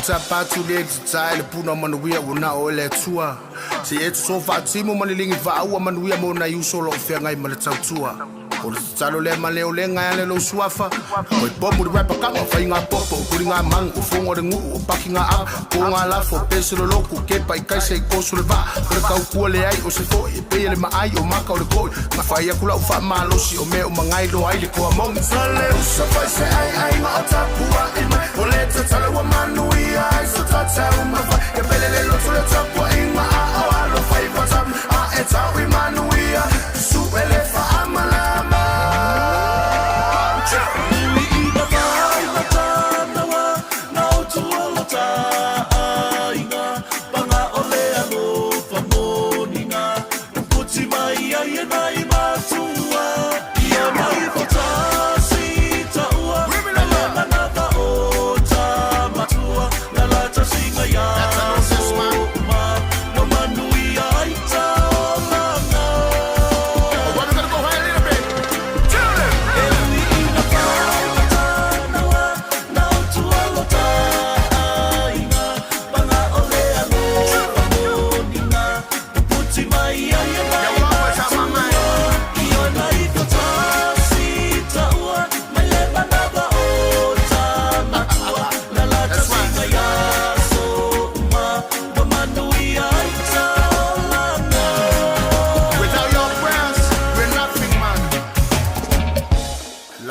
Tapa atu le tatae le puna o manuia ua na o e le Atua. Se i e toto faatimu ma liligi vaaua manuia mo nai uso o lo o feagai ma le tautua. O le tatalo lea ma le olega e ala i lou suafa. Oi pomu le rapper kama, fai ngā popo, kuri ngā mangu, o fonga o le nguu, o paki ngā ava, po ngā lafo, pese lo loku, kepa i kaisa i koso le vaa, o le kaukua le ai, o se foi, e peia le maai, o maka o le koi, nga fai aku lau faamalosi, o mea uma ngai loa ai le koa moni. Sa le uso fai se ai ai ma o tapuai mai, o le tatalo ua manuia ai so tatau mafai, ia pele le loto le tapuaiga a o alofa i fatama, a e tau i manuia, su'e le faamalama.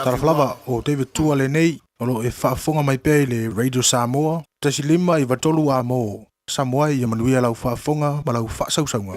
Talofa lava, o David Tua lenei, o lo o e faafofoga mai pea i le Radio Samoa, 1 5 93 a mo Samoa ia manuia lau faafofoga ma lau faasausauga.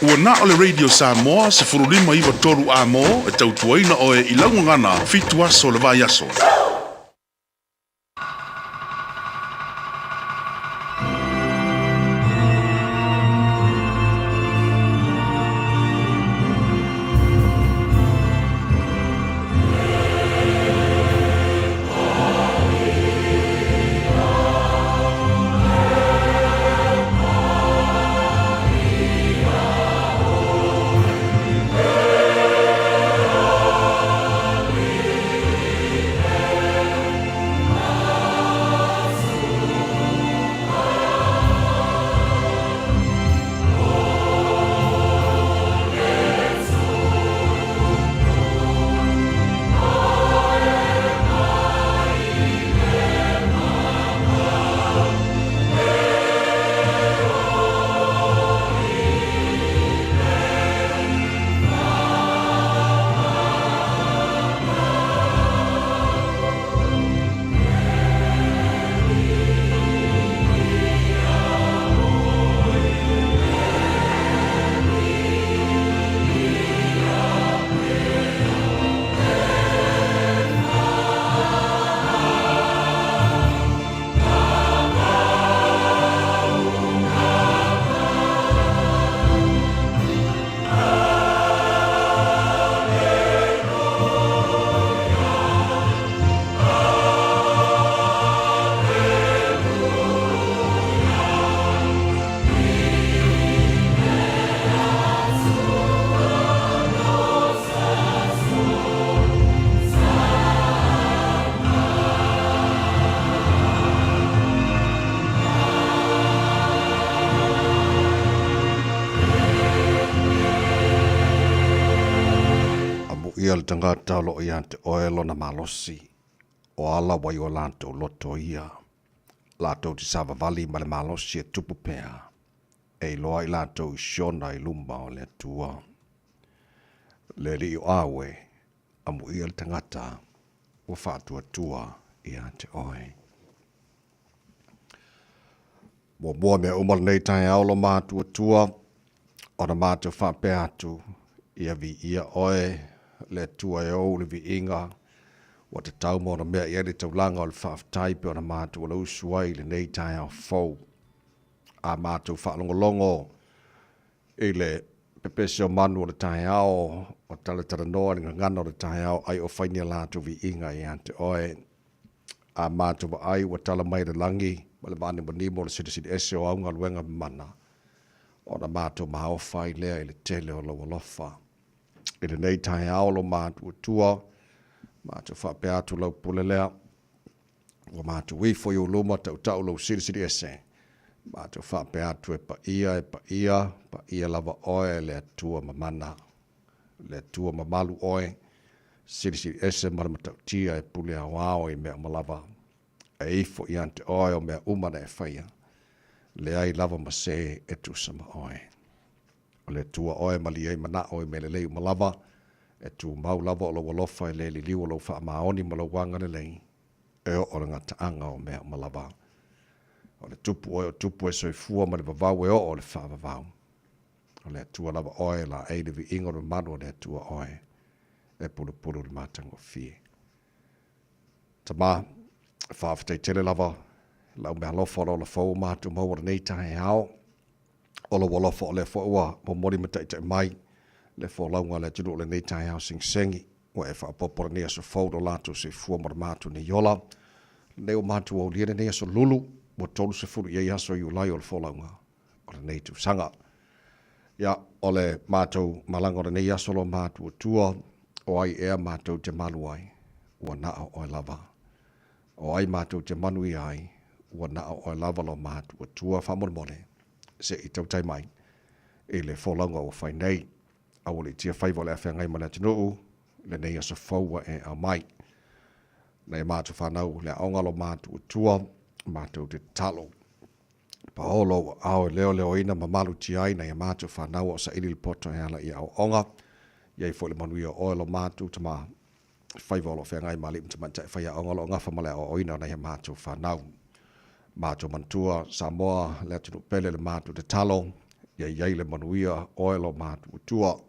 Ua na o le Radio Samoa 15 93 amo e tautuaina oe i laugagana 7 aso le vaiaso. Amuia le tagata o lo o ia te oe lona malosi, o ala ua i o latou loto ia, latou te savavali ma le malosi e tupu pea, e iloa i latou i siona i luma o le Atua. Le Alii o Aue, amuia le tagata ua faatuatua ia te oe. Muamua mea uma lenei taeao lo matuatua, ona matou faapea atu, ia viia oe le Atua e ou le viiga, ua tatau ma ona mea i ai le taulaga o le faafetai pe ona matou alausu ai i lenei taeao fou. A matou faalogologo i le pepese o manu o le taeao, o talatalanoa i le gagana o le taeao, ai o fai ni a latou viiga ia te oe. A matou vaai ua tala mai le lagi ma le vaanimanimo o le silisili ese o au galuega mamana, ona matou maofa ai lea i le tele o lou alofa. I lenei taeao lo matuatua, matou faapea atu lau pule lea, ua matou ifo i ou luma tautau lou silisili ese, matou faapea atu e paia, e paia, paia lava oe le Atua mamana. Le Atua mamalu oe, silisili ese ma le matautia e pule aoao i mea uma lava. E ifo ia te oe o mea uma na e faia, leai lava ma se e tusa ma oe. O le Atua oe malie ai manao i mea lelei uma lava, e tumau lava o lou alofa e le liliu o lou faamaoni ma lou agalelei, e oo le gataaga o mea uma lava. O le tupu oe o tupu e soifua ma le vavau e oo le faavavau. O le Atua lava oe e laei le viiga o le mamalu o le Atua oe e pulupulu le matagofie. Tama, faafetai tele lava lau mealofa o le ola fou o matou maua lenei taeao. O lou alofa o lea foi ua momoli ma taitai mai le folauga a le atunuu lenei taeao segisegi. Ua e faaopoopo lenei aso fou lo latou soifua ma lo matou nei ola. Lenei ua matou aulia lenei aso lulu ua 30 i ai aso Iulai o le folauga o lenei tausaga. Ia, o le matou malaga o lenei aso lo matuatua, o ai ea matou te malu ai, ua na o oe lava. O ai matou te manuia ai, ua na o oe lava lo matuatua. Faamolemole, se i tautai mai i le folauga ua fai nei. Aua le i faiva o le a feagai ma le atunuu, lenei aso fou ua e aumai. Nai matou fanau le aoga lo matuatua, matou te tatalo. Paolo ua ao e leoleoina ma malutia ai nai a matou fanau o saili le poto e ala i aoaoga. Iai foi le manuia o oe lo matou tama faiva o lo feagai ma alii ma tamaitai faiaoga o lo o gafa ma le aoaoina o nai a matou fanau. Matou manatua Samoa le atunuu pele le matou tatalo, ia i ai le manuia oe lo matuatua.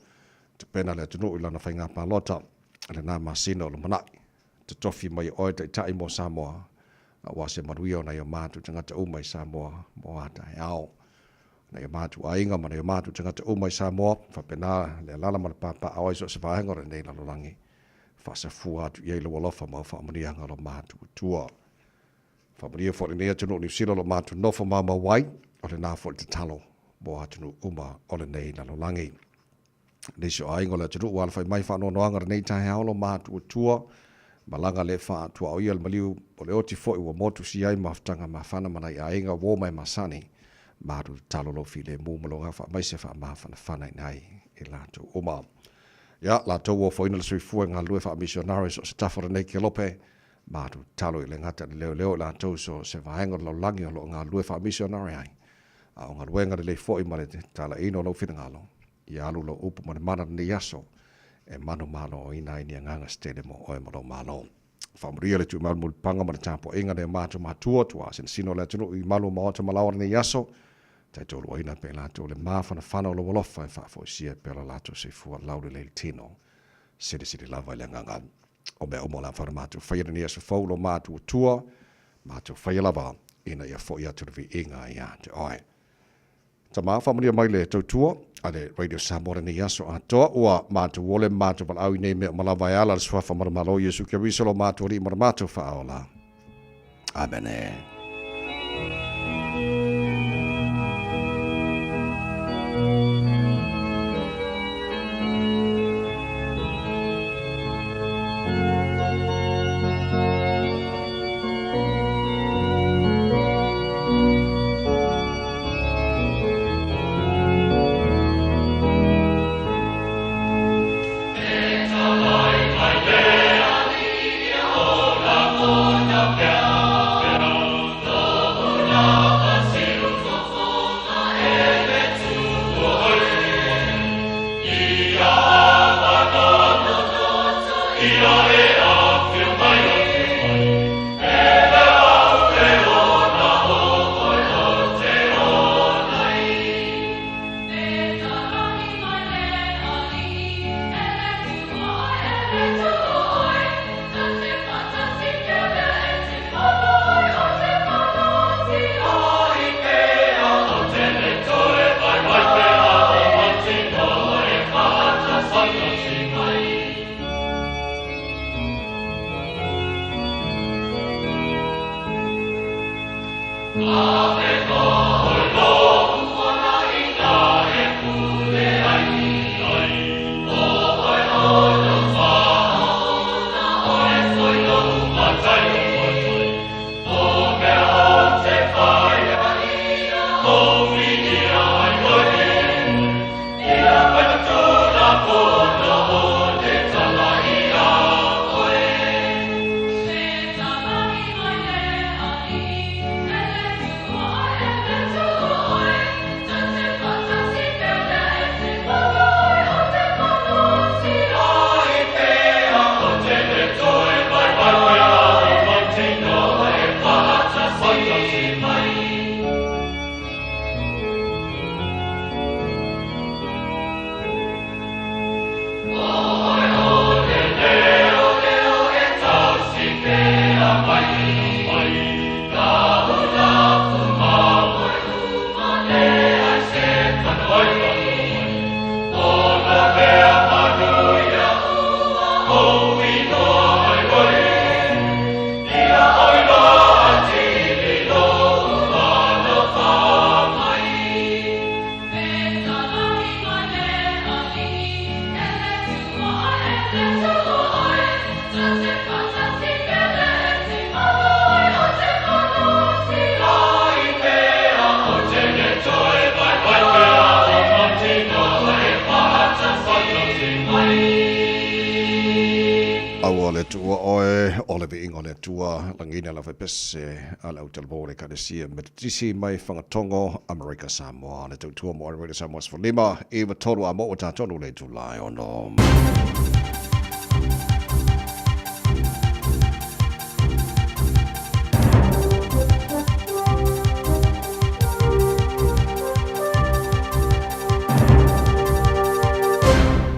Tapena le atunuu i lana faiga palota lena masina o lumanai. Totofi mai e oe taitai mo Samoa, aua se manuia o nai o matou tagata uma i Samoa mo a taeao. Nai o matou aiga ma nai o matou tagata uma i Samoa, faapena le alaala ma le papaaao ai so o se vaega o lenei lalolagi. Faasafua atu i ai lou alofa ma au faamanuiaga lo matou Atua. Faamanuia foi lenei atunuu o Niu Sila o lo matou nofo maumau ai, o lena foi le tatalo mo atunuu uma o lenei lalolagi. Nisi o aiga o le atunuu ua alafai mai faanoanoaga lenei taeao lo matuatua, malaga le faatuaoia le maliu o le oti foi ua motusia ai mafutaga mafana ma nai aiga uo ma e masani, malu tatalo lou filemu ma lou agaga faamaise faamafanafana i nai i latou uma. Ia, latou ua ofoina le soifua e galulue faamisionare so o se tafa o lenei kelope, malu tatalo i le gata i le leoleo i latou so o se vaega o le lalolagi o lo o galulue faamisionare ai, a o galuega lelei foi ma le talaiina o lou finagalo, ia alu lou upu ma le mana lenei aso e manumaloina ai ni agaga se tele mo oe ma lou Malo. Faamanuia le tuumalu mulipaga ma le tapuaiga nai o matou matua, tuaa sinosino o le atunuu i malu o maota ma laoa lenei aso, taitoluaina pea i latou le mafanafana o lou alofa e faafoisia pea lo latou soifua laulelei le tino. Silisili lava i le agaga o mea uma o le a mafai ona matou faia lenei aso fou lo matuatua, matou faia lava ina ia foi atu le viiga ia te oe. Tama, faamanuia mai le tautua a le Radio Samoa lenei aso atoa. Ua matou ole ma matou valaau i nei mea uma lava e ala le suafa ma le Malo Iesu Keriso lo matou Alii ma le matou Faaola. Amene. Aua le Atua oe, o le viiga o le Atua, lagiina lau faipese a le autalavou o le Ekalesia Metotisi mai Fagatogo, Amerika Samoa, le tautua mo Radio Samoa 15 93 a mo ua tatonu le itula e ono.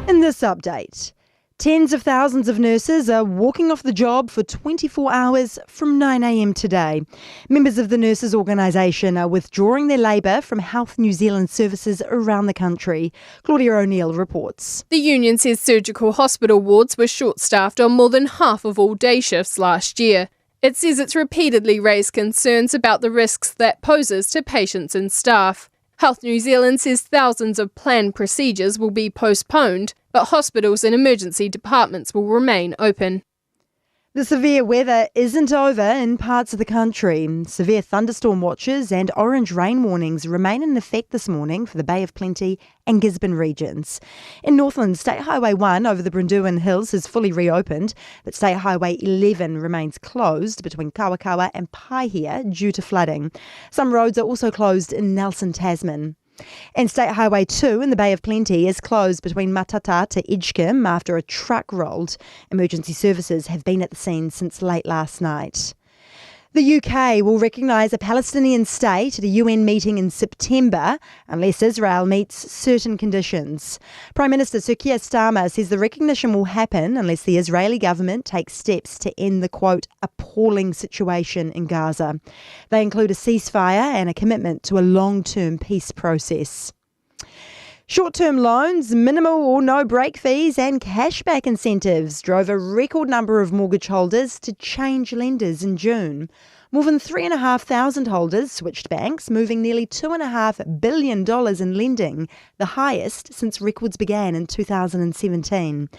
In this update, tens of thousands of nurses are walking off the job for 24 hours from 9am today. Members of the nurses organisation are withdrawing their labour from Health New Zealand services around the country. Claudia O'Neill reports. The union says surgical hospital wards were short staffed on more than half of all day shifts last year. It says it's repeatedly raised concerns about the risks that poses to patients and staff. Health New Zealand says thousands of planned procedures will be postponed, but hospitals and emergency departments will remain open. The severe weather isn't over in parts of the country. Severe thunderstorm watches and orange rain warnings remain in effect this morning for the Bay of Plenty and Gisborne regions. In Northland, State Highway 1 over the Brunduin Hills has fully reopened, but State Highway 11 remains closed between Kawakawa and Paihia due to flooding. Some roads are also closed in Nelson, Tasman. And State Highway 2 in the Bay of Plenty is closed between Matata to Edgecumbe after a truck rolled. Emergency services have been at the scene since late last night. The UK will recognise a Palestinian state at a UN meeting in September unless Israel meets certain conditions. Prime Minister Sir Keir Starmer says the recognition will happen unless the Israeli government takes steps to end the, quote, appalling situation in Gaza. They include a ceasefire and a commitment to a long-term peace process. Short-term loans, minimal or no break fees and cashback incentives drove a record number of mortgage holders to change lenders in June. More than 3,500 holders switched banks, moving nearly $2.5 billion in lending, the highest since records began in 2017.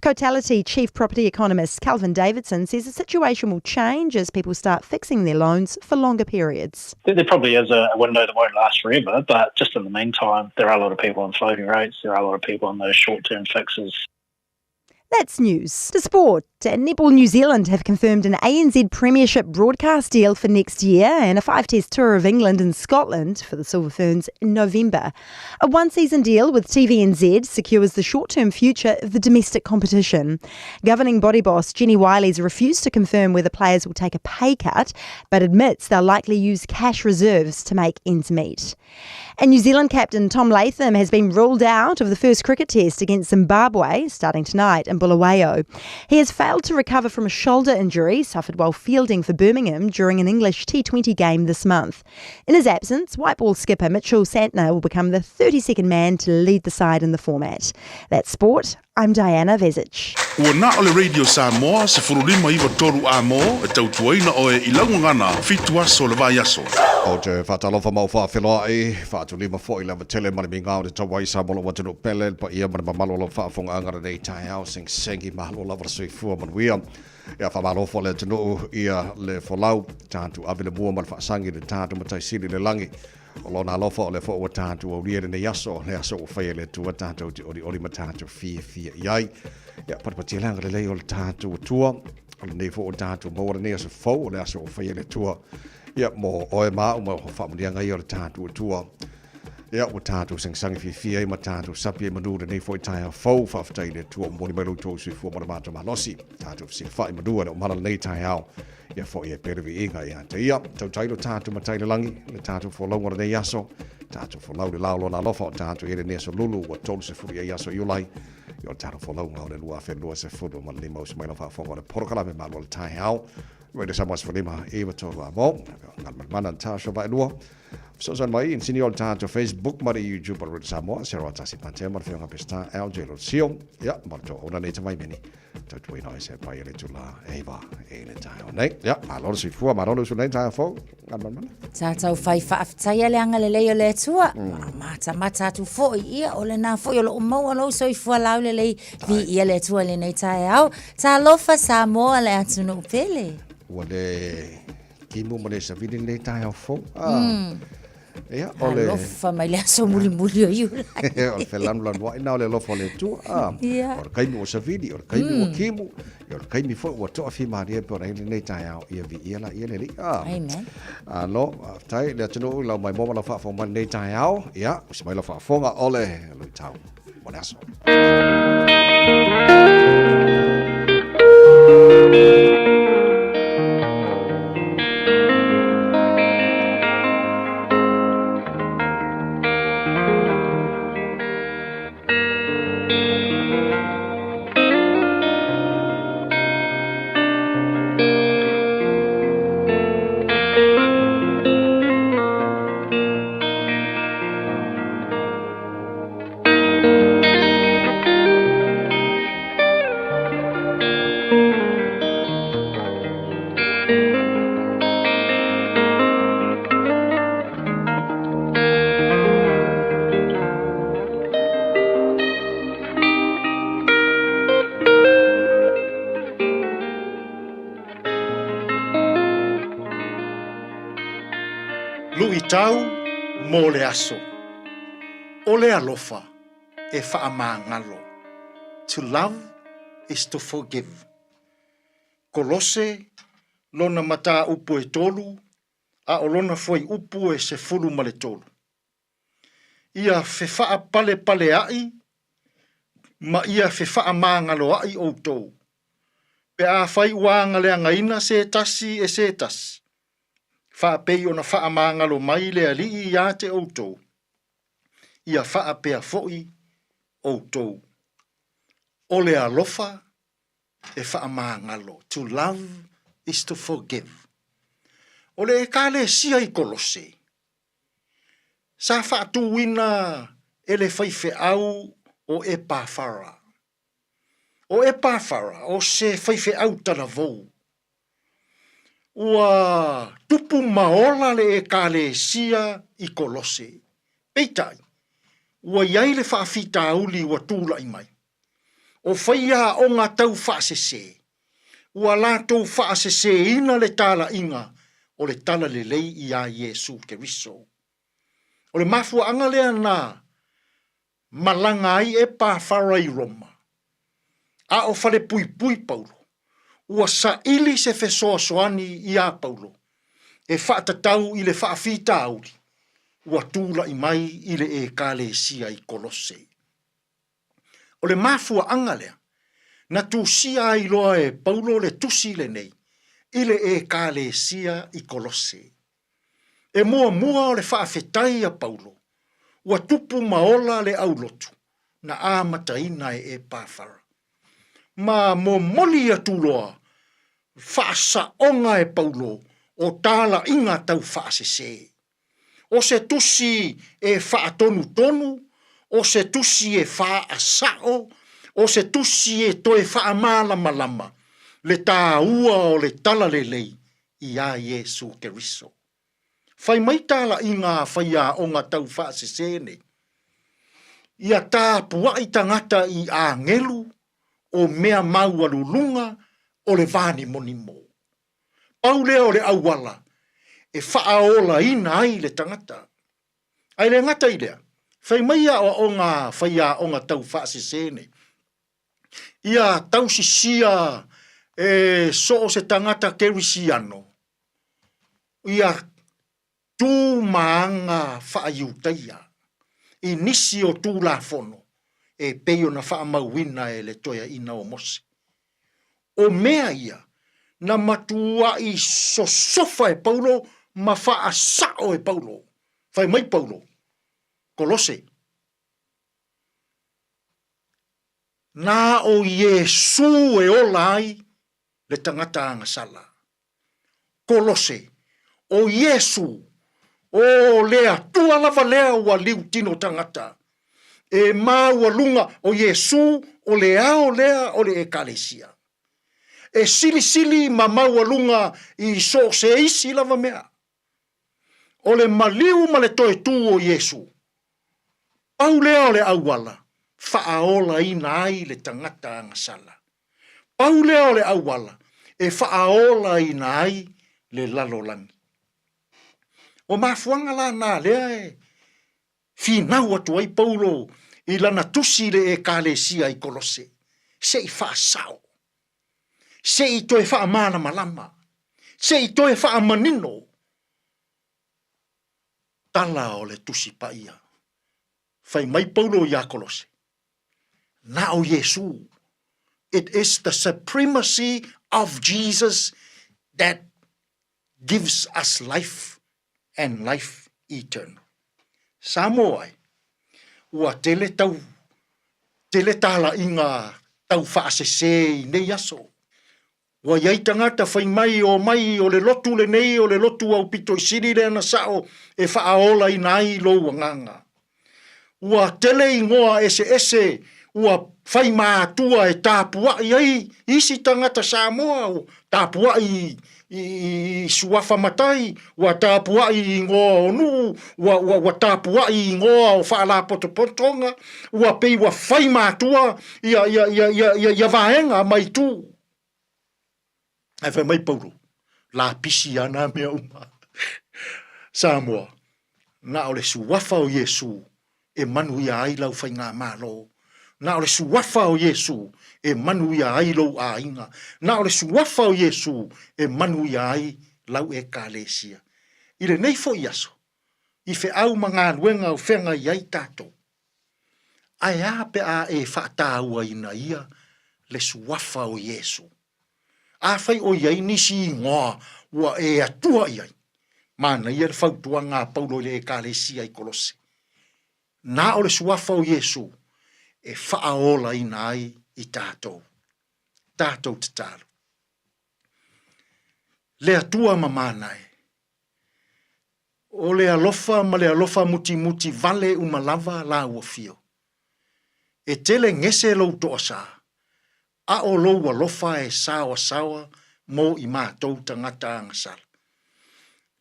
Cotality Chief Property Economist Calvin Davidson says the situation will change as people start fixing their loans for longer periods. There probably is a window that won't last forever, but just in the meantime, there are a lot of people on floating rates, there are a lot of people on those short-term fixes. That's news. To sport, Netball New Zealand have confirmed an ANZ Premiership broadcast deal for next year and a 5-test tour of England and Scotland for the Silver Ferns in November. A one-season deal with TVNZ secures the short-term future of the domestic competition. Governing body boss Jenny Wiley's refused to confirm whether players will take a pay cut, but admits they'll likely use cash reserves to make ends meet. And New Zealand captain Tom Latham has been ruled out of the first cricket test against Zimbabwe starting tonight in Bulawayo. He has failed to recover from a shoulder injury suffered while fielding for Birmingham during an English T20 game this month. In his absence, white ball skipper Mitchell Santner will become the 32nd man to lead the side in the format. That's sport. I'm Diana Vezic. Ua na o le Radio Samoa 1593 A-mo e tautuaina oe i lau gagana fitu aso o le vaiaso. Ou te faatalofa ma ou faafeiloai, faatulima foi le avatele ma le migao o te taua i Samoa lou atunuu pele, le paia ma le mamalu o lau faafofogaaga lenei taeao, segisegi malo lava le soifua manuia. Ia faamalo foi le atunuu ia le folau, tatou ave le mua ma le faasagi i le tatou Matai Sili i le lagi. O lona alofa o lea foi ua tatou aulia i lenei aso, le aso ua faia e le Atua tatou te olioli ma tatou fiafia i ai. Ia patipatia le agalelei o le tatou Atua, o lenei foi ua tatou maua lenei aso fou, o le aso ua faia e le Atua. Ia mo oe ma au ma faamuniaga ia o le tatou Atua. Ia ua tatou sagisagi fiafia ai ma tatou sapi ai manu lenei foi taeao fou. Faafetai i le Atua ua momoli mai lo outou soifua ma le matou malosi. Tatou fesilafai manu e le o mala lenei taeao. Ia foi e pea le viiga ia te ia. Tautai lo tatou matai le lagi, le tatou folauga o lenei aso. Tatou folau le lao lona alofa o tatou i ai lenei aso lulu ua 30 i ai aso Iulai. Ia o le tatou folauga o le 2025 usu mai lau faafofoga o le polokalame malu o le taeao. Radio Samoa 15 i tolu a mo. Ngalmalmana Natasha Vaelua. Fesoasoani mai inisinia o le tatou Facebook ma le YouTube o le Radio Samoa, Sarah Tasi Pantea ma le Afioga Peseta LJ Losio. Ia, ma le tou auna nei tamaimeni. Tautuaina oe se pai e le tula e iwa i le taeao nei. Ia, malo le soifua, malo le usu nei taeao fou. Ngalmalmana. Tātou whai whaafetaia le agalelei o le Atua. Matamata atu foi ia o lena foi o loo maua lou soifua laulelei vi ia le Atua i lenei taeao. Talofa Samoa le atunuu pele. Ua le Timu ma le savili lenei taeao fou. Ah. Ia, o le... Alofa mai le aso mulimuli o Iulai. o le felanulanuai na o le alofa o le Atua. Ah. Ia. O le kaimi ua savili, o le kaimi ua kimu, ia o le kaimi foi ua toafimalie e pei ona i ai lenei taeao. Ia viia laia le Alii. Ah. Amen. Alo, faafetai le atunuu i lau maimoa ma lau faafofoga mai lenei taeao. Ia, usi mai lau faafofoga o le luitau mo le aso. Luitau mo le aso. O le alofa e faamagalo. To love is to forgive. Kolose, lona mataupu e tolu, a o lona fuaiupu e 13. Ia fefaapalepaaleaʻi ma ia fefaamagaloaʻi ʻoutou, pe afai ua agaleagaina se tasi e se tasi, faapei ona faamagalo mai le Alii iā te ʻoutou, ia faapea foi ʻoutou. O le alofa e faamagalo, to love is to forgive. O le Ekalesia i Kolose, sa faatūina e le faifeau o Epafara. O Epafara, o se faifeau talavou. Ua tupu ma ola le Ekalesia i Kolose. Peitai, ua i ai le faafitauli ua tulai mai. O faiaoga tau faasese, ua latou faaseseina le talaiga o le Talalelei iā Iesu Keriso. O le mafuaaga lea na malaga ai Epafara i Roma, a o falepuipui Paulo, ua saili se fesoasoani iā Paulo e faatatau i le faafitauli ua tulai mai i le Ekalesia i Kolose. O le mafuaaga lea na tusia ai loa e Paulo le tusi lenei i le Ekalesia i Kolose. E muamua o le faafetai a Paulo, ua tupu ma ola le aulotu na amataina e Epafara. Ma momoli atu loa faasaoga e Paulo o talaiga tau faasese. O se tusi e faatonutonu, o se tusi e faasao, O se tusi e toe faamalamalama le tāua o le talalelei iā Iesu Keriso. Fai mai talaiga a faiaoga tau faasese nei, Ia tapuai tagata i agelu o mea maualuluga o le vanimonimo. Pau lea o le auala e faaolaina ai le tagata. Ae le gata i lea, fai mai aoaoga a faiaoga tau faasese nei, Ia tausisia e so o se tagata Kerisiano ia tu ma aga faa-Iutaia i nisi o Tulafono e pei ona faamauina e le Toeaina o Mose. O mea ia na matuai sosofa e Paulo ma faasao e Paulo. Fai mai Paulo, Kolose. Na o Iesū e ola ai le tagata agasala. Kolose, o Iesū, o le Atua lava lea ua liutino tagata. E maualuga o Iesū o le ao lea o le Ekalesia. E silisili ma maualuga i so o se isi lava mea. O le maliu ma le toe tū o Iesū, pau lea o le auala faaolaina ai le tagata agasala. Pau lea o le auala e faaolaina ai le lalolagi. O mafuaga la na lea e finau atu ai Paulo i lana tusi i le Ekalesia i Kolose, se i faasao, se i toe faamalamalama, se i toe faamanino tala o le Tusi Paia. Fai mai Paulo iā Kolose, Na o Iesū. It is the supremacy of Jesus that gives us life and life eternal. Samoa ai, ua tele tau, tele talaiga tau faasese i nei aso. Ua i ai tagata fai mai, omai, o le lotu lenei, o le lotu aupito i sili lea na sao e faaolaina ai lou agaga. Ua tele igoa eseese ua fai ma atua e tapuai ai isi tagata Samoa, ua tapuai i suafa matai, ua tapuai i igoa o nuu, ua tapuai i igoa o faalapotopotoga, ua pei ua fai ma atua ia vaega ma itu. Ae fai mai Paulo, lapisi lava nā mea uma. Samoa, na o le suafa o Iesū e manuia ai lau faigamalo. Na o le suafa o Iesū e manuia ai lou aiga. Na o le suafa o Iesū e manuia ai lau Ekalesia. I lenei foi aso, i feau ma galuega o feagai ai tatou, Ae a pe a e faatauaina ia le suafa o Iesu? Afai o i ai nisi igoa ua e atua i ai, manaia le fautuaga a Paulo i le Ekalesia i Kolose, Na o le suafa o Iesu e faaolaina ai i tatou. Tatou tatalo. Le Atua mamana e, O le alofa ma le alofa mutimuti vale uma lava lāua fio. E tele gese lou toasā, a o lou alofa e saoasaoa mo i mātou tagata agasala.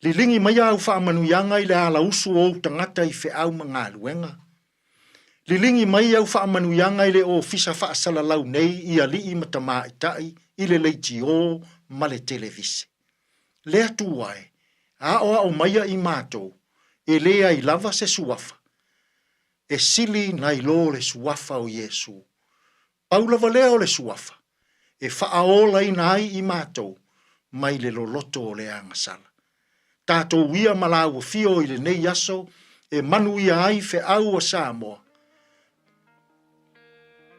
Liligi mai āu faamanuiaga i le alausu o ou tagata i feau ma galuega. Liligi mai au faamanuiaga i le ofisa faasalalau nei i alii ma tamaitai i le leitiō ma le televise. Le Atua e, aoao maia i matou, e leai lava se suafa e sili nai lo le suafa o Iesu. Pau lava lea o le suafa e faaolaina ai i matou mai le loloto o le agasala. Tatou ia ma lāua fio i lenei aso e manuia ai feau a Samoa.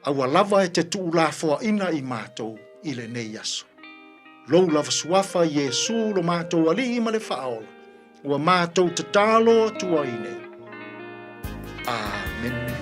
Aua lava e te tuulafoaina i matou i lenei aso. Lou lava suafa Iesu lo matou Alii ma le Faaola, ua matou tatalo atu ai nei. Amene.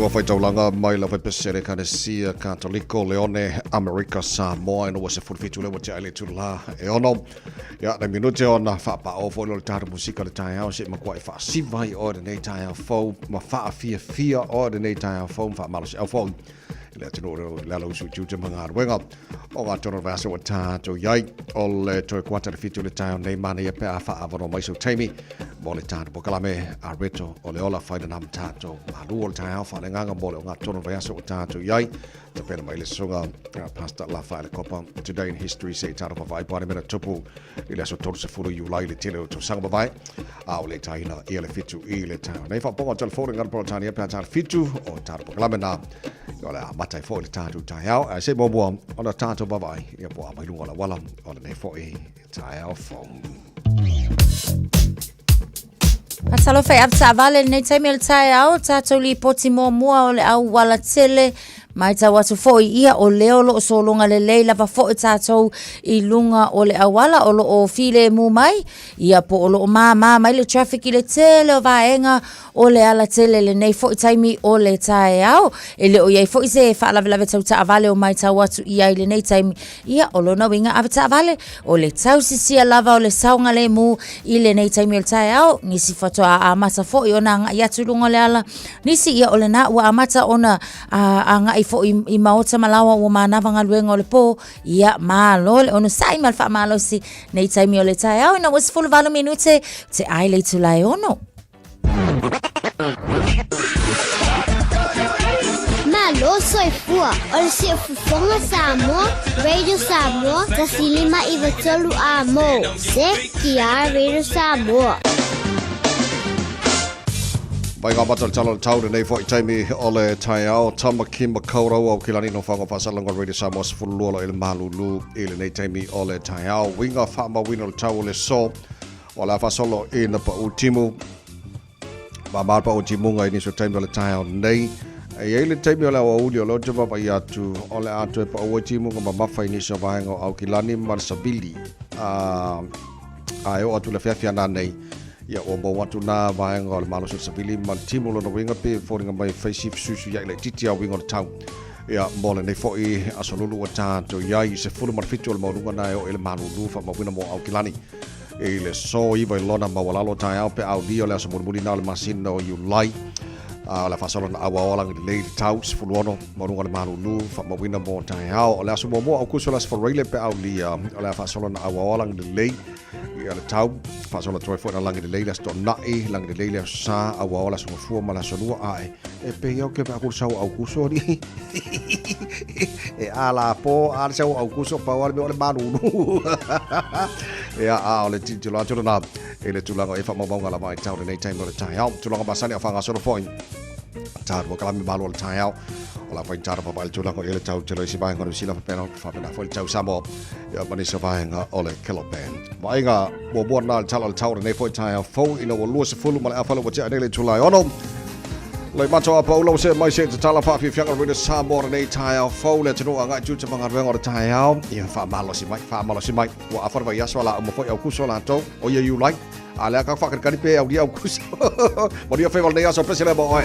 Susuga Faitaulaga mai le Aufaipisinisi a le Ekalesia Katoliko Leone Amerika Samoa ina ua 17 lea ua tea ai le itula e ono. Ia, nai minute ona faapao foi lea o le tatou musika i le taeao se i matuai faasiva ai oe i lenei taeao fou ma faafiafia oe i lenei taeao fou ma faamalosiau foi i le atunuu i le ala usu i tiute ma galuega o ngā tonu o le vaiaso ua tatou i ai. O le toe kuata i le 7 i le taeao nei, manaia pe a faaavanoa mai sou taimi mo le tatou polokalame a Reto o le Ola fai lena ma tatou malu o le taeao faaleagaga mo le ogatotonu o le vaiaso ua tatou i ai. Tapena mai le susuga Pastor Lafaele Kopa Today in History se i tatou vaavaai po o a ni mea na tupu i le aso 30 Iulai le tele o tausaga mavae a o le taina ia le 7 i le taeao nei. Faapopoga o telefoni ngana Peretania pe a ta le 7 o tatou polokalame na o le amata ai foi le tatou taeao. Ae se i muamua ona tatou vaavaai ia po o a mai luga o le auala o lenei foi taeao fou. Talofa e avetaavale i lenei taimi o le taeao, tatou lipoti muamua o le auala tele. Matau atu foi ia o lea o lo o sologa lelei lava foi tatou i luga o le auala o lo o filemu mai, ia po o lo o māmā mai le traffic i le tele o vaega o le alatele i lenei foi taimi o le taeao. E le o i ai foi se faalavelave tau taavale o matau atu i ai i lenei taimi, Ia, o lona uiga avetaavale, o le tausisia lava o le saogalemu i lenei taimi o le taeao, nisi faatoa amata foi ona agai atu i luga o le ala, nisi ia o lena ua amata ona agai foi i maota ma laoa ua manava galuega o le po, ia malo le onosai ma le faamalosi nei taimi o le taeao ina ua 18 minute te ai le itula e 6. Malo soifua o le Siufofoga Samoa, Radio Samoa, 105 93 A mo, CTR Radio Samoa. Mai ngā mata le tala o le tau lenei foi taimi o le taeao Tamaki Makaurau au kilani no whango whaasalanga Radio Samoa 12 lo i le malulu i lenei taimi o le taeao winga whaamawina o le tau o le so O le a faasolo i na pau timu. Ma ma pau timunga i nisi o taimi o le taeao nei. E i ai le taimi o le aoauli o lea ou te vaavaai atu o le a toe pau ai timuga mamafa i nisi o vaega o Aukilani ma le Savili. A, a e oo atu i le afiafi ana nei, ia ua maua atu nā vaega o le malosi o le Savili ma le timu lona uiga pei e foliga mai e fai si fesuisuiai laitiiti a uiga o le tau. Ia, mo lenei foi aso lulu ua tatou i ai i 17 o le maualuga na e oo i le malulu faamauina mo Aukilani. I le so iva i lona maualalo taeao pe aulia o le aso mulimuli na o le masina o Iulai. A o le a faasolo na auao lagi lelei i le tau 16 maualuga o le malulu faamauina mo taeao. O le aso muamua Aukuso le aso Faraile pe aulia o le a faasolo na auao lagi lelei i le tau. Faasolo atu ai foi na lagi lelei le aso Toonai, lagi lelei le aso Sa, auao le aso Gafua ma le aso Lua ae e pei au ke pe sau Aukuso ni. E a la po a le sau Aukuso pau a le mea o le malulu. Ia a o le tilotilo atu lena i le tulaga e faamaumauga lava ai tau lenei taimi o le taeao. Tulaga masani a faagasolo foi. Tātua kalame malo o le taeao. O la whai tāra papa i le tulaga i le tau te loisi vaenga o New Zealand whapena, whapena foi le tau Samoa. Ia manisa vaenga o le Kelopen. Vaaiga muamua na le tala o le tau lenei foi taeao fou ina ua 20 ma le afa le ua tea nei le itula e ono. Lei matou a paula ua see mai se tatala faafiafiaga o Radio Samoa lenei taeao fou le atunuu agai tiute ma galuega o le taeao. Ia faamalosi mai, faamalosi mai. Ua afa le vaiaso a la uma foi Aukuso latou. O ia Iulai. A lea ka whakanikani pe au ria Aukuso. Manuia whaiwa lenei aso, bless le mo oe.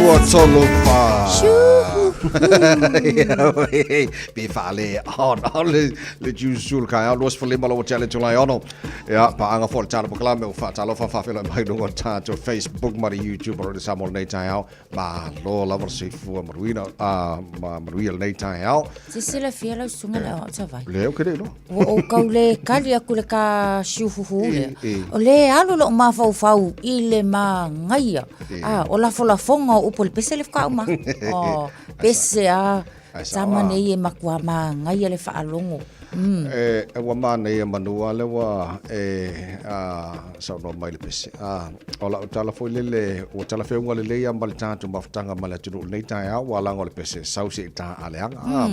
2, 3, 4. Pe faale on on le le jusu le kai au 25 lo tele July ono. Ia paanga fo le tala pokalame o faatalofa faafeloai mai luga o le tatou Facebook ma le YouTube o le Samoa lenei taeao. Malo lava le soifua manuia ma manuia lenei taeao. Se silafia lau susuga le aoao tavai. Lea ou te le iloa. Ua ou kau le kali aku le ka siuhuhu lea. O le alu lou mafaufau i le magaia. A, o lafolafoga o upu o le pese le faatoa uma. Oh, pese a. Tama nei e matua magaia le faalogo. E, ua manaia manu a lea ua e saunoa mai le pese. A, o lau tala foi lele, ua talafeuga lelei lava ma le tatou mafutaga ma le atunuu i lenei taeao, ua alaga o le pese sau se i ta a leaga. A,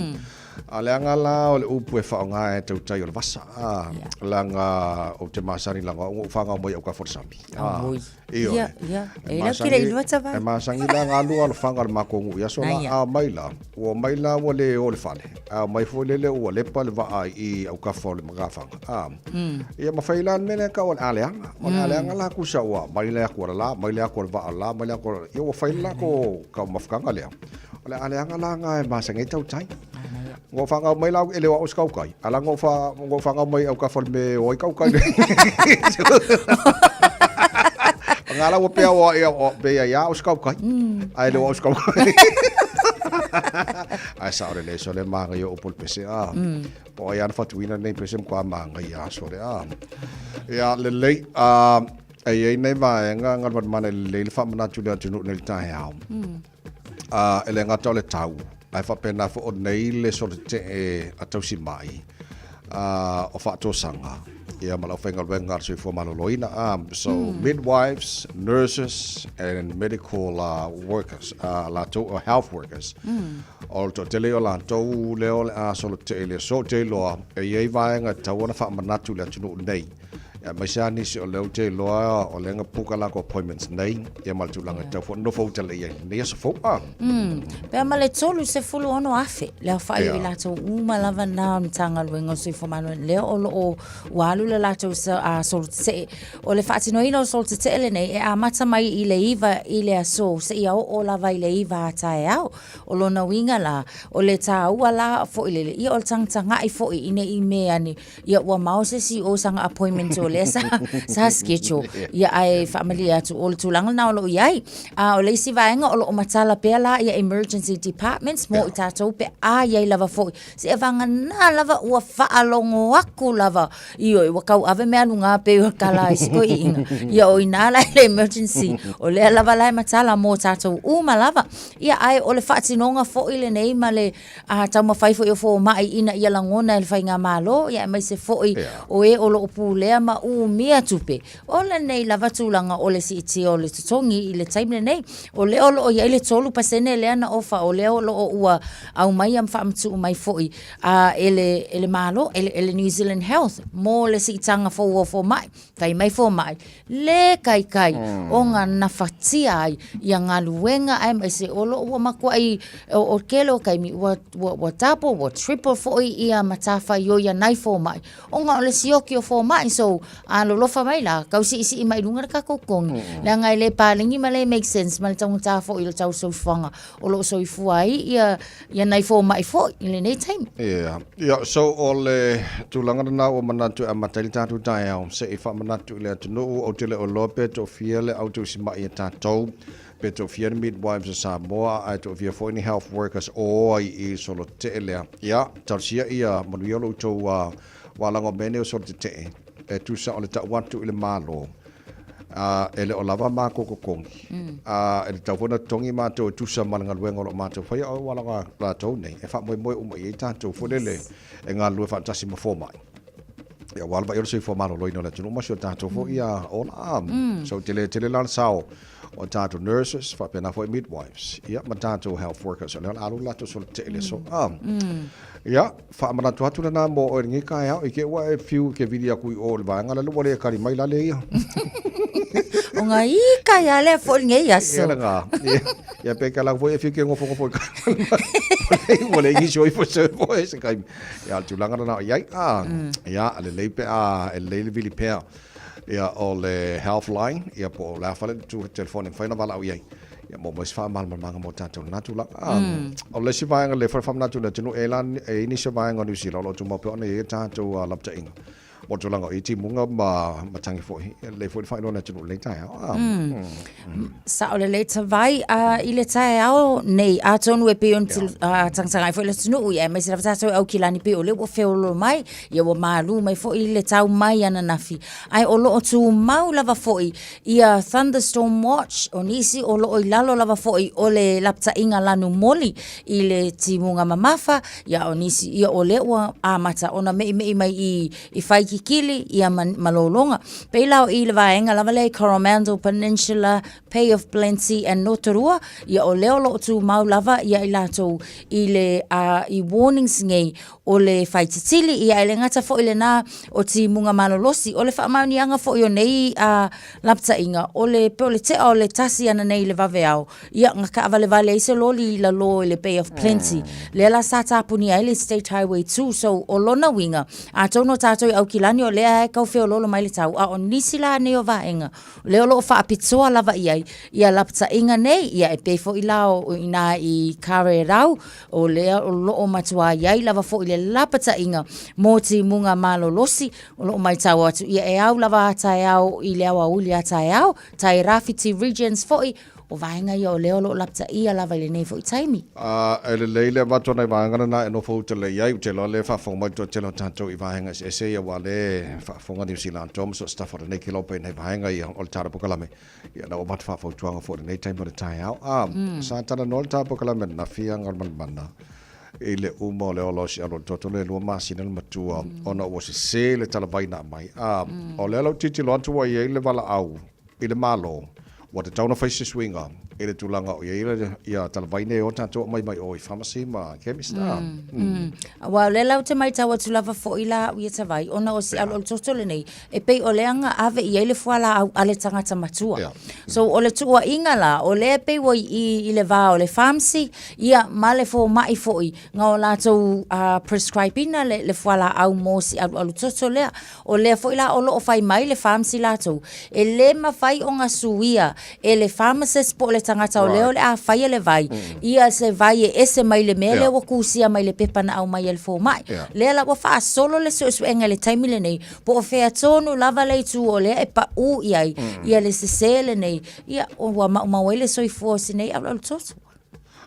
a leaga la o le upu e faaaoga e tautai o le vasa. A, leaga ou te masani leaga o au na ou fanau mai i autafa o le sami. A, Ioe. Ia, ia. E lau kile i lua tavai. E masangi la nga lua alofaga o le makou nuu i aso la, a omai la, ua omai la ua le o le fale, a omai foi lele ua lepa le vaa i autafa o le makafaga, a. Ia ma fai la le mea lea tau o le aleaga. O le aleaga la tusa ua aumai le atu a le la, aumai le atu a le vaa la, aumai le atu a le, ia ua fai le latou taumafataga lea. O le aleaga la na e masani ai tautai. Na ou fanau mai la e le o au se tautai, a la na ou fanau mai i autafa o le mea e o ai tautai. Nga la ua pea o ia o pea ia au se tautai. Ae le o au se tautai. Ae sao lelei sole manaia o upu o le pese a. Po o ai lava na fatuina lenei pese matua manaia lava sole a. Ia lelei a e i ai nai vaega galumalemana e lelei le faamanatu i le atunuu nei i le taeao. A, e le gata o le tau, ae faapena foi o nei le solotetee a tausimai a, o faatosaga ia ma le aufaigaluega a le soifua maloloina. A, so midwives, nurses and medical workers, latou o health workers. O le toatele o latou lea o le a solotetee i le aso, ou te iloa e i ai vaega e tatau ona faamanatu i le atunuu nei. Aemaise lava nisi o lea ou te iloa o lea na book a latou appointments nei, ia ma le tulaga e tatau foi ona nofo uta lelei ai i lenei aso fou. Ah. Pe a ma le 36,000 le aofai o i latou uma lava na o le Matagaluega o le Soifua Maloloina lea o lo o ua alu le latou solotetee. O le faatinoina o le solotetee lenei e amata mai i le 9 i le aso seia oo lava i le 9 a taeao. O lona uiga la, o le taua la foi lele, ia o le tagatagai foi ina i mea ane Ia ua mao se isi o saga appointment o lea sa, sa schedule. Ia ae faamalie atu o le tulaga lena o lo o i ai. A o le isi vaega o lo o matala pea la ia emergency departments mo i tatou pe a i ai lava foi. Seia vagana lava ua faalogo aku lava ioe ua tauave mea aluga pei o le tala a isi toeaiina. Ia o i ina la i le emergency o lea lava la e matala mo tatou uma lava. Ia ae o le faatinoga foi lenei ma le A taumafai foi o fomai ina ia lagona e le faigamalo, ia aemaise foi o e o lo o pulea ma umia tupe. O lenei lava tulaga o le siitia o le totogi i le taimi lenei, o lea o lo o i ai le 3% lea na ofa, o lea o lo o ua aumaia ma faamatuu mai foi e le, e le Malo, e le, e le New Zealand Health mo le siitaga fou o fomai. Fai mai fomai, le kaikai ona nafatia ai ia galuega aemaise o lo o ua matuai o le tele o taimi ua ua double ua triple foi ia matafaioi a nai fomai ona o le sioki o fomai so a lolofa mai la tau siisii mai luga le tatou totogi leaga e le paleni ma le make sense ma le taugata foi o le tau soifuaga o lo o soifua ai ia ia nai fomai foi i lenei taimi. Yeah. Yeah, so o le tulaga lena ua manatu e amata ai le tatou taeao, se i faamanatu i le atunuu, ou te le o iloa pe toafia le au tausimai a tatou, pe toafia ni midwives a Samoa, ae toafia foi ni health workers o ai i solotetee lea. Ia, talosia ia manuia lo outou walaga o mea nei o solotetee, e tusa o le tau atu i le Malo. A, e le o lava matou totogi. A, e tatau foi ona totogi matou e tusa ma le galuega o lo o matou faia, o auala latou nei e faamoemoe uma i ai tatou foi lele e galulue faatasi ma fomai. Ia, aua le vaai o le soifua maloloina o le atunuu ma si o tatou foi ola. So, tele tele la le sao o tatou nurses, faapena foi midwives, ia, ma tatou health workers, o lea o le a alu le latou solotetee i le aso. Ia, faamanatu atu lena mo oe i lenei taeao, i te i ua e fiu e te vili atu i o i le vaega lea ua le tali mai la le ia. O ngā ika ia lea foi lenei aso. Ia lena. Ia pe ka lau foi e fiu ke nofonofo i ka. Ua le nisi o ifo se foi se taimi. Ia, o le tulaga lena o i ai. Ah, ia, lelei pe a, e lelei le vili pea. Ia, o le health line, ia po o le a fale le telefoni e mafai ona valaau i ai. Ia maua mai se faamalamalamaga mo tatou i lena tulaga. O le isi vaega lea foi e faamanatu i le atunuu, e i ai nisi o vaega o Niu Sila o lo o tumau pea ona i ai a tatou lapataiga mo le tulaga o i timuga ma matagi foi. E lelei foi le faailoa i le atunuu i lenei taeao. Sao lelei Tavai i le taeao nei, atonu e pei ona tagatagai foi le atunuu, ia aemaise lava tatou i Aukilani pei o lea ua feoloolo mai, ia ua malu mai foi le tau mai ananafi, ae o lo o tumau lava foi ia Thunderstorm Watch, o nisi o lo o i lalo lava foi o le lapataiga lanu moli i le timuga mamafa, ia o nisi, ia o lea ua amata ona me'ime'i mai i, i Whaikikili, ia ma, ma Lologa. Pei la o i le vaega lava lea i Coromandel Peninsula, Bay of Plenty and Rotorua, ia o lea o lo o tumau lava ia i latou i le, uh, i warnings nei o le faititili, ia e le gata foi lena o timuga malolosi, o le faamaoniaga foi o nei uh, lapataiga, o le, pe o le tea o le tasi ananei i le vaveao, ia na taavalevale ai se loli i lalo i le Bay of Plenty, lea la sa tapunia ai le State Highway 2, so o lona uiga, atonu o tatou i Aukilani o lea e tau feoloolo mai le tau, a o nisi la nei o vaega, lea o lo o faapitoa lava i ai ia lapataiga nei, ia e pei foi la o i ina i Kawerau, O lea o lo o matua i ai lava foi le lapataiga mo timuga malolosi o lo o matau atu ia e au lava a taeao i le aoauli a taeao, tai Rāwhiti Regions foi, o vaega ia o lea o lo o lapataia lava i lenei foi taimi. A, e lelei le avatu o nai vaega lena e nofo uta lelei ai, ou te iloa o lea e faafofoga mai le toatele o tatou i vaega eseese ia, aua o lea e faafofoga Niu Sila atoa ma so o se tafa o lenei kilopa i nai vaega ia o le Tala Polokalame. Ia, na ua avatu faafautuaga foi i lenei taimi o le taeao. A, sa talanoa le ta polokalame ananafi ia Galumalemana i le uma o le ola o si alu o le toto le 2 masina le matua ona ua sese le talavai na aumai. A, o lea la ou tilotilo atu ua i ai le valaau i le Malo, ua tatau ona fai se suiga i le tulaga o i ai ia talavai nei o tatou aumai mai o i pharmacy ma chemist. A, Aua o lea la ou te matau atu lava foi la au ia Tavai, ona o si alu o le toto lenei, E pei o lea na ave i ai le fualaau a le tagata matua. Yeah. So o le tuuaiga la, o lea e pei ua i, i le va o le pharmacy, ia ma le fomai foi, na o latou uh, prescribe ina le, le fualaau mo si alualu toto lea. O lea foi la o lo o fai mai le pharmacy latou, e le mafai ona suia e le pharmacist po o le tagata o lea o le a faia le vai, ia se vai e ese mai le mea lea ua kusia mai le pepa na aumai e le fomai. Yeah. Lea la ua faasolo le suesuega i le taimi lenei, Po o fea tonu lava le itu o lea e paʻū i ai ia le sesē lenei, ia, ua maumau ai le soifua o si nei alualu toto.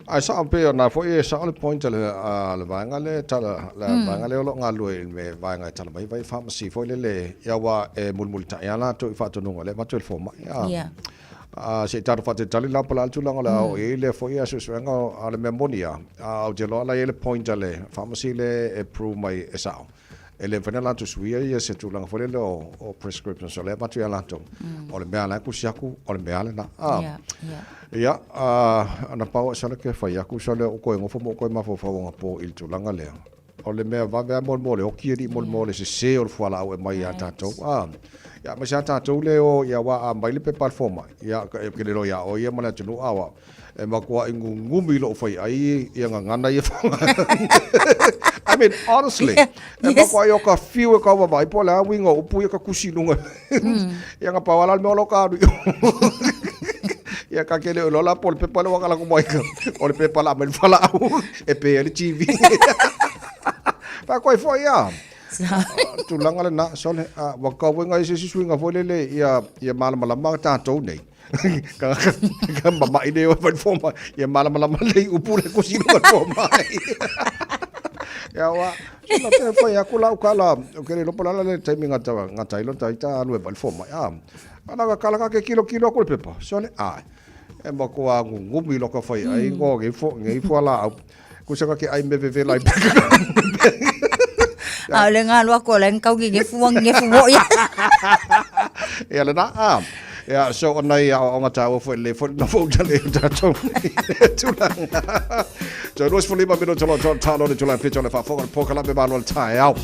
Ae sao pei ona foi e sao le point a le, a le vaega lea e tala, le vaega lea o lo o galulue i le vaega e tala mai vai pharmacy foi lele, ia aua e mulimulitai lava latou i faatonuga lea e avatu e le fomai. A, Yeah. a, se i tatou faatalitali la po o le a le tulaga o le a oo i ai lea foi suesuega, a o le mea moni lava, a, ou te iloa la e i ai le point a le pharmacy lea e prove mai e sao. E le mafai ona latou suia ia se tulaga foi lele o, o prescriptions o lea e avatu ia latou. O le mea la e kusi aku, o le mea lena. Ah. Yeah, yeah. Ia, ah, na pau sala ke fai aku sala o koe ngofo mo koe mafaufau o ngapo i le tulaga lea. O le mea vave a mo mo le oki e mo mo le sese o le fualaau e mai ia tatou. Ah. Ia, ma sa tatou le o ia wa a mai le pepa le fomai. Ia, e ke le lo ia o ia ma le atunuu awa. E matuai gugumi lou faiai ia gagana ia I mean, honestly, yeah, e yes. matuai o ka fiu e kau wawai, po le a uiga o upu ia ka kusi lunga. Ia nga pau ala le mea o lo ka alu. Ia ka kele o lola po le pepa le wakala ko mai ka. O le pepa la mai fala au e pe le TV. Pa koe foi ia. Tulaga lena, sole, ua kau e ngai se isi suiga foi lele ia ia malamalama tatou nei. Ka ka mama'i nei oe mai le fomai. Ia malamalama lelei upu le kusi i luga o le fomai. Ia ua, sina te whai aku lau kala, o ke le lopo lala le taimi ngata, ngata ilo ta ita alu e mai le fomai. Ah, ana ka kala ka ke kilo kilo aku le pepa. Sole, ai. E ma ko a ngungumi lo ka whai ai ngo ngei fo, ngei fo ala au. Kusa ka ke ai me vevela i peka. A o le ngā loa ko le ngau ki ngefu wang ngefu wo ia. Ia le na a. Ia so ona ia o nga taua foi le foi no fo tale tatou. Tulaga. So 25 minuto lo talo le tulaga fito le faafofoga le polokalame malo le taeao.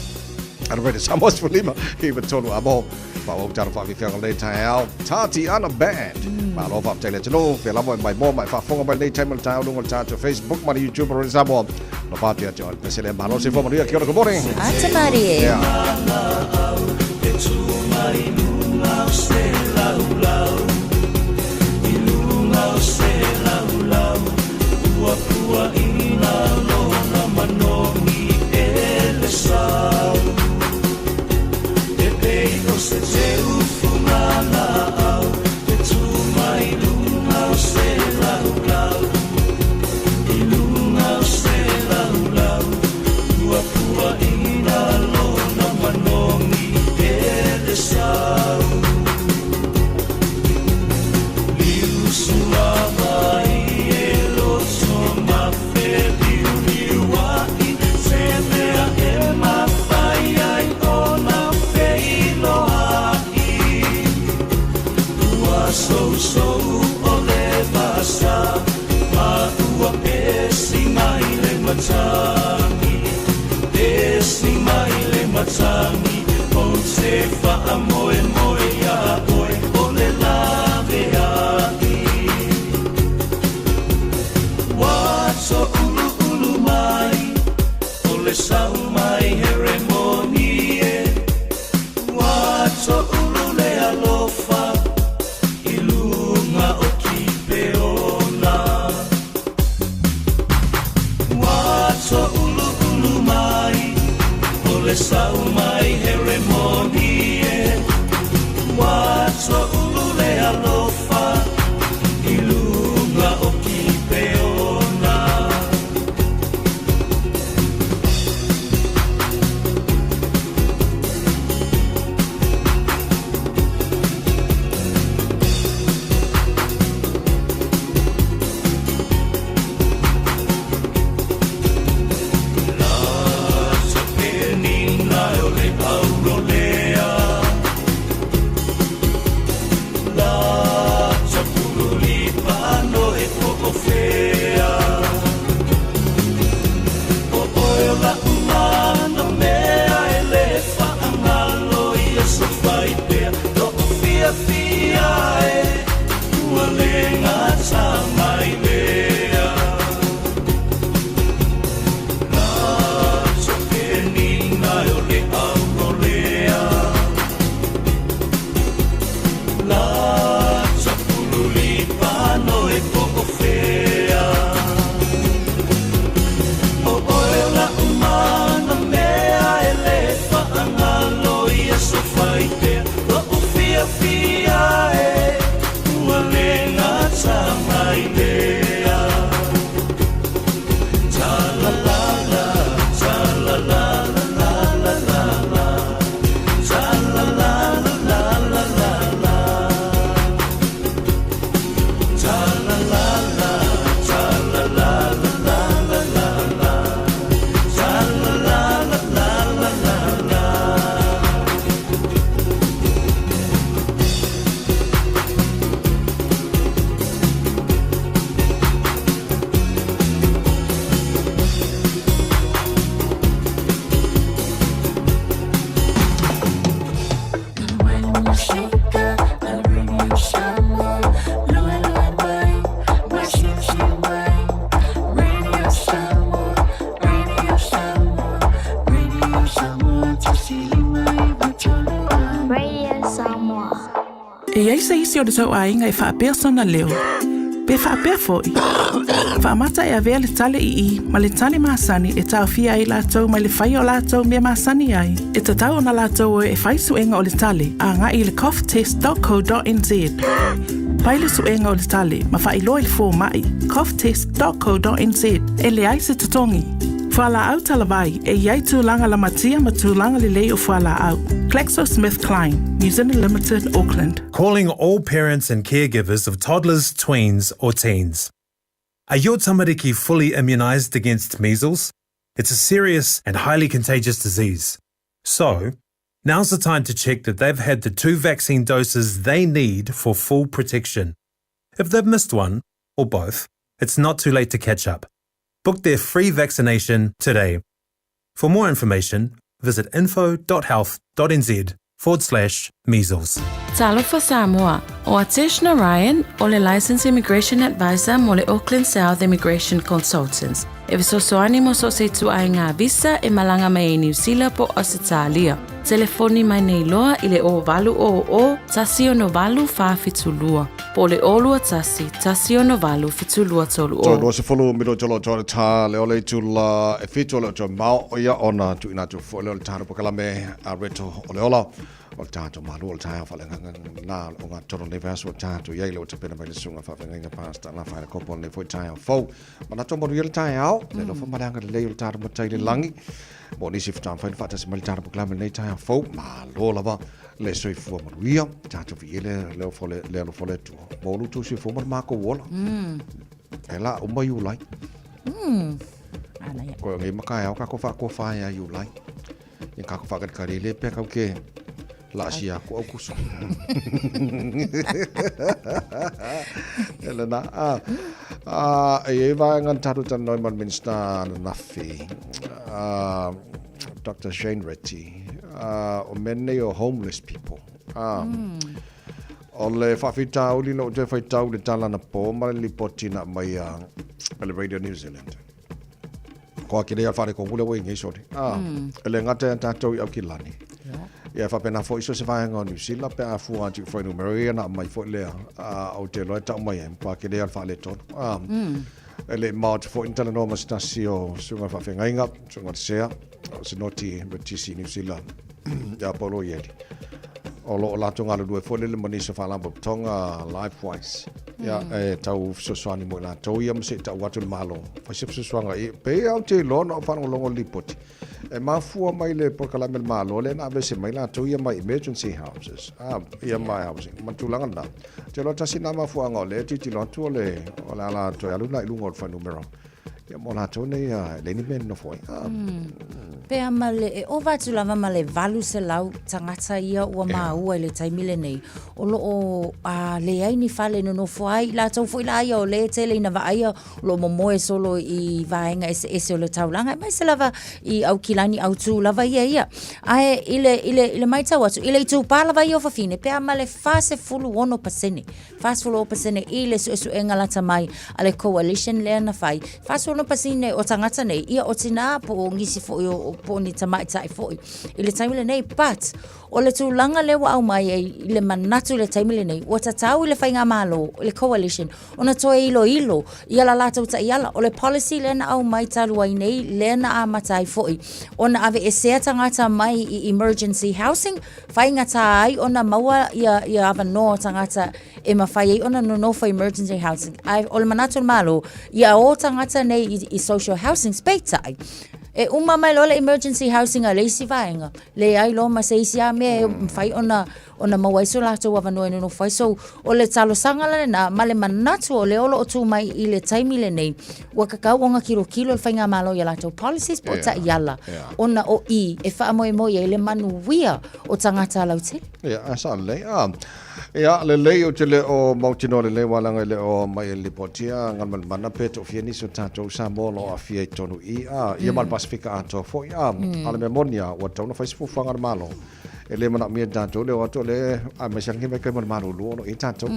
Ana koe te Samoa 15 i tolu a mo. Wha taro wha le taeao. Tatiana Band. Malo faafetai le atunuu. Fea lava e mai moa ma e faafofoga mai lenei taimi o le taeao luga o le tatou Facebook ma le YouTube o Radio Samoa. Lofa atu ia te oe le pesele. Malo soifua manuia. Kia ora, good morning. Ata marie. Yeah. Puapuaina lona manogi e le sau. E pei o se teufuga laau e tu mai luga o se laulau. I luga o se laulau. Puapuaina lona manogi e le sau. Liu suavai e loto mafe liuliuai se mea e mafai ai ona feiloai. Ua sousou o le vasa ma ua pesi mai le matagi. Pesi mai le matagi o te faamoemoe iā oe o le laveai. Ua toʻuluʻulu mai o le sau mai Heremoni e. Ua toʻulu le alofa i luga o Kipeona. Ua toʻuluʻulu mai o le sau mai Heremoni e. Ua toʻulu le alofa i luga o Kipeona. La penina o le aurolea. La tapululipa no e po'ofea. O oe o la'u mana mea e lē faagalo ia sofaipea. Lo'u fiafia e ua le gata mai lea. La penina o le aurolea. La tapululipa no e po'ofea. O oe o la'u mana mea e lē faagalo ia sofaipea. Lo'u fiafia e ua le gata mai lea. Ta la la la, ta la la la la la la. Ta la la la la la la. Ta la la la, ta la la la la la la. Ta la la la la la la. Radio Samoa. E i ai se isi o le tou aiga e faapea sona leo, pe faapea foi. Faamata e avea le tale ii ma le tale masani e taofia ai latou mai le faia o latou mea masani ai. E tatau ona latou o e fai suega o le tale agai i le coughtest.co.nz. Fai le suega o le tale ma faailoa i le fomai coughtest.co.nz e leai se totogi. Fualaau talavai e i ai tulaga lamatia ma tulaga lelei o fualaau. GlaxoSmithKline, New Zealand Limited, Auckland. Calling all parents and caregivers of toddlers, tweens, or teens. Are your tamariki fully immunised against measles? It's a serious and highly contagious disease. So, now's the time to check that they've had the two vaccine doses they need for full protection. If they've missed one, or both, it's not too late to catch up. Book their free vaccination today. For more information, visit info.health.nz forward slash measles. Talofa Samoa, ʻO Atesh Narayan, o le Licensed Immigration Advisor mo le Auckland South Immigration Consultants. E fesoasoani mo so o se ituaiga visa e malaga mai ai Niu Sila po o Ausetalia. Telefoni mai nei loa i le 0800 168 472. po o le 0 2 1 1 6 8 7 2 3 Toe 0. 20 minute o lo toe tā le ole i la e fitu o le toe mao o ia ona tuuina atu foi lea o le tatou pakalame a Reto o le ola o le tatou malu o le taeao faaleagaga na o ngā toro nei vaiaso o tatou i ai le ua tapena mai le susuga faafeagaiga Pastor Lafaele Kopo o lenei foi taeao fou. Manatu manuia le taeao, le alofa ma le agalelei o le tatou Matai i le lagi. Mo nisi faatoa mafai ona faatasi mai le tatou pakalame i lenei taeao fou, malo lava le soifua manuia, tatou viia le le alofa o le le alofa o le Atua. Mo lo outou soifua ma le makou ola. E la uma Iulai. Ana ia. Koe o nei makaeao kako whaakoa ia Iulai. Ia kako whaakalikari le pea kau ke laasia aku Aukuso. E lena, a, a, e iai vaega na tatou talanoa ai ma le Minista ananafi, a, Doctor Shane Reti, a, o mea nei o homeless people. A, O le faafitauli na ou toe faitau i le tala anapo ma le lipoti na aumaia e le Radio New Zealand. Ko ake nei a le wharekongu le ua i nei soli. Ah, E le gata ia tātou i Aukilani. Ia e faapena foi so se vaega o New Zealand pe a fua atu i fuainumera ia na aumai foi lea. Ah, ou te iloa e tau mai ai, matua kele ia le faaletonu. Ah, E le i mao atu foi na talanoa ma se tasi o susuga faafeagaiga, susuga le Sea, o se noti Baptist i New Zealand, ia Paulo Ieli. O lo o latou galulue foi lele ma nisi o faalapotopotoga Lifewise. Ia, e tau fesoasoani mo i latou ia ma se i tau atu le Malo. Fai se fesoasoaga i, pei lava ou te iloa na ou faalogologo i le lipoti. E mafua mai le polokalame a le Malo lea na aveese mai latou ia mai emergency houses, ah, ia mai housing, ma tulaga lena. Ou te iloa tasi lena mafuaaga o lea e tilotilo atu o le, o le ala toe alu lena i luga o le fuainumera. Ia mo latou nei, e leai ni mea e nonofo ai. Ah. Pe a ma le, e ova atu lava ma le 800 tagata ia ua maua i le taimi lenei, o lo o a, leai ni fale e nonofo ai, latou foi la ia o lea e tele ina vaaia o lo o momoe solo i vaega eseese o le taulaga, aemaise lava i Aukilani autū lava ia ia. Ae i le, i le, i le matau atu, i le itupa lava ia o fafine, pe a ma le 46%, 46% i le suesuega lata mai a le coalition lea na fai, 46% o tagata nei, ia o tinā po o nisi foi o, po o ni tamaitai foi i le taimi lenei. But, o le tulaga lea ua aumai ai i le manatu i le taimi lenei, ua tatau i le faigamalo, i le coalition, ona toe iloilo ia la latou taiala. O le policy lea na aumai talu ai nei, lea na amata ai foi ona aveesea tagata mai i emergency housing, faigata ai ona maua ia, ia avanoa o tagata e mafai ai ona nonofo i emergency housing. Ae o le manatu o le Malo, ia o tagata nei i, i social housing, peitai, e uma mai loa le emergency housing a le isi vaega, leai loa ma se isi lava mea e mafai ona ona maua ai so latou avanoa e nonofo ai. So, o le talosaga la lena ma le manatu o lea o lo o tu mai i le taimi lenei, ua tatau ona tilotilo le faigamalo i a latou policies po o taiala ona o i e faamoemoe ai le manuia o tagata lautele. Ia, a sa lelei. Ah, ia, lelei ou te le o mautinoa lelei aua leaga e le o aumai e le lipoti a Galumalemana pe toafia nisi o tatou Samoa o lo o aafia i totonu i i, ah, ia ma le Pasefika atoa foi. Ah, a o le mea moni lava, ua tatau ona fai se fuafuaga a le Malo. E le manaomia e tatou le o atu o le aemaise lava mai kai ma le malulu o lo o i ai tatou.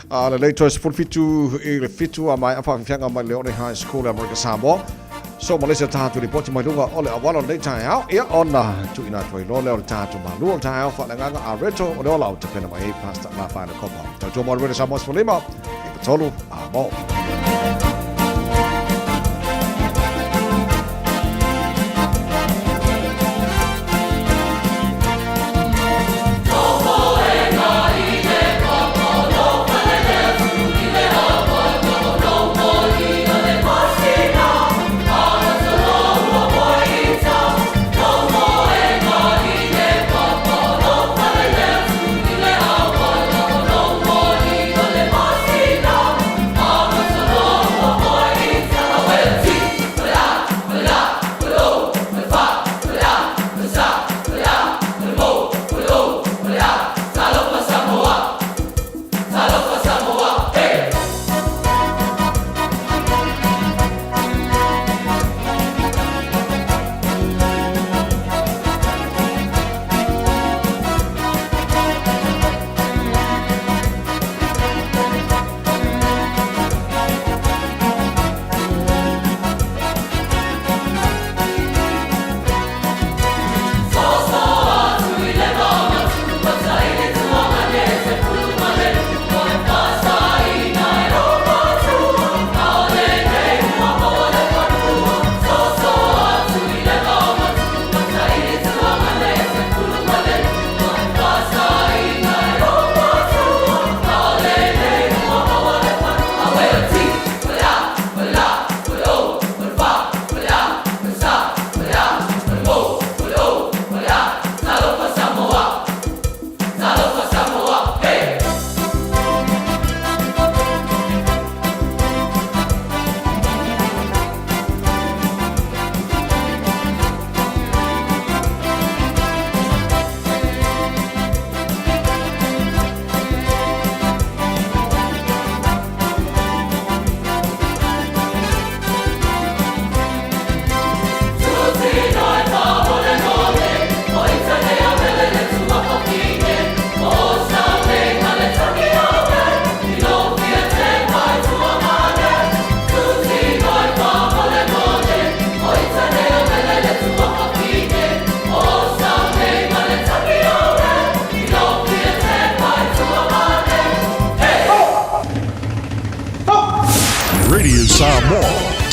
A lelei toe 17 i le 7 a maea faafiafiaga mai Leone High School i Amerika Samoa. So ma le isi o tatou lipoti mai luga o le auala o lenei taeao, ia ona tuuina atu ai loa lea o le tatou malu o le taeao faaleagaga a Reto o le ola o tapena mai ai Pastor Lafaele Kopa. Tautua mo le Radio Samoa 15 i 3 a mo.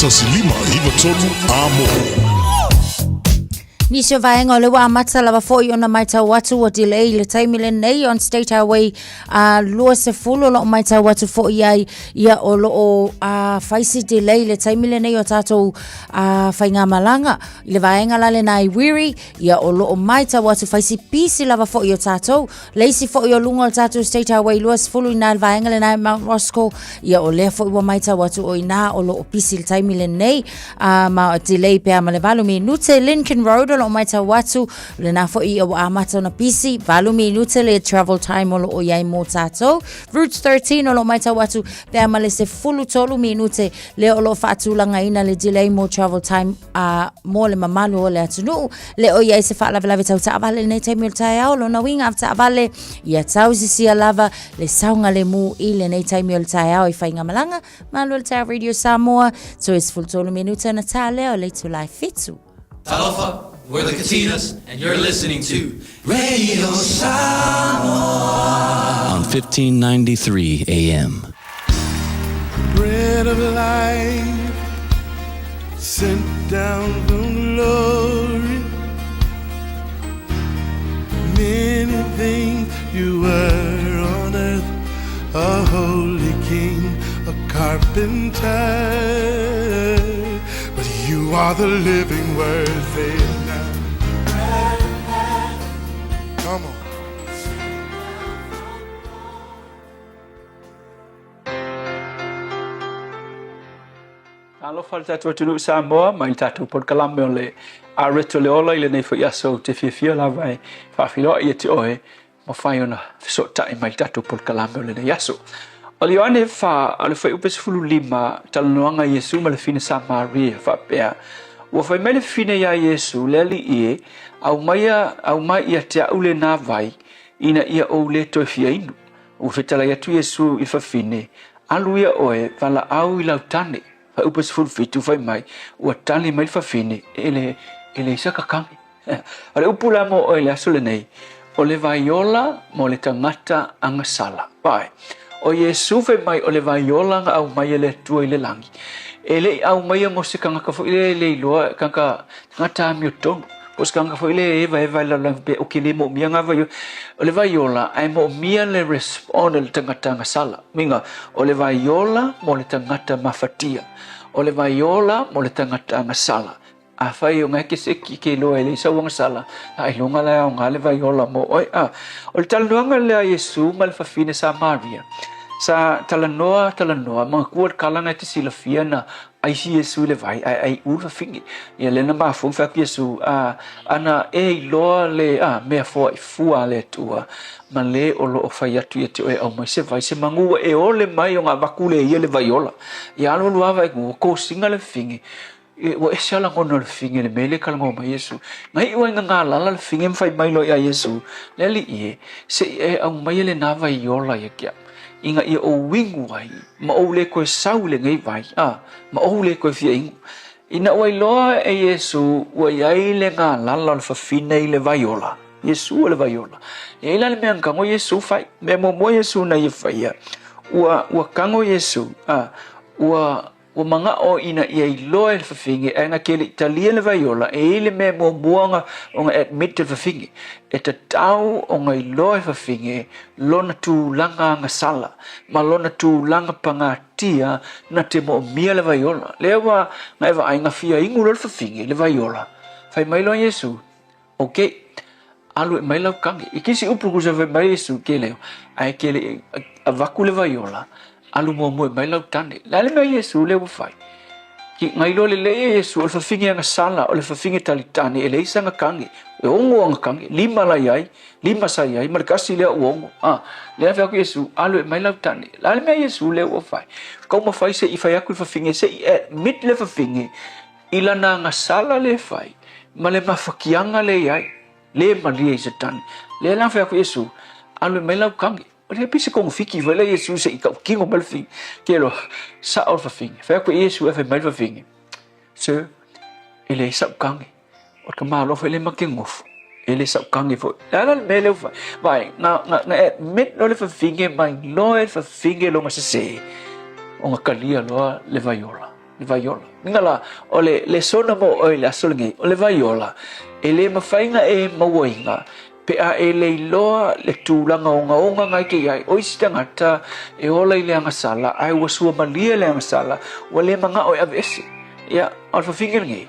1593 A Mo. Nisi o vaega o le ua amata lava foi ona matau atu ua delay le taimi lenei on State Highway a 20 o loo matau atu foi ai ia o loo a fai si delay le taimi lenei o tatou a faigamalaga i le vaega la lena i Wiri ia o loo matau atu fai si pisi lava foi o tatou Le isi foi o luga o le tatou State Highway 20 i nā le vaega lena i Mount Roskill, ia o lea foi ua maitau atu o inā o lo o pisi le taimi lenei, ma delay pea ma le 8 minute. Lincoln Road o lo o maitau atu, lena foi ia ua amata ona pisi, 8 minute le travel time o lo o iai mō tātou. Route 13 o lo o maitau atu pea ma le 13 minute lea o lo o faatulagaina le delay mo travel time a mo le mamalu o le atunuu. Le o iai se faalavelave tau taavale i lenei taimi o le taeao, lona uiga avetaavale ia tausisia lava le saogalemu i lenei taimi o le taeao i Faigamalaga. Malo le taeao Radio Samoa, toe 13 minute ona tā lea o le itula e 7. Talofa, we're the Katinas, and you're listening to Radio Samoa on 1593 AM. Bread of life sent down from glory. Many things you were on earth, a holy king, a carpenter. But you are the living word, say it now. Come on. Talofa le tatou atunuu Samoa mai le tatou polokalame o le Areto le Ola i lenei foi aso ou te fiafia lava e faafeiloai ia te oe mafai ona fesootai mai le tatou polokalame o lenei aso. O le Ioane 4, o le fuaiupu 15, talanoaga a Iesu ma le fine Samaria faapea, Ua fai mai le fine iā Iesu, Le Alii e, aumaia, aumai ia te a'u lenā vai, ina ia ou le toe fia inu. Ua fetalai atu Iesu i le fafine, Alu ia oe, valaau i lau tane. Fuaiupu 17, fai mai, ua tali mai le fafine, E le, e leai sa kakagi. O le upu la mo oe i le aso lenei, o le vaiola mo le tagata agasala. Vaai, o Iesu fai mai o le vaiola na aumai e le Atua i le lagi. E le i aumaia mo se tagata foi lea e le iloa, tagata, tagata amiotonu. Po o se tagata foi lea e evaeva i le lalolagi faapea, ok, le moomia nga vaiola. O le vaiola, ae moomia le respond a le tagata agasala. Uiga, o le vaiola mo le tagata mafatia. O le vaiola mo le tagata agasala. Afai o ngae ke se ki ke iloa e leai sau agasala, a iloga la e aoga le vaiola mo oe. A, o le talanoaga lea a Iesu ma le fafine Samaria, sa talanoa, talanoa, manatua le kala na e te silafia na aisi Iesu i le vai, ae ai u le fafine. Ia lea na mafua ma fai atu Iesu, a, ana e iloa le, a, mea foai fua a le Atua, ma le o lo o fai atu ia te oe e aumai se vai, se magu ua e ole mai o nga vaku le ia le vaiola. Ia alu alu lava i ua kosiga le fafine, Ua ese a lagona o le fafine i le mea lea e talanoa mai Iesu. Na iu ai na galala le fafine ma fai mai loa ia Iesu, Le Alii e, se i e aumaia lenā vai ola ia te au, ina ia ou inu ai, ma ou le toe sau i lenei vai, a, ma ou le toe fia inu. Ina ua iloa e Iesu ua i ai le galala o le fafine i le vai ola, Iesu o le vai ola. E i ai la le mea na tago Iesu fai. Mea muamua Iesu na ia faia, ua, ua tago Iesu, a, ua Ua manao ina ia iloa e le fafine ae na te le i talia le vaiola e i ai le mea muamua ona ona admit e le fafine. E tatau ona iloa e fafine lona tulaga agasala ma lona tulaga pagatia na te moomia le vaiola. Lea ua na e vaai na fia inu loa le fafine le vaiola. Fai mai loa Iesu, Ok, alu e mai lau kage. I kisi upu kusa fai mai Iesu ke leo, ae ke le avaku le vaiola, alu muamua e mai lau tane. Le a le mea Iesu lea ua fai? Ki ngai loa lelei e Iesu, o le fafine agasala, o le fafine talitane, e leai sana kage. E ono ana kage, lima la iai, lima sa iai, ma le kasi lea ua ono. A, lea fai atu Iesu, alu e mai lau tane. Le a le mea Iesu lea ua fai? Taumafai se i fai atu le fafine, se i admit le fafine, I lana agasala le fai, ma le mafatiaga le i ai, le malie i se tane. Lea la fai atu Iesu, Alu e mai lau kage. O lea pei se kogofiki foi lea Iesu se i tautino mai le fafine. Ke loa, sao le fafine. Fai atu e Iesu e fai mai le fafine, Sir, e leai sau kage. O le tamaloa foi lea ma te nofo, e le sau kage foi. Le a la le mea lea ua fai? Vaai, na, na, na admit loa le fafine ma iloa e le fafine lona sese, ona talia loa le vaiola. Le vaiola. Inga la, o le lesona mo oe i le aso lenei, o le vaiola, e le mafai ona e mauaina pe a e le iloa le tulaga ogaoga na e te i ai. O isi tagata e ola i le agasala, ae ua suamalie le agasala, ua le manao e aveese. Ia, o le fafine lenei,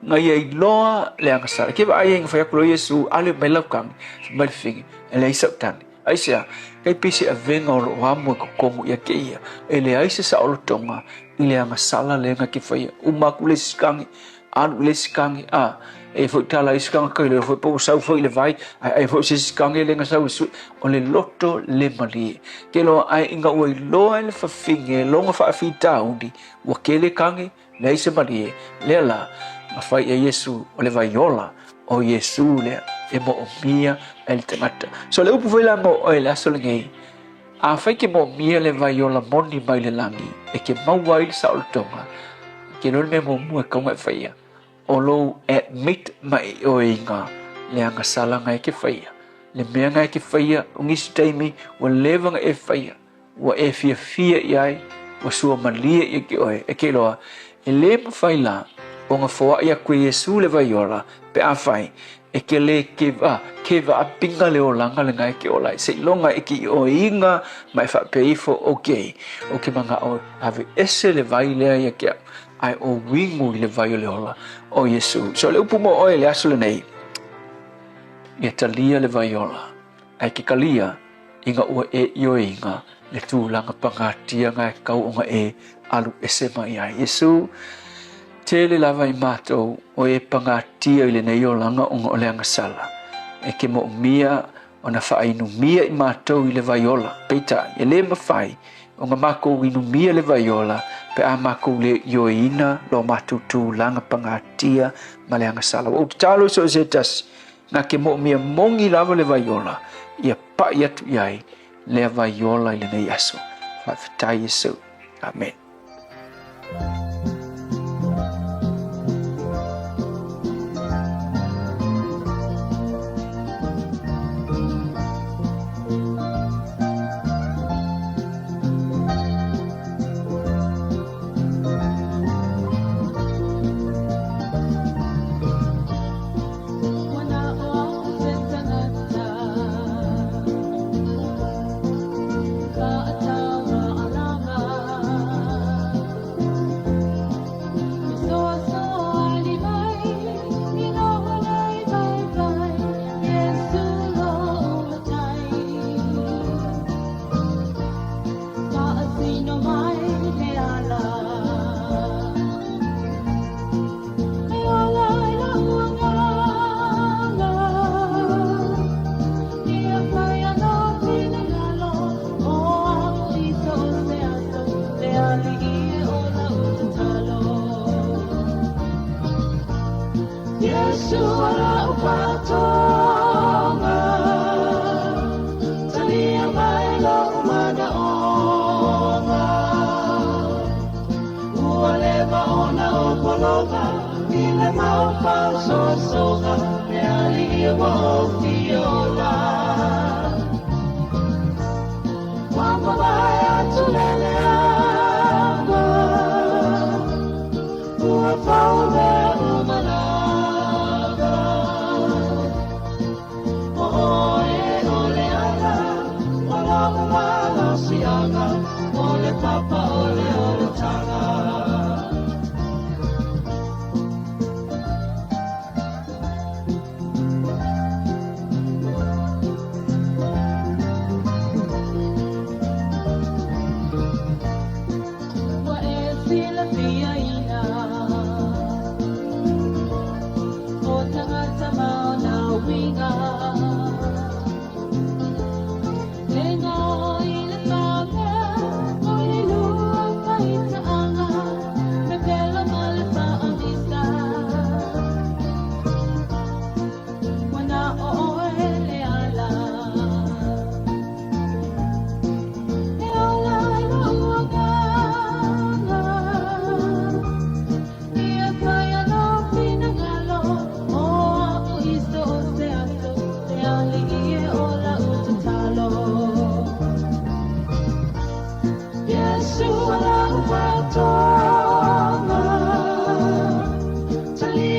na ia iloa le agasala. Ke vaai ai na fai atu loa Iesu, Ale mai lau tagi, fai mai le fafine, e leai sau tagi. Aisea? Kai pei se avega o loo amo i totonu ia keia, e leai se saolotoga i le agasala lea na te faia. Uma atu le isi tagi, alu i le isi tagi, a, e foi tala isi tagata i le foi po ua sau foi le vai, ae ai foi se isi tagi lea na sau e sui. O le loto le malie. Ke loa ae ina ua iloa e le fafine lona faafitauli, ua tele tagi, Leai se malie, lea la, na fai e Iesu o le vai ola o Iesu lea e moomia ai le tagata. So le upu foi la mo oe le aso lenei, afai ke moomia le vai ola moni mai le lagi e ke maua ai le saolotoga, ke iloa le mea muamua e tatau ona e faia, o lou admit mai i oe iga le agasala na e ke faia. Le mea na e ke faia, o nisi taimi ua leva ona e faia, Ua e fiafia i ai, ua suamalie ia ke oe, e ke iloa, e lē mafai la ona foaʻi aku e Iesū le vai ola, pe afai e ke lē keva, keva apiga le olaga lenā e ke ola ai, seiloga e ke ioeina ma e faapea ifo, Okay, ou ke manaʻo e aveese le vai lea ia te aʻu, ae o uigu i le vai o le ola o Iesū. So o le upu mo oe i le aso lenei, ia talia le vai ola, ae ke kalia, ina ua e ioeina le tulaga pagatia na e tatau ona e alu ese mai ai. Iesu, tele lava i matou o e pagatia i lenei olaga ona o le agasala, e ke moomia ona faainumia i matou i le vai ola. Peitai, e le mafai ona makou inumia le vai ola pe a makou le ioeina lo matou tulaga pagatia ma le agasala. Ua ou tatalo i so o se tasi, Na ke moomia moni lava le vai ola, ia paʻi atu i ai lea vai ola i lenei aso. Faafetai Iesu. Amen.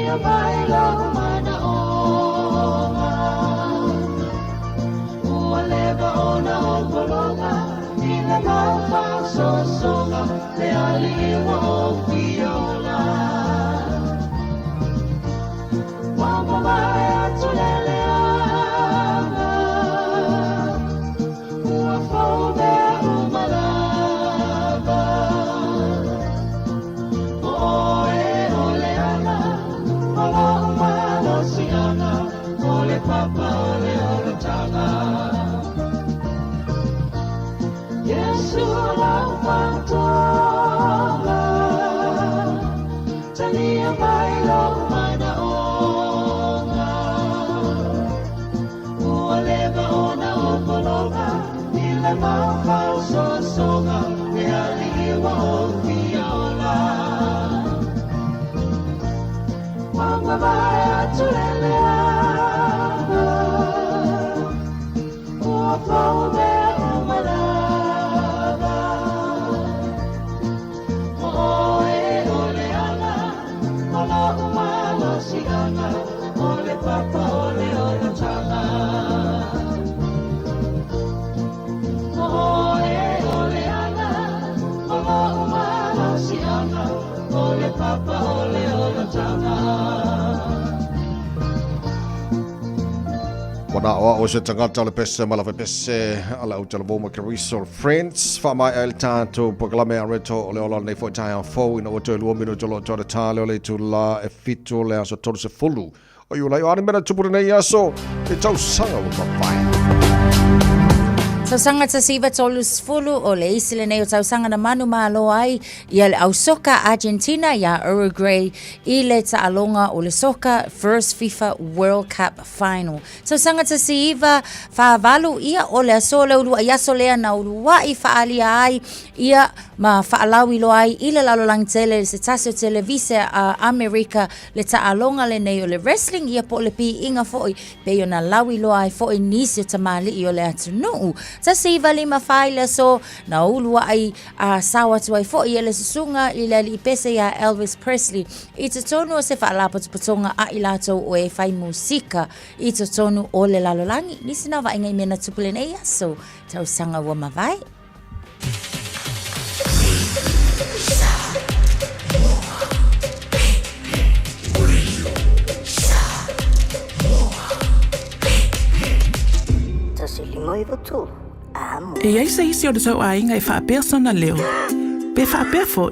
Talia mai lou manaoga Ua leva ona ou pologa I le mau faasoasoga Le alii ua ou fia ola Ua mavae atu le leaga Ua fou mea uma lava O oe o le ala O lo'u malosi'aga O le papa o le olataga Iesu lau fa'atoaga Talia mai lou manaoga Ua leva ona ou pologa I le mau faasoasoga Le alii ua ou fia ola Ua mavae atu le leaga Ua fou mea uma lava O oe o le ala O lo'u malosi'aga O le papa o le olataga O oe o le ala O lo'u malosi'aga O le papa o le olataga Ua na o a'u se tagata o le pese ma lava pese a le autalavou ma Keriso Friends. Faamaea ai le tatou polokalame a Reto o le ola o lenei foi taeao fou ina ua toe 2 minuto o lo o toa le tā lea o le itulā e 7 o le aso 30 o Iulai. O a ni mea na tupu lenei aso i tausaga ua mavae? Tausaga 1930, o le isi lenei o tausaga na manumalo ai ia le au soka Argentina iā Uruguay i le taaloga o le soka First FIFA World Cup Final. Tausaga 1948, ia o le aso le ulua'i aso lea na ulua'i faaalia ai ia ma faalauiloa ai i le lalolagi tele se tasi o televise a Amerika le taaloga lenei o le wrestling ia po o le piiga foi pei ona lauiloa ai foi nisi o tamalii o le atunuu. 1954 i le aso na ulua'i a sao atu ai foi e le susuga i le alii pese iā Elvis Presley i totonu o se faalapotopotoga a i latou o e fai musika i totonu o le lalolagi. Nisi na vaaiga i mea na tupu lenei aso tausaga ua mavae. E i ai se isi o le tou aiga e faapea sona leo? Pe faapea foi,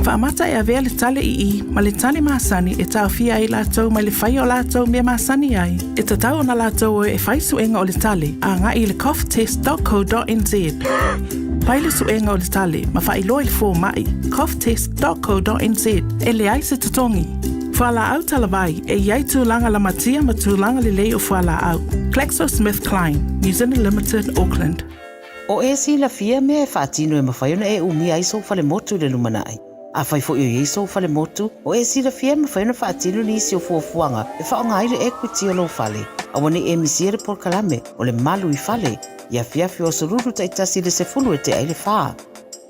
faamata e avea le tale ii ma le tale masani e taofia ai latou mai le faia o latou mea masani ai. E tatau ona latou o e fai suega o le tale agai i le coughtest.co.nz. Fai le suega o le tale ma faailoa i le fomai, coughtest.co.nz, e leai se totogi. Fualaau talavai, e i ai tulaga lamatia ma tulaga lelei o fualaau. GlaxoSmithKline, New Zealand Limited, Auckland. O e silafia mea e faatino e mafai ona e umia ai sou falemotu i le lumanai. Afai foi o i ai sou falemotu, o e silafia e mafai ona faatino nisi o fuafuaga e faaaoga ai le equity o lou fale. Aua ne i e misia le polokalame o le Malu i Fale i afiafi o aso Lulu taitasi i le 10 e tea ai le fa.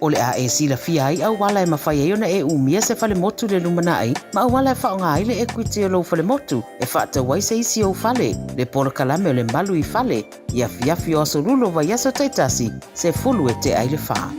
O le a e silafia ai auala e mafai ai ona e umia se falemotu i le lumanai ma auala e faaaoga ai le equity o lou falemotu e faatau ai se isi ou fale, le polokalame o le Malu i Fale i afiafi o aso Lulu o vaiaso taitasi, 10 e tea ai le fa.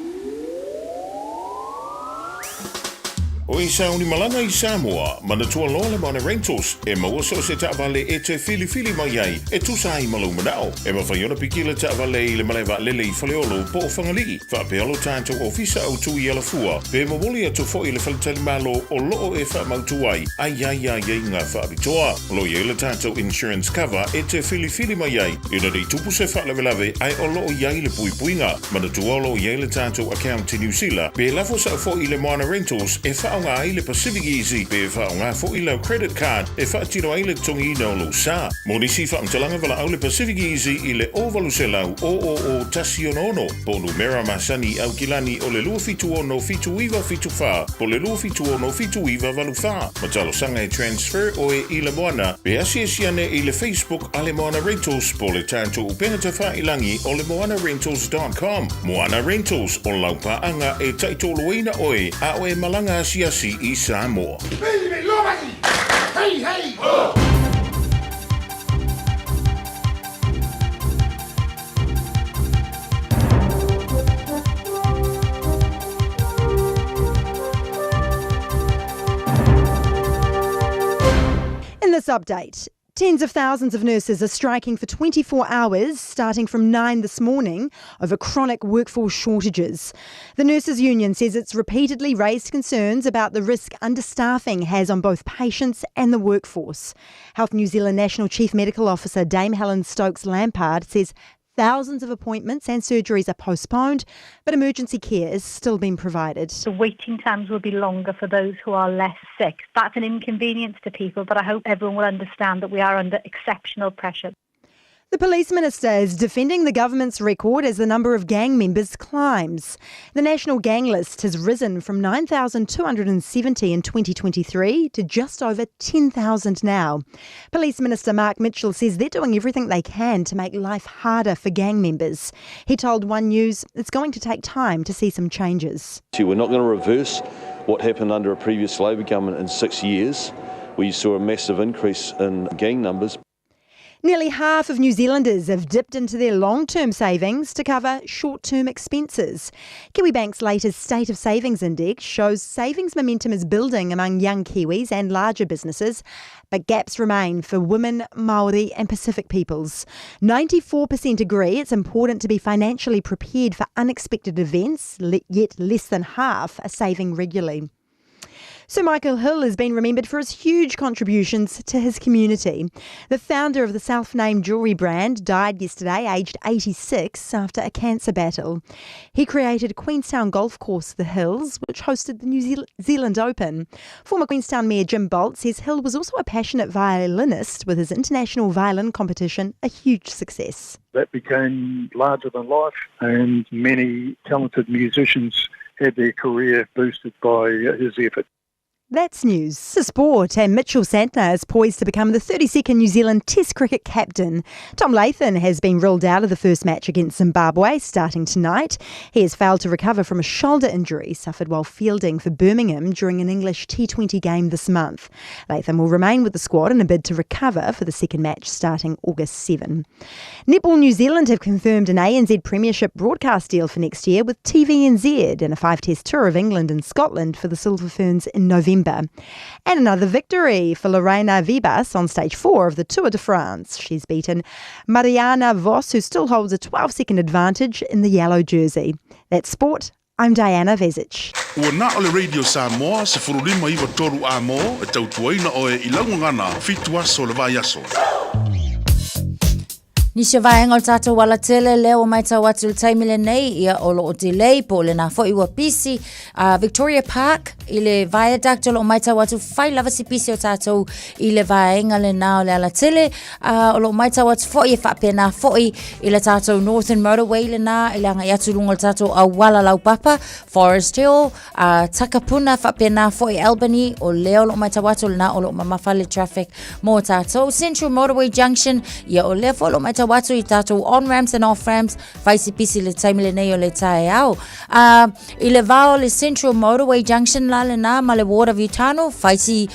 O e sauni malaga i Samoa, manatua loa le Moana Rentals e maua so o se taavale e te filifili mai ai e tusa ai ma lou manao. E mafai ona piki le taavale i le malae vaalele i Faleolo po o Fagalii, faapea lo tatou ofisa autu i Alafua, pe momoli atu foi i le faletalimalo o loo e faamautu ai a i ai aiaiga faapitoa. O lo o i ai le tatou insurance cover e te filifili mai ai ina nei tupu se faalavelave ae o lo o i ai le puipuiga. Manatua o lo o i ai le tatou account i Niu Sila, pe lafo sao foi i le Moana Rentals e faaaoga ai le Pacific Easy pe faaaoga foi lau credit card e faatino ai le totogiina o lou sa. Mo nisi faamatalaga valaau le Pacific Easy i le 0800 000 166 po o numera masani i Aukilani o le 276 7974 po o le 276 7984. Ma talosaga e transfer oe i le Moana pe asiasi ane i le Facebook a le Moana Rentals po o le tatou upega tafailangi o le moanarentals.com. Moana Rentals, o lau paaga e taitoloina oe a o e malaga asiasi i Samoa. This update. Tens of thousands of nurses are striking for 24 hours, starting from 9 this morning, over chronic workforce shortages. The Nurses Union says it's repeatedly raised concerns about the risk understaffing has on both patients and the workforce. Health New Zealand National Chief Medical Officer Dame Helen Stokes Lampard says thousands of appointments and surgeries are postponed, but emergency care is still being provided. The waiting times will be longer for those who are less sick. That's an inconvenience to people, but I hope everyone will understand that we are under exceptional pressure. The police minister is defending the government's record as the number of gang members climbs. The national gang list has risen from 9,270 in 2023 to just over 10,000 now. Police Minister Mark Mitchell says they're doing everything they can to make life harder for gang members. He told One News it's going to take time to see some changes. We're not going to reverse what happened under a previous Labour government in 6 years, where you saw a massive increase in gang numbers. Nearly half of New Zealanders have dipped into their long-term savings to cover short-term expenses. Kiwibank's latest State of Savings Index shows savings momentum is building among young Kiwis and larger businesses, but gaps remain for women, Māori and Pacific peoples. 94% agree it's important to be financially prepared for unexpected events, yet less than half are saving regularly. Sir Michael Hill has been remembered for his huge contributions to his community. The founder of the self-named jewellery brand died yesterday, aged 86, after a cancer battle. He created Queenstown Golf Course, The Hills, which hosted the New Zealand Open. Former Queenstown Mayor Jim Bolt says Hill was also a passionate violinist, with his international violin competition a huge success. That became larger than life, and many talented musicians had their career boosted by his effort. That's news. Sport, and Mitchell Santner is poised to become the 32nd New Zealand Test cricket captain. Tom Latham has been ruled out of the first match against Zimbabwe starting tonight. He has failed to recover from a shoulder injury suffered while fielding for Birmingham during an English T20 game this month. Latham will remain with the squad in a bid to recover for the second match starting August 7. Netball New Zealand have confirmed an ANZ Premiership broadcast deal for next year with TVNZ and a 5-test tour of England and Scotland for the Silver Ferns in November. And another victory for Lorena Wiebes on stage 4 of the Tour de France. She's beaten Mariana Vos, who still holds a 12-second advantage in the yellow jersey. That's sport. I'm Diana Vezic. Ua na o le Radio Samoa, 1593 a mo, e tautuaina oe i laugagana, 7 aso le vaiaso. Nisi o vaega o le tātou alatele lea ua maitau atu i le taimi lenei, ia o loo delay po o lenā foi ua pisi. Victoria Park i le viaduct o loo maitau atu fai lava si pisi o tātou i le vaega lenā o le alatele. O loo maitau atu foi e faapena foi i le tātou Northern Motorway lenā i le agai atu i luga o le tātou auala laupapa Forest Hill, Takapuna faapena foi Albany o lea o loo maitau atu lenā o loo mamafa le traffic mō tātou Central Motorway Junction, ia o lea foi o loo maitau atu i tātou on ramps and off ramps, fai si pisi le taimi lenei o le taeao. I le vā o le Central Motorway Junction la lenā ma le Waterview Tunnel, fai si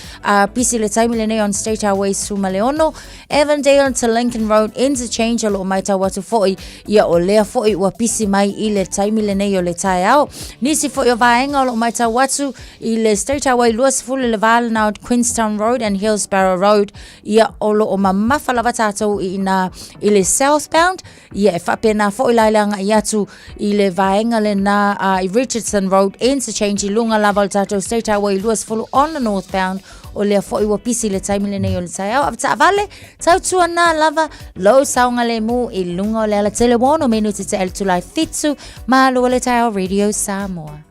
pisi le taimi lenei on State Highway 16, Avondale to Lincoln Road Interchange o loo maitau atu foi, ia o lea foi ua pisi mai i le taimi lenei o le taeao. Nisi foi o vaega o loo maitau atu I le State Highway 20 i le vā lena o Queenstown Road and Hillsborough Road, ia o lo o mamafa lava tātou i ina i le southbound, ia e faapena foi la i le agai atu i le vaega lena i Richardson Road interchange i lunga lava o le tātou State Highway 20 on the northbound, o lea foi ua pisi le taimi lenei o le taeao. A taavale, tautuana lava lou saogalemu i luga o le alatele ua ono minute te alu tulai 7 malo le taeao Radio Samoa.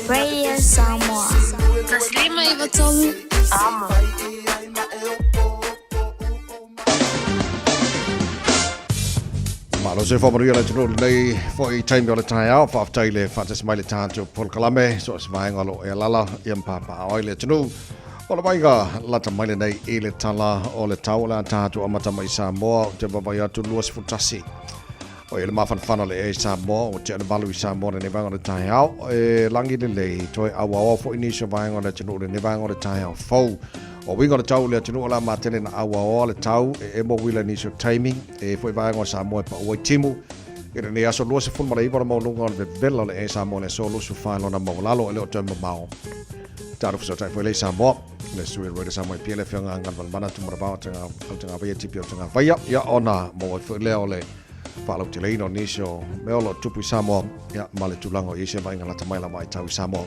Radio Samoa. 153 Amo. Malo se whamaruia le atunuu lenei foi taimi o le taeao, faafetai le faatasi mai le tātou polokalame, so o se vaega o lo o e alala ia mapapaa ai le atunuu. O le vaiga lata mai lenei i le tala o le tau o le a tātou amata mai Samoa, o te vaavaai atu 21. O ia le mafanafana o le ea i Samoa, ua tea le 8 i Samoa lenei vaega o le taeao. E lagi lelei, toe auaoa foi nisi o vaega o le atunuu lenei vaega o le taeao fou. O uiga o le tau i le atunuu o le a matele na auaoa le tau e emo uila i nisi o taimi, e foi vaega o Samoa e paua i timu. I lenei aso 29 o le maualuga o le vevela o le ea i Samoa i le aso 24 lona maualalo e le o toe mamao. Tatou fesootai foi lea i Samoa, le sui o le Radio Samoa i Apia le afioga a Galumalemana Tumuravao Autagavaia Tipi Autagavaia, ia ona maua ai foi lea o le faalauteleina o nisi o mea o lo o tupu i Samoa, ia ma le tulaga o i ai se vaaiga lata mai la vaitau i Samoa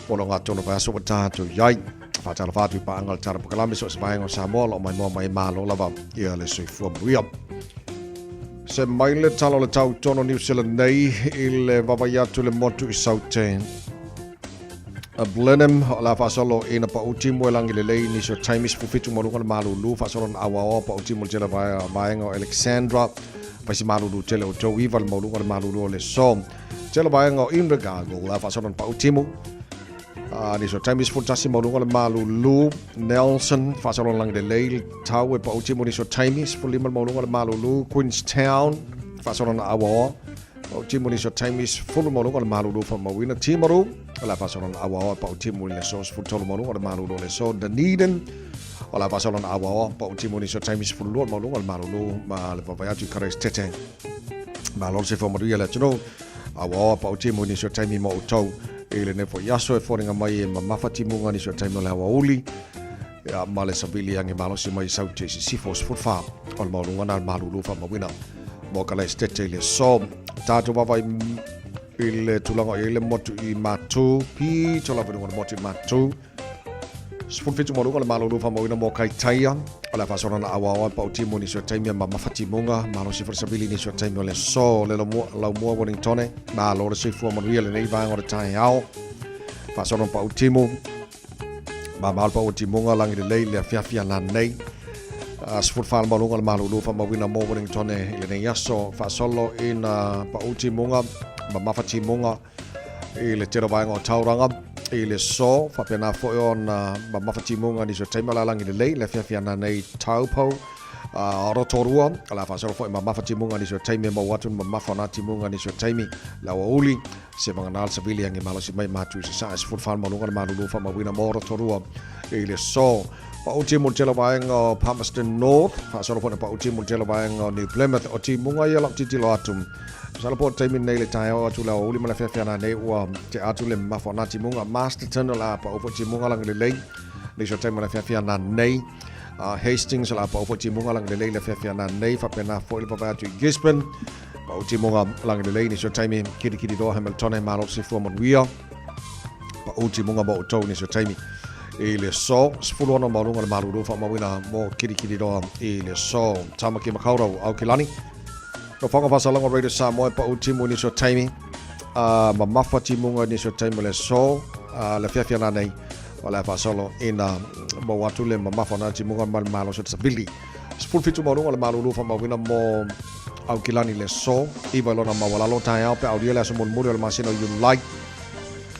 mo le ogatotonu o vaiaso ua tatou i ai. Faatalofa atu i paaga o le Tala Polokalame so o se vaega o Samoa o lo o maimoa mai ai malo lava ia le soifua manuia. Se mai le tala o le tau tono New Zealand nei i le vaavaai atu i le motu i Saute. A Blenheim, o le a faasolo ina pau timu e lagi lelei nisi o taimi 17 ma luga o le malulu, faasolo na auaoa pau timu i le tele vaega o Alexandra, faisi malulu tele o tou iva le maualuga o le malulu o le so. Tele vaega o Invercargill, o le a faasolo na pau timu nisi o taimi 11 ma luga o le malulu, Nelson, faasolo na lagi lelei le tau e pau timu nisi o taimi 15 le maualuga o le malulu, Queenstown, faasolo na auaoa Pau timu nisi o taimi 10 ma luga o le malulu faamauina Timaru, o le a faasolo na auaoa pau timu i le aso 13 ma luga o le malulu o le aso Dunedin, o le a faasolo na auaoa pau timu nisi o taimi 12 ma luga o le malulu ma le vaavaai atu i Karaisitete. Malo le soifua manuia le atunuu, auaoa pau timu nisi o taimi mo outou i lenei foi aso e foliga mai e mamafa timuga nisi o taimi o le aoauli. Ia, ma le savili age malosi mai i Saute i sisifo 14 o le maualuga na o le malulu faamauina mo Kalaisitete i le aso. Tatou vaavaai i le tulaga o i ai le motu i Matu, pito lava i luga o le motu i Matu. 17 maualuga o le malulu faamauina mo Kaitaia, o le a faasolo na auaoa e pau timu nisi o taimi e mamafa timuga, malosi foi le savili nisi o taimi o le aso. Le laumua Wellingtone, malo le soifua manuia lenei vaega o le taeao. Faasolo na pau timu. Mamao le pau o timuga lagi lelei le afiafi ana nei. 14 le maualuga o le malulu faamauina mo Wellingtone i lenei aso. Faasolo ina pau timuga, mamafa timuga i le tele o vaega o Tauranga i le so. Faapena foi ona mamafa timuga nisi o taimi o le a lagi lelei le afiafi ana nei Taupo. Rotorua, o le a faasolo foi mamafa timuga nisi o taimi e maua atu ni mamafa o nā timuga nisi o taimi le aoauli. Se vagana le savili age malosi mai matu i sasae 14 maualuga le malulu faamauina mo Rotorua i le aso. Pau timu le tele o vaega o Palmerston North, faasolo foi na pau timu le tele o vaega o New Plymouth. O timuga ia lau tilotilo atu. Masalo po o le taimi lenei le taeao atu le aoauli ma le afiafi ana nei ua tea atu le mamafa o nā timuga. Masterton o le a pau foi timuga lagi lelei nisi o taimi o le afiafi ana nei. Hastings o le a pau foi timuga lagi lelei le afiafi ana nei. Faapena foi le vaavaai atu i Gisborne. Pau timuga lagi lelei nisi o taimi Kirikiriroa Hamiltone malo le soifua manuia. Pau timuga mo outou nisi o taimi i le aso. 16 maualuga le malulu faamauina mo Kirikiriroa i le aso. Tamaki Makaurau Aukilani. Nofoaga Faasalaga Radio Samoa e pau timu i nisi o taimi. Mamafa timuga i nisi o taimi o le aso. Le afiafi ana nei o le a faasolo ina maua atu le mamafa o nā timuga ma le malosi o le savili. 17 maualuga le malulu faamauina mo Aukilani i le aso. 9 i lona maualalo taeao pe aulia le aso mulimuli o le masina o Iulai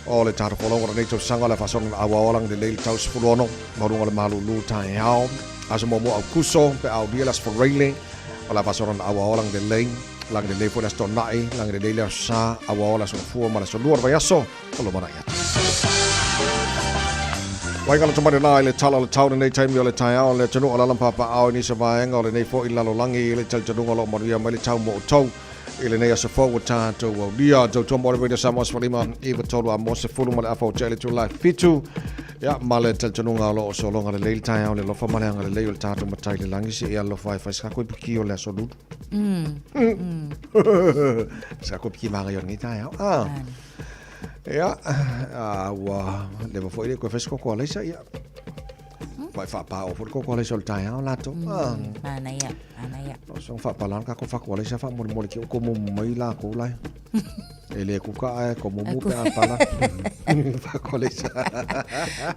o le tatou folauga o lenei tausaga o le a faasolo ina auao lagi lelei le tau 16 maualuga le malulu taeao. Aso muamua Aukuso pe aulia le aso Faraile o le a faasolo ina auao lagi lelei lagi lelei foi le aso Toonai lagi lelei le aso Sa auao le aso Gafua ma le aso Lua o le vaiaso o lumanai atu. Wai ngala tumare la i le tala o le tau lenei taimi o le taeao le atunuu o lalam papaao i nisi vaega o lenei foi lalolagi i le talitonuga o lo o manuia mai le tau mo outou i lenei aso fou ua tatou aulia. Tautua mo le Radio Samoa 15 9 3 a mo 10 ma le afa o tea i le itula e 7. Ia, ma le talitonuga o lo o sologa lelei le taeao le alofa ma le agalelei o le tatou Matai i le lagi seia alofa e fai se kako i piki o le aso lulu. Se kako i piki māngai o lenei taeao. Ah. Ia, a, ua leva foi le koe fai se koko alaisa, ia. Vai whaapā o foi le koko alaisa o le taeao latou. Ah. Manaia, manaia. O songa whaapalana ka ko whaku alaisa wha mole mole ki o ko mumu mai la ko lai. E le kuka ai ko mumu pe a pala. Whaku alaisa.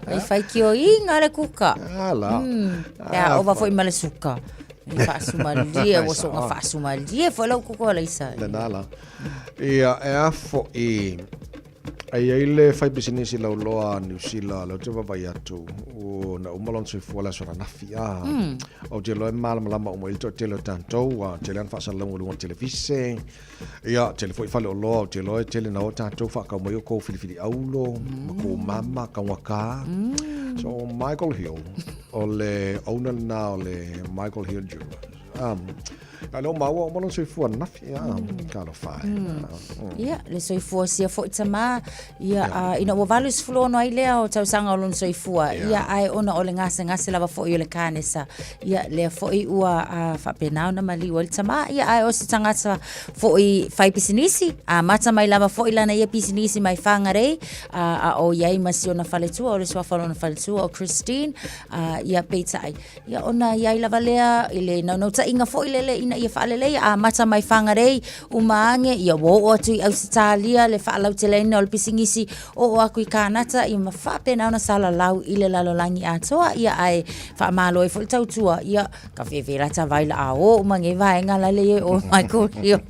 Vai whai ki o inga le kuka. Ala. Pe a ova foi ma le suka. E whaasumalie, ua songa whaasumalie foi lau koko alaisa. Lena la. Ia, e a foʻi, e i ai le faipisinisi lauloa a Niu Sila, lea ou te vaavaai atu, na uma lona soifua le aso ananafi, a. Ou te iloa e malamalama uma i le toatele o tatou, ua tele lava na faasalalauga i luga o le televise, ia, tele foi faleoloa, ou te iloa e tele na o tatou faatau mai o kou filifili aulo, ma kou mama, taugata. So, Michael Hill, o le owner lena o le Michael Hill Jewelers. A leo maua o malon soifua nafi ia talofa e. Ia, le soifua sia foi tamā, ia, ina ua 86 ai lea o tausaga o lona soifua, ia, ae ona o le gasegase lava foi o le kanesa, ia, lea foi ua faapena ona maliu ai le tamā, ia, ae o se tagata foi fai pisinisi, amata mai lava foi lana ia pisinisi mai Whangarei, a o i ai ma si ona faletua, o le suafa o lona faletua o Christine, ia, peitai, Ia ona i ai lava lea i le naunautaiga foi lele ina ia faaleleia, amata mai Whangarei, uma age, ia ua oo atu i Ausetalia le faalauteleina o le pisinisi, oo aku i Kānata, ia ma faapena ona salalau i le lalolagi atoa, ia ae faamalo ai foi le tautua, ia ka fefe lata vai la a o uma nge vaega la le ie o Michael Hill.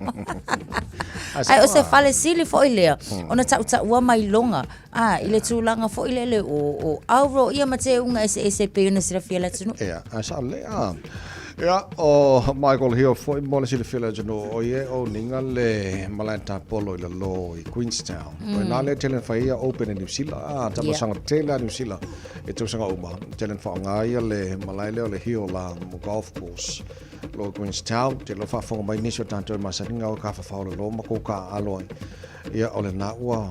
Ae o se fale sili foi lea, ona tautaua mai loga A, i le tulaga foi lele o, o auro ia ma teuga eseese e pei ona silafia e le atunuu. Ia, ae sao lelei, a. Ia, o Michael Hill foi mo le silafia e le atunuu, o ia e owninga le malae tapolo i lalo i Queenstown. O ina lea e tele na fai ai Open e Niu Sila, a, tausaga tele a Niu Sila i tausaga uma, tele na faaaoga ia le malae lea o le Hill la mo golf course lo Queenstown. Tele o faafofoga mai nisi o tatou e masani ga o ka fafao lalo ma kou kaaalo ai. Ia, o lena ua,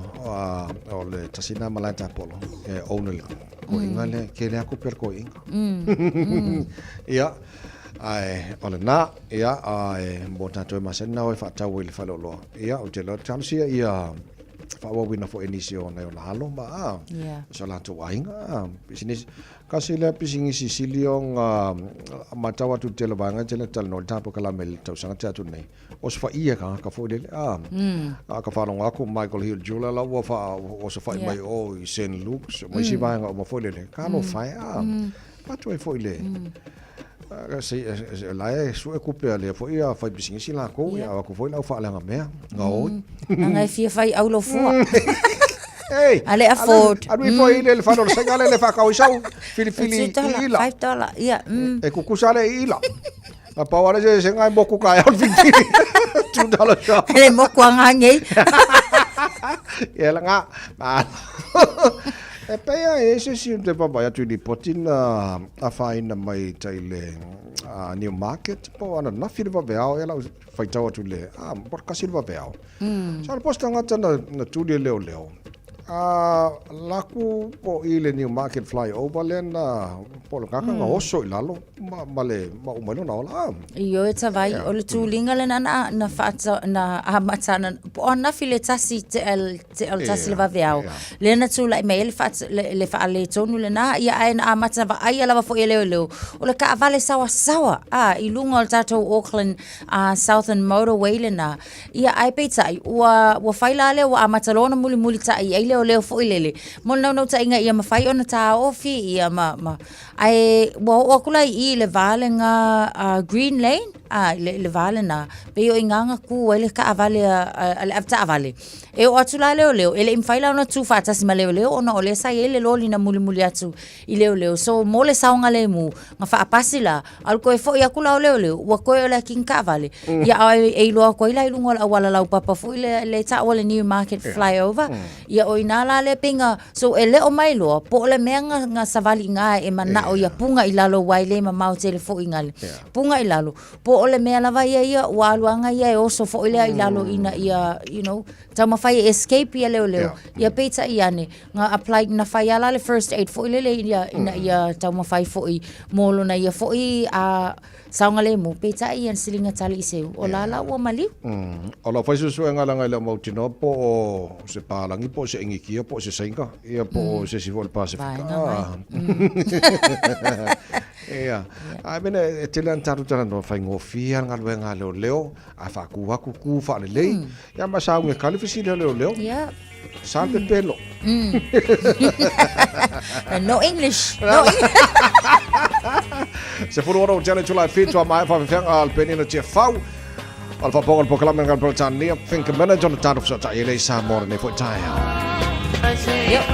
o le tasi lena malae tapolo, e own le koiga lea, ke lea kupe le koiga. Ia, ae o lena, ia, ae mo tatou e masani na o e faatau ai i le faleoloa. Ia, ou te iloa, talosia ia faaauauina foi e nisi o nai ona alo ma a, so latou aiga, a, pisinisi. Kasi lea pisinisi sili ona matau atu i le tele o vaega e tele na talanoa i le tapokalamu i le tausaga tea atu nei. O se faia tagata foi lele, a. A ka faalogo atu Michael Hill Jeweler la ua faa osofai mai o i St. Luke's ma isi vaega uma foi lele, talofa e, a. Avatu ai foi le, se la e sue tupe a lea foi a fai pisinisi lakou, ia avatu foi le au faaleaga mea, gaoi. Leaga e fia fai aulofua. Hey, A le afford. Alu ifo i le fale o le sainga lele e faatau ai sau filifili i ila. $5, ia. E kukusa le i ila. Na pau ale se se ngai moku ka au filifili. $2 shop. Le moku a ngā ngei. Ia la ngā. E pei a e se si te papa atu i lipoti na afaina mai tai le New Market po ana nafi le vaveao e lau faitau atu le a po kasi le vaveao. Sa le posi tagata na tuli e leoleo. A laku po i le New Market Flyover lea na po le kaka na oso i lalo ma, ma le ma uma lona ola. Ah. Ioe tavai, o le tuliga lena na, na faata, na amata na, po o anafi le tasi te el, te el tasi le vaveao. Lea na tulai mai ai le faata, le, le faaletonu lena, ia ae na amata vaaia lava foi e leoleo. O le kaavale sawasawa, a, i luga o le tatou Auckland Southern Motorway lena. Ia, ae peitai, ua, ua fai la lea, ua amata loa ona mulimulitaʻi ai leoleo foi lele, mo le naunautaiga ia mafai ona taofi, ia ma, ma, ae ua oo atu la i i i le va lena a Green Lane, a, i le, i le va lena, pei o i ina na kū ai le taavale a, a, a le avetaavale. E oo atu la leoleo, e le i mafai la ona tu faatasi ma leoleo ona o lea sa i ai le loli na mulimuli atu i leoleo. So, mo le saogalemu, na faapasi la, Alu koe foi aku la o leoleo, ua koe o le king kaavale. Ia a e iloa atu ai la i luga o le auala laupapa foi le, le taua le New Market Flyover. Ia o ina la le pinga, so e le o mai loa, po o le mea nga, nga savali nga e manao ia punga i lalo wai le mamao tele foi nga le. Punga i lalo. Po o le mea lava ia ia, ua alu anga ia e oso foi lea i lalo ina ia, you know, taumafai e escape ia leoleo. Ia peitai ane, Nga apply na fai ala le first aid foi lele ia ina ia taumafai foi mo lona ia foi a saogalemu peitai ia na siliga tali i seu o la la ua maliu. O lau fai suesuega leaga e le o mautinoa po o se palagi po o se Inikia po o se Saina ia po o se isi foi o le Pasifika. Ia. Ae mena e tele ana tatou talanoa faigofie lava le galuega a leoleo ae faatu atu tu faalelei ia ma sauga e kali fesili a leoleo. Ia. Sa le pepelo. No English. No English. 16 tele July 7 a mai whawhiwhianga al penina tia whau. Al whaponga le pokalame ngā Peretania. Think a minute on the tato whasata i lei Samoa nei foi taeao. Yep.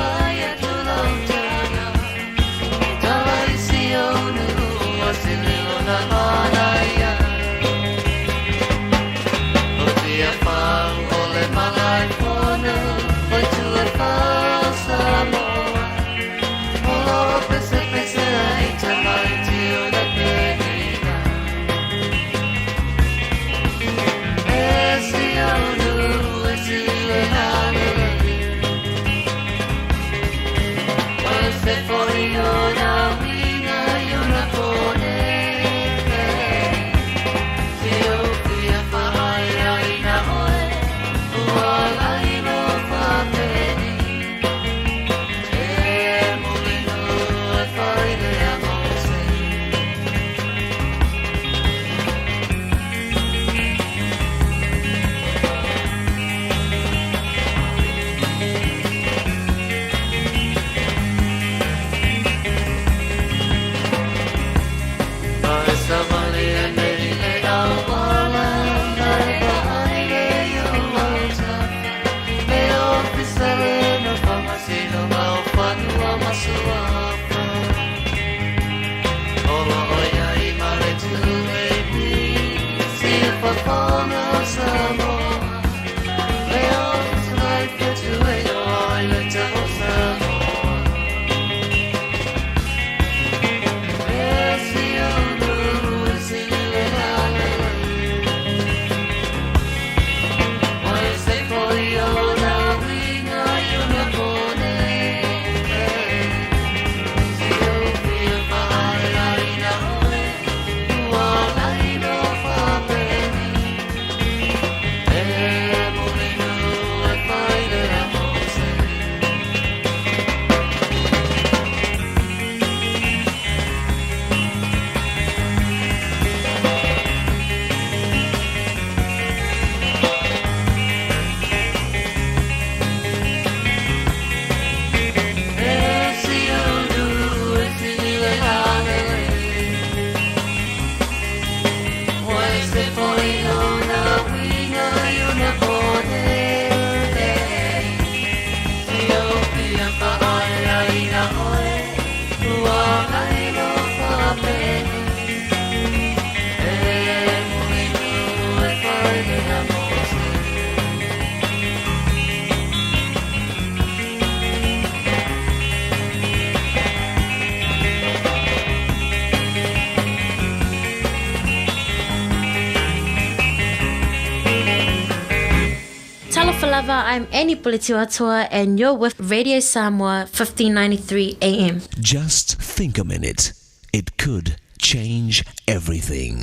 lava, I'm Annie Puletiuatoa and you're with Radio Samoa 1593 AM. Just think a minute. It could change everything.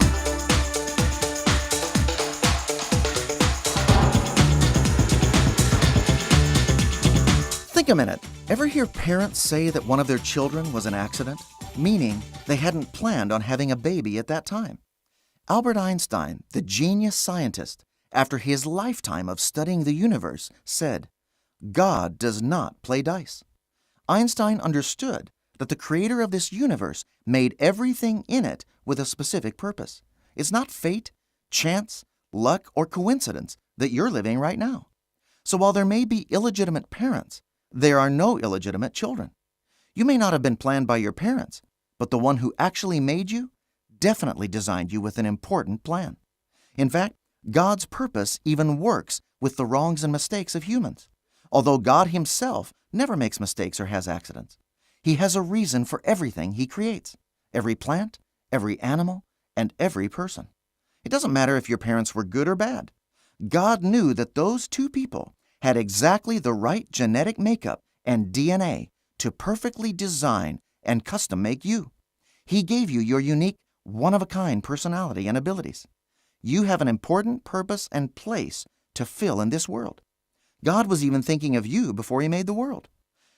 Think a minute. Ever hear parents say that one of their children was an accident? Meaning they hadn't planned on having a baby at that time. Albert Einstein, the genius scientist, after his lifetime of studying the universe, said, God does not play dice. Einstein understood that the creator of this universe made everything in it with a specific purpose. It's not fate, chance, luck, or coincidence that you're living right now. So while there may be illegitimate parents, there are no illegitimate children. You may not have been planned by your parents, but the one who actually made you definitely designed you with an important plan. In fact, God's purpose even works with the wrongs and mistakes of humans. Although God Himself never makes mistakes or has accidents, He has a reason for everything He creates every plant, every animal, and every person. It doesn't matter if your parents were good or bad. God knew that those two people had exactly the right genetic makeup and DNA to perfectly design and custom make you. He gave you your unique, one of a kind personality and abilities. You have an important purpose and place to fill in this world. God was even thinking of you before He made the world.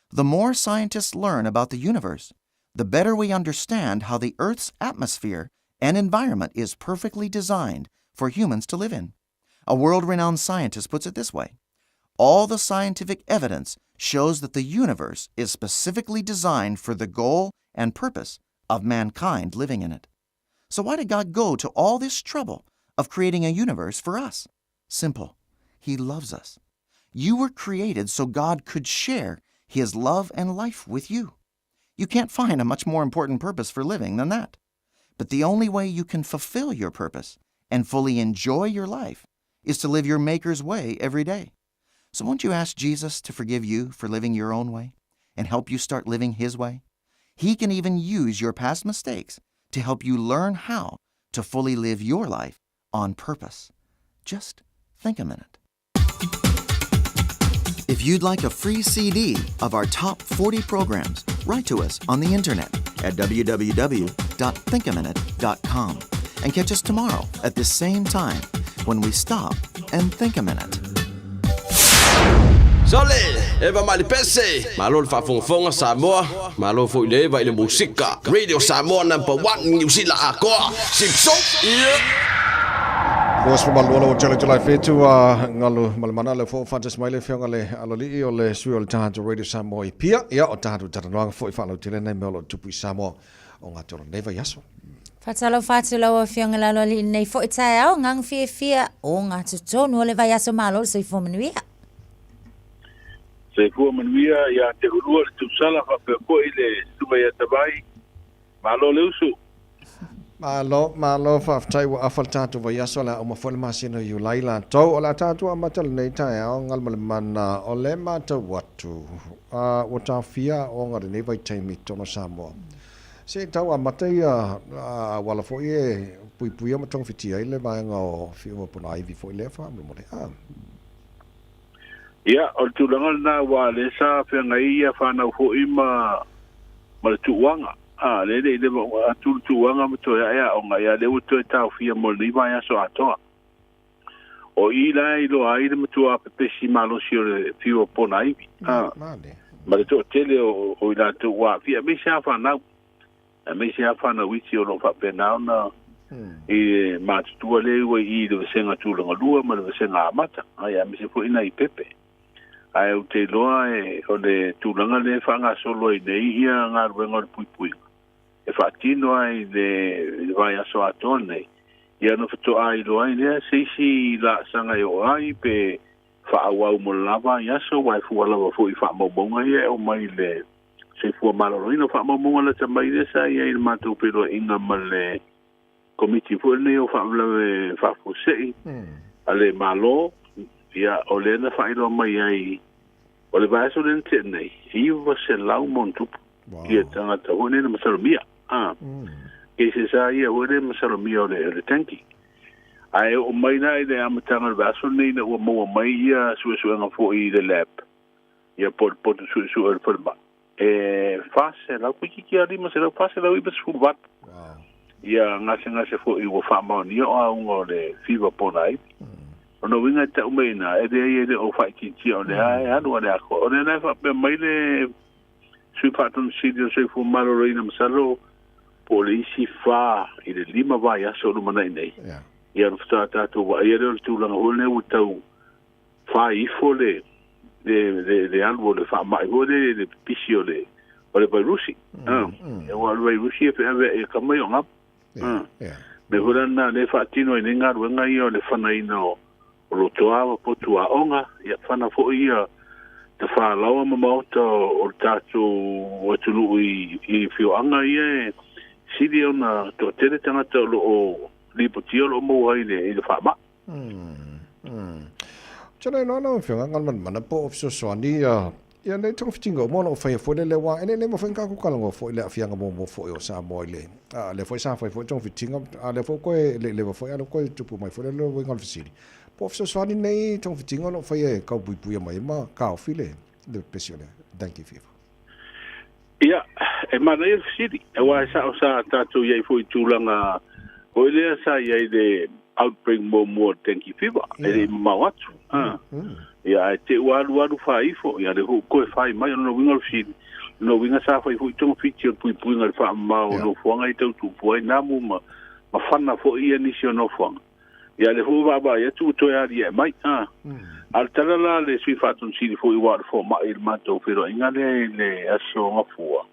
The more scientists learn about the universe, the better we understand how the Earth's atmosphere and environment is perfectly designed for humans to live in. A world renowned scientist puts it this way All the scientific evidence shows that the universe is specifically designed for the goal and purpose of mankind living in it. So, why did God go to all this trouble of creating a universe for us? Simple. He loves us. You were created so God could share His love and life with you. You can't find a much more important purpose for living than that. But the only way you can fulfill your purpose and fully enjoy your life is to live your Maker's way every day. So won't you ask Jesus to forgive you for living your own way and help you start living His way? He can even use your past mistakes to help you learn how to fully live your life on purpose. Just think a minute. If you'd like a free CD of our top 40 programs, write to us on the internet at www.thinkaminute.com and catch us tomorrow at this same time when we stop and think a minute. Sole, Eva Malipese, malo le faafogafoga Samoa, malo foi le Eva i le musika. Radio Samoa number 1 Niu Sila atoa. Sipso. Yeah. 22 lau tele July 7 a ngalu malemana le fo fantas mai le fionga le alolii o le sui o le tatou Radio Samoa i Pia ia o tatou talanoaga foi faalautele nei mea o lo o tupu i Samoa o ngā tolo nei vaiaso. Faatalofa atu lau Afioga i le Aloalii i lenei foi taeao, agaga fiafia o ngā totonu o le vaiaso malo le soifua manuia. Soifua manuia ia te ulua le Tusala faapea foi le Susuga ia Tavai. Malo le usu. Malo, malo, faafetai ua afa le tatou vaiaso, o le a uma foi le masina o Iulai latou. O le a tatou amata lenei taeao galumalemana o le matau atu, a ua taofia aoga i lenei vaitaimi i totonu o Samoa. Se i tau amata ia auala foi e puipuia ma togafitia ai le vaega o Fiu ma Ponaivi foi lea faamolemole. A. Ia, o le tulaga lena aua lea sa feagai ia fanau foi ma ma le tuuaga. A, lea e le i leva ona atu le tuuaga ma toe ae aoga, ia lea ua toe taofia mo lenei vaiaso atoa. O i la e iloa ai le matua pepesi malosi o le fiu o Ponaivi, a, ma le toatele o, o i latou ua aafia, aemaise lava fanau, aemaise lava fanau iti o lo o faapena ona i le matutua lea ua i i le vasega tulaga lua ma le vasega amata, ai aemaise foi nai pepe. Ae ou te iloa e, o le tulaga lea e faagasolo ai nei ia galuega o le puipuiga, e faatino ai i le, i le vaiaso atoa lenei, ia ona faatoa iloa ai lea se isi laasaga e oo ai pe faaauau mo le la vaiaso, aua e fua lava foi i faamaumauga ia e aumai i le soifua maloloina. O faamaumauga lata mai lea sa i ai i le matou feiloaiga ma le Komiti foi lenei o Faalavelave Faafuasei a le Malo, ia, o lea na faailoa mai ai, o le vaiaso lea na tea nei, 900 ma ona tupu ia tagata foi nei na masalomia. A, cases lava ia foi lea masalomia o le, o le dengue. Ae oo mai la i le amataga o le vaiaso lenei ina ua maua mai ia suesuega foi i le lab, ia po o le poto suesue o le falemai, e 400 toeitiiti lava 500, 498 ia gasegase foi ua faamaonia o auga o le fiva ponaivi. O lona uiga e tau mai i ina, e leai e le o faaitiitia o lea e alu a le atoa. O lea la e faapea mai le Sui Faatonu Sili o le Soifua Maloloina masalo po o le isi fa i le lima vaiaso o lumanai nei. Ia ona faatoa tatou vaaia lea o le tulaga foi lea ua tau fai ifo le le le alu o le faamai foi lea le pipisi o le o le vairusi. Aua o le vairusi e feaveai e kama i o gamu. Mea foi la lena lea e faatino ai nei galuega ia o le fanaina o o lotoa ma potu aoga, ia fana foi ia tafalaoa ma maota o le tatou atunuu i afioaga ia e sili ona toatele tagata o lo o lipotia o lo o maua ai i le faamai. Ou te le iloa lau Afioga Galumalemana po o fesoasoani ia Ia nei togafitiga uma o lo o faia foi lele aua e le le mafai ona tatou talanoa foi i le aafiaga muamua foi o Samoa i le a lea foi sa fai foi togafitiga a lea foi ua toe le leva foi a lea ua toe tupu mai foi le uiga o le fesili po o fesoasoani nei togafitiga o lo o faia e tau puipuia mai ai ma taofi le le pepesi o le dengue fever. Ia, e manaia le fesili, aua e sao sa tatou i ai foi i tulaga foi lea sa i ai le outbreak muamua o le dengue fever, e le i mamao atu. Ia, ae te ua alualu faaifo, ia lea foi ua toe fai mai. O lona uiga o le fesili, o lona uiga sa fai foi togafiti o le puipuiga i le faamamao o nofoaga ia tau tupu ai namu ma fana foi ia nisi o nofoaga. Ia lea foi ua vaavaai atu ua toe aliae mai. A o le tala la a le Sui Faatonu Sili foi aua o le fomai i le matou feiloaiga lea i le aso Gafua,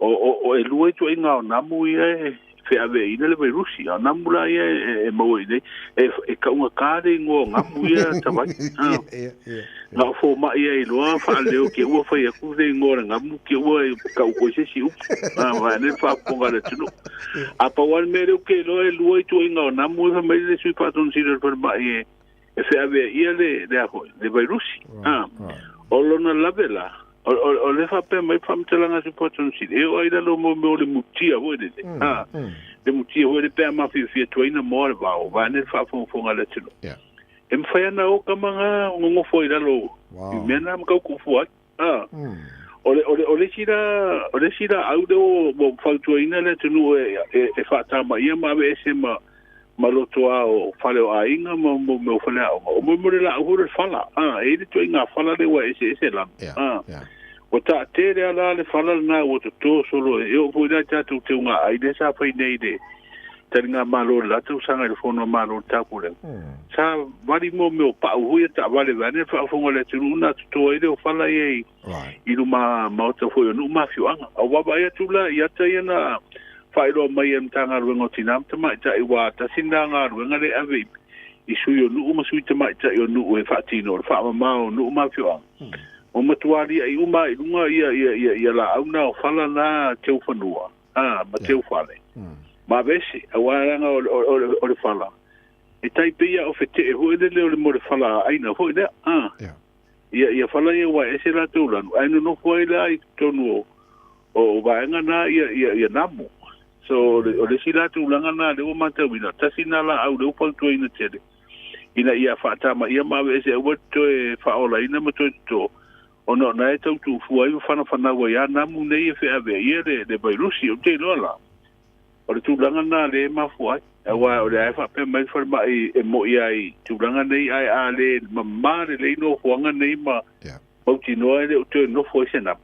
o e lua ituaiga o namu ia e feaveaiina le vairusi. A o namu la ia e maua i inei, e taugata le igoa o namu ia tavai. Na o fomai ia e iloa faaleo ke ua fai atu le igoa o le namu ke ua tau koe se isi upu. Vaeane le faafofoga a le atunuu. A pau lava le mea lea ou te iloa e lua ituaiga o namu e fai mai le Sui Faatonu Sili o le Falemai e feaveaia le a foi, le vairusi. O lona lave la, o le faapea mai le faamatalaga a le Sui Faatonu Sili, e oo lava i lalo o mea o le mutia foi lele, le mutia foi lele pe a mafiafia tuaina moa le vao, vaeane le faafogafoga a le atunuu. E mafai ona o tama na nonofo ai i lalo i mea na ma tau tuufua ai. O le, o le, o le isi la, o le isi laau lea ua fautuaina le atunuu e faatamaia ma aveese ma, ma lotoa o fale o aiga ma mea o faleaoga, o mo le laau foi o le fala. E i ai le ituaiga fala lea ua eseese lana. Ua taatele lava la le fala lena ua toto solo e oo foi la i tatou teuga-ai lea sa fai nei i le taligamalo i le la tausaga i le Fono a Malo o le Taupulega. Sa vali mo mea o pau foi ia taavale vaeane le faafofoga a le atunuu na toto ai lea o fala ia i luma maota foi o nuu ma afioaga. A ua vaavaai atu la i ata ia na faailoa mai e le Matagaluega o Tina ma Tamaitai aua tasi lena galuega lea e ave i sui o nuu ma sui tamaitai o nuu e faatino le faamama o nuu ma afioaga. Ua matua aliaʻi uma lava i luga ia laau na o fala na teufanua ma teufale ma aveese, aua leaga o le fala e tai pei lava o fetee foi lele o le mo le fala aina foi lea. Ia fala ia ua ese latou lanu ae nonofo ai la i totonu o vaega na ia namu. So o le isi la tulaga na lea ua matauina, tasi na laau lea ua fautuaina tele ina ia faatamaia ma aveese aua le toe faaolaina ma toe toto, ona o na e tau tuufua ai ma fanafanau ai a namu nei e feaveaia le vairusi. Ou te iloa la, o le tulaga lena lea e mafua ai, aua o lea e faapea mai le falemai e mo'i ai i tulaga nei, ae a le mamā lelei nofoaga nei ma mautinoa e le o toe nofo ai se namu,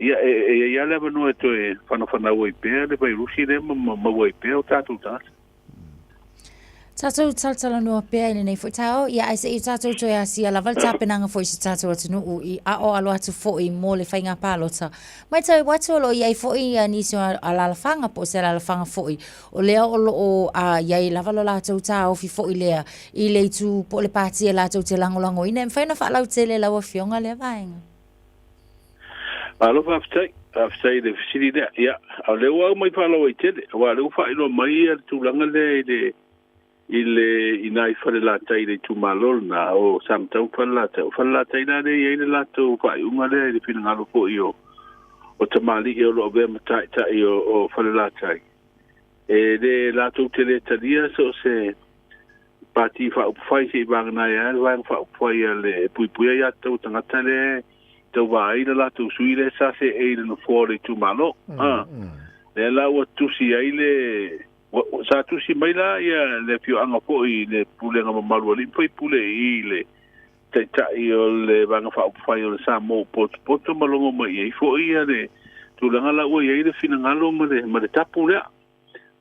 ia e i ai lava le avanoa e toe fanafanau ai pea le vairusi lea ma maua ai pea o tatou tagata. Tatou talatalanoa pea i lenei foi taeao, ia ae se i tatou toe asia lava le tapenaga foi i si tatou atunuu i aoalo atu foi mo le faiga palota. Matau atu o lo o i ai foi nisi o alalafaga po o se alalafaga foi o lea o lo o i ai lava lo latou taofi foi lea i le itu po o le pati e latou te lagolagoina. E mafai ona faalautele e lau Afioga lea vaega? Malo faafetai, faafetai i le fesili lea. Ia, o lea ua aumai faalauaitele, aua o lea ua faailoa mai le tulaga lea i le i le i nai Falelatai i le itumalo lena o Samatau ma Falelatai. O Falelatai la lea e i ai le latou faaiuga lea i le finagalo foi o o tamalii o lo o avea ma taitai o Falelatai. E le latou te le talia so o se Pati Faaupufai se i vagana ai lava le Vaega Faaupufai a le e puipuia aiatatau a tagata lea e tauva ai le latou sui lea sa seei i le nofoa o le itumalo. A lea la ua tusi ai le sa tusi mai la ia le afioaga foi i le pulega mamalu a alii ma faipule i i le Taitai o le Vaega Faaupufai o le Samoa ua potopoto ma logo mai i ai foi ia le tulaga la ua i ai le finagalo ma le ma le tapu lea.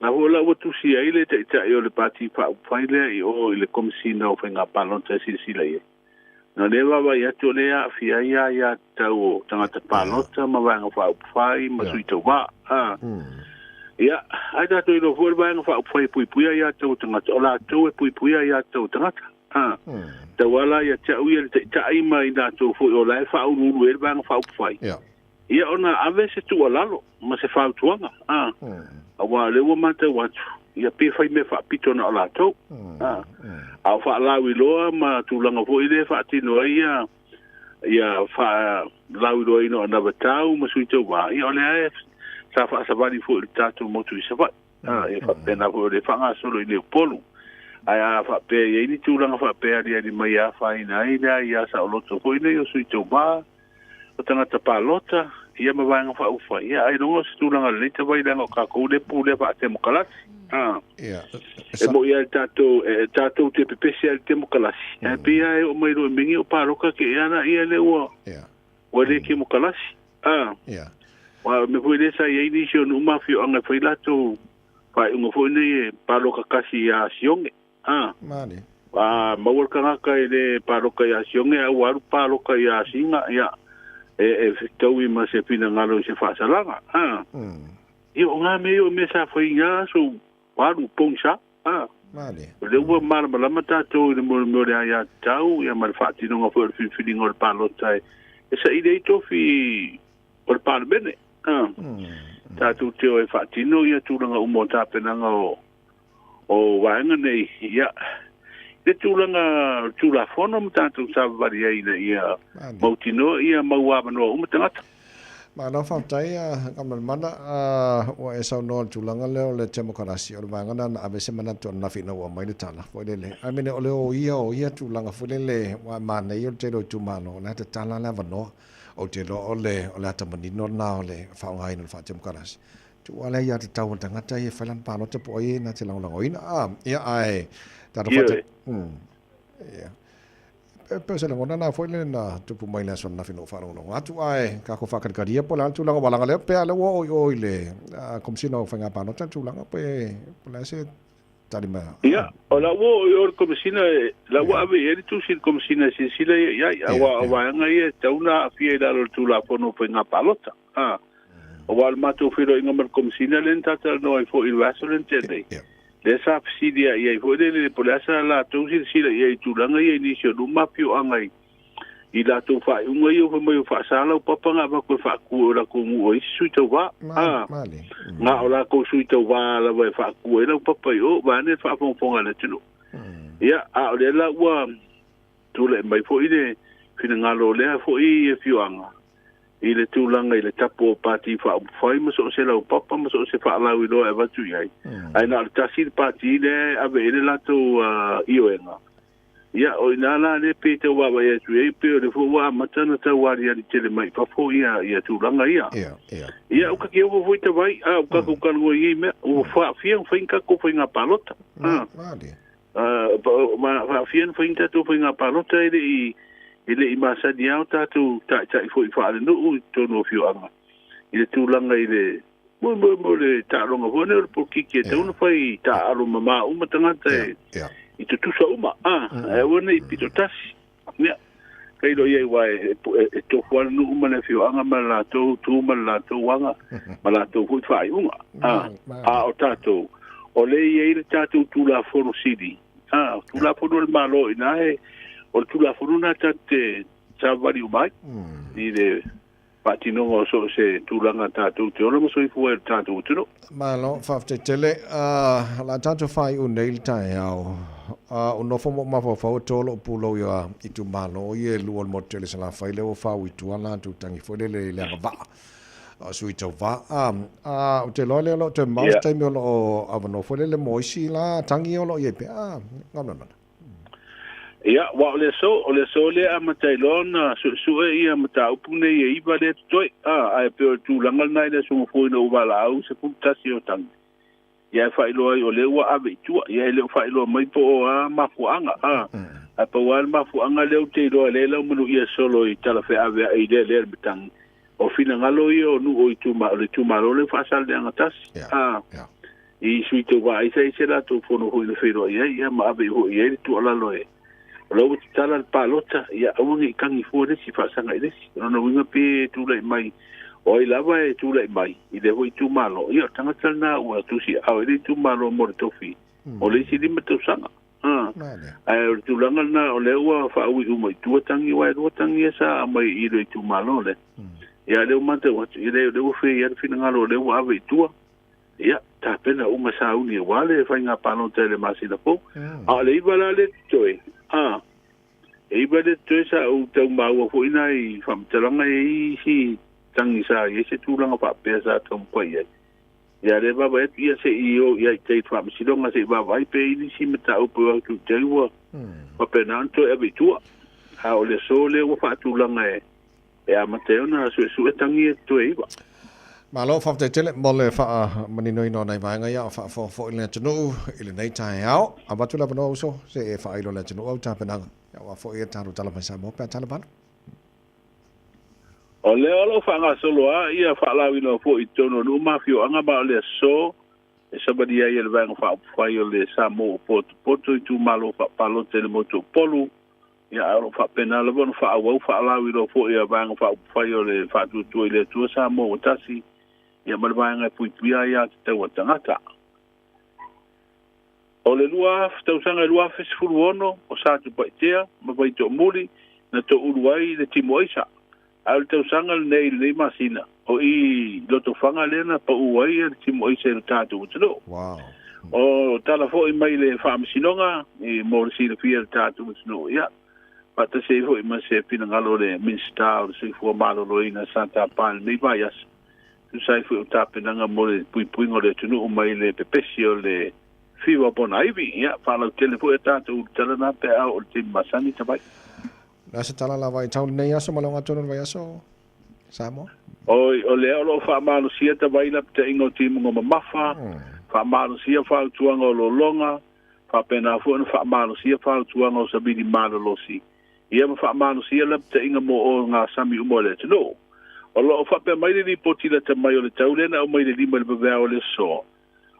Na foi la ua tusi ai le Taitai o le Pati Faaupufai lea i o i le Komesina o Faiga Palota e silasila i ai. Na lea vaavaai atu o lea e aafia ai aiatatau o tagata palota ma Vaega Faaupufai ma sui tauva. A. Ia, ai tatou iloa foi o le Vaega Faaupufai e puipuia aiatatau o tagata, o latou e puipuia aiatatau o tagata. A. Tauala ia te au ia le Taitai ma i latou foi o la e faauluulu i ai le Vaega Faaupufai. Ia ona ave se tuualalo ma se fautuaga, a, aua o lea ua matau atu, ia pe fai mea faapito na o latou, a, a o faalauiloa ma tulaga foi lea e faatino ai ia, ia faalauiloaina o anavatau ma sui tauva, ia o lea e sa faasavali foi i le tatou motu i Savaii, a, ia faapena foi o lea e faagasolo i nei Upolu. Ae a faapea e i ai ni tulaga faapea e aliali mai e afaina ai le aia saoloto foi nei o sui tauva, o tagata palota, ia ma Vaega Faaupufai, ia ailoga o se tulaga lelei tavai leaga o tatou lea pulea faatemokalasi. A. E mo'i lava i tatou, e tatou te pepesi lava i le temokalasi, ae pei lava e oo mai loa i mea nei o palota te ea laia lea ua ua le temokalasi. A. Aua o le mea foi lea sa i ai nisi o nuu ma afioaga e fai latou faaiuga foi nei e paloka kasi ia Sioge. A. Male. A maua le tagata e le paloka ia Sioge ae ua alu paloka ia Asiga, ia, e, e fetaui ma se finagalo i se faasalaga. A. Ia, o ngā mea ia o mea sa fai i ngā aso ua alu pogisa. A. Male. O lea ua malamalama tatou i le mea o le aiatatau ia ma le faatinoga foi o le filifiliga o le palota e, e saili ai tofi o le Palemene. A. Tatou te o e faatino ia tulaga uma o tapenaga o o vaega nei, ia, i le tulaga o le Tulafono ma tatou savavali ai ina ia mautinoa ia mau avanoa uma tagata. Malo faafetai Gamalemana, ua e saunoa i le tulaga lea o le temokarasi, o le vaega lena na ave se manatu ananafi ina ua aumai le tala foi lele. I mean, o le o ia o ia tulaga foi lele aua e manaia o le tele o itumalo o la e tatala le avanoa. Ou te iloa o le o le ata manino lena o le faaaogaina o le faatemokarasi. Tuu lea ia tatau a le tagata ia e fai lana palota po o ai na te lagolagoina. Ah, ia ae tatou Ioe. whata... Ia. Pe o se lagona na foi le na tupu mai le aso ananafi na ou faalogologo atu ae kako whaakarikaria po le a le tulaga ua laga lea pe a le ua o i o i le Komesina o Faiga Palota le tulaga pe po le a se tali mai. Ia, o la ua o i o le Komesina, la ua ave i ai le tusi i le Komesina e silasila ia i ai, aua o vaega ia e tatau ona aafia i lalo o le Tulafono o Faiga Palota. A, aua o le matou feiloaiga ma le Komesina lea na talatalanoa ai foi i le vaiaso lea na tea nei, lea sa fesili ai i ai foi lele po o le a sa latou silasila i ai i tulaga ia i nisi o nuu ma afioaga i i latou faaiuga ia fai mai o faasa laupapa na avatu e faatu e o latou nuu o isi sui tauva. A, na o latou sui tauva lava e faatu ai laupapa i o, vaeane le faafogafoga a le atunuu. Ia, a o lea la ua tulai mai foi le finagalo o lea foi afioaga i le tulaga i le tapu o Pati Faaupufai ma so o se laupapa ma so o se faalauiloa e avatu i ai, ae na o le tasi le Pati lea e ave i ai le latou ioega. Ia, o i ina la lea pei e tau vaavaai atu i ai, pei o lea foi ua amata ona tau aliali tele mai i fafo ia tulaga ia. Ia, ua kake ovo foi tavai, a ua tatou talanoa i nei mea, ua faafia ona fai ni tatou faiga palota. Faafia ona fai ni tatou faiga palota e le i masani lava o tatou taitai foi faalenuu i totonu o afioaga i le tulaga i le mo le taaloga foi lea o le polokiki e tatau ona fai taaalo mama uma tagata i tutusa uma, ae aua ne i pito tasi. Ia, tailo i ai aua e tofu lava le nuu ma le afioaga ma le latou tu ma le latou aga ma latou foi faaiuga. A o tatou, o lea e i ai le tatou Tulafono Sili, Tulafono a le Malo i ina, o le Tulafono lena tatou te savavali uma ai i le faatinoga o so o se tulaga tatou te ola ma soifua ai i lo tatou atunuu. Malo, faafetai tele. O le a tatou faaiu nei le taeao. Ua nofo ma ou mafaufau e to lou pulou i itumalo ia e lua o le motu tele i Salafai lea ua fau i tua latou tangi foi lele i le agavaa o sui tauva. Ou te iloa lea o lo o toe mamao se taimi o lo o avanoa foi lele mo isi la tangi o lo o i ai pea. Galuega. Ia, aua o le aso, o le aso lea e amata ai loa ona suesue ia mataupu nei e iva lea totoe, a, ae pei o le tulaga lena i le aso gafua ina ua valaau i 11 o tagi, ia e faailoa ai o lea ua ave i tua, ia e le o faailoa mai po o a mafuaaga, a, ae pau lava le mafuaaga lea ou te iloa lea e laumanuia solo i tala feaveai i lea lea le matagi, o finagalo ia o nuu o ituma, o le itumalo lea ua faasalelega tasi, a. I sui tauva ai sa i se latou fono foi na feiloai ai, ia ma ave foi i ai le tuualalo e o la ua tatala le palota, ia aua ne i tagi fua le isi, faasaga i le isi. O lona uiga pe tulai mai, o ai lava e tulai mai i lea foi itumalo, ia o le tagata lena ua tusiaao ai le itumalo mo le tofi o le isi 5 tausaga. Ae o le tulaga lena o lea ua faaui uma i tua tagi, aua e lua tagi ia sa aumai i le itumalo lea. Ia lea ua matau atu, ia lea ua fei lava le finagalo o lea ua ave i tua. Ia, tapena uma sauni aua le faiga palota i le masina fou. A o le iva la lea totoe, a, e iva lea totoe sa ou tau maua foi nai faamatalaga e i ai isi tagi sa i ai se tulaga faapea sa taumafai ai. Ia, lea vaavaai atu, ia se i o i ai i tai i le faamasinoga se i vaavaai pe i ai nisi mataupu e o atu i tai ua faapena ona toe ave i tua. A o le aso lea ua faatulaga e E amata ai ona suesue tagi e totoe iva. Malo, faafetai tele mo le faamaninoina o nai vaega ia o faafofoga foi le atunuu i lenei taeao. Avatu le avanoa uso se e faailo le atunuu au tapenaga aua foi e tatou tala mai Samoa pe a tala valu. O lea o lo o faagasolo lava ia faalauiloa foi i totonu o nuu ma afioaga ma o le aso e savalia ai e le Vaega Faaupufai o le Samoa ua potopoto itumalo faapalota i le motu o Upolu. Ia, ae o lo o faapena lava ona faaauau faalauiloa foi a Vaega Faaupufai o le Faatuatua i le Atua Samoa ua Tasi, ia ma le Vaega e Puipuia Aia Tatau a Tagata. O le tausaga e 2016, o Satupaitea ma Vaitoomuli na toulu ai le timu aisa. Ae o le tausaga lenei i lenei masina, o i Lotofaga lea na pau ai le timu aisa i lo tatou atunuu. Wow. O tala foi mai le Faamasinoga i mo le silafia e le tatou atunuu, ia, faatasi ai foi ma se finagalo o le Minisita o le Soifua Maloloina sa tapa i lenei vaiaso, tusa ai foi o tapenaga mo le puipuiga o le atunuu mai le pepesi o le fiva ponaivi. Ia, faalautele foi a tatou ulutala na pe a oo i le taimi masani tamai. Na se tala lava i tau lenei aso ma le ogatotonu o le vaiaso, Samoa? Oi, o lea o lo o faamalosia tawai lapataiga o timuga mamafa, faamalosia fautuaga o lologa, faapena foi ona faamalosia fautuaga o savili malolosi, ia ma faamalosia lapataiga mo o ngā sami uma o le atunuu. O lo o faapea mai le lipoti lata mai o le tau lea na aumai le 5 i le vaveao o le aso.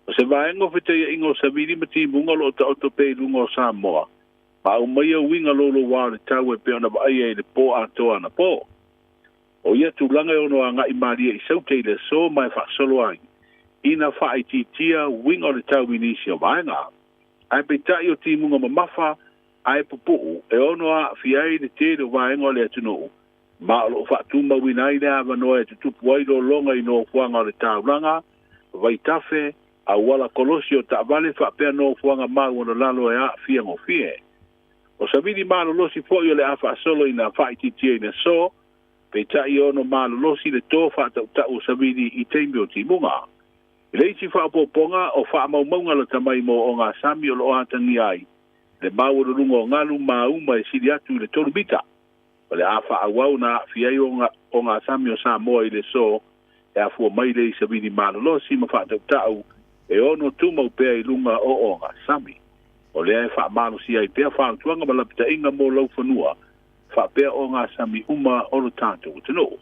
O se vaega o fetaiaiga o savili ma timuga o lo o taoto pea i luga o Samoa, ma aumaia uiga louloua o le tau e pei ona vaaia i le pō atoa anapō. O ia tulaga e ono agai malie i Saute i le aso ma e faasolo ai ina faaitiitia uiga o le tau i nisi o vaega. Ae peitai o timuga mamafa ae pupuu e ono aafia ai le tele o vaega o le atunuu ma o lo o faatumauina ai le avanoa e tutupu ai lologa i nofoaga o le taulaga, vaitafe, auala kolosi o taavale faapea nofoaga maualolalo e aafia gofie. O savili malolosi foi o le a faasolo ina faaitiitia i le aso, peitai e ono malolosi le to faatautau o savili i taimi o timuga. I le isi faaopoopoga, o faamaumauga lata mai mo ogasami o lo o atagia ai le maualuluga o galu ma uma e sili atu i le 3 mita. O le a faaauau na aafia ai ogasami o Samoa i le aso e afua mai lea i savili malolosi ma faatautau e ono tumau pea i luga o ogasami. O lea e faamalosia ai pea fautuaga ma lapataiga mo laufanua faapea ogasami uma o lo tatou atunuu.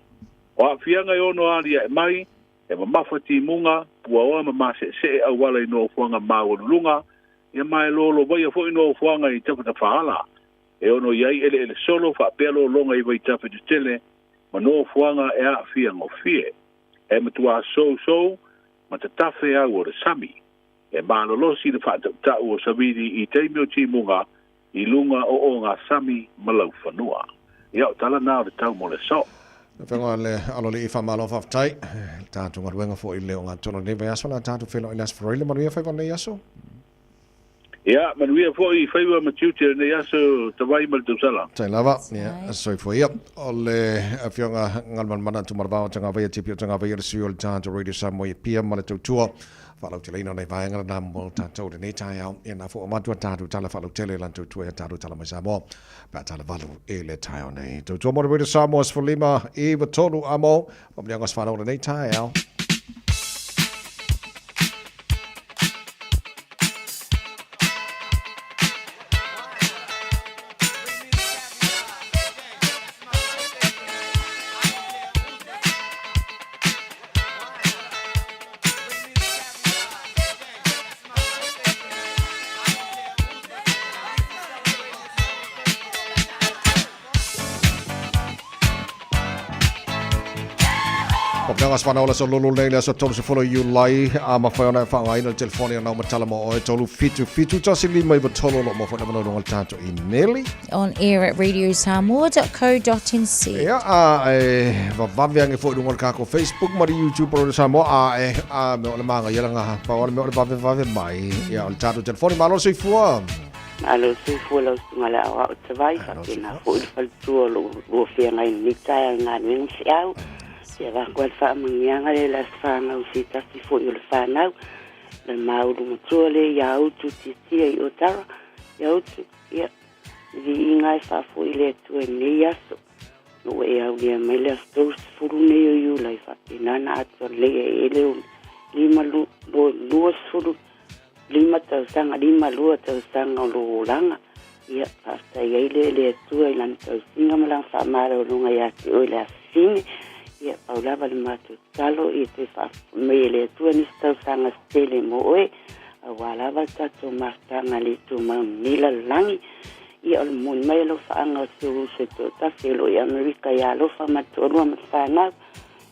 O aafiaga e ono aliae mai, e mamafa timuga, puaoa ma maseesee auala i nofoaga maualuluga, ia ma e lolovaia foi nofoaga i tafatafaala. E ono i ai eleele solo faapea lologa i vaitafe tetele ma nofoaga e aafia gofie. E matuā sousou ma tatafe au o le sami. E malolosi le faatautau o savili i taimi o timuga i luga o ogasami ma laufanua. Ia, o tala na o le tau mo le aso. Le Afioga i le Aloalii, faamalo faafetai. Le tatou galuega foi i le ogatotonu o lenei vaiaso, o le a tatou feiloai i le Aso Faraile. Manuia faiva o lenei aso. Ia, manuia foi faiva ma tiute o lenei aso tawai ma le tausala. Tai lava, ia, soifua ia. O le Afioga Galumalemana Tumalavao Tagavaia Tipi o Tagavaia le sui o le tatou Radio Samoa i Apia ma le tautua. Faalauteleina o nai vaega lena mo tatou i lenei taeao. Ia na foi avatu a tatou tala faalautele i lana tautua ia tatou tala mai Samoa pe a tala valu i le taeao nei. Tautua mo le Radio Samoa 15 93 a mo Faamanuiaga o se whanau o lenei taeao. Papeaga se whanau le aso lulu nei le aso 30 o Iulai a mawhai ona e whaangaina le telefoni o nau matala mo oe 3 7 7 1 5 9 3 lo mo whai na manau le tātou imeli. On air at radiosamoa.co.nz. Ia, a e vavave ange foi lunga o le kako Facebook ma le YouTube o le Samoa a e a me o le manga ia langa pa o le me o le vave vave mai. Ia o le tātou telefoni malo soifua. Malo soifua lau susuga le aoao tavai faapena foi le faletua o loo lua feagai i lenei taeao i galuega ma feau. Ia avatu ai le faamanuiaga lea i le aso fanau se tasi foi o le fanau le maulu matua lea ia Utu Tiatia i Otara. Ia Utu, ia viiga e faafoi i le Atua i lenei aso. Ina ua e aulia mai le aso 30 nei o Iulai faapena na atoa lelei ai e le 25 tausaga, 52 tausaga o lou olaga. Ia, faafetai ai lea i le Atua i Lana tausiga ma Lana faamalologa ia te oe i le afifine. Ia, pau lava le matou tatalo, ia toe faafoi mai e le Atua nisi tausaga se tele mo oe, aua lava le tatou mafutaga le tumau i lenei lalolagi. Ia, o le momoli mai o lau faaga o si ou uso e toatasi o lo o i Amerika ia Alofa ma le toalua ma le fanau.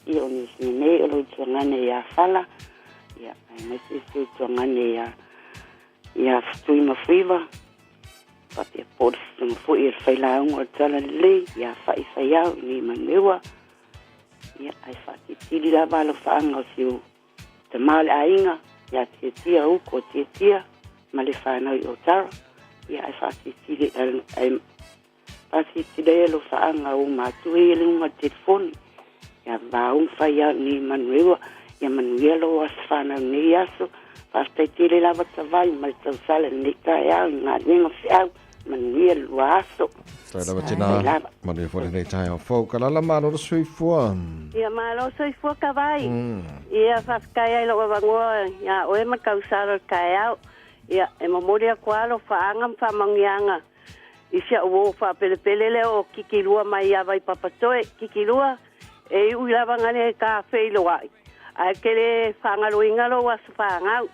Ia, o Niu Sila nei o lou tuagane ia Fala. Ia, aemaise si ou tuagane ia ia Fetui ma Fuiva, faapea po o le susuga foi e le failauga o le Talalelei, ia Faifaiau i nei Manueua. Ia, ae faatitili lava alofaaga o si ou tama o le aiga, ia Tiatia Uko Tiatia ma le fanau i Otara. Ia, ae faatitili ae faatitili ai alofaaga o ou matua ia i luga o le telefoni. Ia vaoga fai au nei manueua, ia manuia lou aso fanau i lenei aso. Faafetai tele lava Tavai ma le tausala i lenei taeao i galuega feau. Manuia le lua aso. Tai lava tina, manuia foi lenei taeao fou. Kalala malo le soifua. Ia malo soifua Tavai. Ia faafetai ai lou avanoa ia oe ma le tausala o le taeao. Ia e momoli atu lava alofaaga ma faamanuiaga I si au uo faapelepele lea o Kikilua mai ia Vaipapatoe. Kikilua, e iu i lava gane e ta feiloai, ae ke le faagaloina lou aso fanau.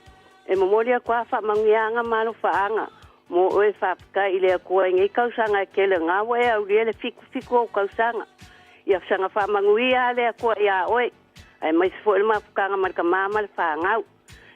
E momoli atu a faamanuiaga ma alofaaga mo oe faafetai i le Atua i nei tausaga e tele na ua e aulia le 77 ou tausaga. Ia saga faamanuia a le Atua iā oe, aemaise foi le mafutaga ma le tama ma le fanau.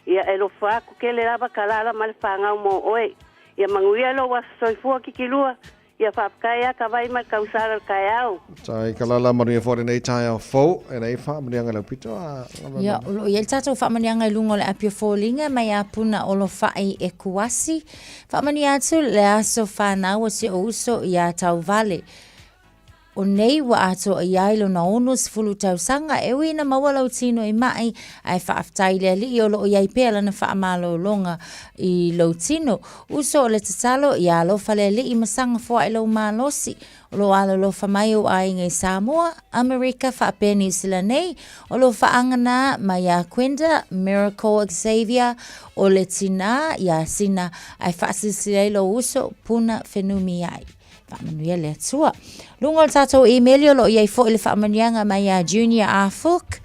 Ia e lofa atu tele lava ka lala ma le fanau mo oe. Ia manuia lou aso soifua Kikilua. Ia faafetai a ka vai ma le tausala o le taeao. Tai ka lala manuia foi lenei taeao fou e nei faamanuiaga i lau pito a Ia, o lo o i ai le tatou faamanuiaga i luga o le api o foliga mai ia Puna Olofai e Kuasi. Faamanuia atu le aso fanau o si ou uso ia Tauvale. O nei ua atoa i ai lona 60 tausaga, e ui ina maua lou tino i maʻi, ae faafetai i le Alii o lo o i ai pea lana faamalologa i lou tino. Uso o le tatalo, ia alofa le Alii ma saga foaʻi lou malosi. O lo o alolofa mai ou aiga i Samoa, Amerika faapea Niu Sila nei, o lo o faaagana mai iā Quenda, Miracle Xavier, o le tinā iā Sina, ae faasilasila ai lou uso, Puna Fenumiai. Faamanuia le Atua. Luga o le tatou email o lo o i ai foi le faamanuiaga mai ia Junior A. Fook.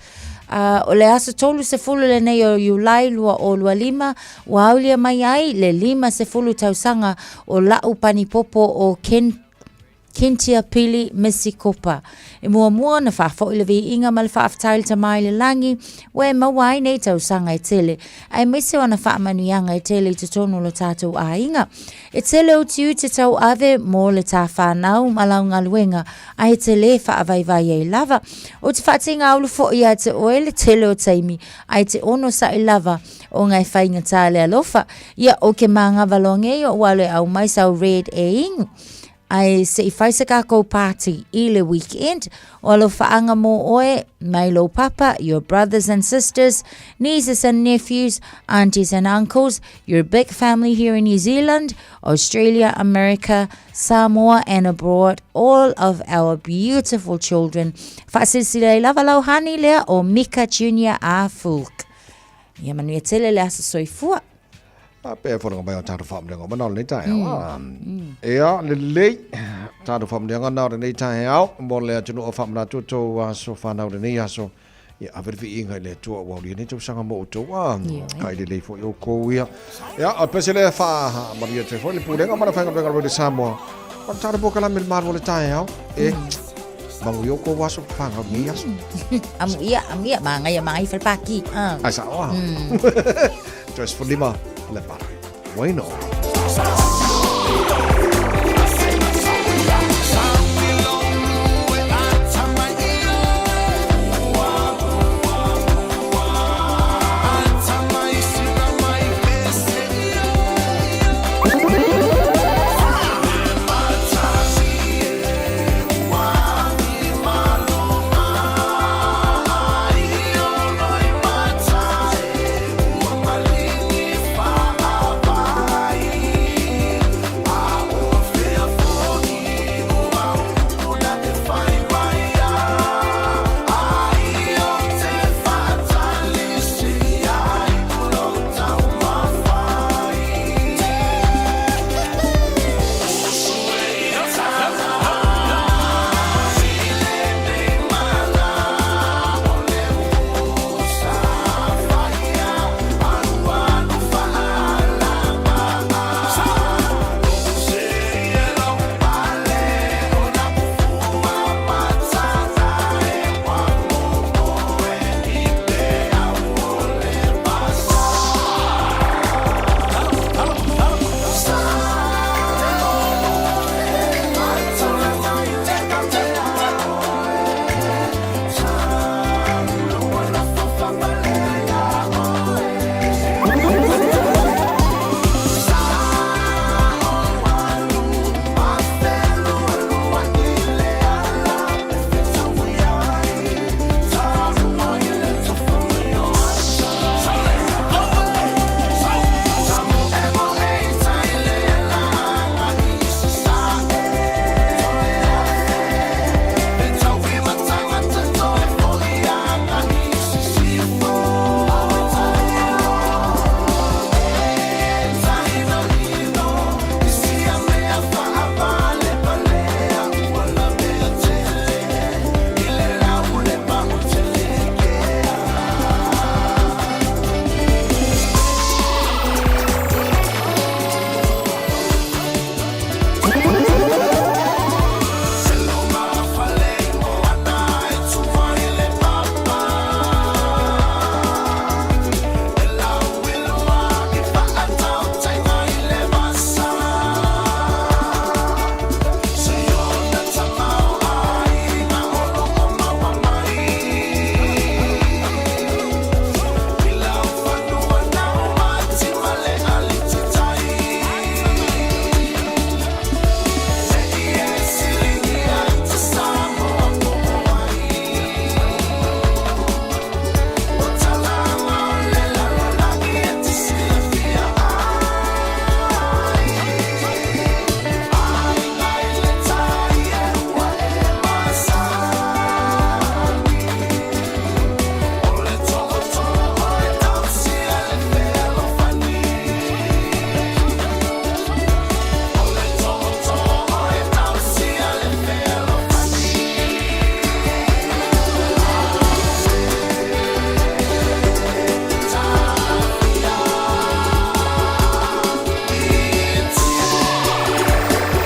O le aso 30 lenei o Iulai 2025, ua aulia mai ai le 50 tausaga o la'u panipopo o Ken Kentia Pili Missy Kopa. E muamua ona faafoi le viiga ma le faafetai i le Tama i le Lagi, ua e maua ai nei tausaga e tele, aemaise o ana faamanuiaga e tele i totonu o lo tatou aiga. E tele ou tiute tauave mo le tā whānau ma lau galuega, a e te lē faavaivai ai lava. Ou te faatingaulu foʻi ia te oe le tele o taimi, a e te onosaʻi lava o ngai faigata le alofa. Ia, ou ke māgava loa nei oʻu alo e ʻau mai sau red e inu. Ae se i fai se kākou party i le weekend. O alofaaga mo oe, mai lou papa, your brothers and sisters, nieces and nephews, aunties and uncles, your big family here in New Zealand, Australia, America, Samoa and abroad, all of our beautiful children. Faasilisila ai lava lau honey lea o Mika Junior A Fulk. Ia manuia tele le aso soifua. A pea whananga mai o tātou whaamanianga o mana o lenei taeao. Ea, lelei, tātou whaamanianga na o lenei taeao, mo le atunuu o whaamanatu o tōu aso whanau lenei aso, ia ave le viiga i le Atua ua aulia nei tausaga mo outou, a, kai lelei foi oukou ia. Ia, o le pese lea whaamanuia atu ai foi le pulega ma le faigaluega Radio Samoa, o le tātou polokalame le malu o le taeao, e, manuia oukou aso, whanau lenei aso. Amu ia, amu ia, māngai a māngai whalepāki. Ai sao a. Joyce 15, le mare. Waino.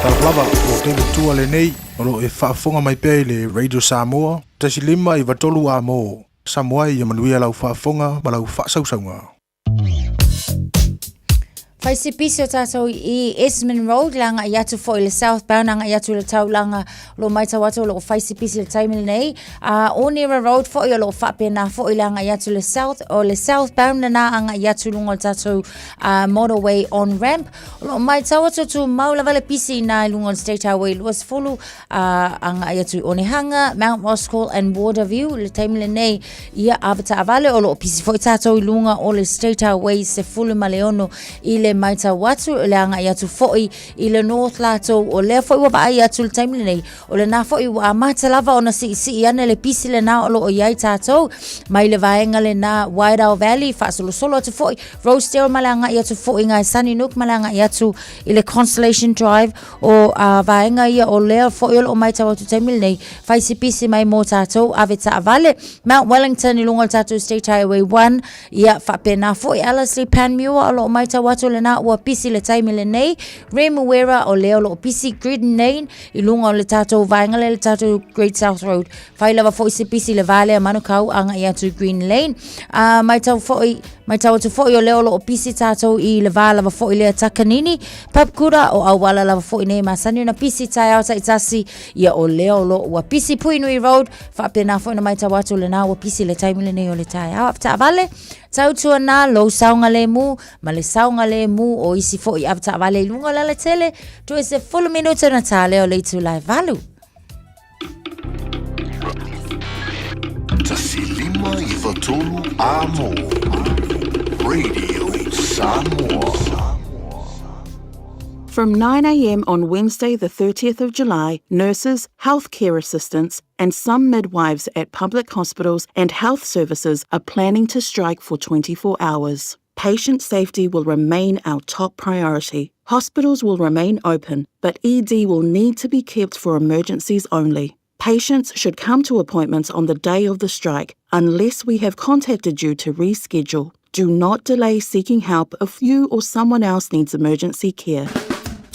Talofa lava, ua David Tua lenei, o lo o e faafofoga mai pea i le Radio Samoa, 1 5 93 A mo. Samoa ia manuia lau faafofoga ma lau faasausauga. Fai se pisi o tātou i Esmond Road, le agai atu foi le southbound, agai atu le taulaga, o lo o matau atu o lo o fai se pisi le taimi lenei. Onera Road foi o lo o faapena foi le agai atu le south, o le southbound lena agai atu i luga o le tātou motorway on ramp. O lo o matau atu tumau lava le pisi i ina i luga o le State Highway 20, agai atu i Onehunga, Mount Roskill and Waterview le taimi lenei ia avetaavale o lo o pisi foi tātou i luga o le State Highway 16 i le matau atu le agai atu foi i le North latou o lea foi ua vaai atu le taimi lenei o lena foi ua amata lava ona siisii ane le pisi lena o lo o i ai tātou mai le vaega lena Wairau Valley faasolosolo atu foi Rosedale ma le agai atu foi i Sunnynook ma le agai atu i le Constellation Drive O a vaega ia o lea foi o lo o matau atu taimi lenei, fai se pisi mai mō tātou, ave taavale, Mount Wellington i luga o le tātou State Highway 1, ia faapena foi Ellerslie Panmure o lo o matau atu lena ua pisi le taimi lenei, Remuera o lea o lo o pisi, Gridden Lane i luga o le tātou vaega lea le tātou Great South Road, fai lava foi se pisi le va lea Manukau agai atu Green Lane. A matau foi Matau atu foi o lea o lo o pisi tātou i le vā lava foi lea Takanini, Papkura o auala lava foi nei masani ona pisi taeao taitasi, ia o lea o lo ua pisi Puinui Road, faapena foi ona matau atu lena ua pisi le taimi lenei o le taeao. Avetaavale, tautuana lou saogalemu ma le saogalemu o isi foi avetaavale i luga o le alatele, toe 10 minute ona tā lea o le itula e 8. 1 5 9 3 Amo Radio Samoa. From 9am on Wednesday, the 30th of July, nurses, healthcare assistants, and some midwives at public hospitals and health services are planning to strike for 24 hours. Patient safety will remain our top priority. Hospitals will remain open, but ED will need to be kept for emergencies only. Patients should come to appointments on the day of the strike unless we have contacted you to reschedule. Do not delay seeking help if you or someone else needs emergency care.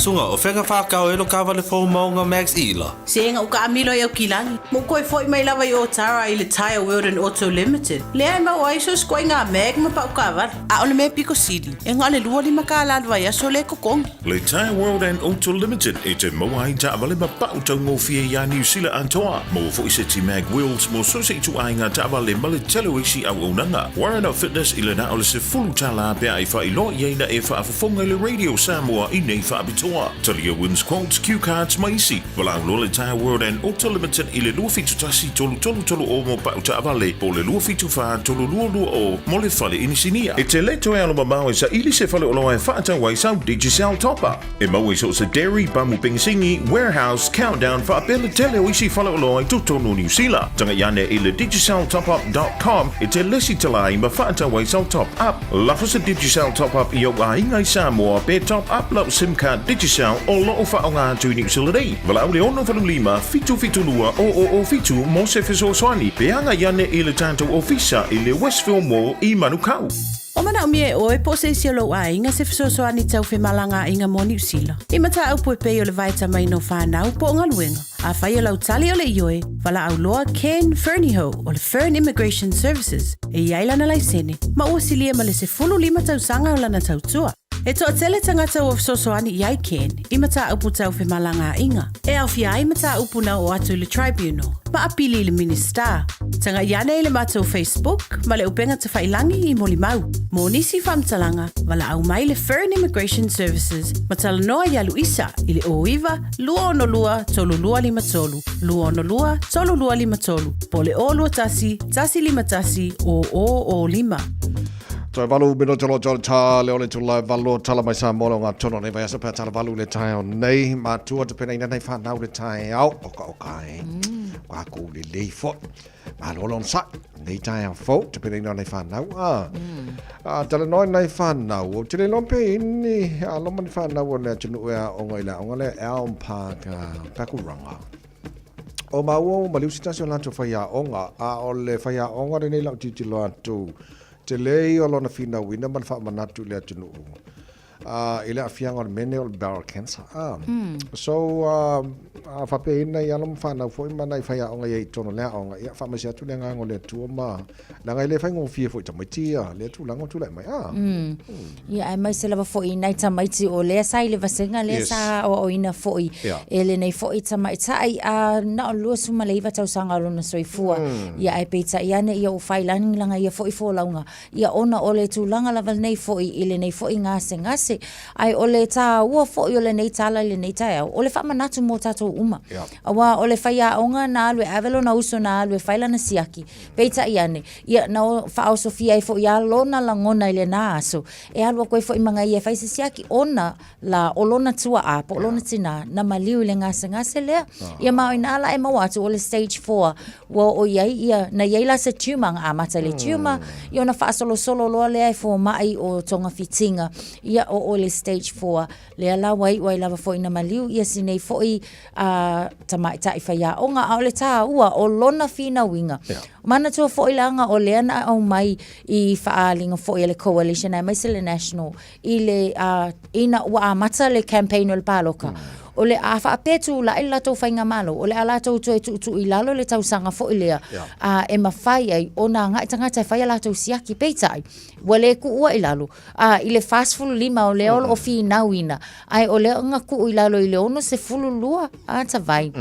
Suga, o fea ka whākau e lo kāwale fō maunga Max Ila? Se ega uka amilo i Aukilagi, ma u koe foi mai lava i Otara i le Tyre World and Auto Limited. Lea e maua ai so sikoa i ngā mag ma pau kāwale. A o le mea piko sili, e nga o le 25 kālā le vaiaso le kokongi. Le Tyre World and Auto Limited e te maua ai taavale ma pau taugofie iā Niu Sila atoa. Maua foi se ti mag wheels mo so se ituaiga taavale ma le tele o isi auaunaga. Warren Fitness i le na o le $10 pe a e faailoa i ai na e faafofoga i le Radio Samoa i nei faapitoa. Talia wins quotes, cue cards ma isi. Valaau loa le Tyre World and Auto Limited i le 271 3330 mo pau taavale po o le 274 3220 mo le fale inisinia. E te le toe alo mamao e saili se faleoloa e faatau ai sau Digicel Top Up. E maua i so o se dairy, pamu penisini, warehouse, countdown faapea le tele o isi faleoloa i totonu o Niu Sila. Tagai ane i le digiceltopup.com e te lesitala ai ma faatau ai sau top up. Lafo se Digicel Top Up i ou aiga i Samoa pe top up lau sim card Digicel o lo o faaaoga atu i Niu Sila nei. Valaau le 685 772 0007 mo se fesoasoani pe agai ane i le tatou ofisa i le Westville Mall i Manukau. O manaomia e oe po o se isi o lou aiga se fesoasoani tau femalagaaiga mo Niu Sila. I mataupu e pei o le vaetamaina o fanau po o galuega. Afai o lau tali o le ioe, valaau loa Ken Fernihough o le Fern Immigration Services e i ai lana laisene ma ua silia ma le 15 tausaga o lana tautua. E toatele tagata ua fesoasoani i ai Ken i mataupu tau femalagaaiga, e aofia ai mataupu na oo atu i le Tribunal ma apili i le Minisita. Tagai ane i le matou Facebook ma le upega tafailangi i molimau. Mo nisi faamatalaga, valaau mai le Fern Immigration Services ma talanoa iā Luisa i le 09 262 3253, 262 3253, po o le 021 151 0005. Toe valu minute lo tole tā le ole tula valu tala mai sa molo ngā tono nei vai asa pea tala valu le tae o nei mātua te pena ina nei whanau le tae au oka oka e ka kō le lei fo malo lon sa nei tae au fo te pena ina nei whanau a a tala noi nei whanau o te le lompe ini a loma ni whanau o le atunu ea o ngai la o le Elm Park Pakuranga. O maua o maliu se tasi o latou faiaoga, a o le faiaoga lenei lau tilotilo atu, tele ia o lona finauina ma le faamanatu i le atunuu. I le aafiaga o le mea lenei o le bowel cancer. So, a faapea i ai nai alo ma fanau foi ma nai faiaoga i ai i totonu o le aoga, ia faamaise atu le agaga o le Atua ma leaga e le faigofie foi i tamaiti ia lea tulaga ua tulai mai. Ia, aemaise lava foi i nai tamaiti o lea sa i le vasega lea sa aoaoina foi e lenei foi tamaitai, a na o le 29 tausaga o lona soifua. Ia, ae peitai ane ia ua failagilaga ia foi folauga Ia ona o le tulaga lava lenei foi i lenei foi gasegase. Ae o le tāua foi o lenei tala i lenei taeao, o le faamanatu mo tatou uma. Aua o le faiaoga na alu e ave lona uso na alu e fai lana siaki, peitai ane, ia na faaosofia ai foi lava lona lagona i lena aso, e alu atu ai foi ma ia e fai se siaki, ona la o lona tuaa po o lona tinā na maliu i le gasegase lea. Ia ma o ina la e maua atu o le stage 4 ua oo i ai ia, na i ai la se tumor, na amata i le tumor, ia ona faasolosolo loa lea e fomai o togafitiga, ia oo i le stage 4, lea la ua iu ai lava foi ina maliu ia si nei foi tamaitai faiaoga. A o le tāua o lona finauiga, manatua foi leaga o lea na aumai i faaaliga foi a le Coalition aemaise le National i le ina ua amata le campaign o le paloka, o le a faapea tulai le latou faigamalo, o le a latou toe tuutuu i lalo le tausaga foi lea, a e mafai ai ona agai tagata e fai a latou siaki. Peitai, ua le tuua i lalo, a i le 45 o lea o lo o finauina, ae o lea na tuu i lalo i le 62 ata vai.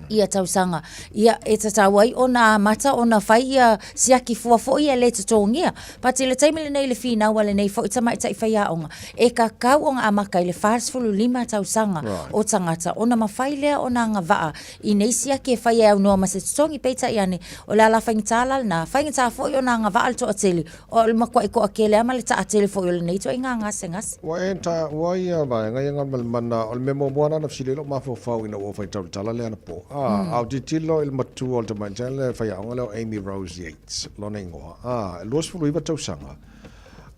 Ia tausaga. Ia, e tatau ai ona amata ona fai ia siaki fua foi ia le totogia. But i le taimi lenei i le finau a lenei foi tamaitai faiaoga, e tatau ona amata i le 45 tausaga o tagata ona mafai lea ona agavaa i nei siaki e fai e aunoa ma se totogi. Peitai ane, o le ala faigata la lena, faigata foi ona agavaa le toatele O le matuai toatele lava ma le taatele foi o lenei ituaiga gasegase. Ua e taua ia vaega ia Galumalemana, o le mea muamua lava na fesili ai lou mafaufau ina ua ou faitau i le tala lea anapo. A ou tilotilo i le matua o le tamaitai le faiaoga lea o Amy Rose Yates lona igoa, e 29 tausaga.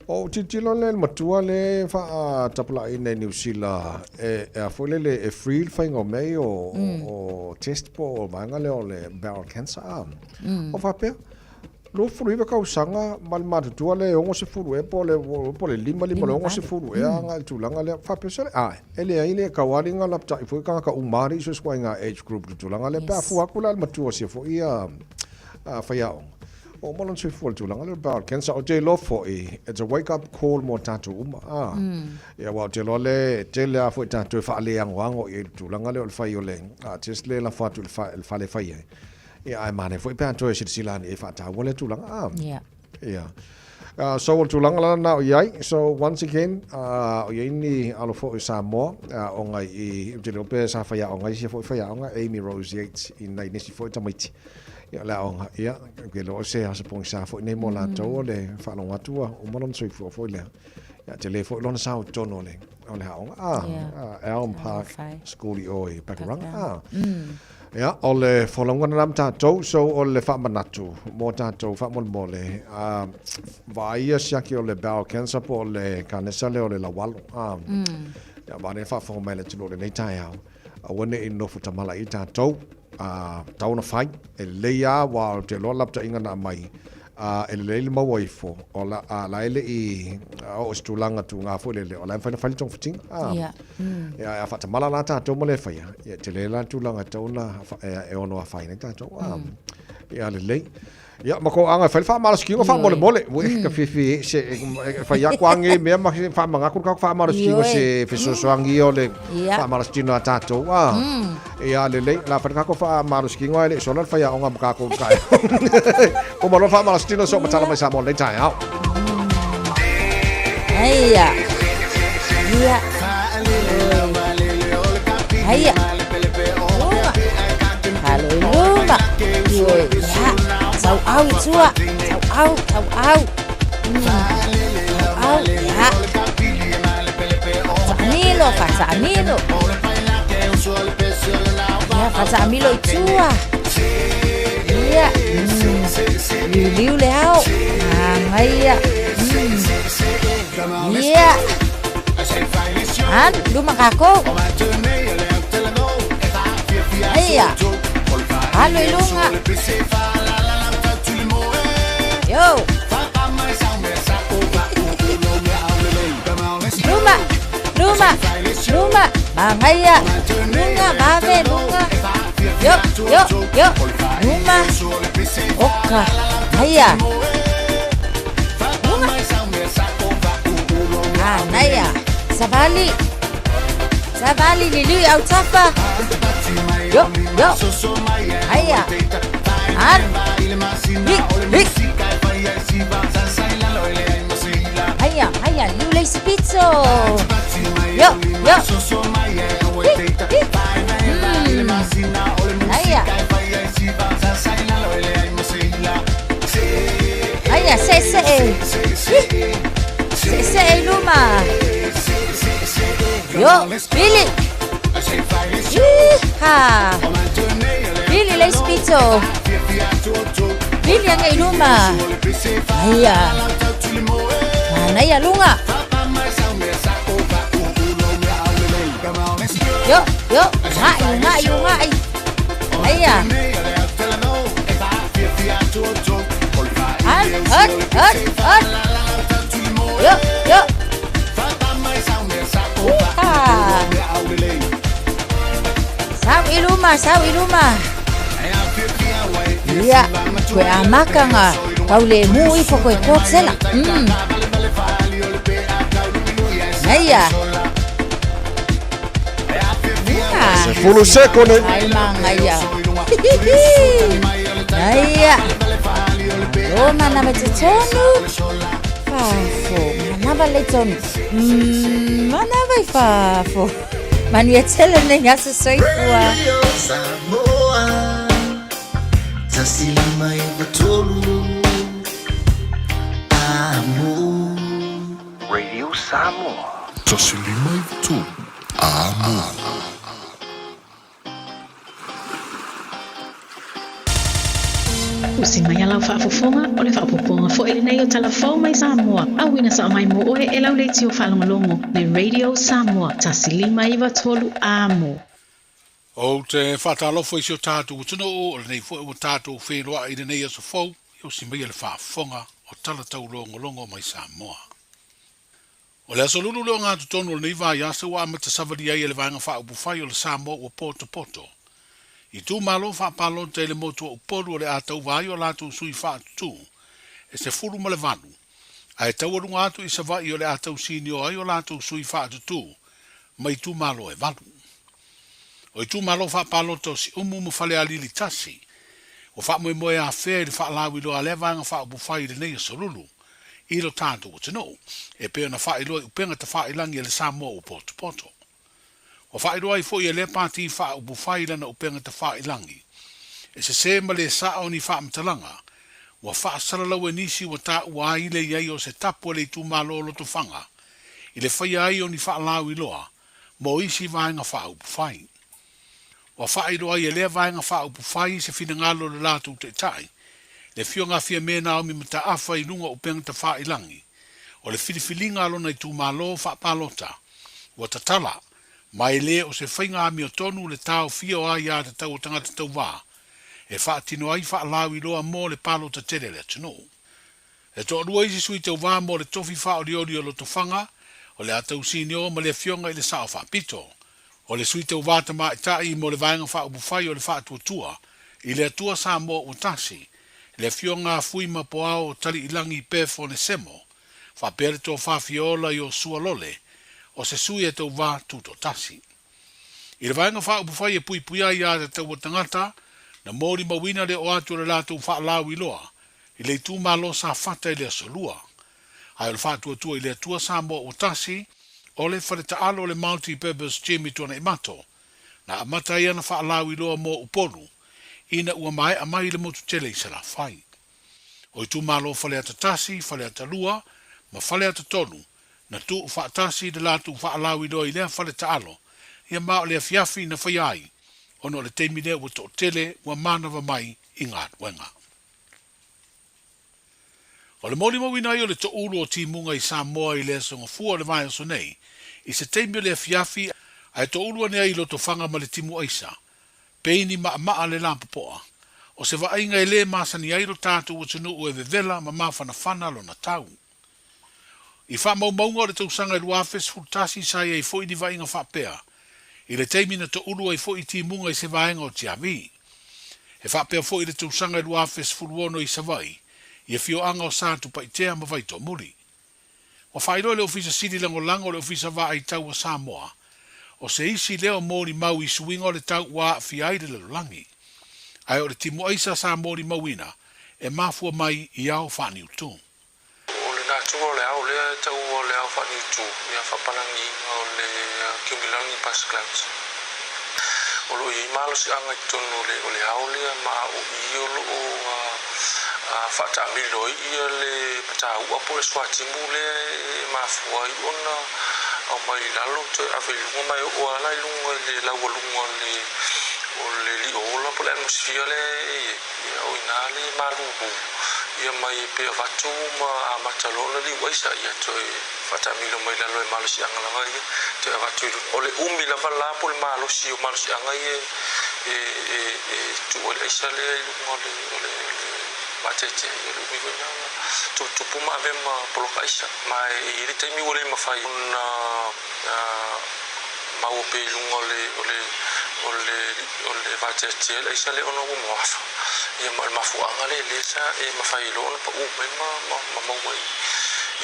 Ou tilotilo lea i le matua lea e faatapulaaina i Niu Sila e a foi lele e free le faiga o mea ia o test po o vaega lea o le bowel cancer. O faapea, 29 tausaga ma le matutua lea e 60 ea po o le po o le 55 le 60 ea agai i le tulaga lea. Faapea sole, ae, e leai le tau lava le lapatai foi tagata uma lava i so o se ituaiga age group i le tulaga lea pe a fua atu la i le matua o sia foi faiaoga. Ua uma lona soifua i le tulaga lea o le bowel cancer. Ou te iloa foi, it's a wake up call mo tatou uma. Ia aua ou te iloa lea e tele lava foi tatou e faaleagoago i ai i le tulaga lea o le fai o le test lea e lafo atu i le fale e fai ai. Ia, ae manaia foi pe a toe silasila ane i ai faataua lea tulaga. Ah. Yeah. Yeah. So o le tulaga la na o i ai. So once again, o i ai ni alo foi o Samoa, aoga i, ou te le iloa pe sa faiaoga ai sia foi faiaoga, Amy Rose Yates i nai nisi foi tamaiti. Ia, o le aoga, ia, ou te iloa o se aso pogisa foi nei mo latou o le faalogo atu ua uma lona soifua foi lea. Ia, tele foi lona sao i totonu o le, o le aoga. Ah, yeah. Elm Park School i o i Pakuranga. Ah. Ia, o le folauga lena ma tatou, so o le faamanatu mo tatou faamolemole, vaaia siaki o le bowel cancer po o le kanesa lea o le laualo. Ia, vaai le faafofoga mai a le atunuu i lenei taeao, aua ne i nofo tamalaia tatou, tatau ona fai, e lelei lava, aua ou te iloa le lapataiga na aumai, e lelei le maua ifo, o la, la e le i oo i se tulaga tuga foi lele, o la e mafai ona fai le togafitiga. Ia, a faatamala la tatou ma le faia, ia, e tele la le tulaga e tatau ona e ono afaina ai tatou. Ia, lelei. Ia, ma kou aga e fai le faamalositino faamolemole. Ua e ka fiafia se e fai atu lava nei mea ma faamanatu le tatou faamalositino se fesoasoani ia o le faamalositino a tatou. Ia, lelei. O le a fai le tatou faamalositino ae le i sola le faiaoga ma tatou i le taeao. Uma loa le faamalositino soo matala mai Samoa i lenei taeao. Aia. Ia. Aia. Luma. Alo i luma. Ioe. Ia. Tau au i tua. Tau au, tau au. Tau au. Ia. Taamilo, fataamilo. Ia, fataamilo i tua. Ia. Liuliu le ao. Magaia. Ia. Alu, luma kākou. Aia. Alu i luga. Yo. Luma. Luma, luma, magaia, luga, vave, luga. Yo, yo, yo, luma, oka, aia. Luga. Manaia, savali, savali, liliu i autafa. Yo, yo, aia. An, hi, hi. Aia, aia, liu le isi pito. Yo, yo. Hi, hi. Aia. Aia, se, se. Hi. Se, se, i luma. Yo, vili. Iha. Vili le isi pito. Vili aga i luma. Aia. Manaia luga. Yo, yo, uga'i, uga'i, uga'i. Aia. An, an, an, an. Yo, yo. Iha. Sau i luma, sau i luma. Ia, koe amataga taulēmū ifo koe kotela. Aia. Ia. Sefulu sekone. Ai magaia. Aia. O manava i totonu. Fafo. Manava le tonu. Manava i fafo. Manuia tele lenei aso soifua. Radio Samoa 1593 Amo. Radio Samoa. 1593 Amo. Usi mai a lau faafofoga, o le faaopoopoga foi lenei o Tala Fou mai Samoa, auina sao mai mo oe e lau leitio faalogologo le Radio Samoa 1593 Amo. Ou te faatalofa i si o tatou atunuu, o lenei foi ua tatou feiloai i lenei aso fou, e osi maia le faafofoga o tala taulogologo mai Samoa. O le aso lulu le ogatotonu o lenei vaiaso ua amata savalia ai e le Vaega Faaupufai o le Samoa ua potopoto itumalo faapalota i le motu o Upolu o le a tauva ai o latou sui faatutū e 18 ae taualuga atu i Savaii o le a tausinio ai o latou sui faatutū mai itumalo e valu. O itumalo faapalota o Siumu ma Falealili tasi ua faamoemoe afea i le faalauiloa a lea Vaega Faaupufai i lenei aso lulu i lo tatou atunuu, e pei ona faailoa i upega tafailagi a le Samoa ua potopoto. Ua faailoa ai foi e lea Pati Faaupufai lana upega tafailagi, e sesē ma le sao ni faamatalaga ua faasalalau e nisi ua taua ai le i ai o se tapu a le itumalo o Lotofaga i le faia ai o ni faalauiloa mo isi Vaega Faaupufai. Ua faailoa ai e lea Vaega Faaupufai se finagalo o le latou Taitai, le Afioga a Fiame Naomi Mataafa i luga o upega tafailagi, o le filifiliga a lona itumalo faapalota ua tatala, ma e le o se faiga amiotonu le taofia o aiatatau o tagata tauvā e faatino ai faalauiloa mo le palota tele a le atunuu. E toalua isi sui tauvā mo le tofi faaolioli o Lotofaga, o le a tausinio ma le Afioga i le Sao Faapito. O le sui tauvā tamaitai mo le Vaega Faaupufai o le Faatuatua i le Atua Samoa Ua Tasi, le Afioga a Fui Mapoao Taliilangi Bev Onesemo, faapea le Tofa Fiola Iosua Lole, o se sui e tauvā tutoatasi. I le Vaega Faaupufai e puipuia ai aiatatau a tagata, na molimauina le oo atu o le latou faalauiloa i le itumalo Safata i le Aso Lua. Ae o le faatuatua i le Atua Samoa ua tasi, o le faletaalo o le Multi Purpose Gym i Tuanaimato, na amata ai ana faalauiloa mo Upolu ina ua maea mai le motu tele i Salafai. O itumalo Faleata 1, Faleata 2 ma Faleata 3 na tuu faatasi le latou faalauiloa i lea faletaalo, ia ma o le afiafi na faia ai ona o le taimi lea ua toatele ua manava mai i galuega. O le molimauina ai o le toulu o timuga i Samoa i le aso Gafua o le vaiaso nei, i se taimi o le afiafi ae toulu ane ai i Lotofaga ma le timu aisa, peini maamaa le lapopoa. O se vaaiga e lē masani ai lo tatou atunuu e vevela ma mafanafana lona tau. I faamaumauga o le tausaga e 2011 sa i ai foi ni vaaiga faapea i le taimi na toulu ai foi timuga i se vaega o Tiavi. E faapea foi i le tausaga e 2016 i Savaii i afioaga o Satupaitea ma Vaitoomuli. Ua faailoa e le Ofisa Sili Lagolago o le Ofisa Vaai Tau a Samoa, o se isi lea o molimau i suiga o le tau ua aafia ai le lalolagi. Ae o le timuaisa sa molimauina e mafua mai i ao faaniutu. O le natura o le ao lea e taua o le ao faaniutu, ia faapalagiina o le cumulonimbus clouds. O lo o i ai malosiaga i totonu o le o le ao lea ma o i o lo o faataamilo ai ia le matau'a po o le suatimu lea e mafua ai ona aumai i lalo toe ave i luga ma e oo lava la i luga i le laualuga o le o le lio ola po o le atmosphere lea e i ai. Ia o i ina le malulu ia mai pe avatu ma amata loa ona liu aisa ia toe faataamilo mai lalo e malosiaga lava ia toe avatu i luga. O le umi lava la po o le malosi o malosiaga ia e e e tuu ai le aisa lea i luga o le o le vateatea ia o le umi foi lena ona tuputupu ma ave ma poloka aisa. Ma e i ai le taimi ua le mafai ona maua pea i luga o le o le o le o le vateatea le aisa lea ona ua moafa. Ia ma o le mafuaaga lea lea sa e mafai ai loa ona paʻū mai ma ma ma maua i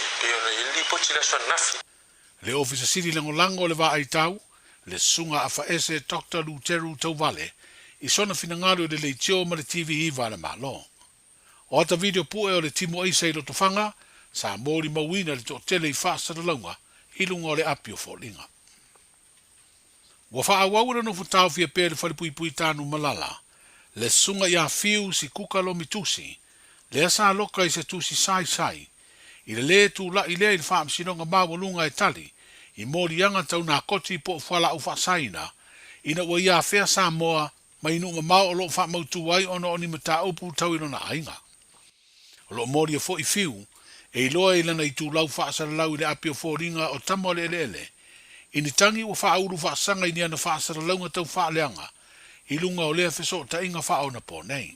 e pei ona i ai le lipoti i le aso ananafi. Le Ofisa Sili Lagolago o le Vaaitau, le Susuga Afaese Doctor Luteru Tauvale, i sona finagalo i le leitio ma le TV 9 a le Malo. O ata video pue o le timu aisa i Lotofaga, sa molimauina le toatele i faasalalauga i luga o le api o Foliga. Ua faaauau e le nofo taofia pea i le falepuipui Tanumalala, le susuga ia Fiu Sikuka Lomitusi, lea sa loka i se tusi saisai, i le lē tula'i lea i le Faamasinoga Maualuga e tali i moliaga tau nakoti po o fualaau faasaina ina ua ia afea Samoa mai nuu mamao o lo o faamautū ai ona o ni mataupu tau i lona aiga. O lo o molia foi Fiu e iloa i lana itulau faasalalau i le api o foliga o tama o le eleele, i ni tagi ua faaulu faasaga i ni ana faasalalauga tau faaleaga i luga o lea fesootaiga faaonapō nei.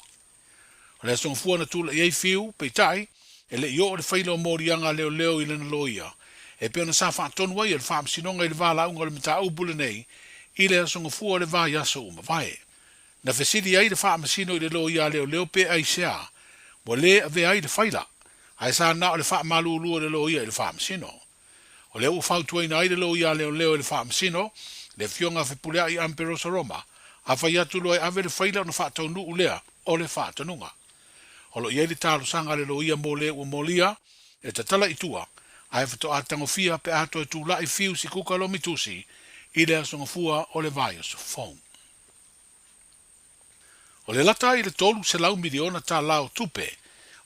O le aso gafua na tula'i ai Fiu, peitai, e le i oo le faila o moliaga a leoleo i lana loia, e pei ona sa faatonu ai e le Faamasinoga i le valaauga o le mataupu lenei i le aso gafua o le vaiaso ua mavae. Na fesili ai le Faamasino i le loia a leoleo pe aisea ua lē avea ai le faila, ae sa na o le faamalulu o le loia i le Faamasino. O lea ua fautuaina ai le loia a leoleo e le Faamasino, le Afioga a Fepuleai Amperosa Roma, a fai atu loa e ave le faila ona faataunuu lea o le faatonuga. O lo o i ai le talosaga a le loia mo le ua molia e tatala i tua, ae faatoa tagofia pe a toe tula'i Fiu Sikuka Lomitusi i le aso Gafua o le vaiaso fou. O le lata i le $300 miliona tala o tupe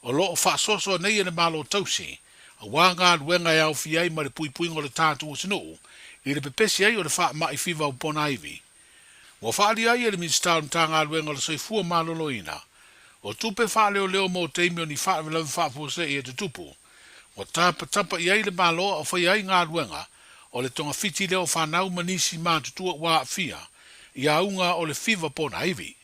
o lo o faasoasoa nei e le Malo Tausi aua galuega e aofia ai ma le puipuiga o le tatou atunuu i le pepesi ai o le faamai fiva o ponaivi. Ua faaalia ai e le Minisita o le Matagaluega o le Soifua Maloloina o tupe faaleoleo mo taimi o ni faalavelave faafuasei e tutupu, ua tapatapa i ai le Malo a o faia ai galuega o le togafiti lea o fanau ma nisi matutua ua aafia i auga o le fiva ponaivi,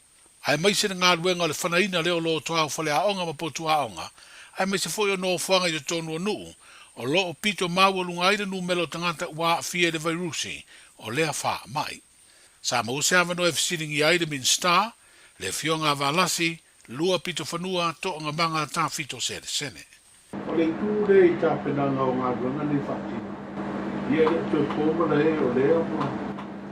aemaise le galuega o le fanaina lea o lotoa o faleaoga ma potuaoga, aemaise foi o nofoaga i totonu o nuu o lo o pito maualuga ai le numera o tagata ua aafia i le vairusi o lea faamai. Sa maua se avanoa e fesiligia ai le Minisita, le Afioga a Valasi, Lua Pitofanua Toogamaga Tafito Selesele. O le itu lea i tapenaga o galuega nei faatino, ia e le o toe po malae o lea ua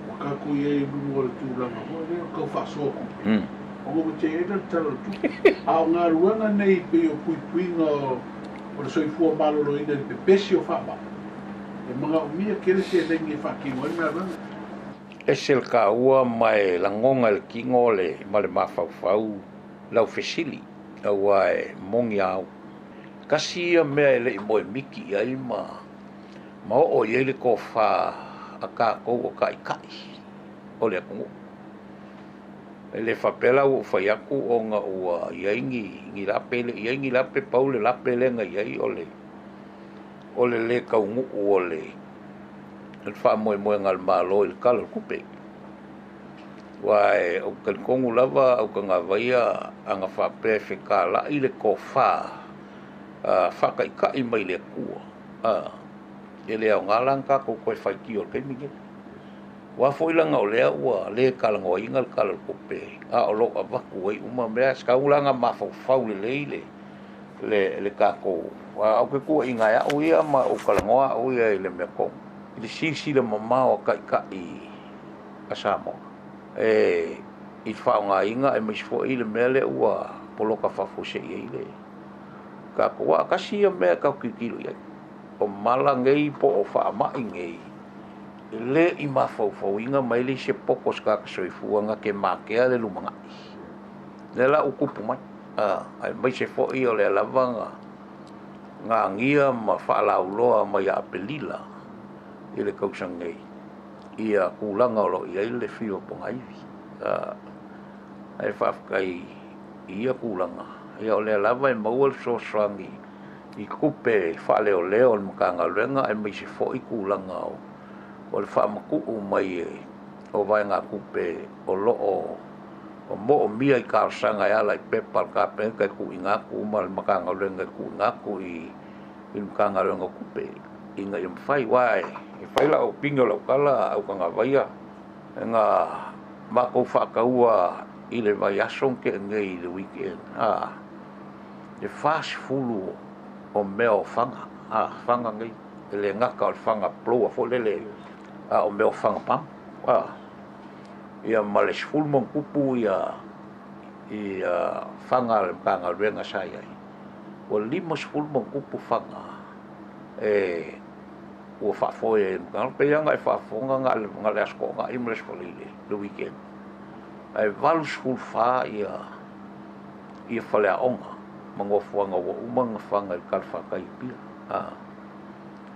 ua tatou i ai i luga o le tulaga foi lea o le tau faasoa tupe, ona ua tele le Tala o le Tupe. A o galuega nei pei o puipuiga o le soifua maloloina i le pepesi o faamai, e manaomia tele seleni e faatino ai le galuega. Ese le taua ma e lagona e le tino le ma le mafaufau lau fesili, aua e moni a au. Tasi ia mea e le i moe miti i ai ma ma oo i ai le tofa a tatou o taitai o le atunuu. E le faapea la ua ou fai atu ona ua i ai ni ni lape, e le i ai ni lape, pau le lape lea na i ai o le o le lē taunuu o le le faamoemoega a le Malo i le Tala o le Tupe. Aua ou te talitonu lava au tagata ia ana faapea e fetalai le tofa faataitai mai le Atua. E le aoga la ona tatou toe faitio i le taimi lenei. Aua foi leaga o lea ua le talanoaina le Tala o le Tupe, a o lo o avatu ai uma mea, e tatau la ona mafaufau lelei le le le tatou. Aua ou te tuuaiina e au ia ma ou talanoa au ia i le mea tonu, i le silasila mamao a taitai a Samoa e i le faaaogaina aemaise foi le mea lea ua poloka faafuasei ai le tatou. Aua tasi ia mea e tatou te tilotilo i ai, o mala nei po o faamai nei, e le i mafaufauina mai le isi poto o se tagata soifua na te matea le lumanai. Lea la ua tupu mai, aemaise foi o lea lava na na agia ma faalauloa mai ia Aperila i le tausaga nei ia tulaga o lo o i ai le fiva pogaivi. Ae faafetai i ia tulaga, ia o lea lava e maua le fesoasoani i tupe faaleoleo a le Matagaluega aemaise foi tulaga o le faamatuu mai o vaegatupe o lo o moomia i talosaga e ala i pepa a le Kapeneta e tuuina atu ma le Matagaluega e tuuina atu i le Matagaluega o Tupe ina ia mafai. Aua e fai lau pine o lau tala autagavaia na matou faataua i le vaiaso na tea nei i le weekend le 40 o mea o faga, faga nei, e le gata o le faga blower foi lele, a o mea o faga pamu, ia ma le 10+ ia faga a le Matagaluega sa i ai, ua 50+ faga e ua faafoe ai e le Matagaluega. E pei lava ona e faafofoga na o le Aso Toonai ma le Aso Faraile, le weekend, ae 84 ia faleaoga ma nofoaga ua uma ona faga i le talafatai i Apia.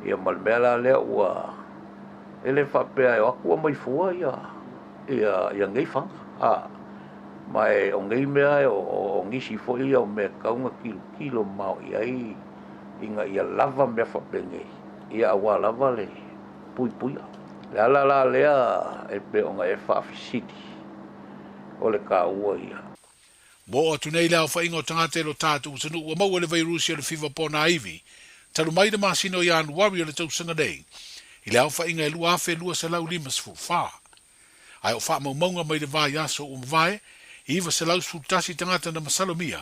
Ia ma le mea la lea ua e le faapea e o atu aumai fua ia ia nei faga. Ma e o nei mea o nisi foi ia o mea e tatau ona tilotilo mamao i ai ina ia lava mea faapenei ia aua lava le puipuia. O le ala la lea e pei ona e faafesili o le taua ia. Ua oo atu nei le aofaiga o tagata i lo tatou atunuu ua maua le vairusi o le fiva ponaivi talu mai le masina o Ianuari o le tausaga nei i le aofaiga e 2,254. Ae o faamaumauga mai le vaiaso ua mavae, 911 tagata na masalomia.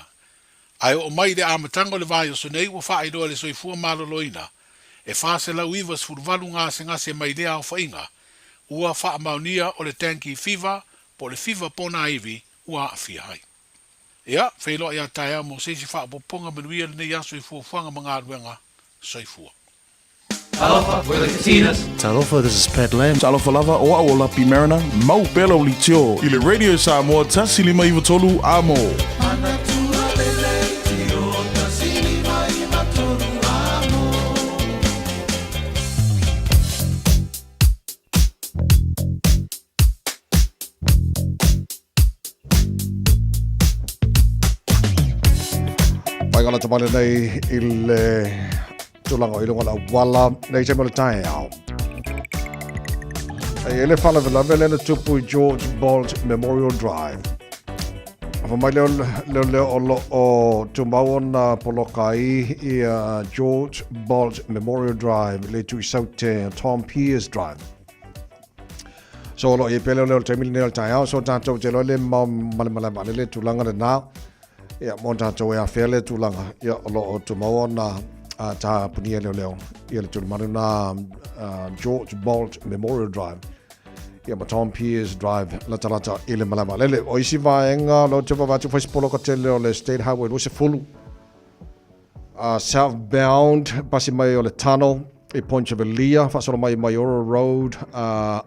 Ae oo mai i le amataga o le vaiaso nei ua faailoa e le Soifua Maloloina e 498 gasegase mai lea aofaiga ua faamaonia o le dengue fever po o le fiva ponaivi ua aafia ai. Ia, feiloai a taeao mo se isi faaopoopoga manuia lenei aso i fuafuaga ma galuega. Soifua. Talofa, we're the Katinas. Talofa, this is Pat Lam. Talofa lava, o au o Lapi Mariner, mau pea lau leitio i le Radio Samoa 153 a mo. Pai kala tamale nei i le tulaga o i luga o le auala nei taimi o le taeao. Ai e le faalavelave lea na tupu i George Bolt Memorial Drive. Afa mai leo leo leo o lo o tumau ona poloka ai ia George Bolt Memorial Drive le Tuisaute Tom Peers Drive. So o lo o i ai pea leo leo o le taimi lenei o le taeao, so tatou te iloa le mamao ma le malae vaalele tulaga lena. Ia, mo tatou e afea lea tulaga, ia, o lo o tumau ona tapunia leo leo, ia le tulimanu na George Bolt Memorial Drive, ia ma Tom Peers Drive, latalata i le malae vaalele. O isi vaega, lo te vavatu fai se poloka tele o le State Highway 20, Southbound, pasi mai o le tunnel i Point Chevalier, faasolo mai Maioro Road,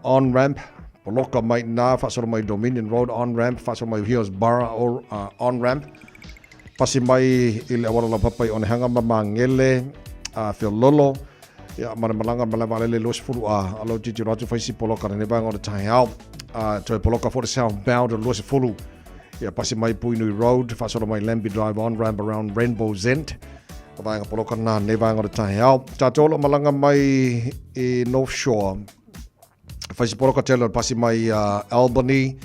on-ramp, poloka mai nā, faasolo mai Dominion Road, on-ramp, faasolo mai Hillsborough, or, on-ramp, pasi mai i le auala laupapa i Onehanga ma Magele, Feololo, ia, ma le malaga malae vaalele 20 a, alo tilotilo atu fai si poloka lenei vaega o le taeao, toe poloka foi le southbound o le 20, Ia pasi mai Puinui Road, faasolo mai Lambie Drive on ramp around Rainbow Zent. O vaega poloka nā nei vaega o le taeao. Tātou o lo malaga mai i North Shore. Whai se poloka tele o pasi mai Albany,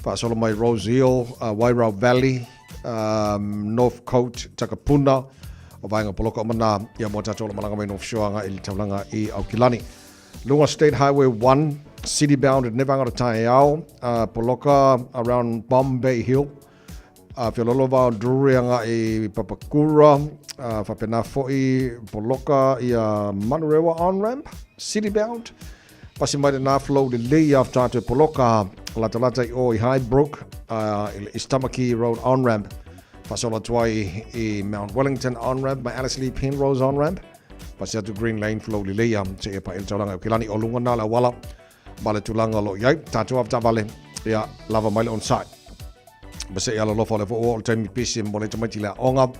faasolo mai Rose Hill, Wairau Valley, North Coast, Takapuna. O vaega poloka uma na ia mo tatou o lo malaga mai North Shore agai i le taulaga i Aukilani. Luga State Highway 1, city bound i lenei vaega o le taeao, poloka around Bombay Hill, feololo vao Drury agai i Papakura, faapena foi poloka ia Manurewa on-ramp, city bound. Pasi mai lena flow lelei a tatou e poloka latalata i o i Highbrook, i le East Tamaki Road on-ramp. Faasolo atu ai i Mount Wellington on-ramp ma Ellerslie Penrose on-ramp. Pasi atu Green Lane flow lelei a seia paia le taulaga i Aukilani. O luga na le auala ma le tulaga o lo o i ai. Tatou avetaavale, ia lava mai le onosai. Ma se i alolofa o le foi ua oo le taimi pisi e momoli ai tamaiti i le aoga.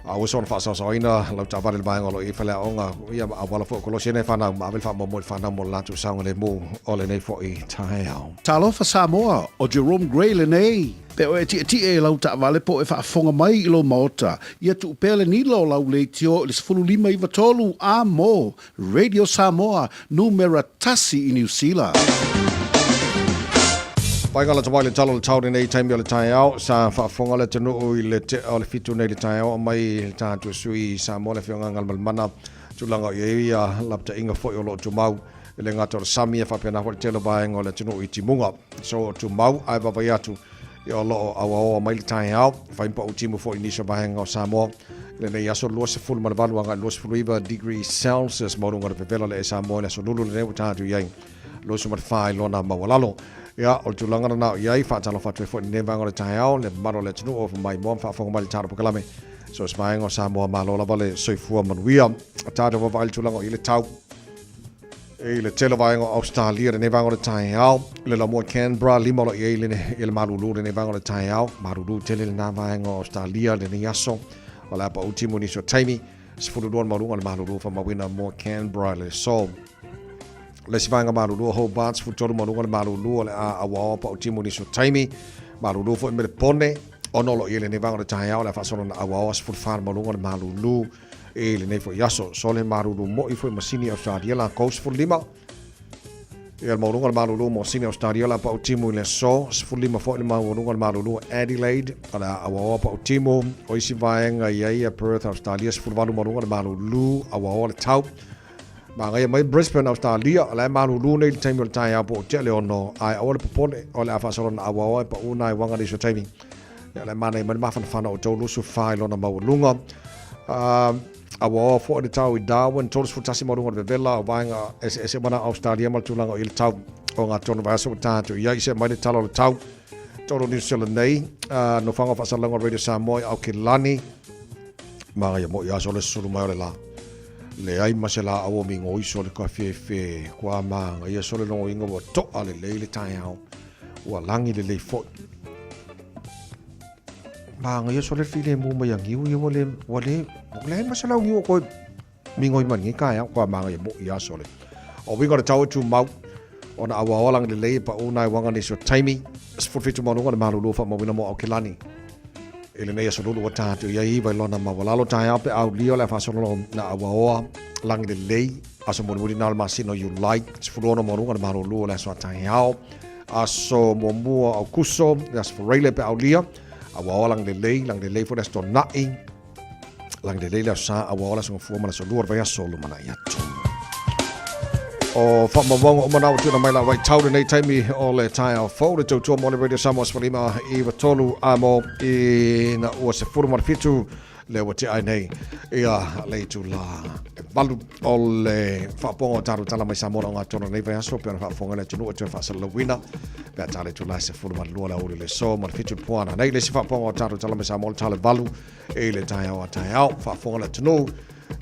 A ua soona faasaosaoina lau taavale i le vaega o lo o i ai faleaoga, ia ma auala foi o kolosi ai nai fanau ma ave le faamoemoe i le fanau mo le latou saogalemu o lenei foi taeao. Talofa Samoa, o Jerome Gray lenei. Pe o e tietie i lau taavale po o e faafofoga mai i lou maota, ia tuu pea le nila o lau leitio i le 15 93 a mo Radio Samoa, numera tasi i Niu Sila. Painga lata mai le tala o le tau lenei taimi o le taeao, sa faafofoga le atunuu i le tea o le 7 nei le taeao aumai le tatou sui Samoa le Afioga Galumalemana tulaga o i ai ia lapataiga foi o lo o tumau e le gata o le sami e faapena foi le tele o vaega o le atunuu i timuga. So o tumau ae vaavaai atu ia o lo o auaoa mai le taeao, fai ma pau timu foi i nisi o vaega o Samoa i lenei aso 28 agai 29 degrees Celsius maualuga o le vevela o le Samoa i le aso Lulu lenei ua tatou i ai 24 i lona maualalo. Ia, o le tulaga lena o i ai, faatalofa atu ai foi i lenei vaega o le taeao, le mamalu o le atunuu o maimoa ma faafofoga mai i le tatou polokalame. So se vaega o Samoa malo lava le soifua manuia. Tatou vaavaai i le tulaga o i ai le tau I le tele o vaega o Ausetalia lenei vaega o le taeao, le laumua Canberra, 5 o lo o i ai i le malulu lenei vaega o le taeao, malulu tele lena vaega o Ausetalia lenei aso, o le a pau timu nisi o taimi, 12 le maualuga o le malulu faamauina mo Canberra i le aso. Le isi vaega malulu o Hobart, 13 maualuga o le malulu o le a auaoa pau timu nisi o taimi, malulu foi Melepone, 6 o lo o i ai lenei vaega o le taeao, o le a faasolo na auaoa 14 le maualuga o le malulu. I lenei foi aso, sole malulu moi foi ma Sini Australia lakou 15. Ia le maualuga o le malulu mo Sini Australia la pau timu i le aso 15 foi le maualuga o le malulu Adelaide o le a auaoa pau timu o isi vaega i ai ia Perth Australia 18 maualuga o le malulu auaoa le tau. Magaia mai Brisbane Australia o la e malulu nei le taimi o le taeao po o tea le 6 ae aua le popole o le a faasolo na auaoa e pau nai uaga nisi o taimi. Ia le manaia mai le mafanafana o 34 i lona maualuga. Auaoa foi le tau i Darwin, 31 maualuga o le vevela o vaega eseese uma na Australia ma le tulaga o i le tau o ngā tonu vaiaso ua tātou i ai. Se mai le tala o le tau tolu New Zealand nei, nofoaga o faasalalauga o Radio Samoa i Aokelani, magaia mo i aso le susulu mai o le la. Leai ma se laau o mingoiso le kawhewhe, kua māngaia so le logoina ua to'a lelei le taeao, ua lagi lelei foi. Māngaia so le filemu mai a niu ia ua le, ua le, leai ma se lau niu o koe mingoi mai lenei taeao, kua māngaia mo i aso le. O uiga o le tau e tumau, ona auaoa lagi lelei e paʻu nai uaga nisi o taimi, 17 maualuga le malulu faamauina mo Aokelani. I lenei aso lulu ua tatou i ai iva i lona maualalo taeao pe aulia o le a faasololo na auaoa lagi lelei aso mulimuli na o le masina o Iulai 16 maualuga le malulu o le aso a taeao aso muamua o Aukuso le aso Faraile pe aulia auaoa lagi lelei lagi lelei foi le aso Tona'i lagi lelei le aso Sa auaoa le aso Gafua ma le aso Lua o le vaiaso o lumanai atu. O faamaumauga uma na ua tuuina mai la vaitau lenei taimi o le taeao fou le tautua mo le Radio Samoa 15 93 a mo i na ua 17 le ua tea ai nei ia le itula e 8 o le faapoga o tatou tala mai Samoa o ngā tonu nei vaiaso pe ona faafofoga le atunuu e toe faasalalauina pe a tā le itula e 12 le aoauli le aso ma le 7 le puana nei le isi faapoga o tatou tala mai Samoa le tale 8 i le taeao a taeao faafofoga le atunuu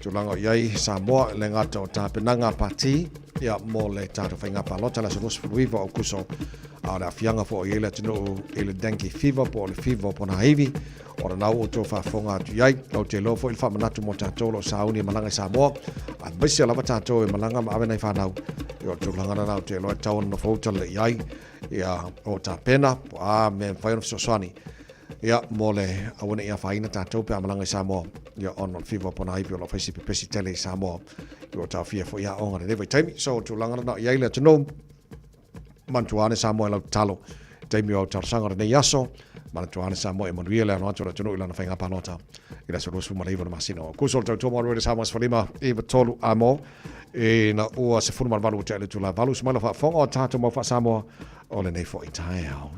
tulaga o i ai Samoa le gata o tapenaga pati ia mo le tatou faiga palota le aso 29 o Aukuso a o le aafiaga foi o i ai le atunuu i le dengue fever po o le fever o ponaivi o lena ua outou faafofoga atu i ai. Ou te iloa foi le faamanatu mo tatou o lo o sauni e malaga i Samoa, aemaise lava tatou e malaga ma ave nai fanau. Ia o le tulaga lena ou te iloa e tatau ona nofo uta lelei i ai, ia o tapena, po o a mea e mafai ona fesoasoani ia mo le aua ne i afaina tatou pe a malaga i Samoa, ia ona o le fever o ponaivi o lo o fai si pepesi tele i Samoa, ia ua taofia foi aoga i lenei vaitaimi. So o le tulaga lena o i ai le atunuu. Manatua ane Samoa i lau tatalo i taimi o au talosaga o lenei aso. Manatua ane Samoa e manuia le alo atu o le atunuu i lana faiga palota i le aso 29 o le masina o Akuso. O le tautua mo Radio Samoa 15 9 3 amo ina ua 18 ua tea i le itula 8. Usu mai lau faafofoga o tatou mau faa-Samoa o lenei foi taeao.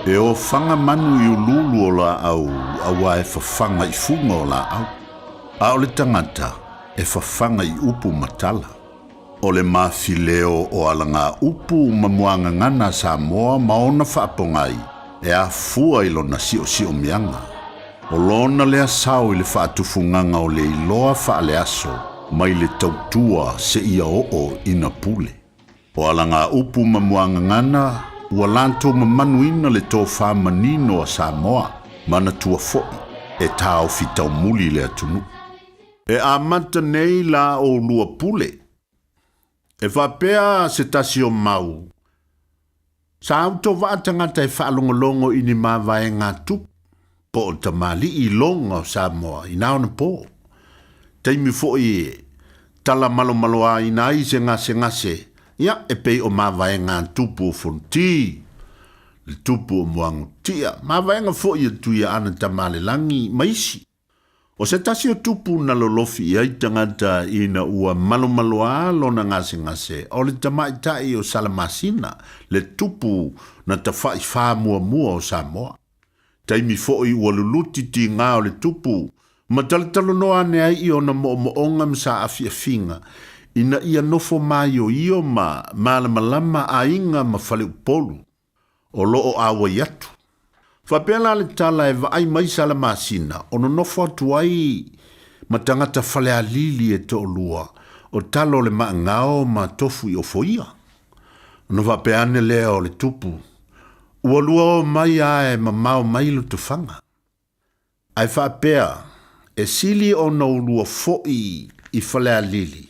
E ofaga manu i uluulu o laau auā e fafaga i fuga o laau, a o le tagata e fafaga i upu ma tala. O le mafileo o alagaupu ma muagagana a Samoa ma ona faapogai e afua i lona siosiomiaga. O lona lea sao i le faatufugaga o le iloa faaleaso mai le tautua seia oo ina pule. O alagaupu ma muagagana ua latou mamanuina le tofa manino a Samoa, manatua foi e taofi taumuli le atunuu. E amata nei la oulua pule. E faapea se tasi o mau, Sa autovaa tagata e faalogologo i ni mavaega tupu po o tamalii i loga o Samoa i na ona po. Taimi foi e tala malomaloaina ai se gasegase, ia, e pei o mavaega a tupu o Fonoti, le tupu o Muagutia, mavaega foi a Tuiaana Tamalelangi ma isi. O se tasi o tupu na lolofi i ai tagata ina ua malomaloā lona gasegase, o le tamaitai o Salamasina, le tupu na tafa'i fā muamua o Samoa. Taimi fo'i ua luluti tigā o le tupu, ma talatalanoa ane ai i ona mo'omo'oga ma saafiafiga, ina ia nofo māioio ma malamalama aiga ma faleupolu. O lo o ʻauai atu. Faapea la le tala e vaai mai Salamasina o nonofo atu ai ma tagata Falealili e toʻalua o talo le maʻagao ma tofu i ofoia. Ona faapea ane lea o le tupu, Ua lua o mai a e mamao mai Lotofaga. Ae faapea, e sili ona ulua foʻi i Falealili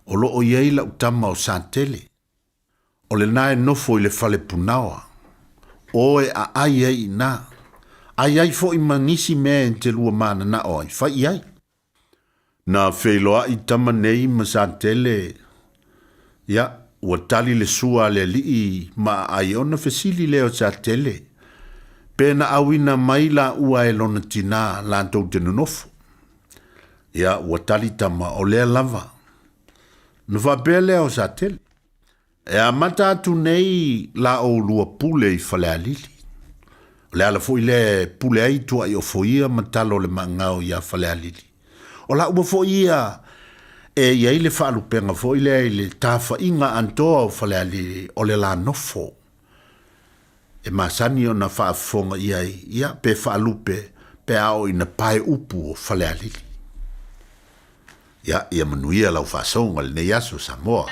o lo o i ai lau tama o Satele. O lena e nofo i le fale punaoa. O e aai ai inā. Ai ai foʻi ma nisi mea e te lua mananao ai, fai i ai. Na feiloaʻi tama nei ma Satele, ia, ua tali le sua a le alii ma aai ona fesili lea o Satele, pe na auina mai laua e lona tinā latou te nonofo. Ia, ua tali tama, o lea lava. Na faapea lea o Satele, E amata atu nei la oulua pule i Falealili. O le ala foi lea e pule ai Tuaiofoia ma talo le maagao iā Falealili. O laua foi ia e i ai le faalupega foi lea i le tafaʻiga antoa o Falealili o le la nofo e masani ona faafofoga i ai, ia, pe faalupe pe a oo ina pae upu o Falealili. Ia, ia manuia lau faasoga lenei aso Samoa.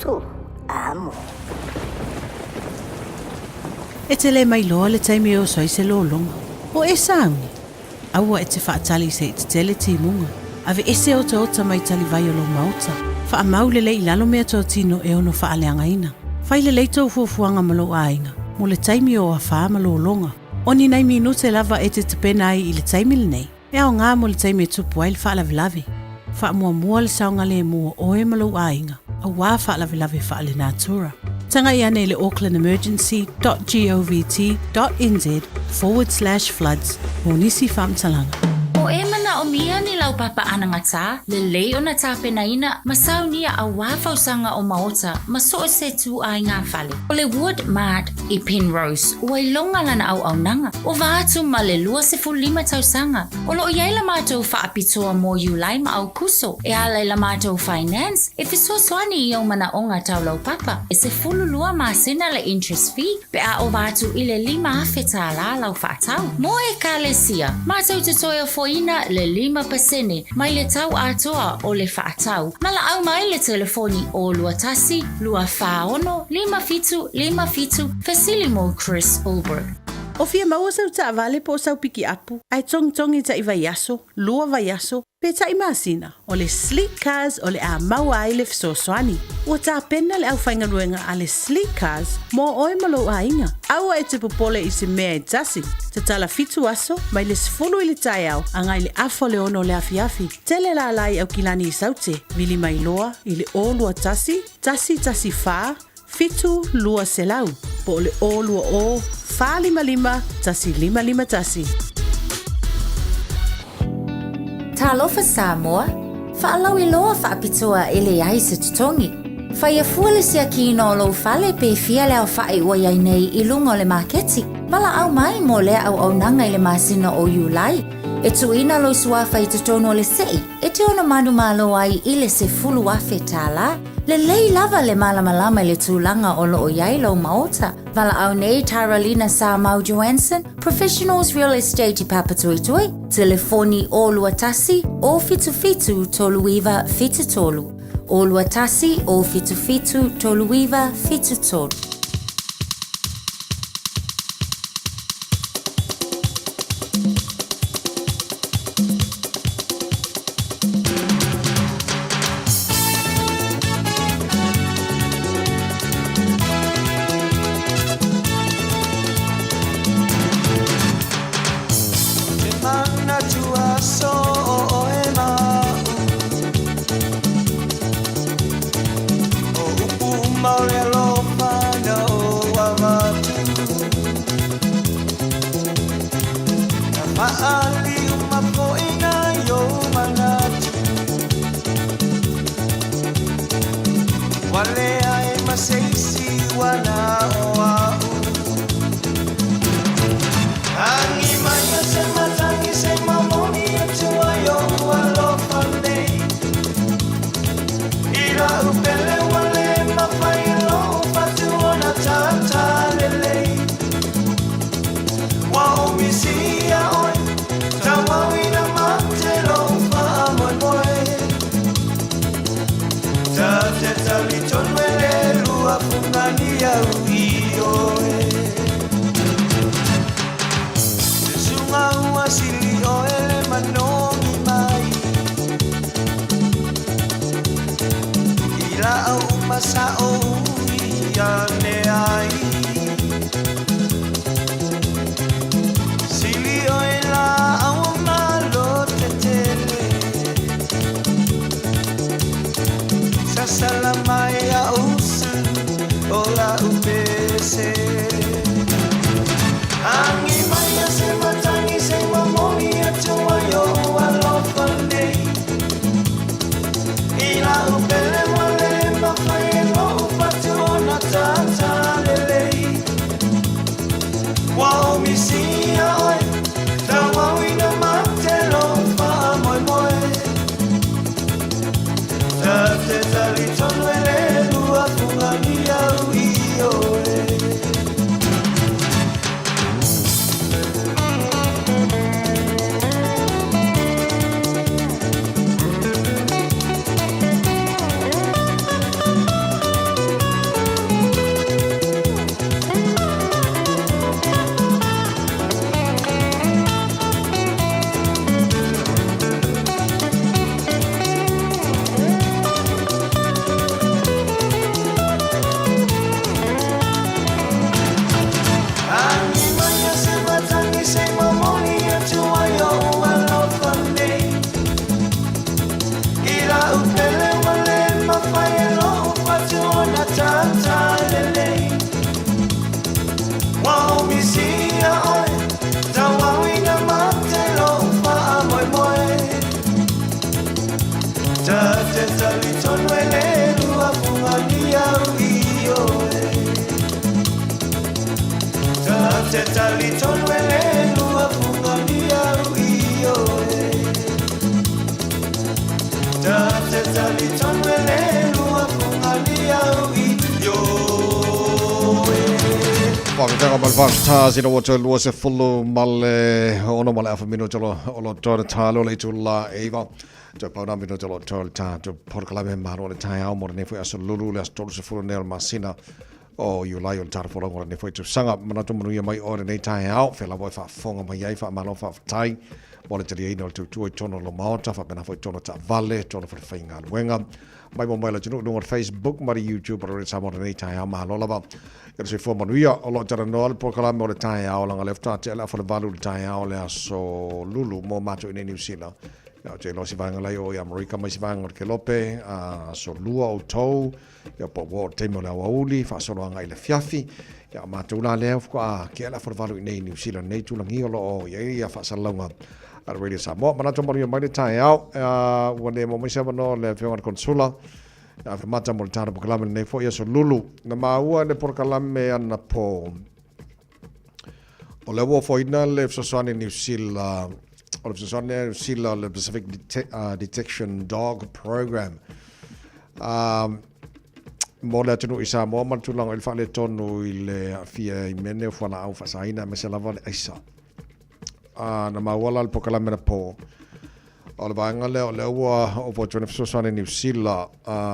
3 Amo. E te lē mailoa le taimi e oso ai se lologa. O e sauni? Aua e te faatali se i tetele timuga. Aveese otaota mai talivai o lou maota. Faamau lelei i lalo meatotino e ono faaleagaina. Fai lelei tou fuafuaga ma lou aiga mo le taimi o afā ma lologa. O ni nai minute lava e te tapena ai i le taimi lenei, e aoga mo le taimi e tupu ai le faalavelave. Faamuamua le saogalemu o oe ma lou aiga, auā faalavelave faalenatura. Tagai ane i le aucklandemergency.govt .nz forward slash floods mo nisi faamatalaga. O e manaʻomia ni laupapa anagatā, lelei ona tapenaina ma saunia auā fausaga o maota ma so o se ituaiga fale. O le Wood Mart i Penrose, ua iloga lana auaunaga, ova atu ma le 25 tausaga. O loo i ai la matou faapitoa mo Iulai ma Aukuso, e ala i la matou finance e fesoasoani i ou manaoga tau laupapa. E 12 masina le interest fee pe a ova atu i le $5,000 lau faatau. Mo Ekalesia, matou te toe ofoina le 5% mai le tau atoa o le faatau. Valaau mai le telefoni o 21 246 57 57, fesili mo Chris Ulbrich. O fia maua sau taavale po o sau pikiapu, ae togitogi taʻi vaiaso, lua vaiaso, pe taʻi masina, o le Sleek Cars o le a maua ai le fesoasoani. Ua tapena le aufaigaluega a le Sleek Cars mo oe ma lou aiga. Aua e te popole i se mea e tasi. Tatala fitu aso, mai le 10 i le taeao agai i le afa o le 6 o le afiafi. Tele lala i Aukilani i Saute, vili mai loa i le 0 21 114 7 200 po o le 020 455 1551. Talofa Samoa, faalauiloa faapitoa e leai se totogi. Faia fua le siakiina o lou fale pe fia le aofaʻi ua i ai nei i luga o le maketi. Valaau mai mo lea auaunaga i le masina o Iulai. E tuuina lou suafa i totonu o le sei e te ono manumalo ai i le $10,000. Lelei lava le malamalama i le tulaga o loo i ai lou maota. Valaau nei Taralina Samau Johansson, Professionals Real Estate i Papatoetoe, telefoni 021 077 3973. 021 077 3973. tātā lelei Ua ou misia oe Tauauina mate lou faamoemoe Ta te talitonu e le lua fugalia ioe Ta te talitonu e le lua fugalia ioe Ta te talitonu e le lua fugalia ioe. Faafetaga ma le faafetai ina ua toe 26 ma le 6 ma le afa minute o lo toe le talo le itula e 9. Toe pau nā minute o lo toe le tatou polokalame malo o le taeao mo lenei foi aso lulu le aso 30 nei o le masina o Iulai o le tatou folauga o lenei foi tausaga. Manatu manuia mai oe lenei taeao, fea lava e faafofoga mai ai, faamalo faafetai mo le taliaina o le tautua i totonu o lo Maota, faapena foi totonu o taavale, totonu o falefaigaluega, mai mo mai le atunuu i luga o le Facebook ma le YouTube o le Radio Samoa lenei taeao. Malo lava i le soifua manuia. O lo o talanoa le polokalame o le taeao leaga o lea faatoa tea le afa o le 8 i le taeao o le aso Lulu mo matou i inei i Niu Sila. Ia, ou te iloa se vaega la i o i Amerika mai se vaega o le Kelope, aso lua outou, ia po ua oo i le taimi o le aoauli, faasolo agai i le afiafi. Ia, o matou la lea faatoa tea le afa o le 8 i inei i Niu Sila nei tulagi o lo o i ai ia faasalalauga a le Radio Samoa. Manatu manuia mai le taeao, ua le maua mai se avanoa o le Afioga i le Konesula e ave mata mo le tatou polokalame lenei foi aso Lulu. Na maua i le polokalame anapo, o lea ua ofoina le fesoasoani Niu Sila, o le fesoasoani lea Niu Sila o le Pacific Detection Dog Program. Mo le atunuu i Samoa ma le tulaga i le faaletonu i le aafia i mea nei o fualaau faasaina aemaise lava le aisa. Na maua la le polokalame anapo, o le vaega lea o lea ua ofo atu ai le fesoasoani Niu Sila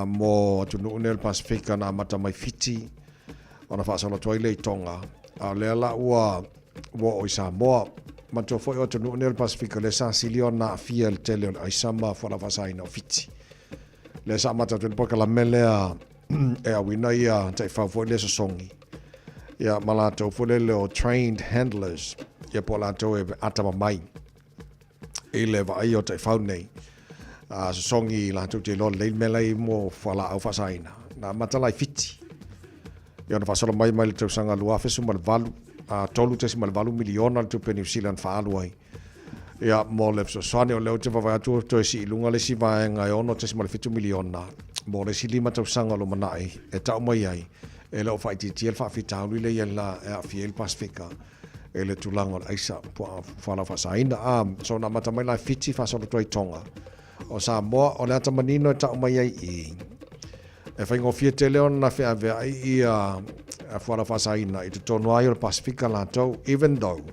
mo atunuu nei o le Pasefika na amata mai Fiti ona faasolo atu ai lea i Tonga, a o lea la ua oo i Samoa. Manatua foi o atunuu nei o le Pasefika lea sa sili ona aafia i le tele o le aisa ma fualaau faasaina o Fiti. Lea sa amata atu ai le polokalame lea e auina ia taifau foi lea sosogi ia ma latou foi lele o trained handlers ia po o latou e atamamai i le vaaia o taifau nei a sosogi latou te iloa lelei le mea la i mo fualaau faasaina. Na amata la i Fiti ia ona faasolo mai mai le tausaga 2018 a 3.8 miliona le tupe New Zealand faaalu ai Ia, mo le fesoasoani, o lea ou te vaavaai atu ua toe sii i luga le isi vaega e $6.7 miliona mo le isi 5 tausaga o lumanai e tau mai ai, e le o faaitiitia le faafitauli lea i ai la e aafia ai le Pasefika i le tulaga o le aisa puaa fualaau faasaina. A, so na amata mai la e Fiti faasolo atu ai i Tonga. O Samoa, o le ata manino e tau mai ai i, e faigofie tele ona feaveai ia fualaau faasaina i totonu ai o le Pasefika latou, even though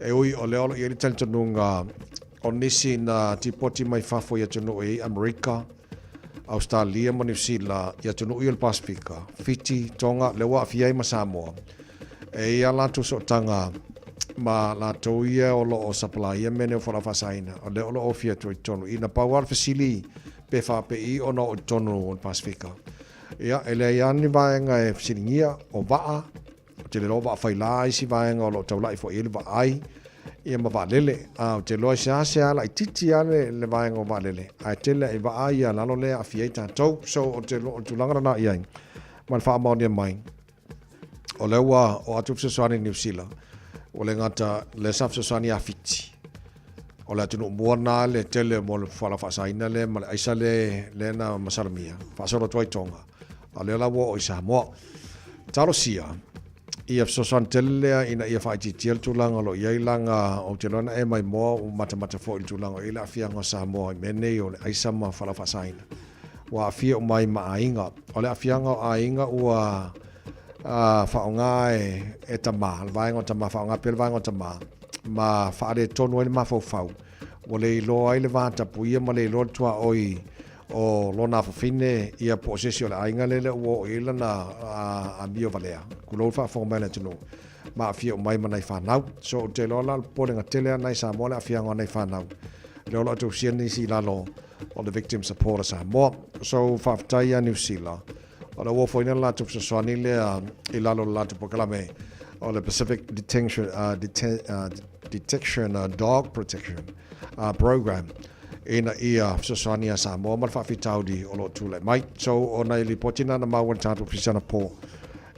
E ui o lea o lo o i ai le talitonuga o nisi na tipoti mai fafo i atunuu e i ai Amerika, Ausetalia ma Niu Sila i atunuu ia o le Pasefika, Fiti, Tonga, lea ua aafia ai ma Samoa. E i ai a latou sootaga ma latou ia o lo o sapalaia mea nei o fualaau faasaina, o lea o lo o ofia atu ai i totonu. Ina pau lava le fesili pe faapei ona oo i totonu o le Pasefika. Ia, e leai lava ni vaega e fesiligia, o vaa, Ou te le iloa o vaa faila isi vaega o lo o taulai foi i ai le vaai ia ma vaalele. A ou te iloa e seasea laitiiti lava le, le vaega o vaalele, ae tele i vaa ia lalo lea e aafia ai tatou. So, o te o le tulaga lena i ai, ma le faamaonia mai, o lea ua oo atu le fesoasoani i Niu Sila, ua le gata lea sa fesoasoani ia Fiti, o le atunuu mua lena le tele mo le fualaau faasaina lea ma le aisa lea, lea na masalomia, faasolo atu ai Tonga, a o lea la ua oo i Samoa. Talosia ia fesoasoani tele lea ina ia faaitiitia le tulaga o lo o i ai laga ou te iloa na e maimoa ua matamata foi i le tulaga o i ai le aafiaga o Samoa i mea nei o le aisa ma fualaau faasaina ua aafia uma ai ma aiga. O le aafiaga o aiga ua faaaoga e tama, le vaega o tama, faaaoga pea le vaega o tama ma faaletonu ai le mafaufau ua le iloa ai le vatapuia ma le iloa le tuaoi o lona afafine ia po o se isi o le aiga lea lea ua oo i ai lana amio valea, tulou le faafofoga mai a le atunuu, ma aafia uma ai ma nai fanau. So ou te iloa la o le popolega tele lava lena i Samoa le aafiaga o nai fanau lea o lo o tausia nisi i lalo o le Victim Support a Samoa. So faafetai ia Niu Sila o le ua ofoina le latou fesoasoani lea i lalo o le latou polokalame o le Pacific Detention, Detection Dog Protection Program. ina ia fesoasoani iā Samoa ma le faafitauli o lo o tulai mai. So, o nai lipoti na na maua i le tatou Ofisa anapo,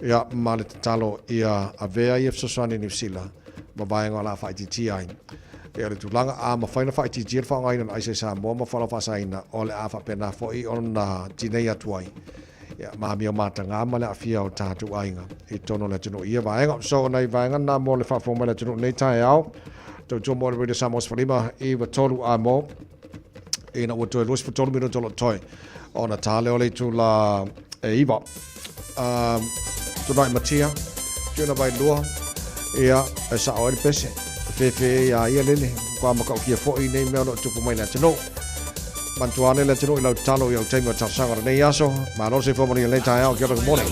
ia, ma le tatalo ia avea ia fesoasoani a Niu Sila ma vaega o le a faaitiitia ai ia le tulaga. A mafai ona faaitiitia le faaaogaina o le aisa i Samoa ma fualaau faasaina, o le a faapena foi ona tinei atu ai ia ma amio mataga ma le aafia o tatou aiga i totonu o le atunuu i ia vaega. So, o nai vaega na mo le faafofoga mai le atunuu nei taeao. Tautua mo le Radio Samoa 15 93 a mo ina ua toe 23 minute o lo toe ona tā leo le itula e iva. Um, tunai matia, tuna vai lua, ia, e sa oe le pese, fefe ia ia lele, kua makaukia foi nei mea o lo tupu mai le atunuu. Manatua ane le atunuu i lau tatalo i au taimi o talosaga o lenei aso. Malo le soifua manuia i lenei taeao. Kia ora, good morning.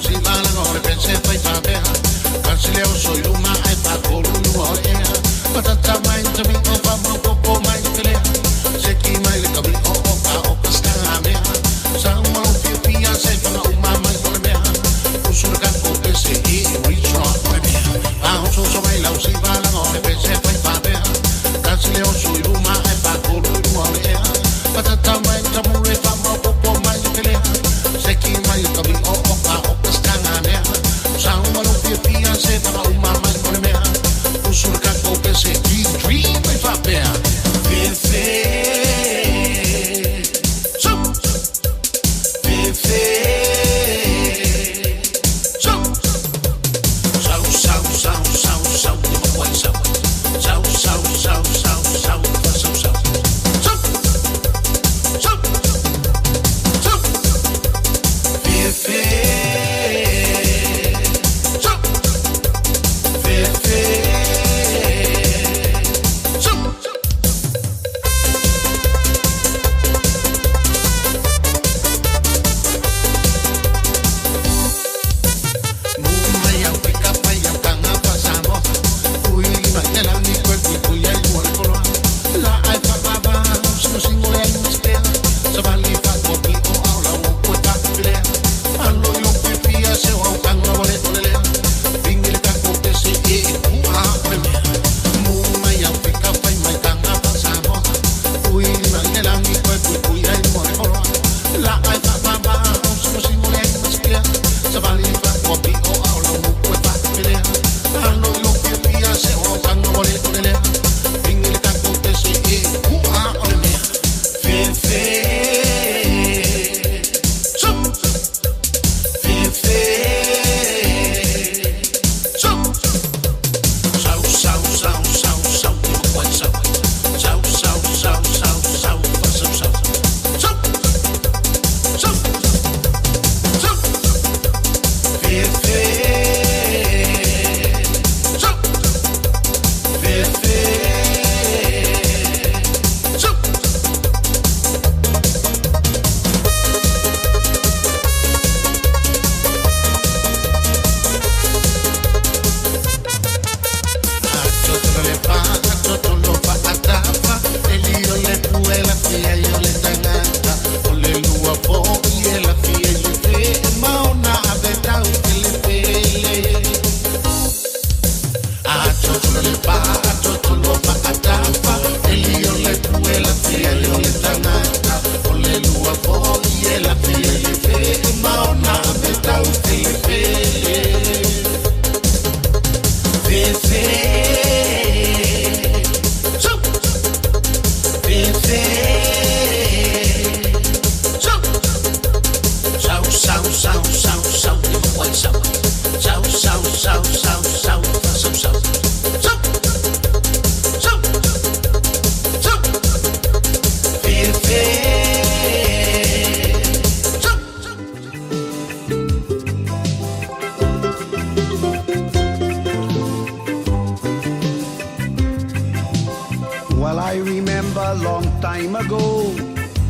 Well, I remember long time ago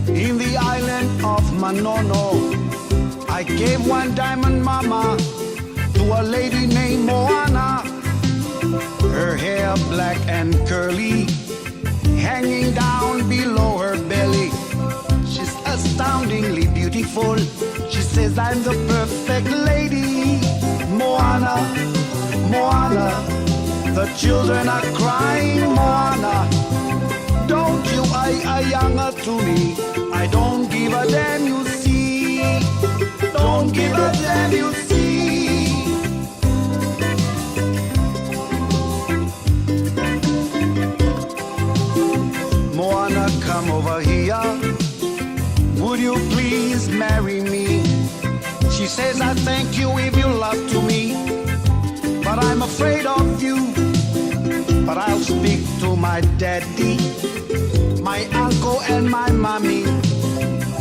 in the island of Manono, I gave one diamond mama to a lady named Moana. Her hair black and curly, hanging down below her belly. She's astoundingly beautiful. She says I'm the perfect lady. Moana, Moana, the children are crying, Moana. Don't you ai ai anga to me. I don't give a damn, you see. Don't give a damn, you see. Moana, come over here. Would you please marry me? She says, I thank you if you love to me. But I'm afraid of you. But I'll speak to my daddy, my uncle, and my mommy.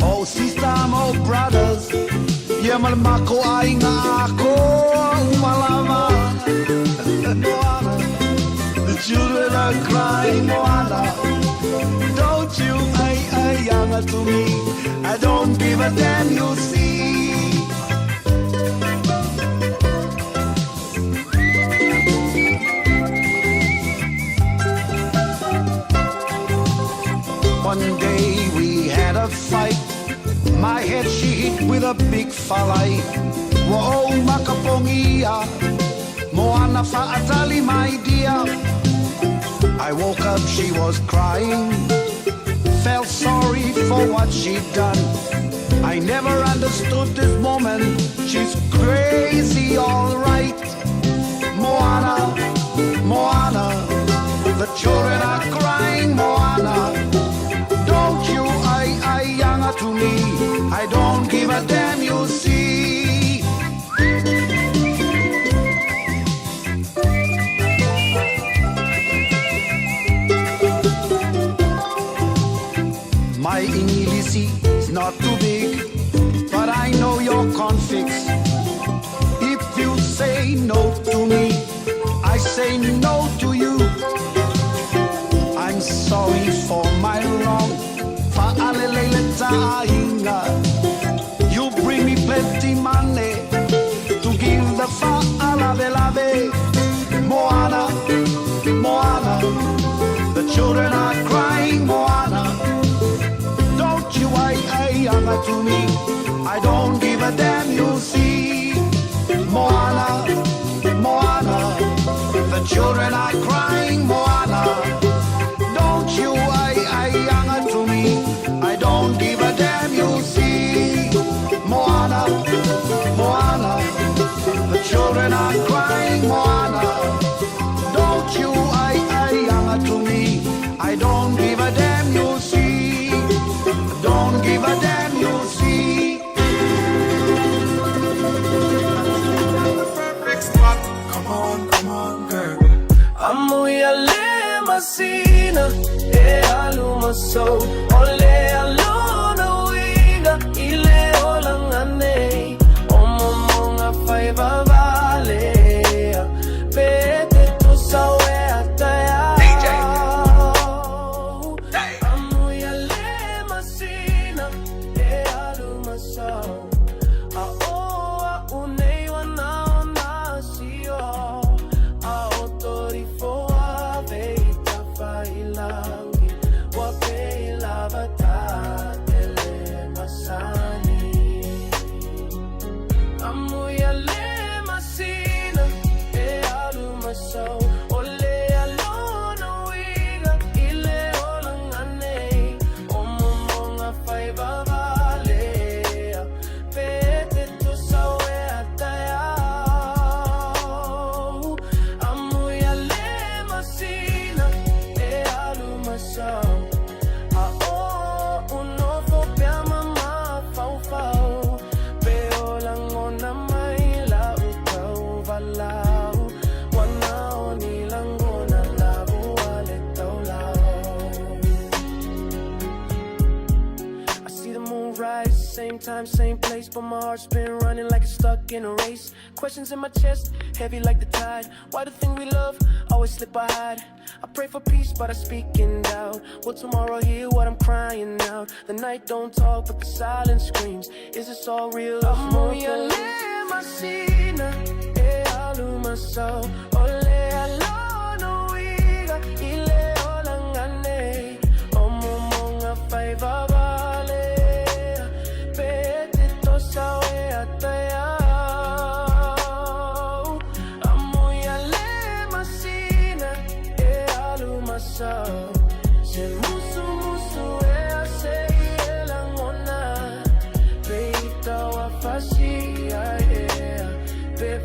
Oh, sister, oh, brothers. Yeah, malamako ay nga ako umalama. Moana, the children are crying, Moana. Don't you ay ay anga to me. I don't give a damn, you see. One day we had a fight. My head she hit with a big falai. Whoa, makapongia. Moana fa'atali, my dear. I woke up, she was crying. Felt sorry for what she'd done. I never understood this woman. She's crazy, all right. Moana, Moana. The children are crying, Moana. Don't you I I younger to me. I don't give a damn, you see. My English is not too big, but I know your configs. If you say no to me, I say no to you. I'm sorry for my wrong. Fa'alelele ta'inga. You bring me plenty money to give the fa'alavelave. Moana, Moana, the children are crying, Moana. Don't you I I anga to me. I don't give a damn, you see. Moana, Moana, the children are crying, Moana. Don't you I I anga to me. I don't give a damn, you see. Moana, Moana, the children are crying, Moana. Don't you I I anga to me. I don't give a damn, you see. Don't give a damn, you see. Come on, come on, girl. Amuia le masina e aluma so ole alona uiga ile olanga nei o momonga fai vavale pete tu sawe ataya DJ Amuia le masina e aluma so a o a unei wana ona sio a o torifo ave i tafailangi wa pe lava tatele masani Amuia le masina e aluma so ole alona uiga ile olanga nei o momonga fai vavale pete tu sawe ataya Amuia le masina e aluma so a o unofo pea mama faufau pe o langona mai la utau valau wana o ni langona lavu ale taulau I see the moon rise, same time, same place, but my heart's been running like it's stuck in a race. Questions in my chest, heavy like the tide. Why the thing we love always slip by hide? I pray for peace, but I speak in doubt. Will tomorrow hear what I'm crying out? The night don't talk, but the silence screams. Is this all real? Amuia le masina, e aluma so ole alona uiga ile olanga nei. O momonga fai vavale pete tosa e ataya Amuia le masina e aluma so Se musa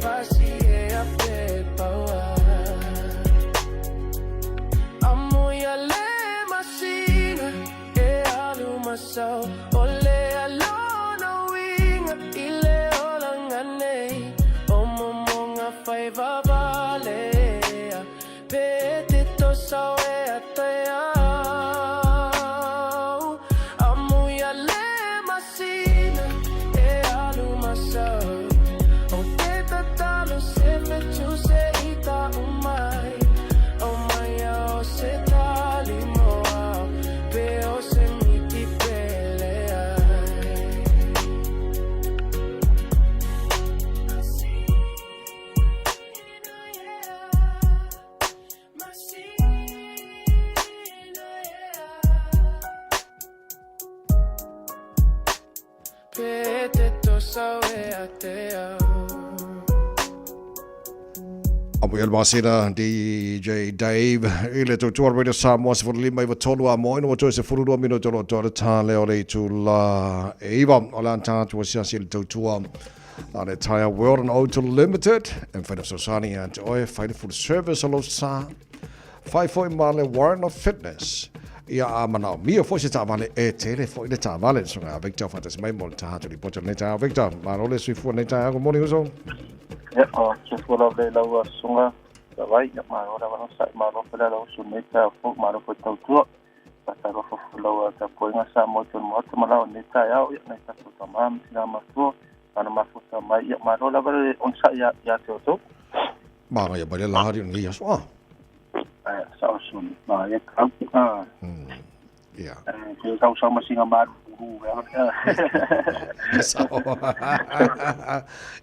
pasi e a pe paua. Amuia le masina e alu masau o le alona uiga i le olaga nei o momoga fai vavalea pe te tosao e ataiau. Amuia le masina e alu masau o te tatalo se fetu se ita umai o mai o se tali moa pe o se miti pele ai. Pe te tosau e a te au. Amu i le masina DJ Dave i le tautua Radio Samoa 15 93 a moe no toe 12 minuto lo toe tā leo le itu la e iwa o le anta atu asiasi le tautua a le Tire World and Auto Limited e whaina sosani a te oe whaina full service o lo sa whai foi ma le Warrant of Fitness ia a manao mia foi se taavale e tele foi le taavale so nga Victor fatasi mai mo le taha tu ripoti o lenei taeao. Victor, malo le soifua lenei taeao. Good morning uso. Ia, o soifua lava le lau asuga Savai, ia malo lava na sa'i malo foi le ala usu nei taeao fou, malo foi tautua. Faatalofa foi lau tapuaiga Samoa i tonu maota ma lao nei taeao, ia nai tatou tamā ma tinā matua, ana mafuta mai, ia malo lava le onosai ia te outou. Magaia mai le la hari o lenei aso a. Ae, sao suni, magaia tau. Ia. Te tau sau masinga malulu Sao.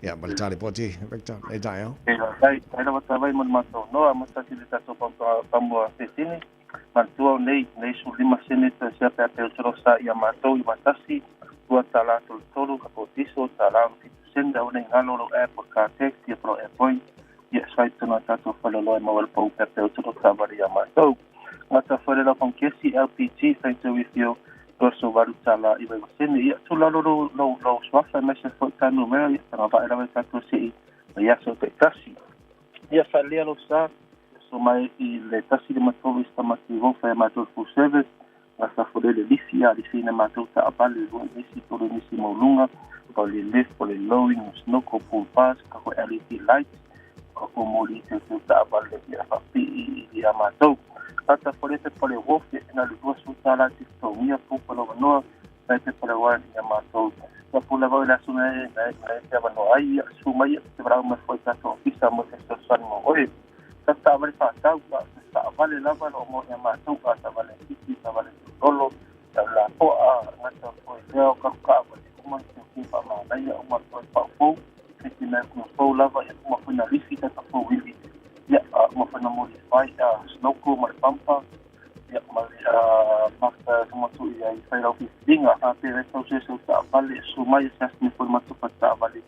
Ia, ma le tali poti, Victor, nei taeao. E tai, tai lava tavai mo le matou noa, matasi le tatou pamua fetini. Manatua o nei, nei 15 sene toe sea pe a pe o sa ia matou i matasi, $2.33, ka po tiso, tala ma 7 sene, au nei ngalo lo app o car taxi, ia pro air point, ia swipe tonu a tatou faloloa e maua le pau pe a pe o tavale ia matou. Ngata fale la pankesi LPG thank you with you $28 i sene ia tu lalo lo lo lo swafa me se fo tanu mea ia tanga va ela tatou sei ia so te tasi ia falia lo sa so mai i le tasi le matolu i stamati vo fa matou full service ngata fole le lisi a lisi na matou ta abale lo nisi tolu nisi maulunga o le lift o le lowering o snoko pool pass ka ko LED light ka ko moli te te ta abale ia fa pi i ia matou ata fole te pole wofi na le $20 te tongia pu polo noa tai te pole wa ia matou ia pula vau la suna e na te wa ai ia su mai te brau ma foi ta to ofisa mo te so san mo oi ta ta vale fa tau ta ta vale lava lo mo ia matou ta vale titi ta vale lolo ta la po a ngata foi leo ka ka vale uma te ki pa ma na ia uma foi pa fo te ki na ku fo lava ia uma foi na lifi ta ta fo wili ia uma foi na modify a snowco ma le pampa ia ma le maka motu ia i whai rau whiwhiringa a te re tau se ta vale su mai se asmi foi matu pa ta vale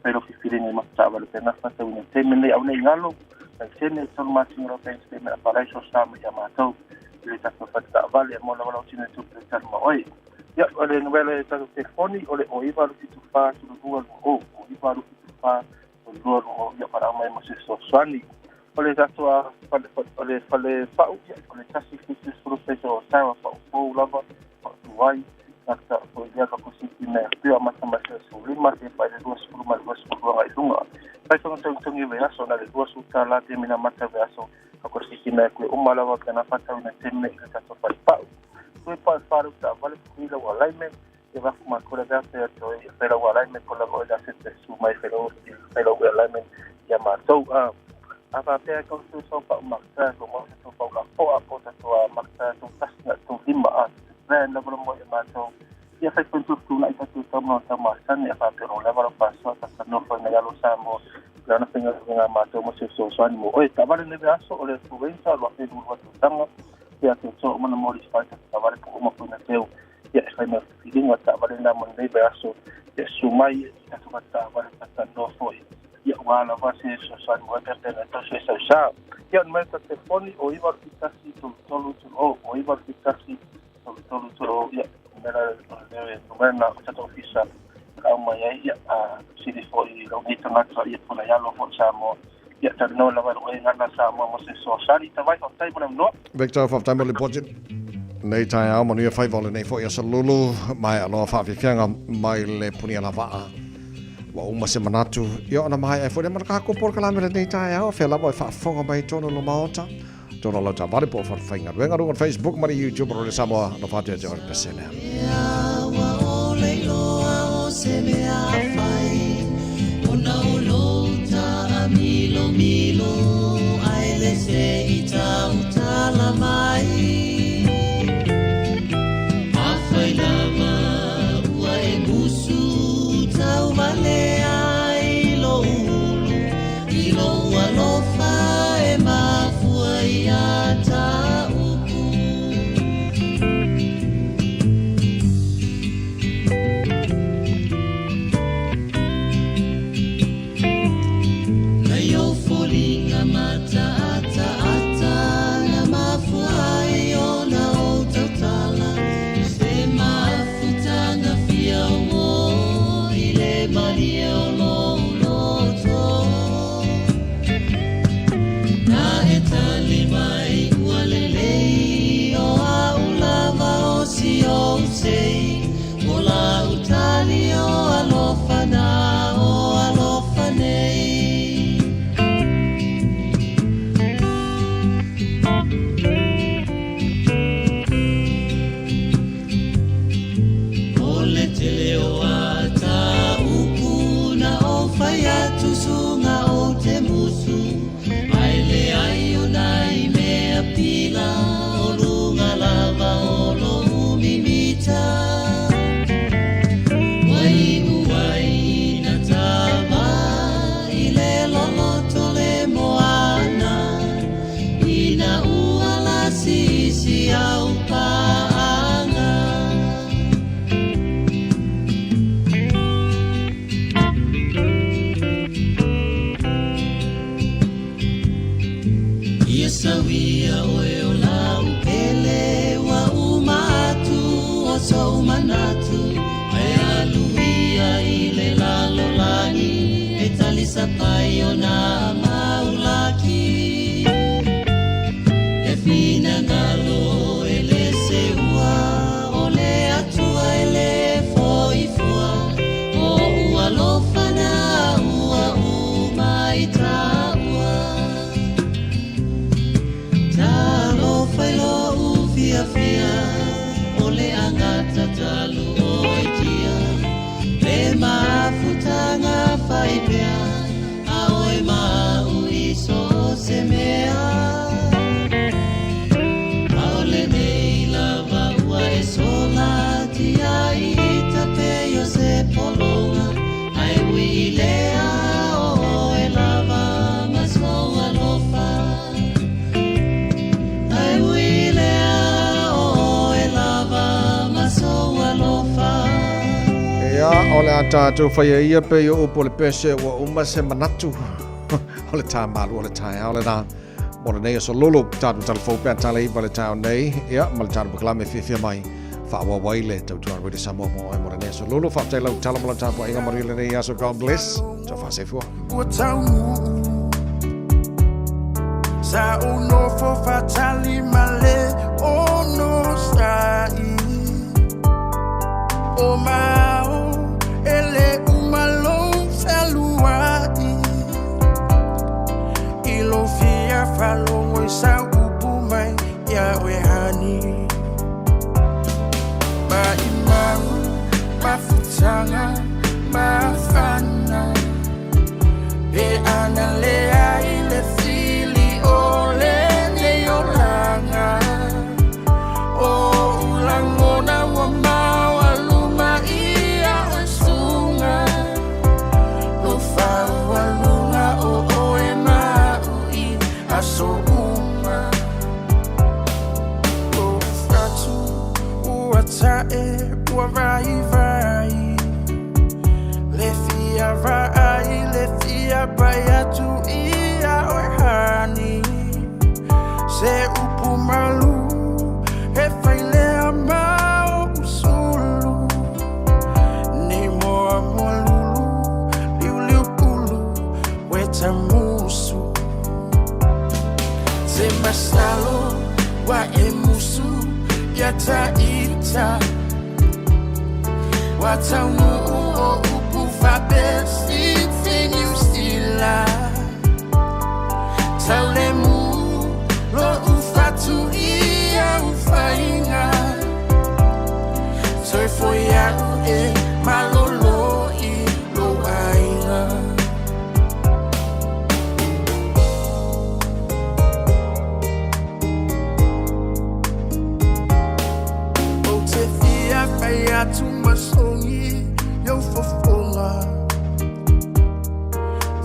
whai rau whiwhiringa i matu ta vale pena whata wina te mene au nei ngalo tai tene tolu matinga rau pensi te mea paraiso sa ma ia mātou i le tatou whata ta vale mo la wala o tine tu pe tanu ma oi ia o le nuele tatou telefoni o le o iwa lu fitu wha tulu lua lua o o iwa lu fitu wha tulu lua lua o ia para mai mo se sosoani o le tatou a o le fale pau ia o le tasi fitu sulu peso o tawa pau fou lava pau tuai ngata o ia ka kusiti me pia mata mata so lima te pai le 20 ma 22 ngai lunga pai tonga tonga tonga ve aso na le 20 tala te mina mata ve aso ka kusiti me ku uma lava kana fata una tenne i tatou fale pau tui pa faru ta vale kuila wa alignment e va kuma kula ve te to e fela wa alignment kola o la se te su mai fela o fela wa alignment ia matou a a pea kau tu so pa makta ko mo to pa la po a po ta to a makta to tasi na to lima a brand la mo e matou ia fai tu tu na ita tu tamo ta ma san ia fa pero la va pa so ta sa no fo na lo sa mo la na finga nga matou mo se so so ani mo oi ta vale ne aso o le fluenza lo fe du tu tamo ia te so mo na mo ri fa ta vale po mo na teu ia fai ma filinga ta vale na mo ne aso ia su mai ta tu ta vale ta no fo ia wala va se so so mo te te to se so sa ia no ta telefoni o iwa tasi tolu tolu tolu o iwa tasi tolu tolu tolu ia mera le numera o ta ofisa Aumai ai, ia, sili foi i lou nei tagata, ia, po nai alo foi Samoa, ia, talanoa lava i lou e gana Samoa mo se fesoasoani. Tavai, faafetai mo le avanoa. Victor, faafetai mo le lipoti lenei taeao, manuia faiva o lenei foi aso lulu, maea loa faafiafiaga mai le punia lavaa. Ua uma se manatu, ia ona maea ai foi lea ma le kākou polokalame lenei taeao, fea lava e faafofoga mai tonu lo maota, tonu o lau taavale po o falefaigaluega, luga o le Facebook ma le YouTube o Radio Samoa, alofa atu ia te oe le pese lea. Ia, o le a tatou faia ia pei o upu o le pese ua uma se manatu o le tā malu o le taeao lenā. Mo lenei aso lolo, tatou talafou pea tala iva le taeao nei, ia, ma le tatou polokalame fiafia mai faaauau ai le tautua a Radio Samoa mo oe mo lenei aso lolo. Faafetai lau tala ma lau tapuaiga manuia lenei aso. God bless. Tau faaseifua. Ua taunuu Sa ou nofo faatali ma le onosai O mao e le uma lou fealuai I lou fia faalogo i sau upu mai ia oe honey Maimau mafutaga mafana Pe ana leai le fili o lenei olaga O ou lagona ua maualuma i tamusu Se masalo wa e musu ia ta ita Wa taunuu o upu faapesi New Sila Taulemu lo ufatu ia ufaiga Soifo ia'u e malolo i lou aiga. Ou te fia fai atu ma sogi i ou fofoga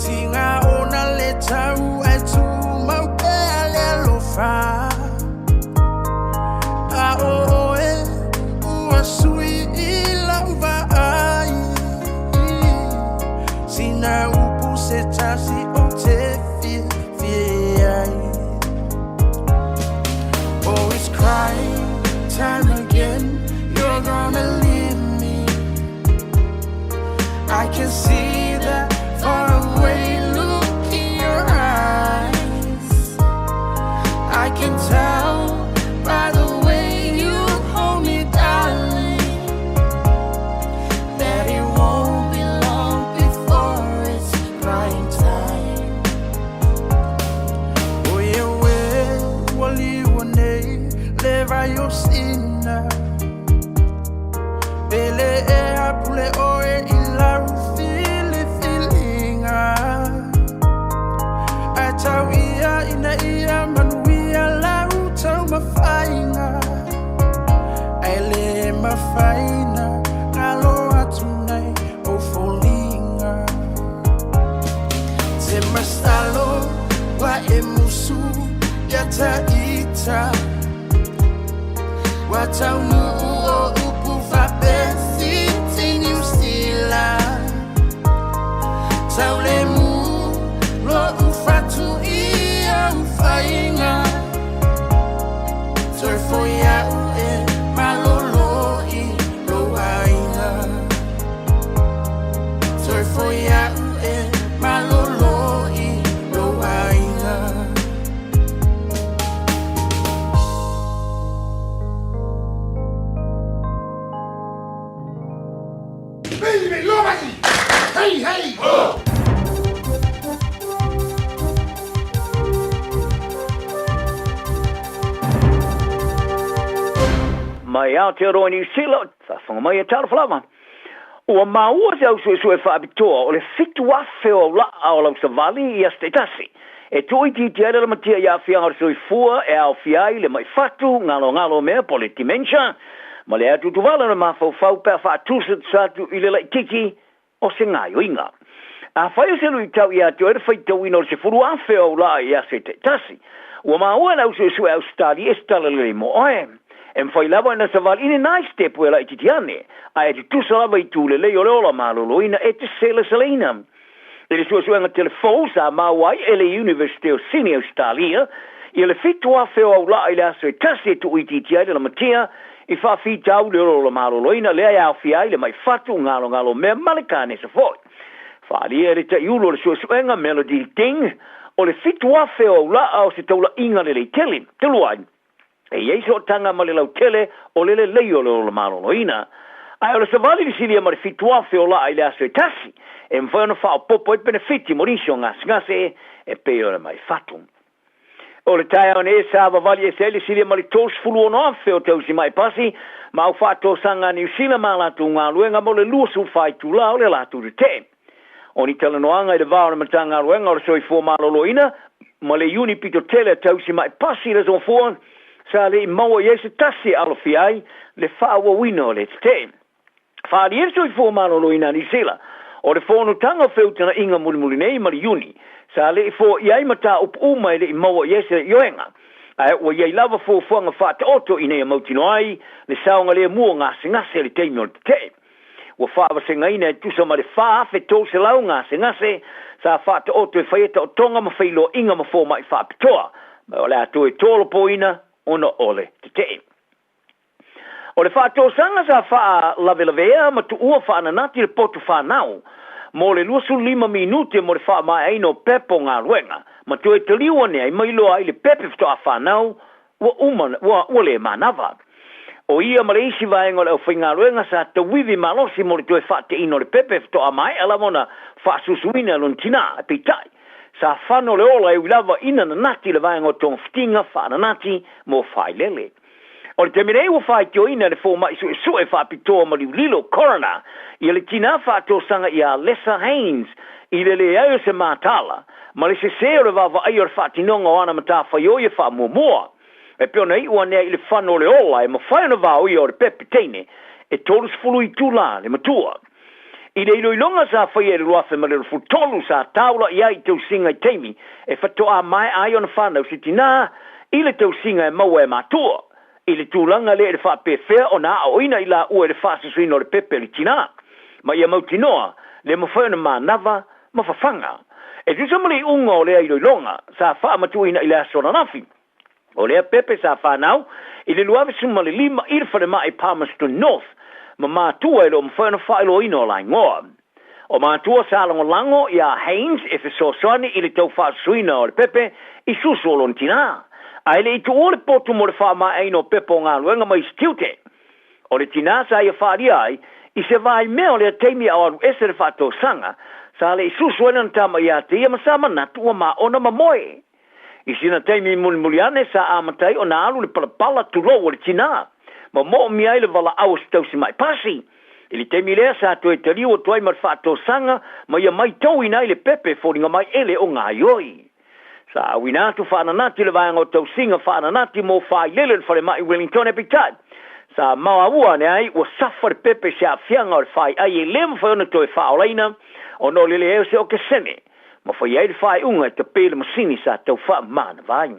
Tiga ona le tau ae tumau pea le alofa A o oe ua sui i lau vaai Sina upu se tasi ou te fiafia ai Oh it's crying time again You're gonna leave me I can see that far away look in your eyes I can tell by the way you hold me darling That it won't be long before it's prime time O ia oe ua liua nei le vai o Sina Pele e apule oe i lau filifiliga Ae tau ia ina ia manuia lau taumafaiga Ae le mafai na galo atu nai ou foliga Te masalo ua e musu ia ta ita Ua taunuu o upu faapesi Niu Sila Taulemu lou fatu i au faiga Soifo ia'u e malolo i lou aiga Soifo ia'u e malolo i lou aiga. Mai Aotearoa Niu Sila, faafofoga mai e talofa lava. Ua maua se au suesue faapitoa o le 7,000 o aula'a o lau savali i aso taitasi, e tuuitiitia ai le lamatia i aafiaga o le soifua e aofia ai le ma'i fatu, galogalo mea po o le dementia, ma le atutuvala o le mafaufau pe a faatusatusa atu i le laitiiti o se gaoioiga. Afai o se luitau ia te oe le faitauina o le 10,000 o au laa i aso e taitasi, ua maua e le au suesue Ausetalia se tala lelei mo oe. E mafai lava ona savali i ni nai sitepu e laitiiti ane, ae tutusa lava itu lelei o le ola maloloina e te seleseleina. I le suesuega tele fou sa maua ai e le Iunivesite o Sini Ausetalia, ia le 7,000 o au laa i le aso e tasi e tuuitiitia ai le lamatia i faafitauli o le ola maloloina lea e aofia ai le mai fatu, galogalo mea ma le kanesa foi. Faaalia e le taiulu o le suesuega Melody Ding, o le 7,000 o aula'a o se taula'iga lelei tele, talu ai, e i ai sootaga ma le lautele o le lelei o le ola maloloina. Ae o le savali le silia ma le 7,000 o la'a i le aso e tasi, e mafai ona faaopoopo ai penefiti mo nisi o gasegase e pei o le mai fatu. O le taeao nei sa vavali ese ai le silia ma le 36,000 o tausima'i pasi ma au faatosaga a Niu Sila ma a latou galuega mo le 24 itula o le latou tetee. O ni talanoaga i le va o le Matagaluega o le Soifua Maloloina ma le Iuni pito tele a tausima'i pasi i le Aso Gafua sa le i maua i ai se tasi e alofia ai le faaauauina o le tetee. Faaalia le soifua maloloina a Niu Sila o le fonotaga o feutagaiga mulimuli nei ma le Iuni sa le i foaia ai mataupu uma e le i maua i ai se ioega, ae ua i ai lava fuafuaga faataoto ina ia mautinoa ai le saogalemu o gasegase i le taimi o le tetee. Ua faavasegaina e tusa ma le 4,300 gasegase sa faataoto e faia taotoga ma feiloaiga ma fomai faapitoa, ma o le a toe tolopoina ona o le tetee. O le faatosaga sa faalavelavea ma tuua faananati le potu fanau mo le 25 minute mo le faamaeaina o pepa o galuega ma toe taliu ane ai ma iloa ai le pepe faatoa fanau ua uma ua ua le manava. O ia ma le isi vaega o le aufaigaluega sa tauivi malosi mo le toe faateina o le pepe faatoa maea lava ona faasusuina e lona tinā, peitai, sa fano le ola e ui lava ina nanati le vaega o togafitiga faananati mo failele. O le taimi nei ua faitioina e le fomai suesue faapitoa maliu lilo, coroner, ia le tinā faatosaga ia Lesa Haines i le leai o se matala ma le sesē o le vaavaaia o le faatinoga o ana matafaioi e faamuamua. E pei ona iu ane ai i le fano o le ola e mafai ona vaoia o le pepe teine e 30 itulā le matua. I le iloiloga sa faia i le 2023 sa taula'i ai i tausiga i taimi e fatoā maea ai ona fanau se tinā i le tausiga e maua e matua, i le tulaga lea i le faapefea ona aoaoina i laua i le faasusuina o le pepe a le tinā ma ia mautinoa le mafai ona manava ma fafaga. E tusa ma le iuga o lea iloiloga sa faamatuuina i le aso ananafi, O lea pepe sa fanau i le 2005 i le falemai Palmerston North ma matua e le o mafai ona faailoaina o la igoa. O matua sa lagolago iā Haines e fesoasoani i le tau faasusuina o le pepe i susu o lona tinā. Ae le i tuua le potu mo le faamaeaina o pepa o galuega ma isi tiute. O le tinā sa ia faaalia ai i se vaimea o lea taimi a o alu ese le faatosaga, sa le i susu ai lana tama iā te ia ma sa manatu ua maona ma moe. I sina taimi mulimuli ane sa amata ai ona alu le palapala tulou o le tinā, ma moomia ai le valaau a se tausima'i pasi. I le taimi lea sa toe taliu atu ai ma le faatosaga ma ia maitauina ai le pepe e foliga mai e le o gaioi. Sa auina atu faananati le vaega o tausiga faananati mo failele o le falemai Wellington peitai sa maua ane ai ua safa le pepe i se aafiaga o le faiai e le mafai ona toe faaolaina ona o le leai o se okesene ma faia ai le faaiuga e tapē le masini sa tau faamanava ai.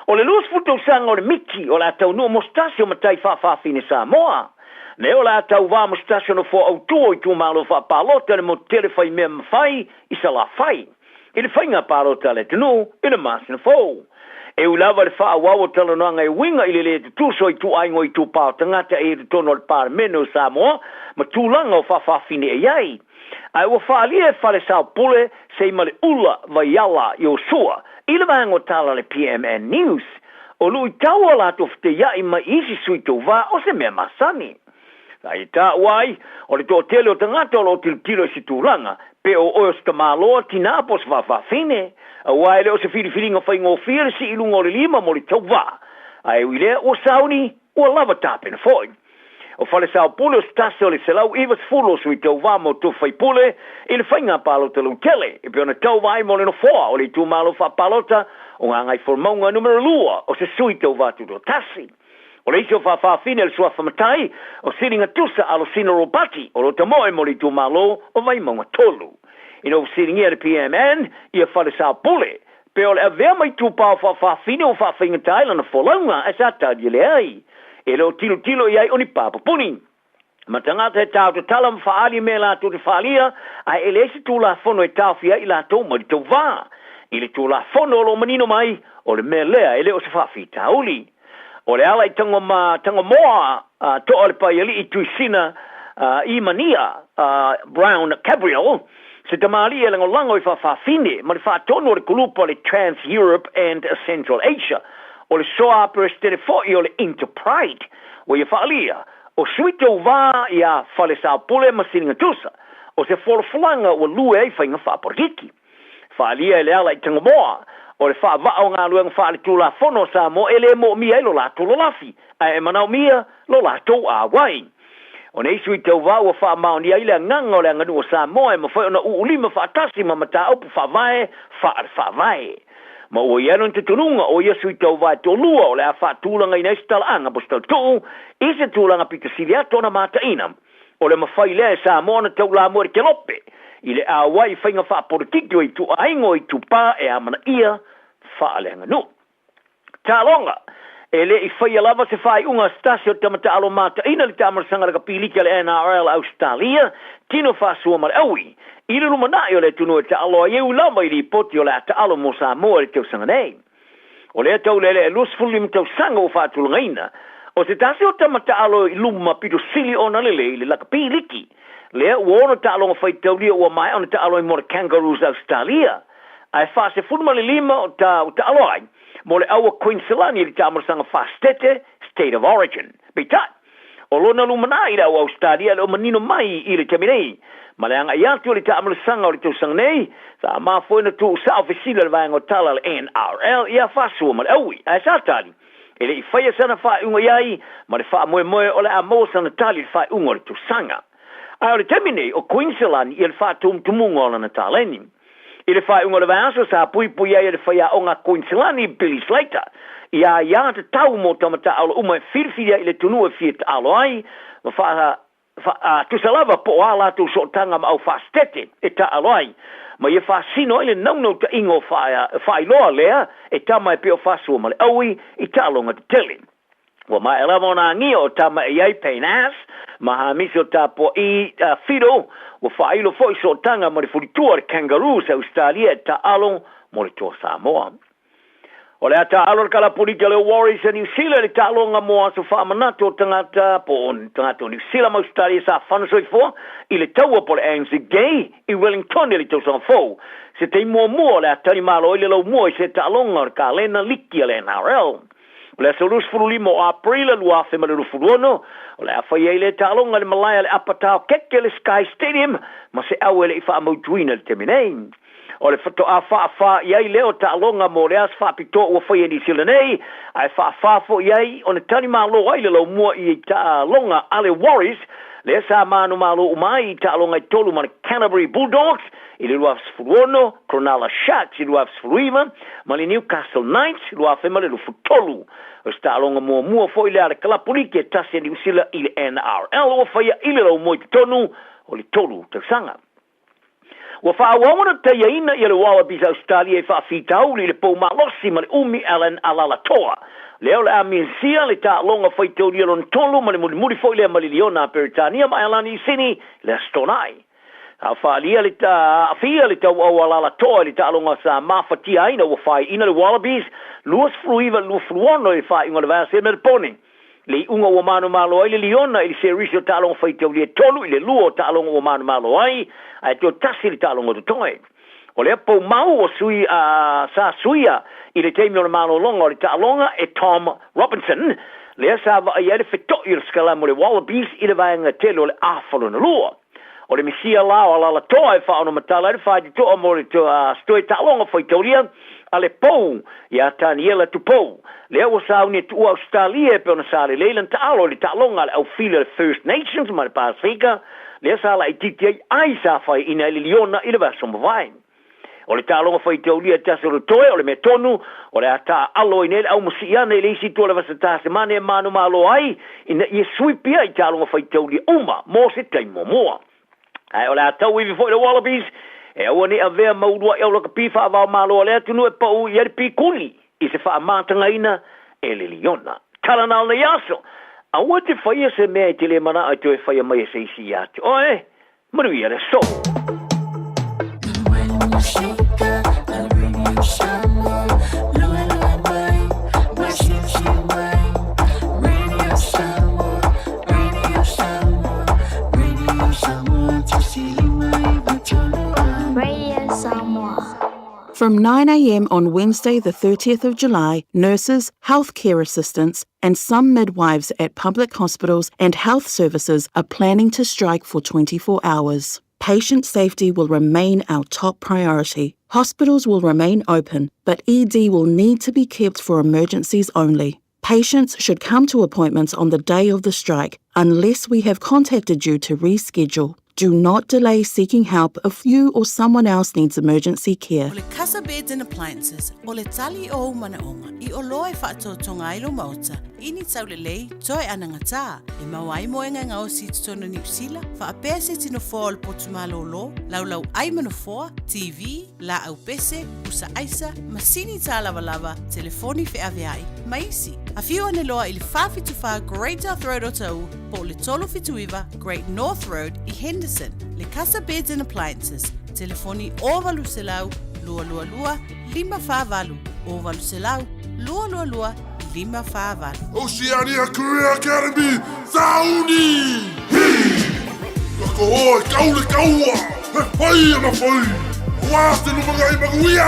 O le 20 tausaga o le miti o le a taunuu mo se tasi o matai faafaafine Samoa. Nei o le a tauvā mo se tasi o nofoa autū o itumalo faapalota i le motu tele fai mea mafai i Salafai i le faiga palota a le atunuu i le masina fou. E ui lava i le faaauau o talanoaga e uiga i le lē tutusa o ituaiga o itupā o tagata e i totonu o le Palemene o Samoa ma tulaga o faafaafine e i ai, Ae ua faaalia e Falesaopule Seimaleula Vaiala Iosua i le vaega o tala a le PMN News, o luitau o latou feteia'i mai i isi sui tauvā o se mea masani. Sa ia taua ai, o le toatele o tagata o lo o tilotilo i se tulaga, pe o oe o se tamaloa, tinā po o se faafafine, aua e le o se filifiliga faigofie le sii i luga o le lima mo le tauvā, ae ui lea ua sauni, ua lava tapena foi. O Falesaopule o se tasi o le 190 o sui tauvā mo tofi faipule i le faiga palota lautele, e pei ona tauva ai mo le nofoa o le itumalo faapalota o Gagaifomauga Numera 2 o se sui tauvā tutoatasi. O le isi o faafafine o le suafa matai o Siligatusa Alosina Ropati o lo tamoe mo le itumalo o Vaimauga 3. Ina ua fesiligia e le PMN ia Falesaopule pe o le avea ma itupa o faafafine ua faafaigata ai lana folauga ae sa tali e leai. E le o tilotilo i ai o ni papapuni. Ma tagata e taotatala ma faaali mea latou te faalia, ae e leai se tulafono e taofia ai i latou mai le tauvā. I le tulafono o lo o manino mai, o le mea lea e le o se faafitauli. O le ala i Tagoma, Tagamoa, toa le Paialii Tuisina Imania Brown Gabriel, se tamalii e lagolago i faafafine ma le faatonu o le kulupa o le Trans Europe and Central Asia, o le soa Peresetene foi o le Interpride, ua ia faalia, o sui tauvā iā Falesaopule ma Siligatusa, o se folafolaga ua lue ai faiga faapolokiki. Faaalia e le ala i Tagamoa, o le faavaa o galuega faaletulafono a Samoa e le moomia ai lo latou lolafi, ae e manaomia lo latou auai. O nei sui tauvā ua faamaonia ai le agaga o le aganuu o Samoa e mafai ona uulima faatasi ma mataupu faavae faale-faavae. Ma ua i ai lona talitonuga o ia sui tauvā e toalua o le a faatulagaina ai se talaaga po o se talatuu i se tulaga pito sili atu ona mataina O le mafai lea e Samoa ona taulamua i le kelope i le auai i faiga faapolokiki o ituaiga o itupā e amanaia faaleaganuu. Taaloga E le i faia lava se faaiuga a se tasi o tama taalo mataina i le taamalasaga a le kapiliki a le NRL a Ausetalia, Tino Faasua ma le Aui, i le lumanai o le atunuu e taalo ai e ui lava i lipoti o le a taalo mo Samoa i le tausaga nei. O lea taulele e 25 tausaga ua faatulagaina, o se tasi o tama taalo i luma pito sili ona lelei i le lakapi liki. Lea ua ono taaloga faitaulia ua maea ona taalo ai mo le Kangaroos a Ausetalia, ae 45 o ta ua taalo ai mo le au a Kuiniselani i le taamulasaga faa-Setete, State of Origin. Peitai, o lona lumanai i le au Ausetalia e le o manino mai i le taimi nei. Ma le agai atu o le taamulasaga o le tausaga nei, sa mafua ona tuusao fesili a le vaega o tala a le NRL ia Fasua ma le Aui. Ae sa tali, e le i faia sana faaiuga i ai, ma le faamoemoe o le a maua sana tali i le faaiuga o le tausaga. Ae o le taimi nei, o Kuiniselani ia le faatumutumuga o lana taleni. I le faaiuga o le vaiaso sa puipui ai e le faiaoga a Kuiniselani, Billy Slater, i a ia tatau mo tama taaalo uma e filifili ai i le atunuu e fia taaalo ai, ma faa Tusa lava po o a latou sootaga ma au faasetete e taaalo ai, ma ia faasino ai le naunautaiga o faailoa lea e tama e pei o Fasua ma le Aui i taaloga tetele. Ua maea lava ona agia o tama e i ai Payne Ass ma Hamisi o Tapua'i Fido, ua faailo foi sootaga ma le fulitua o le Kangaroos a Ausetalia e taaalo mo le Toa Samoa. O le a taaalo le kalapulita o le Warriors a Niu Sila i le taaloga mo aso faamanatu o tagata po o tagata o Niu Sila ma Ausetalia sa fana soifua i le taua po o le Anzac Day i Wellington i le tausaga fou. Se taimi muamua o le a talimalo ai le laumua i se taaloga o le kalena liki a le NRL. O le aso 25 o Aperila 2026, o le a fai ai lea taaloga i le malae a le Apa Taokeke le Sky Stadium ma se au e le i faamautuina i le taimi nei. O le faatoa faafa i ai lea o taaloga mo le aso faapitoa ua faia i Niu Sila nei, ae faafa foi i ai ona talimalo ai le laumua i taaloga a le Warriors, lea sa manumalo uma ai i taaloga e tolu ma le Canterbury Bulldogs i le 2016, Cronulla Sharks i le 2019 ma le Newcastle Knights i le 2023. O se taaloga muamua foi lea a le kalapu liki e tasi a Niu Sila i le NRL ua faia i le laumua i totonu o le tolu tausaga. Ua faaauau ona taiaina ia le Wallabies a Ausetalia i faafitauli i le pou malosi ma le umi Allan Alaalatoa. Lea o le a misia le taaloga faitaulia lona tolu ma le mulimuli foi lea ma le Liona a Peretania ma Ailani i Sini i le Aso Toonai. A faaalia le aafia le tauau Alaalatoa i le taaloga sa mafatia ai ina ua faaiina le Wallabies 29 i le 26 i le faaiuga o le vaiaso i Melebone. Le iuga ua manumalo ai le liona i le serisi o taaloga faitaulia e tolu i le lua o taaloga ua manumalo ai, ae toe tasi le taaloga totoe. O lea pou mau ua sui a sa suia i le taimi o le malologa o le taaloga e Tom Robinson, lea sa vaaia ai le feto'i o le sikalamu o le Wallabies i le vaega tele o le afa lona lua. O le misia la o Alalatoa e faaonomatala ai le faitotoa mo le toe taaloga faitaulia a le pou ia Taniela Tupou, lea ua sauni e tuua Ausetalia e pei ona sa lelei lana taalo i le taaloga a le aufili a le First Nations ma le Pasefika, lea sa laitiiti ai ai sa faiaina ai le liona i le vaiaso mavae. O le taaloga faitaulia e tasi o le toe, o le mea tonu, o le a taaalo ai nei le aumasii ana i le isi itu o le vasa Tasemane e manumalo ai ina ia suipi ai taaloga faitaulia uma mo se taimi muamua. Ae o le a tauivi foi le Wallabies e aua ne i avea ma uluai au lakapi faava-o-Malo a le atunuu e pau i ai le pikuli i se faamatagaina e le liona. Tala na o lenei aso, aua e te faia se mea e te le manao e toe faia mai e se isi ia te oe. Manuia le aso! Radio Samoa. From 9am on Wednesday, the 30th of July, nurses, healthcare assistants, and some midwives at public hospitals and health services are planning to strike for 24 hours. Patient safety will remain our top priority. Hospitals will remain open, but ED will need to be kept for emergencies only. Patients should come to appointments on the day of the strike unless we have contacted you to reschedule. Do not delay seeking help if you or someone else needs emergency care. O le Casa Beds and Appliances, o le tali o ou manaoga, i oloa e faatotoga ai lou maota, i ni taulelei, toe anagatā, e maua ai moega e gaosi i totonu o Niu Sila, faapea se tino foa o le potu malōlō, laulau ai ma nofoa, TV, laau pese, pusa aisa, masini tālavalava, telefoni feaveai, ma isi. Afio ane loa i le 474 Great South Road o Taʻu, po o le 379 Great North Road i Henderson, le Casa Beds and Appliances, telefoni 0800 222 548, 0800 222 548. Oceania Career Academy, Sauni! Hi! Tatou o e tau le taua, e fai ana fai, aua se lumanai manuia!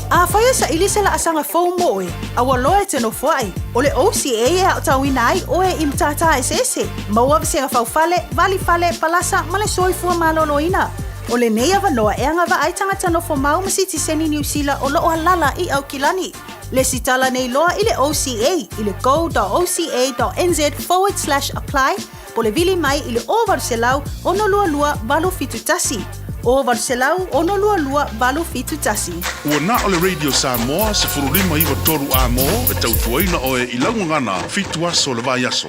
Afai e saili se laasaga fou mo oe, a ua loa e te nofoai, o le OCA e aotauina ai oe i matata eseese, maua vasega faufale, valifale, palasa ma le soifua maloloina. O lenei avanoa e agavaa ai tagata nofo mau ma sitiseni Niu Sila o lo o alala i Aukilani. Lesitala nei loa i le OCA i le go.oca.nz forward slash apply po le vili mai i le 0800 622 871. 0800 622 871. Ua na o le Radio Samoa 1593 amo e tautuaina oe i lau gagana fitu aso o le vaiaso.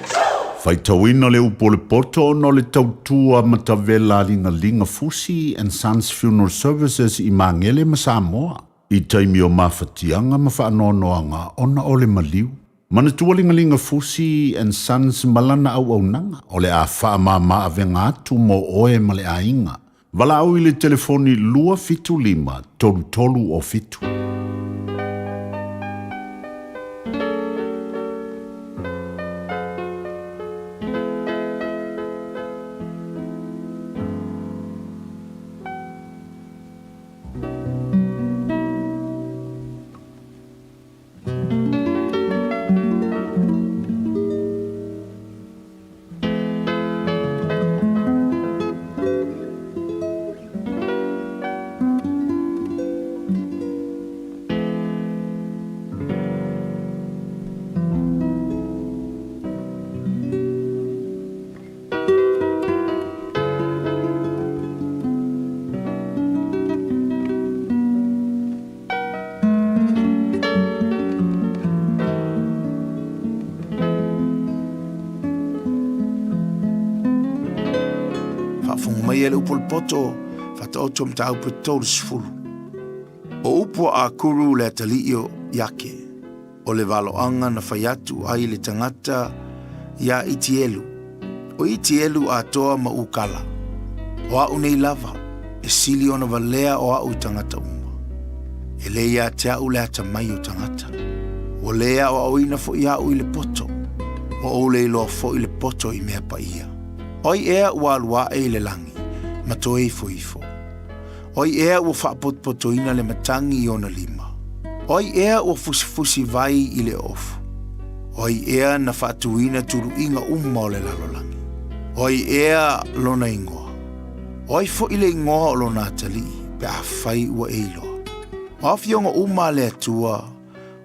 Faitauina le upu o le poto ona o le tautua matavela a Ligaliga Fusi and Sons Funeral Services i Magele ma Samoa. I taimi o mafatiaga ma faanoanoaga ona o le maliu. Manatua Ligaliga Fusi and Sons ma lana auaunaga o le a faamama avega atu mo oe ma le aiga. Valaau i le telefoni 275 33 o 7. Faafofoga mai e le upu o le poto, faataoto mataupu e 30. O upu a Akuru le atalii o Iake. O le valoaga na fai atu ai le tagata iā Itielu, o Itielu atoa ma Ukala, o a'u nei lava, e sili ona valea o a'u i tagata uma. E lē iā te a'u le atamai o tagata. Ua lē aoaoina fo'i a'u i le poto, ua ou le iloa fo'i le poto i mea paia. O ai ea ua alu aʻe i le lagi, ma toe ifo ifo? O ai ea ua faapotopotoina le matagi i ona lima? O ai ea ua fusifusi vai i le ofu? O ai ea na faatuina tuluiga uma o le lalolagi? O ai ea lona igoa? O ai foʻi le igoa o lona atalii pe afai ua e iloa? O afioga uma a le Atua,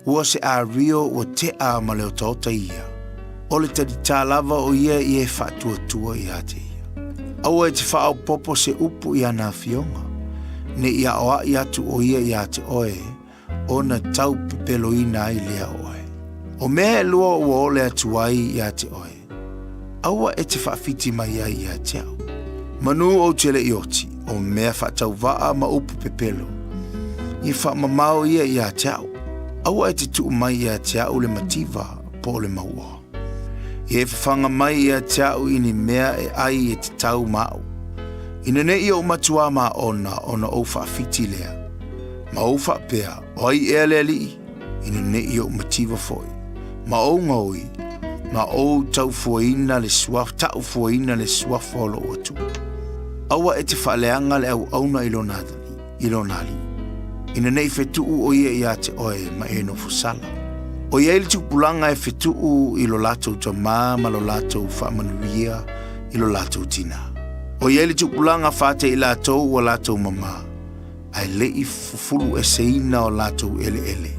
Ua se ario ua teʻa ma le otaota ia, o le talitā lava o ia i e faatuatua iā te ia. Aua e te faaopopo se upu i ana afioga, ne i aʻoaʻi atu ʻo ia iā te ʻoe, ona tau pepeloina ai lea o ʻoe. O mea ʻelua ua ole atu ai iā te ʻoe, aua e te faawhiti mai ai iā te aʻu. Manu ou te leʻi oti, o mea faatauvaʻa ma upu pepelo, i faamamao ia iā te aʻu. Aua e te tuu mai iā te aʻu le mativa po o le mauoa. I e fafaga mai iā te aʻu i ni mea e ʻai e te tau ma aʻu. Ina neʻi oʻu matuā ma ona, ona ou faawhiti lea. Ma ou faapea, o ai ea le aliʻi? Ina neʻi oʻu mativa foʻi, ma ou gaoi, ma ou taufuaina le suafa, taʻufuaina le suafa o loʻu Atua. Aua e te faaleaga le auauna i lona alii, i lona alii, ina neʻi fetuʻu ʻo ia iā te ʻoe ma e nofo sala. ʻOiai le tupulaga e fetuʻu i lo latou tamā ma lo latou faamanuia i lo latou tinā. ʻOiai le tupulaga fate i latou ua latou mamā, ae le i fufulu eseina o latou eleele.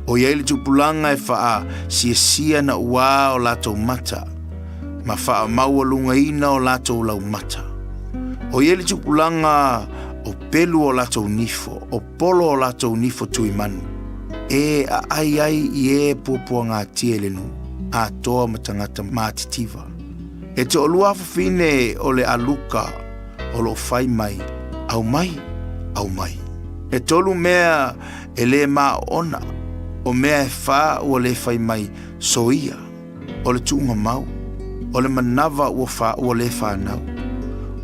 ʻOiai le tupulaga e faasiasia na uā o latou mata, ma faamaualugaina o latou laumata. ʻOiai le tupulaga o pelu o latou nifo, o polo o latou nifo tuimanu, e aʻai ai i e puapuagatia i le nuu, atoa ma tagata matitiva. E toʻalua afafine o le ʻAluka o loo fai mai, Aumai, aumai. E tolu mea e lē maoona, o mea e fa ua lē fai mai, Soia, o le tuuga mau, o le manava ua fa ua lē fanau,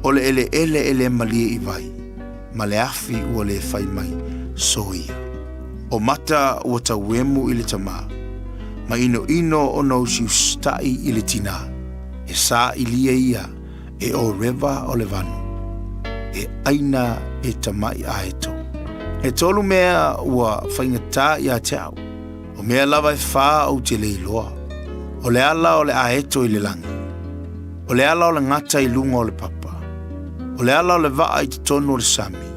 o le eleele e lē malie i vai, ma le afi ua lē fai mai, Soia. O mata ua tauemu i le tamā, ma inoino ona usiusitaʻi i le tinā. E sailia ia e Oreva o le vanu, e ʻaina e tamaʻi aeto. E tolu mea ua faigata iā te au, o mea lava e fā ou te le iloa. O le ala o le aeto i le lagi, o le ala o le gata i luga o le papa, o le ala o le vaa i totonu o le sami,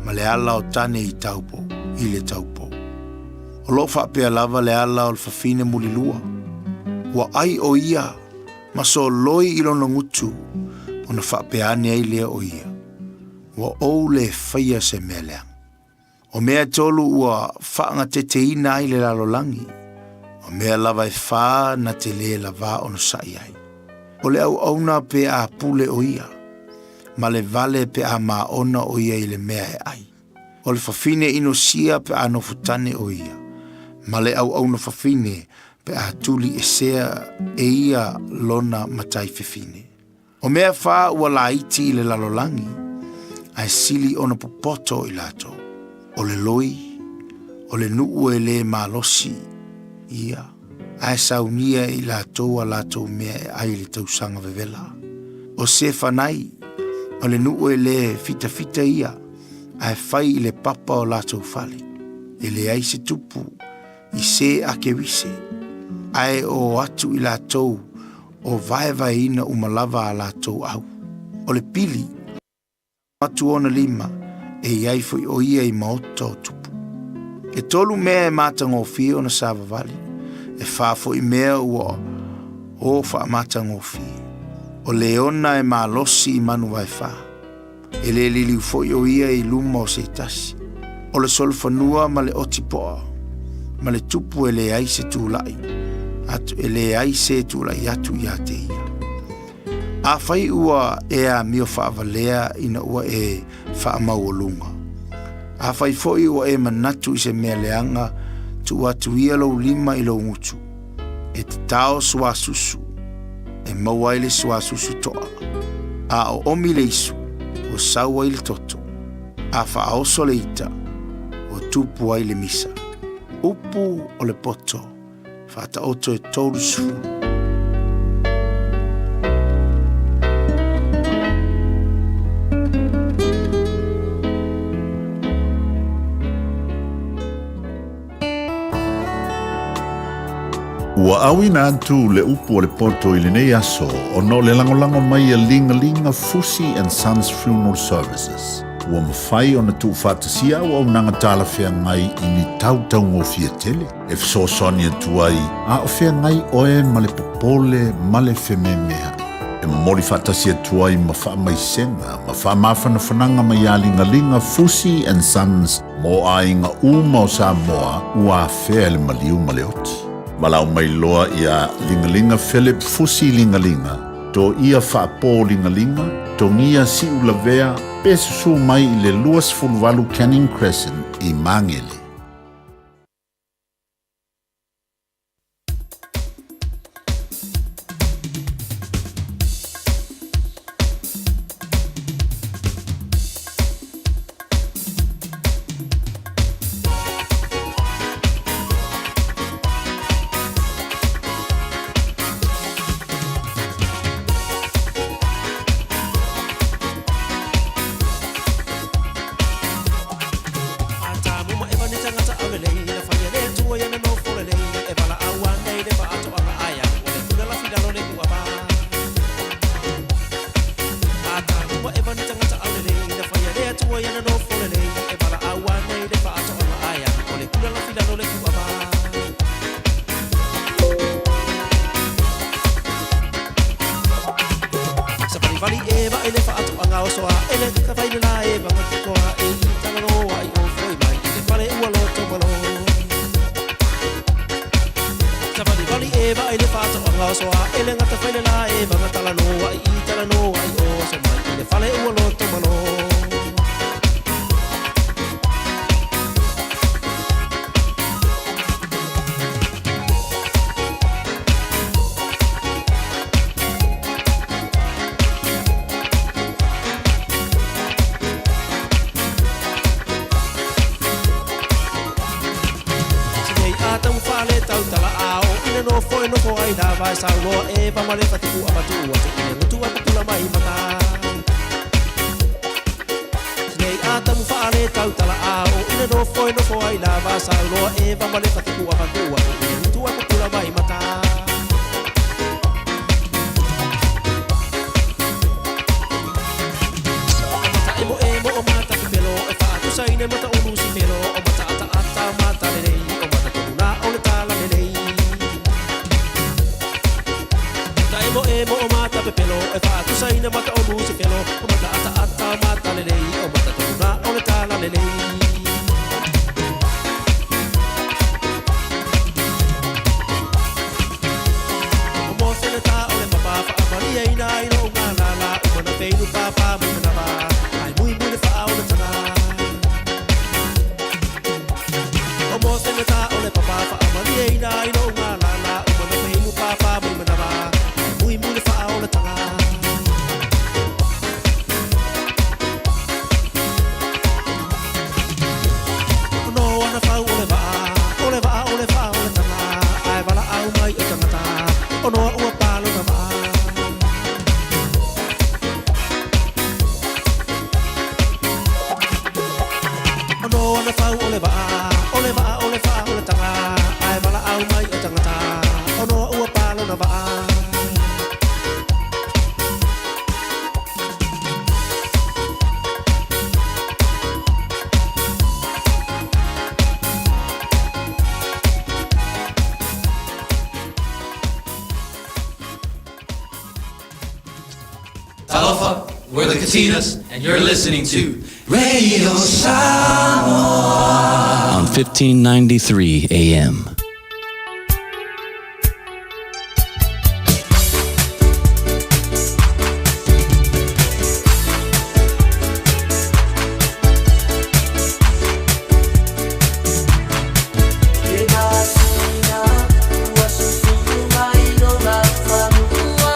ma le ala o tane i taupou, i le taupou. O lo o faapea lava le ala o le fafine mulilua. Ua ʻai ʻo ia ma soloi i lona gutu ona faapea ane ai lea o ia, Ua ou le faia se mea leaga. O mea e tolu ua faagateteina ai le lalolagi, o mea lava e fā na te lē lavā ona saʻi ai. O le auauna pe a pule ʻo ia, ma le vale pe a māʻona ʻo ia i le mea e ʻai. O le fafine inosia pe a nofotane ʻo ia, ma le auauna fafine pe a tuli esea e ia lona matai fefine. O mea fā ua laiti i le lalolagi, ae sili ona popoto i latou. O le loi, o le nuʻu e lē malosi ia, ae saunia e i latou a latou mea e ʻai i le tausaga vevela. O Sefanai, o le nuʻu e lē fitafita ia, ae fai i le papa o latou fale. E leai se tupu i se akewise, ae o atu i latou o vaevaeina uma lava a latou au. O le pili, atu ona lima, e i ai foi ʻo ia i maota o tupu. E tolu mea e matagofie ona savavali, e fā foi mea ua o faamatagofie. O Leona e malosi i manu vaefā. E lē liliu foi ʻo ia i luma o se tasi. O le solofanua ma le oti poa, ma le tupu e leai se tulaʻi atu, e leai se tulaʻi atu iā te ia. Afai ua e amio faavalea ina ua e faamaualuga, afai foi ua e manatu i se mea leaga, tuu atu ia lou lima i lou gutu, e tatao suasusu, e maua ai le suasusu toa, a oomi le isu, ua sau ai le toto, a faaoso le ita, ua tupu ai le misa. Upu o le poto, faataoto e 30. Ua auina atu le upu o le poto i lenei aso ona o le lagolago mai a Ligalinga Fusi and Sons Funeral Services. Ua mafai ona tuufaatasia auaunaga talafeagai i ni tau taugofie tele e fesoasoani atu ai a o feagai oe ma le popole ma le fememeaʻi. E momoli faatasi atu ai ma faamaisega ma faamafanafanaga mai iā Ligaliga Fusi and Sons Mo aiga uma o Samoa ua afea e le maliu ma le oti. Valaau mai loa iā Ligaliga Philip Fusi Ligaliga, Toia Faapō Ligaliga, Togia Siulavea pe susū mai i le 28 Canning Crescent i Magele. le nofo e nofo ai lava e saunoa Eva ma le fatipu avatu atu i le gutu e pupula mai mata. Nei atamu faale tautala a o i le nofo e nofo ai lava saunoa Eva ma le fatipu avatu atu i le gutu e pupula mai mata. Mata emo emo o mata pepelo e faatusaina mata ulu si felo o mata ata ata mata lelei o mata tonu o le tala lelei. Mata emo emo o mata pepelo e faatusaina mata ulu si felo o mata ata ata mata lelei o mata tonu o le tala lelei. O mo se le ta o le papa faamalia ina i lou galala o mana feinu papa mai manava ai mui mui le faa o le taga. O mo se le ta o le papa faamalia ina i lou galala o mana feinu papa mai manava ai mui mui le faa o le taga. No ana fau o le vaa, o le vaa o le faa o le taga, ai vala au mai o tangata, o noa ua palo na vaa. O no ana fau o le vaa, o le vaa o le faa o le taga, ai vala au mai o tangata, o noa ua palo na vaa. Talofa, we're the Katinas, and you're listening to Radio Samoa on 1593 AM. E masina ua susulu mai lona fanua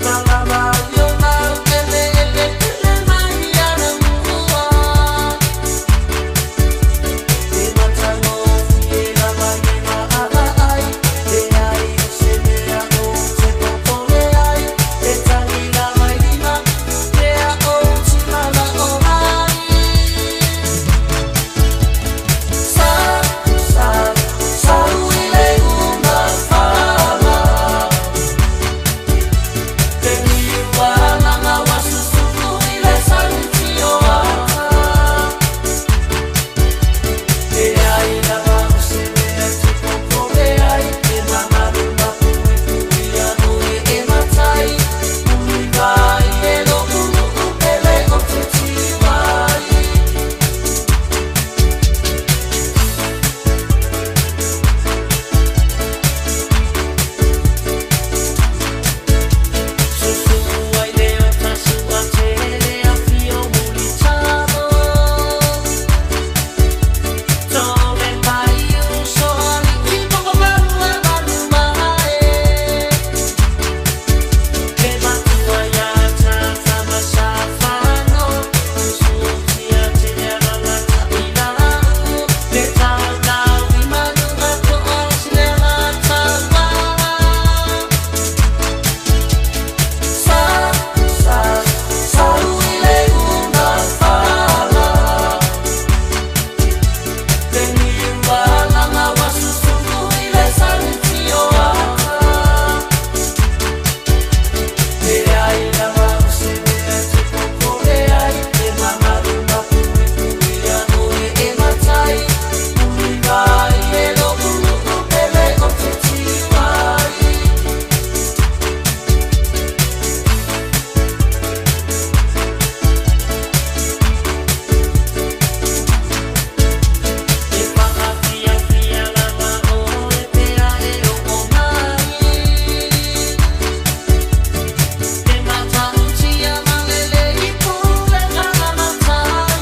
Malama i o mau eleele pele mai ana mua E matagofie lava e maavaai Leai o se mea ou te popole ai E tagi lava i lima mea ou te manao ai Sa, sa, sau i le uma fala Te niu alanga ua susulu i le sani tio ata E ai lava o se mea te popole ai E mamalu ma puipuia oe e matai Ului vai e lo'u nu'u pele o te tiuai Susulu ai le o tasu a tele a fio mulitalo Tole pai uso ali i poko malu e malu mae Ke matua ia tata ma sa whano Usu tia te ala ta i lau Le tau lau i manu a toa sine la taua Sa, sa, sau i le una fala Te niu alanga ua susulu i le sani tio ata E ai lava o se mea te popole ai E mamalu ma puipuia oe e matai Ului vai e lo'u nu'u pele o te tiuai E whaafiafia lava oe pea e oo mai E matautia ma lelei pulega na matai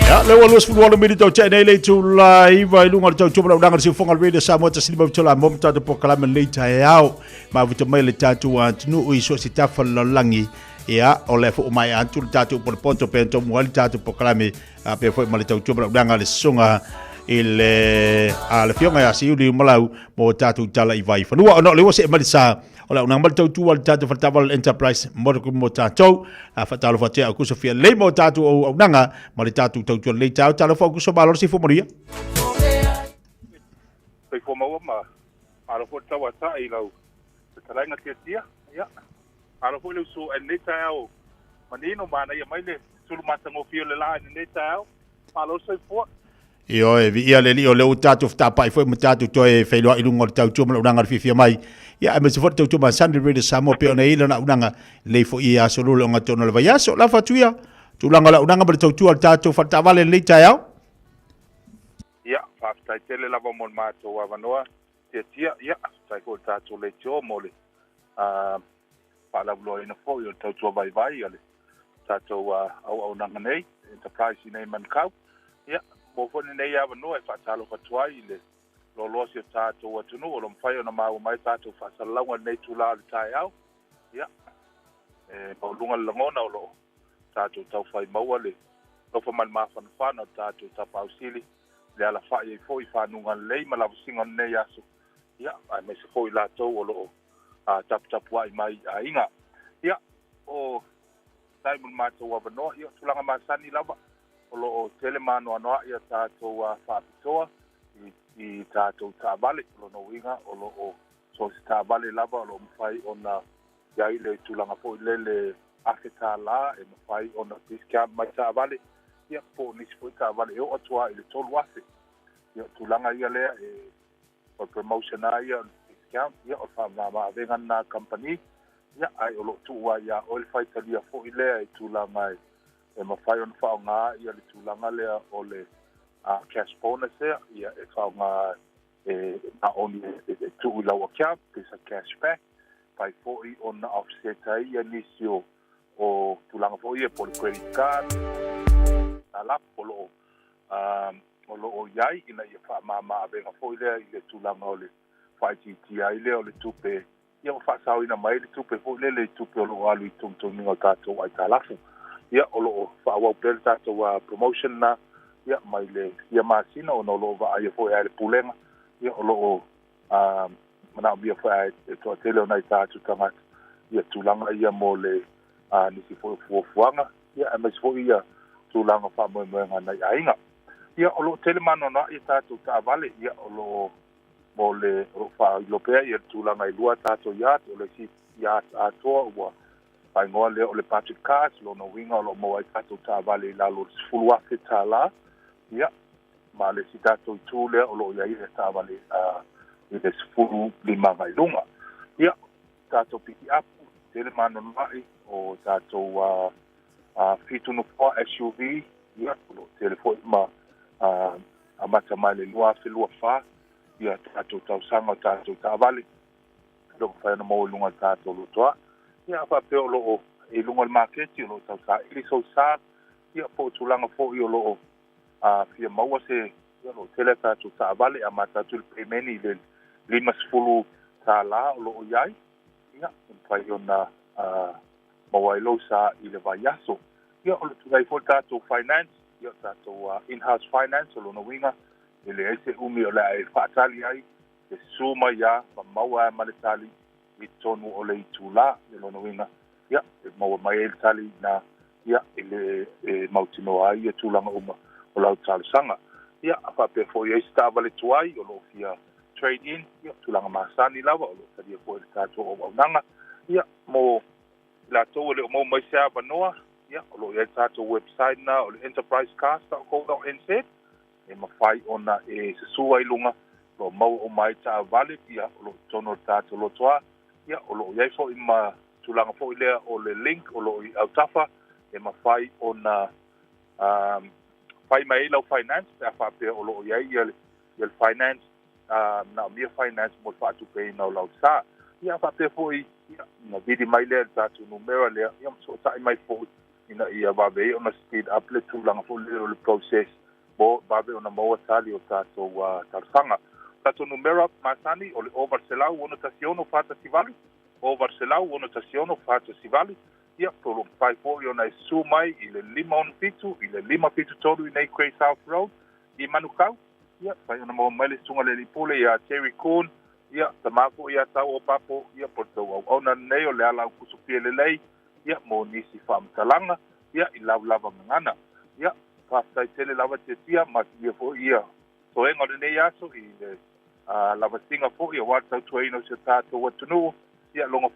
Ia, le ua 28 minute o tea nei le itula 9 i luga o le tautua ma launaga le siufoga o le Radio Samoa 159 mo ma tatou polokalame lenei taeao. Mafuta mai le tatou atunuu i so o se tafa o le lalolagi. Ia, o le foi mai atu le tatou potopoto pe tomu ai le tatou polokalame a pe foi ma le tautua ma laudaga le susuga i le a le fioga ia Siuli Malau mo tatou tala i vai fanua ona o le ua see mai le sa o le auaunaga ma le tautua le tatou faletaavale Enterprise Motor Group mo tatou a faatalofa atu ia Aukuso fia lelei mo tatou auaunaga ma le tatou tautua lelei taeao. Talofa Aukuso, malo le soifua manuia. Soifua maua ma malo foi le tauatai i lau fetalaiga Tiatia. Ia, malo foi le usu i lenei taeao manino, manaia mai le sulu matagofie o le la i lenei taeao. Malo le soifua. Ioe, viia le Alii o lea ua tatou fetapai foi ma tatou toe feiloai i luga o le tautua ma le auaunaga le fiafia mai. Ia, aemaise foi le tautua masani le Radio Samoa pei ona i ai lana auaunaga lelei foi i aso lua le ogatotonu o le vaiaso. Lafo atu ia tulaga o le auaunaga ma le tautua a le tatou faletaavale i lenei taeao. Ia, faafetai tele lava mo le matou avanoa tiatia. Ia, faafetai foi i le tatou leitio mo le faalauiloaina foi o le tautua vaivai a le tatou auaunaga nei, Enterprise i nei Manukau. Ia, mo foi lenei avanoa e faatalofa atu ai i le loaloa si o tatou atunuu o lo o mafai ona maua mai tatou faasalalauga i lenei itula o le taeao. Ia, e maualuga le lagona o lo o tatou taufai maua le alofa ma le mafanafana o le tatou Tapaau Sili, le alafai ai foi i fanuga lelei ma lavasiga o lenei aso, ia, aemaise foi i latou o lo o taputapuai mai i aiga. Ia, o tai mo le matou avanoa, ia, o tulaga masani lava, o lo o tele maanoanoaʻi a tatou faapitoa i tatou taavale. O lona uiga, o lo o so o se taavale lava o lo o mafai ona i ai le tulaga foi lele $1,000 e mafai ona discount mai taavale, ia, po o nisi foi taavale e oo atu lava i le $3,000. Ia, o tulaga ia lea e o le promotion lava ia o le discount, ia o le faamama-avega lena a le kamupani, ia, ae o lo o tuu lava ia oe le faitalia foi lea i tulaga e mafai ona faaaoga ia le tulaga lea o le cash bonus ea, ia e faaaoga e na oni e tuu i lau account, pe sa cash back, pai foi ona offset ai ia nisi o tulaga foi ia po o le credit card, tala o lo o o lo o i ai ina ia faamama avega foi lea i le tulaga o le faaitiitia ai lea o le tupe, ia ua faasaoina mai le tupe foi lele i tupe o lo o alu i togitogiga o tatou aitalafu. Ia, o lo o faaauau pea le tatou promotion na, ia, mai le fia masina ona o lo o vaaia foi e le Pulega, ia, o lo o manaomia foi e toatele o nai tatou tagata ia tulaga ia mo le nisi foi o fuafuaga, ia, aemaise foi ia tulaga faamoemoega a nai aiga. Ia, o lo o tele maanoanoaʻi tatou taavale, ia, o lo o mo le o lo o faailoa pea ia le tulaga e lua tatou yard, o le isi yard atoa ua faaigoa lea o le budget cars, lona uiga o lo o maua ai tatou taavale i lalo o le $10,000, ia, ma le isi tatou itu lea o lo o i ai le taavale i le 15 agai luga. Ia, tatou pikiapu, tele maanoanoaʻi o tatou fitu nofoa SUV, ia, o lo o tele foi ma amata mai le 2024 ia tatou tausaga o tatou taavale o lo o mafai ona maua i luga o le tatou lotoa. Ia, a faapea o lo o i luga o le maketi o lo o tausaili sou sa, ia, po o tulaga foi o lo o fia maua se, ia, o lo o tele a tatou taavale, amata atu i le pemeni i le $50 o lo o i ai, ia, e mafai ona maua ai lou sa i le vaiaso. Ia, o le tulai foi le tatou finance, ia, o tatou in-house finance, o lona uiga, e leai se umi o le a e faatali ai, e susu mai lava ma maua ai ma le tali i totonu o le itula. O lona uiga, ia, e maua mai ai le tali na, ia, e le e mautinoa ai ia tulaga uma o lau talosaga. Ia, a faapea foi ai se taavale tuai o lo o fia trade in, ia, tulaga masani lava o lo o talia foi e le tatou auaunaga. Ia, mo i latou e le o maua mai se avanoa, ia, o lo o i ai le tatou website na o le enterprisecars.co.nz e mafai ona e susu ai i luga, o lo o maua uma ai taavale, ia, o lo o i totonu o le tatou lotoa, ia, o lo o i ai foi ma tulaga foi lea o le link o lo o i autafa e mafai ona fai mai ai lau finance pe a faapea o lo o i ai ia le finance, manaomia finance mo le faatupeina o lau sa. Ia, a faapea foi, ia, ona vili mai lea i le tatou numera lea, ia, ma fesootai mai foi ina ia vave ai ona speed up le tulaga foi lea o le process mo vave ona maua tali o tatou talosaga. O tatou numera masani o le 0800 616 418, 0800 616 418. Ia, po o lo o mafai foi ona e susu mai i le 567 i le 573 i nei Great South Road i Manukau. Ia, mafai ona maua mai le susuga i le Alii Pule ia Jerry Kuhn, ia, tama foi ia Tauo Papo, ia, po o le tou auauna lenei o Leala Aukuso Fialelei, ia, mo nisi faamatalaga, ia, i lau lava gagana. Ia, faafetai tele lava Tiatia, masimia foi ia toega o lenei aso i le lavasiga foi aua le tautuaina o si o tatou atunuu, ia logo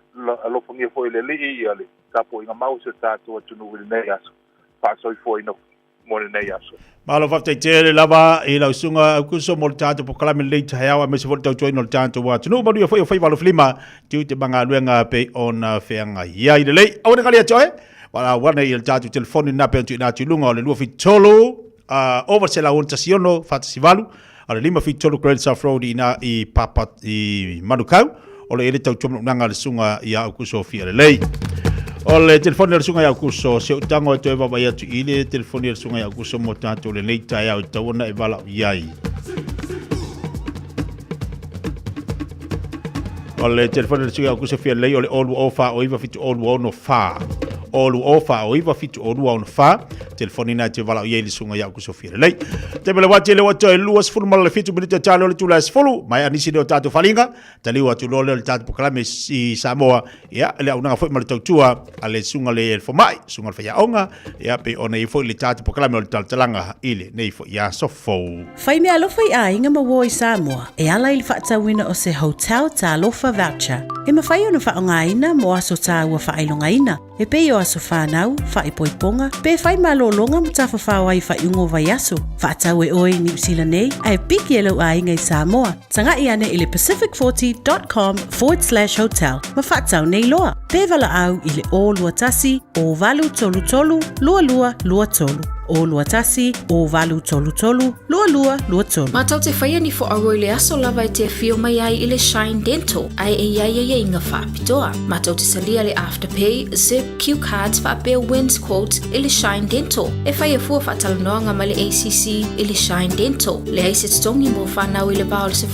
alofagia foi e le Alii ia le tapuaiga mau o si o tatou atunuu i lenei aso. Faasoifuaina mo lenei aso. Malo faafetai tele lava i lau susuga Aukuso mo le tatou polokalame lenei taeao aemaise foi le tautuaina o le tatou atunuu. Manuia foi o faiva alofilima, tiute ma galuega pei ona feagai ai lelei. Aua ne i gali ia te oe, valaau ane i le tatou telefoni lena pei ona tuuina atu i luga o le 273 ova 161 418 o le 573 Great South Road i ina i Papa i Manukau o lo o i ai le tautua manaonaga a le susuga ia Aukuso Fialelei. O le telefoni a le susuga ia Aukuso, si ou tago e toe vaavaai atu i le telefoni a le susuga ia Aukuso mo tatou lenei taeao e tatau ona e valaau i ai. O le telefoni a le susuga ia Aukuso Fialelei o le 020 4 09 70 264. 020 4 09 70 264. Telefoni na e te valaau i ai le susuga ia Aukuso Fialelei. Te mele wati le watu e 27 minute talo le tula e 10. Mai anisi leo tatou falinga. Taliu atu loa lea o le tatou polokalame i Samoa. Ia, le auaunaga foi ma le tautua a le susuga le fomai, susuga le faiaoga. Ia, pei ona i ai foi le tatou polokalame o le talatalaga i lenei foi aso fou. Fai meaalofa i aiga ma uo i Samoa e ala i le faatauina o se Hotel Talofa Voucher e mafai ona faaaogaina mo aso taua faailogaina e pei o aso fanau, faaipoipoga, pe fai malologa ma tafafao ai i faaiuga o vaiaso. Faatau e oe i Niu Sila nei ae piki e lou aiga i Samoa. Taga'i ane i le pacific40.com/hotel ma faatau nei loa. Pe valaau i le 021 0833 2223. 021 0833 2223. Matou te faia ni fo'auo i le aso lava e te afio mai ai i le Shine Dental ae e i ai aiaiga faapitoa. Matou te salia le Afterpay, Zip, Cue Cards faapea Wins Quotes i le Shine Dental. E faia fua faatalanoaga ma le ACC i le Shine Dental. Leai se totogi mo fanau i le va o le 12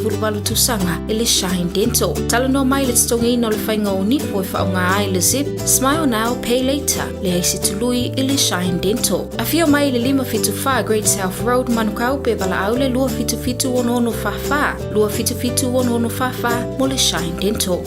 i le 18 tausaga i le Shine Dental. Talanoa mai i le totogiina o le faiga o nifo e faaaoga ai le Zip, Smile Now, Pay Later. Leai se tului i le Shine Dental. Afio mai i le 574 Great South Road, Manukau pe valaau le 277 6644, 277 6644 mo le Shine Dental.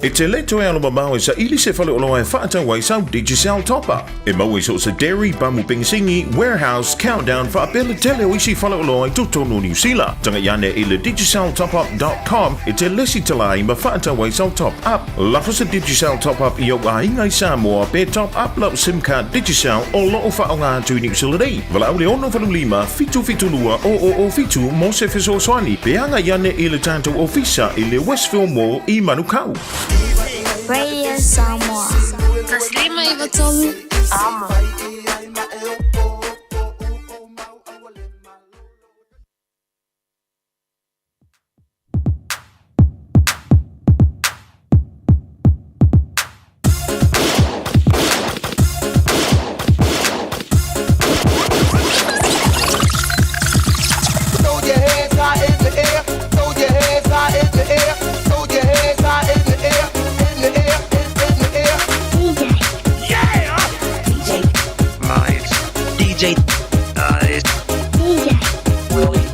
E te le toe alo mamao e saili se faleoloa e faatau ai sau Digicel Top Up. E maua i so o se dairy, pamu penisini, warehouse, countdown faapea le tele o isi faleoloa i totonu o Niu Sila. Tagai ane i le digiceltopup.com e te lesitala ai ma faatau ai sau top up. Lafo se Digicel Top Up i ou aiga i Samoa pe top up lau sim card Digicel o lo o faaaoga atu i Niu Sila nei. Valaau le 685 772 0007 mo se fesoasoani pe agai ane i le tatou ofisa i le Westville Mall i Manukau. Radio Samoa. 153 Amo. Throw your hands high in the air. Throw your hands high in the air. Throw your hands high in the air. In the air. In, in the air. DJ. Yeah. DJ. Nice. DJ. Nice. DJ. Willie.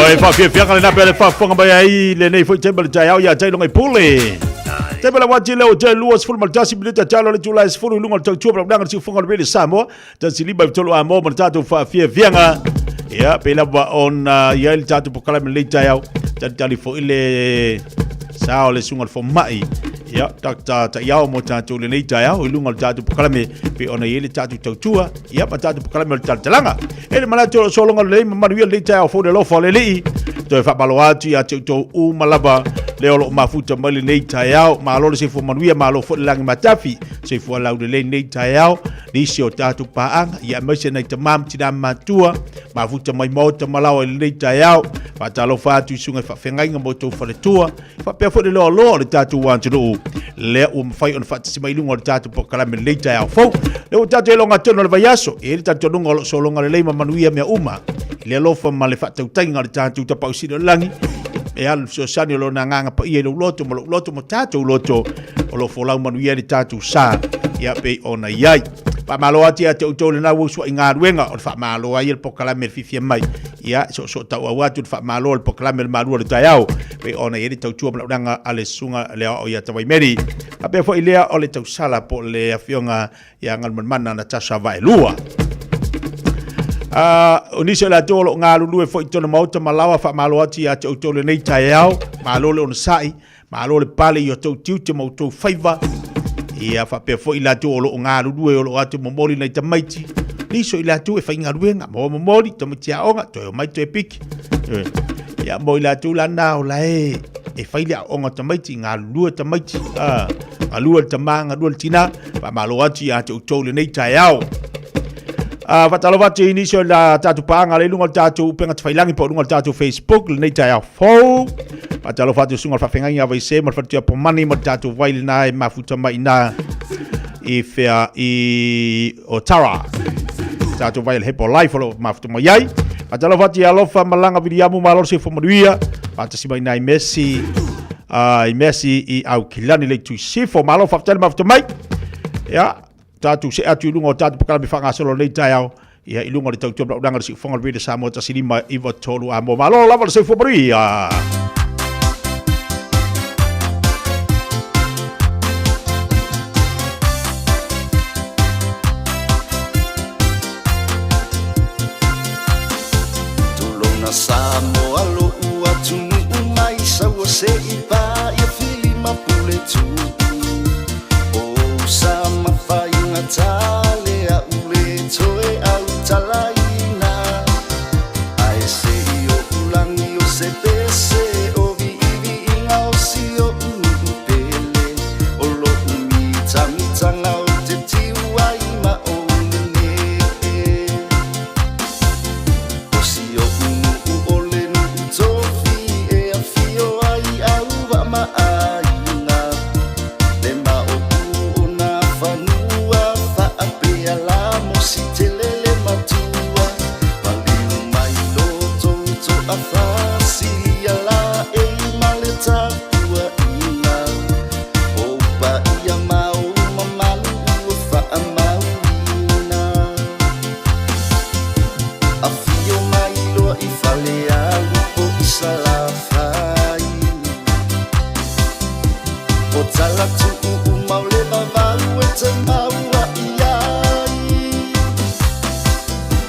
O e faafiafiaga lena pea le faafofoga mai ai lenei foi taimi o le taeao ia Tailoga i Pule. Taimi la wati leo te 21 minute talo le tula e 10 i luga o le tautua ma le siufoga o le Radio Samoa. 153 a mo ma le tatou faafiafiaga. Ia, pei lava ona i ai le tatou polokalame lenei taeao. Talitali foi le sa o le susuga i le fomai. Ia, Dr. Taiao mo tatou lenei taeao i luga o le tatou polokalame pei ona i ai le tatou tautua. Ia, ma tatou polokalame o le talatalaga. E le manatu o lo sologa lelei ma manuia lenei taeao fou le alofa o le Alii. Toe faamalo atu ia te outou uma lava lea o lo o mafuta mai lenei taeao. Malo le soifua manuia, malo foi le lagi matafi. Soifua laulelei lenei taeao. Nisi o tatou paaga, ia aemaise nai tama ma tina matua, mafuta mai maota ma laoa i lenei taeao. Faatalofa atu i susuga i faafeagaiga ma outou faletua, faapea foi le loaloa o le tatou atunuu, lea ua mafai ona faatasi mai i luga o le tatou polokalame i lenei taeao fou. Lea ua tatou i le tonu o le vaiaso, e i ai le talitonuga o lo o sologa lelei ma manuia mea uma, i le alofa ma le faatautaiga o le tatou Tapaau Sili o le Lagi, e ala i le fesoasoani o Lona Agaga Paia i lou loto ma lou loto ma tatou loto, o lo o folau manuia ai le tatou sa, ia pei ona i ai. Faamalo atu ia te outou lena ua usuai galuega o le faamalo ai le polokalame le fiafia mai. Ia, soosoo tauau atu le faamalo o le polokalame le malu o le taeao. Pei ona i ai le tautua ma launaga a le susuga le aoao ia Tawaimeri. Faapea foi lea o le tausala po o le afioga ia Galumalemana Natasha Vaelua. O nisi o latou o lo o galulue foi i totonu o maota ma laoa, faamalo atu ia te outou lenei taeao. Malo le onosai. Malo le pale i o outou tiute ma outou faiva. Ia faapea foi i latou o lo o galulue o lo o atu momoli nai tamaiti. Nisi o i latou e faigaluega, mo momoli, tamaiti aoga, toe omai toe piki. Ia mo i latou la na o la e e fai le aoga o tamaiti, galulue tamaiti, galue le tama, galue le tina, faamalo atu ia te outou lenei taeao. Faatalofa atu i nisi o la tatou paaga le luga o le tatou upega tafailagi po o luga o le tatou Facebook lenei taeao fou. Faatalofa atu i susuga o le faafeagaiga a Vaise ma le faletua Pomani ma le tatou vai lena e mafuta mai ina i fea i Otara. Tatou vai o le Hepo Life o lo o mafuta mai ai. Faatalofa atu i Alofa Malaga Viliamu malo le soifua manuia. Faatasi mai ina i Messi i Messi i Aukilani le itu i Sifo. Malo faafetai le mafuta mai. Ia, tatou see atu i luga o tatou polokalame faagasolo o lenei taeao, ia i luga o le tautua ma le auaunaga a le Siufofoga o le Radio Samoa 1593 Amo. Malo lava le soifua manuia. Tulona Samoa lo'u atunuu mai saua se i pa ia fili ma pule tuu. Le maopu o nā fanua Faapea la mosi tele le matua Paliu mai lo touto a Fasilia la e i ma le tapuaiga O paia ma ou mamalu ua faamauina Afio mai loa i Falealu po i Salafai O tala tuu mau le vavau e te maua i ai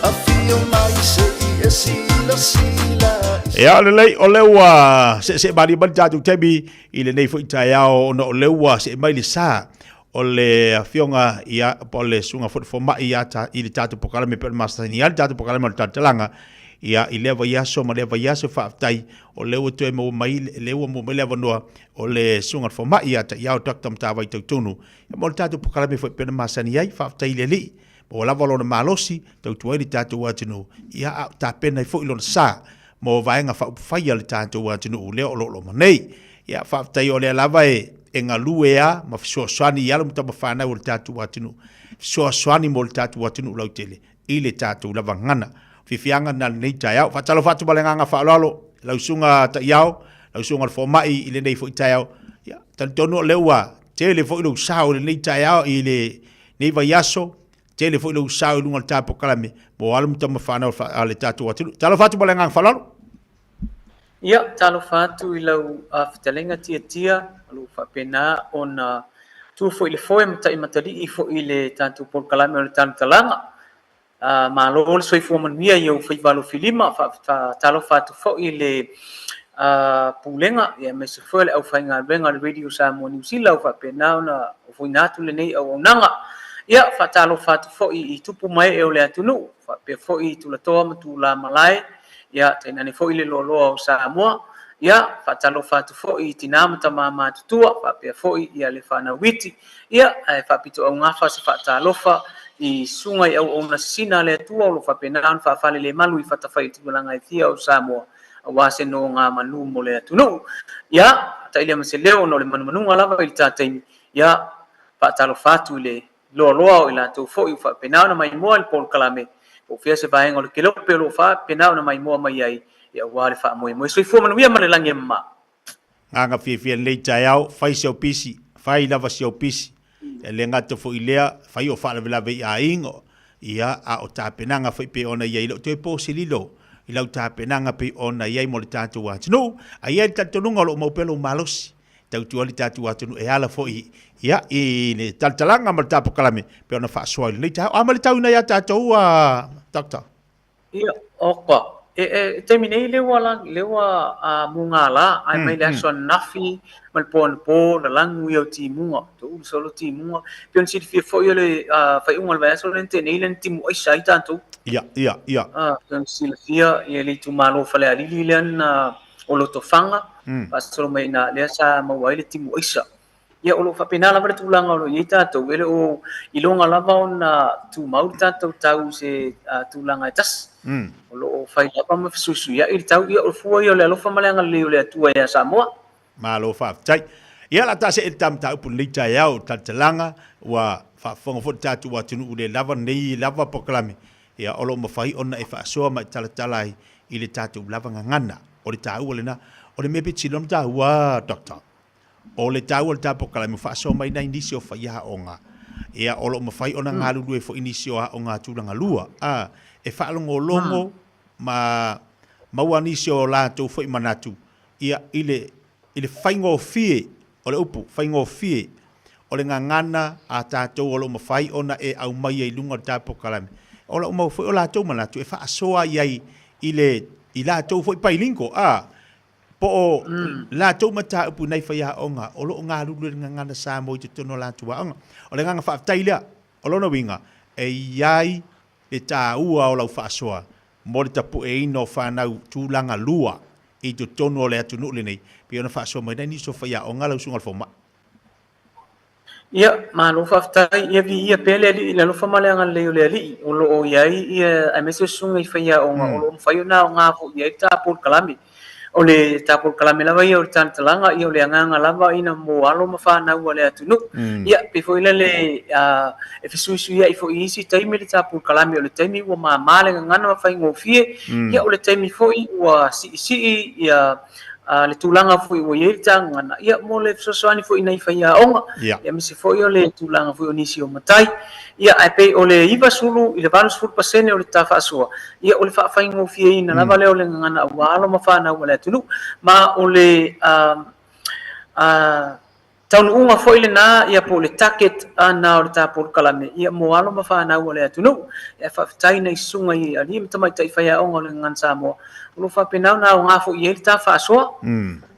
Afio mai se i e sila sila Ia, lelei, o lea ua seesee malie mai le tatou taimi i lenei foi taeao ona o lea ua see mai le sa o le afioga ia po o le susuga foi le fomai ia ta, i le tatou polokalame pei ona masani ai le tatou polokalame o le talatalaga ia i lea vaiaso ma lea vaiaso faafetai o lea ua toe maua mai lea ua maua mai le avanoa o le susuga i le fomai ia Taiao Doctor Matavai Tautonu ia mo le tatou polokalame foi pei ona masani ai faafetai i le Alii maua lava lona malosi tautua ai le tatou atunuu ia a o tapena ai foi lona sa mo vaega faaupufai a le tatou atunuu lea o lo o loma nei. Ia faafetai o lea lava e e galue a ma fesoasoani i alo ma tama fanau o le tatou atunuu, fesoasoani mo le tatou atunuu lautele i le tatou lava gagana. Fiafiaga lena i lenei taeao. Faatalofa atu ma le agaga faaaloalo i lau susuga Taiao, lau susuga i le Fomai i lenei foi taeao. Ia, talitonu o lea ua tele foi lou sao i lenei taeao i lenei vaiaso, tele foi lou sao i luga o le ta polokalame mo alo ma tama fanau a le tatou atunuu. Talofa atu ma le agaga faaaloalo. Ia, talofa atu i lau fetalaiga Tiatia, o lo o faapena ona tu foi i le foe ma taimatalii foi i le tatou polokalame o le Talantalaga. Malo le soifua manuia i ou faiva alofilima, faatalofa atu foi i le Pulega aemaise foi o le aufaigaluega a le Radio Samoa Niu Sila ua faapena ona ofoina atu lenei auaunaga. Ia, faatalofa atu foi i tupu ma ee o le atunuu, faapea foi i tulatoa ma tulamalae, ia, tainane foi le loaloa o Samoa. Ia, faatalofa atu foi i tina ma tama matutua, faapea foi ia le fanau iti. Ia, ae faapitoaugafa se faatalofa i susuga i auauna sisina a le Atua o lo o faapena ona faafalelemalu i fatafaitaulaga e fia o Samoa aua se nogamanu mo le atunuu. Ia, talia ma se leo ona o le manumanuga lava i le ta taimi. Ia, faatalofa atu i le loaloa o i latou foi ua faapena ona maimoa i le polokalame, po o fea se vaega o le kelope o lo o faapena ona maimoa mai ai, ia aua le faamoemoe. Soifua manuia ma le lagi e mama. Agaga fiafia i lenei taeao, fai si au pisi, fai lava si au pisi. E le gata foi i lea, fai o faalavelave i aiga, ia, a o tapenaga foi pei ona i ai. E le o toe po se lilo i lau tapenaga pei ona i ai mo le tatou atunuu. A i ai le talitonuga o lo o mau pea lou malosi, tautua ai le tatou atunuu e ala foi ia, i le talatalaga ma le tapokalamme pei ona faasoa i lenei taeao. A ma le tauina ia tatou, Doctor? Ia, oka. E, e, e taimi nei lea ua, lea ua uh, mugala, ae mai le aso ananafi, ma le po anapo, lalagu ia o timuga, toulu solo timuga. Pei ona silafia foi o le uh, faaiuga o le vaiaso lea na tea nei lea na timu aisa ai tatou. Ia, ia, ia. Uh, pei ona silafia ia le itumalo o Falealili lea na o Lotofaga, faasolo mai ina lea sa maua ai le timu aisa. Ia, o lo o faapena lava le tulaga o lo o i ai tatou, e le o iloga lava ona tumau le tatou tau i se tulaga e tasi. O lo o fai lava ma fesuisuiai le tau. Ia, o le fua ia o le alofa ma le agalelei o le Atua ia Samoa. Malo faafetai. Ia, o le a ta see i le ta mataupu i lenei taeao, talatalaga, ua faafofoga foi le tatou atunuu i le lava nei lava polokalame, ia, o lo o mafai ona e faasoa ma e talatala ai i le tatou lava gagana. O le taua lena. O le mea pito sili ona taua, Doctor, O le taua o le ta polokalame ua faasoa mai nai nisi o faiaoga, ia, o lo o mafai ona galulue foi nisi o aoga tulaga lua, a, e faalogologo ma maua nisi o latou foi manatu, ia, i le, i le faigofie o le upu, faigofie o le gagana a tatou o lo o mafai ona e aumaia i luga o le ta polokalame. O lo o maua foi o latou manatu e faasoa i ai i le, i latou foi pailingko, a, Po o latou mataupu i nai faiaoga o lo o galulue i le gagana Samoa i totonu o latou aoga. O le agaga faafetai lea. O lona uiga, e i ai le taua o lau faasoa mo le tapueina o fanau tulaga lua i totonu o le atunuu lenei, pei ona faasoa mai nai nisi o faiaoga lau Susuga i le Fomai. Ia, malo faafetai. Ia viia pea le Alii i le alofa ma le agalelei o le Alii o lo o i ai ia, aemaise o susuga i faiaoga o lo o mafai ona aoga foi i ai le ta polokalame. O le ta polokalame lava ia o le Talantalaga, ia o le agaga lava ina mo alo ma fanau a le atunuu. Ia, pei foi lele e fesuisuiai foi i isi taimi le ta polokalame, o le taimi ua mama le gagana ma faigofie, ia o le taimi foi ua siisii ia le tulaga foi ua i ai le ta gagana, ia, mo le fesoasoani foi i nai faiaoga, ia, aemaise foi o le tulaga foi o nisi o matai. Ia, ae pei o le 90 i le 80% o le ta faasoa, ia, o le faafaigofieina lava lea o le gagana aua alo ma fanau a le atunuu. Ma o le taunuuga foi lena, ia, po o le target na o le ta polokalame, ia, mo alo ma fanau a le atunuu. Ae faafetai i nai susuga i alii ma tamaitai faiaoga o le Gagana Samoa, o lo o faapena ona aoga foi i ai le ta faasoa.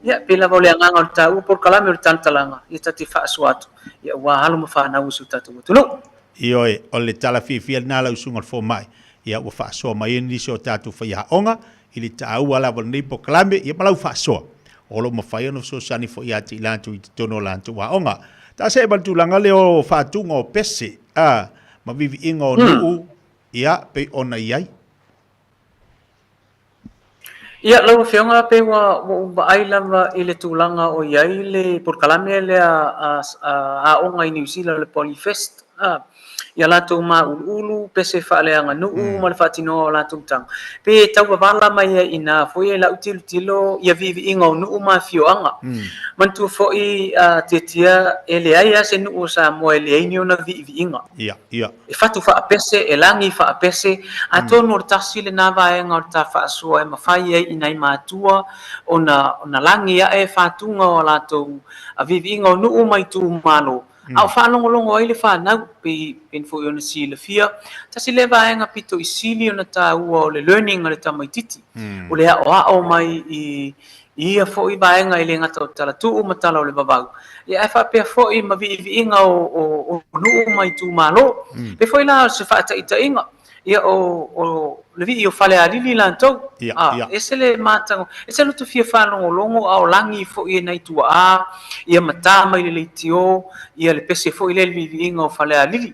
Ia, pei lava o le agaga o le taua polokalame o le talantalaga, ia ta te faasoa atu, ia, aua alo ma fanau o si o tatou atunuu. Ioe, o le tala fiafia lena lau susuga i le fomai, ia ua faasoa mai ai nisi o tatou faiaoga i le taua lava o lenei polokalame, ia ma lau faasoa, o lo o mafai ona fesoasoani foi ia te i latou i totonu o latou aoga. Ta see ma le tulaga lea o faatuga o pese, a, ma viviiga o nuu, ia, pei ona i ai. Ia, lau Afioga, pei ua ou vaai lava i le tulaga o i ai le polokalame lea a aoga i Niu Sila o le Polyfest. i a latou māuluulu, pese faaleaganuu ma le faatinoga o latou taga. Pe e tauvavala mai ai i ina foi e lau tilotilo ia viiviiga o nuu ma afioaga. Manatua foi a Tiatia e leai lava se nuu o Samoa e leai ni ona viiviiga. Ia, ia. E fatu faapese, e lagi faapese, atonu o le tasi lena vaega o le ta faasoa e mafai ai i nai matua ona ona lagi ae fatuga o a latou viiviiga o nuu ma itumalo, a o faalogologo ai le fanau, pei pei foi ona silafia, tasi lea vaega pito i sili ona taua o le learning a le tamaititi, o le aoao mai i i ia foi vaega e le gata o talatuu ma tala o le vavau, ia ae faapea foi ma viiviiga o, o, o nuu ma itumalo. Pei foi la o se faataitaiga, ia o, o le vii o Falealili latou, Ia, a, ia. ese le matago, ese le fia faalogologo a o lagi foi e nai tuaa, ia matā mai le leitio, ia le pese foi lea i le viiviiga o Falealili.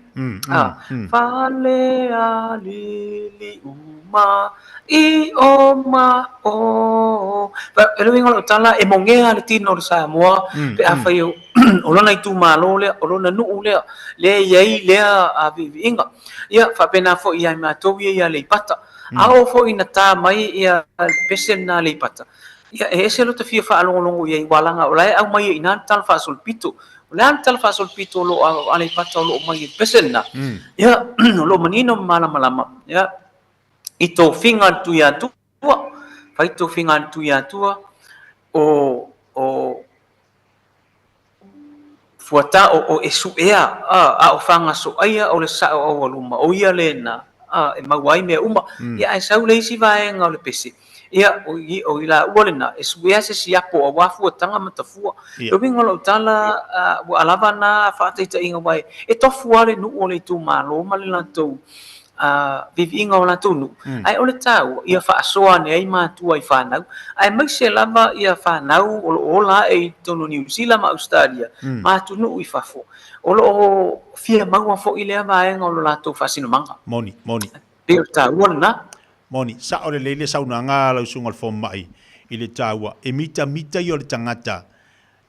A, Falealili uma I o ma o. E le uiga o lau tala, e mogea le tino o le Samoa pe afai o lona itumalo lea, o lona nuu lea, lea e i ai lea viiviiga. Ia, faapena foi ia i matou ia i Aleipata. A oo foi ina ta mai ia le pese lena a Aleipata, ia e ese lota fia faalogologo i ai, aua leaga o la e aumai ai i ina le tala faasolopito. O le a le tala faasolopito o lo o Aleipata o lo o aumai i le pese lena? Ia, o lo o manino ma malamalama, ia, i tofiga a le Tuiatua, fai tofiga a le Tuiatua o o fuata o o e suʻea a a o fagasoaia o le sao aualuma o ia lena a e maua ai mea uma. Ia ae sau le isi vaega o le pese, ia o i o i laua lena e suʻea se siapo auā fuataga ma tafua. Le uiga o lau tala ua alava na faataitaiga aua e tofu lava le nuu o le itumalo ma le latou viiviiga o latou nuu, ae o le taua ia faasoa ane ai matua i fanau, aemaise lava ia fanau o lo o ola ae i totonu o Niu Sila ma Ausetalia ma atunuu i fafo, o lo o fia maua foi lea vaega o lo latou faasinomaga. Moni, moni. Pei o le taua lena. Moni, sao lelei le saunoaga a lau susuga o le fomai i le taua, e mitamita ia o le tagata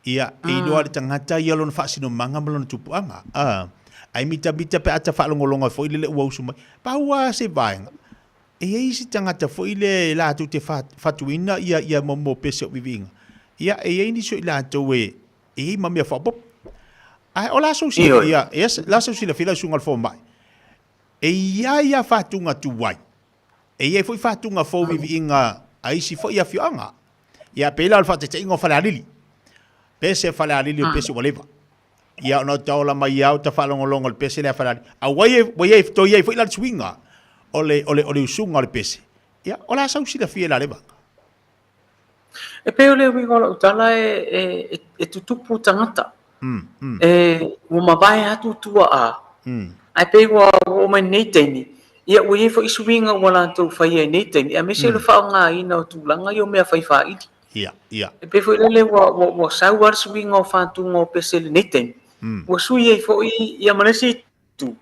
Ia, e iloa le tagata ia lona faasinomaga ma lona tupuaga. A, ae mitamita pe a ta faalogologo ai foi lele ua usu mai. Pau lava se vaega, e i ai isi tagata foi le latou te fatuina ia ia mo pese o viviiga. Ia, e i ai nisi o i latou e e i ai ma mea faaopoopo. Ae o la sou silafia, e la sou silafia lau susuga i le fomai, e i ai lava fatuga tuai, e i ai foi fatuga fou viviiga a isi foi afioaga. Ia, pei la o le faataitaiga o Falealili. Pese Falealili o pese ua leva. Ia, ona ta ola mai au ta faalogologo i le pese lea a Falealili. A ua i ua i toe i ai foi la le suiga o le, o le, o le usuga o le pese. Ia, o le a sau silafia i la leva? E pei o le uiga o lau tala e, e, e, e tutupu tagata. E, ua mavae atu tuaa, ae pei ua oo mai nei taimi, ia ua i ai foi suiga ua latou faia i nei taimi, aemaise o le faaaogaina o tulaga ia o mea fai faili. Ia, ia. E pei foi lele ua, ua, ua sau lava le suiga o fatuga o pese i lenei taimi. Ua sui ai foi ia ma le isi itu.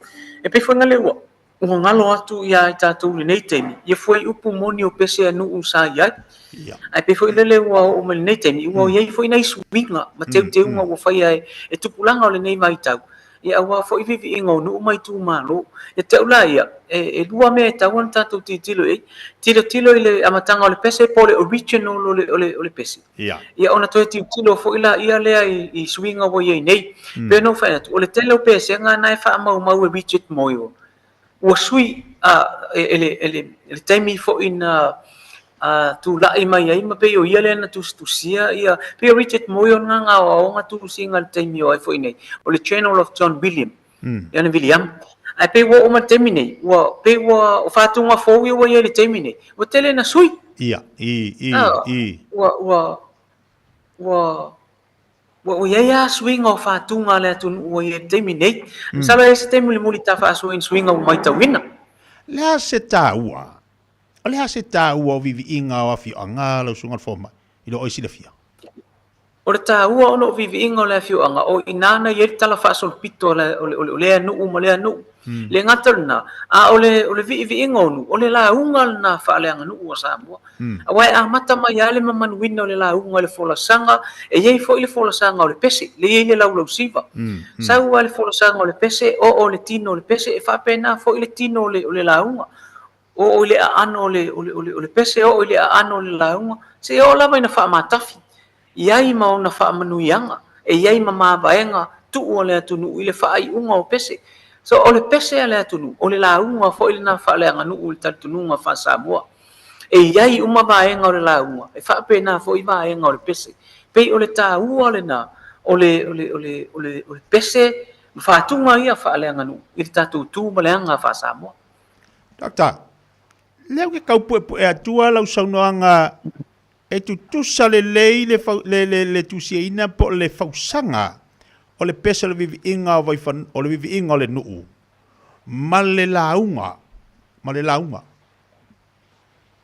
E pei foi lele ua, ua galo atu ia i tatou i lenei taimi, ia fuaiupu moni o pese a nuu sa i ai. Ae pei foi lele ua oo mai lenei taimi, ua i ai foi nai suiga ma teuteuga ua faia e, e tupulaga o lenei vaitau, ia aua foi viiviiga o nuu ma itumalo. Ia te au la ia, e, e lua mea e tatau ona tatou tilotilo i ai, tilotilo i le amataga o le pese po o le original o le, o le, o le pese. Ia. Ia ona toe tilotilo foi laia lea i, i suiga ua i ai nei. Pei ona ou fai atu, o le tele o pesega na e faamaumau e Richard Moyle, ua sui a, e, e, le, e, le, e le taimi foi na a, tulai mai ai ma pei o ia lea na tusitusia ia, pei o Richard Moyle na na aoaoga tusiga i le taimi o ai foi nei, o le Journal of John William, Iona William. Ae pei ua oo mai le taimi nei, ua pei ua o fatuga fou ia ua i ai i le taimi nei, ua tele na sui. Ia, i, i, i. Ua, ua, ua, ua, ua i ai lava suiga o fatuga a le atunuu ua i ai i le taimi nei. Masalo e i ai se taimi mulimuli ta faasoa i ni suiga ua maitauina. Le a se taua? O le a se taua o viiviiga o afioaga lau susuga i le fomai, i lo oe silafia? O le taua ona o viiviiga o le afioaga, o i ina na i ai le tala faasolopito o lea nuu ma lea nuu. Le gata o lena, a o le, o le viiviiga o nuu, o le lauga lena faaleaganuu a Samoa. Aua e amata mai lava le mamanuina o le lauga i le folasaga, e i ai foi le folasaga o le pese, lea e i ai le laulausiva. Sau lava le folasaga o le pese, oo le tino o le pese, e faapena foi le tino o le, o le lauga. Oo i le aano o le, o le, o le, o le pese, oo i le aano o le lauga, seia oo lava ina faamatafi. I ai ma ona faamanuiaga, e i ai ma mavaega tuu a le atunuu i le faaiuga o pese. So, o le pese a le atunuu, o le lauga foi lena faaleaganuu i le talitonuga faa-Samoa. E i ai uma vaega o le lauga, e faapena foi vaega o le pese. Pei o le taua lena o le, o le, o le, o le, o le pese ma faatuga ia faaleaganuu i le tatou tu ma le aga faa-Samoa. Doctor, lea ou te tau puepue atua lau saunoaga E tutusa lelei le, le, le, le tusiaina po o le fausaga o le pese o le viviiga o Vaifan, o le viviiga o le nuu ma le lauga, ma le lauga.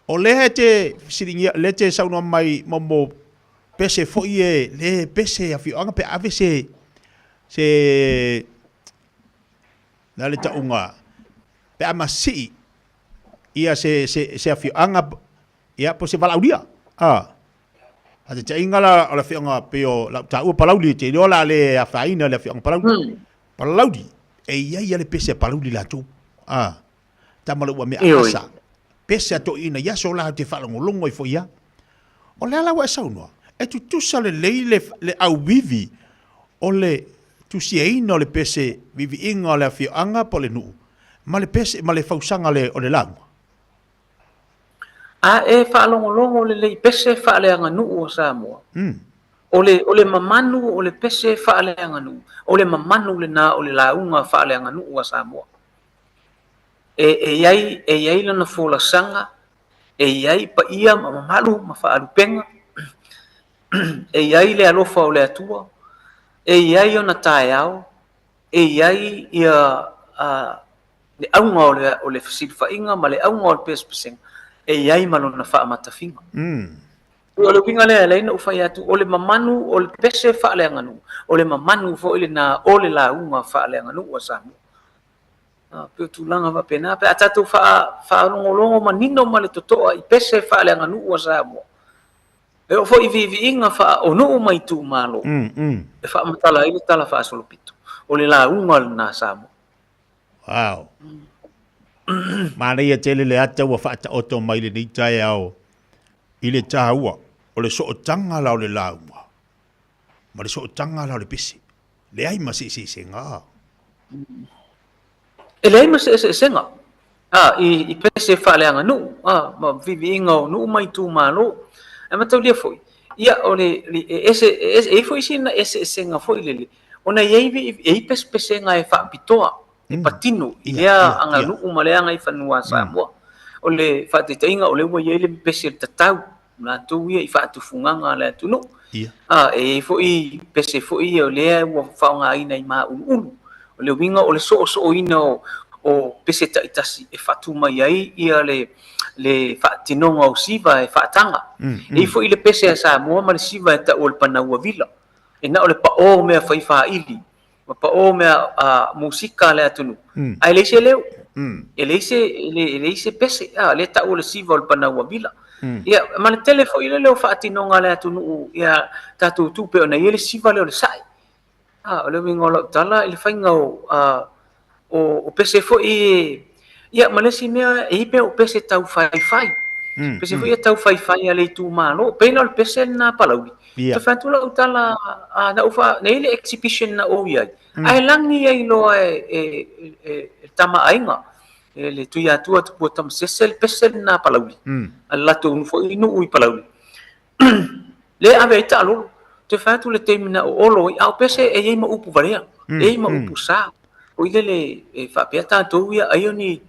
O lea e te fesiligia, lea e te saunoa mai mo, mo pese foi e, le pese afioaga pe ave se, se, le a le tauga, pe a masii ia se, se, se afioaga Ia, po o se valaaulia. A. Faataitaiga la o le afioaga pei o lau taua Palauli, te iloa la le afaina le afioaga Palauli. Palauli, e i ai a le pese a Palauli latou. A. Tama le ua mea asa. Pese a toeaiina i aso la te faalogologo ai foi ia. O le a la ua e saunoa, e tutusa lelei le, le auivi o le tusiaina o le pese viviiga o le afioaga po o le nuu ma le pese ma le fausaga o le lauga. A e faalogologo lelei i pese faaleaganuu a Samoa, o le, o le mamanu o le pese faaleaganuu, o le mamanu lena o le lauga faaleaganuu a Samoa. E, e i ai, e i ai lana folasaga, e i ai paia ma mamalu ma faalupega, e i ai le alofa o le Atua, e i ai ona taeao, e i ai ia le auga o le, o le fesilafaiga ma le auga o le pesepesega, e i ai ma lona faamatafiga. O le uiga lea e ala ai ona ou fai atu, o le mamanu o le pese faaleaganuu, o le mamanu foi lena o le lauga faaleaganuu a Samoa. A, pei o tulaga faapena, pe a tatou faalogologo manino ma le totoa i pese faaleaganuu a Samoa, E oo foi i viiviiga faa-o-nuu ma itumalo e faamatala ai le tala faasolopito, o le lauga lena a Samoa. Wow. Manaia tele le ata ua faataoto mai lenei taeao i le taua o le sootaga la o le lauga ma le sootaga la o le pese. Leai ma se eseesega. E leai ma se eseesega a, i, i pese faaleaganuu a, ma viviiga o nuu ma itumalo. Ae mataulia foi, ia, o le, le, e ese, e ese, e i foi sina eseesega foi lele, ona e i ai, e i ai pesepesega e faapitoa, e patino i lea aganuu ma lea agaifanua a Samoa. O le faataitaiga, o lea ua i ai le pese o le tatau, latou ia i faatufugaga a le atunuu. A, e i ai foi pese foi ia o lea ua faaaogaina i māuluulu. O le uiga o le soosooina o, o pese taitasi e faatu mai ai ia le, le faatinoga o siva e faataga. E i ai foi le pese a Samoa ma le siva e tau o le panaua vila. E na o le paʻō o mea fai fāili ma paʻō mea a musika a le atunuu, ae leai se leo, e leai se, e leai se pese, a, lea e tau o le siva o le panaua vila. Ia, ma le tele foi lele o faatinoga a le atunuu ia tatou tu pei ona i ai le siva lea o le saʻe. A, o le uiga o lau tala i le faiga o, a, o, o pese foi, ia, ma le isi mea, e i ai pea o pese tau faifai. Pese foi ia tau faifai a le itumalo. Pei la o le pese lena a Palauli. Ia. Toe fai atu lau tala, a, na ou fa, na i ai le exhibition na ou i ai, ae lagi ai loa e, e, e, e tama aiga, e le Tuiatua Tupua Tamasese le pese lena a Palauli. A le latou foi nuu i Palauli. Lea e ave ai taalolo. Toe fai atu le taimi na oolo ai, a o pese e i ai ma upu valea, e i ai ma upu sa. Foi lele e faapea tatou ia, ai o ni,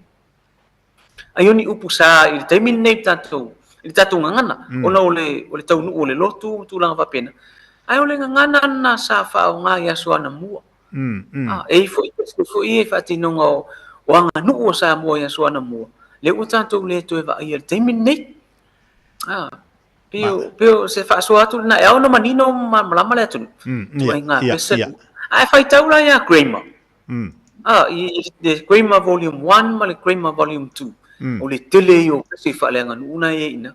ai o ni upu sa i le taimi lenei i le tatou, i le tatou gagana, ona o le, o le taunuu o le lotu ma tulaga faapena. Ae o le gagana lena sa faaaoga i aso anamua. A, e i ai foi pese foi ia i faatinoga o, o aganuu a Samoa i aso anamua, lea ua tatou le toe vaaia i le taimi lenei. A, pei o, pei o se faasoa atu lena e ao ona manino ma malamalama le atunuu. Ituaiga pese. Ae faitau la ia Kramer. A, i le Grammar Volume 1 ma le Grammar Volume 2. O le tele ia o pese faaleaganuu na e i ai i ina.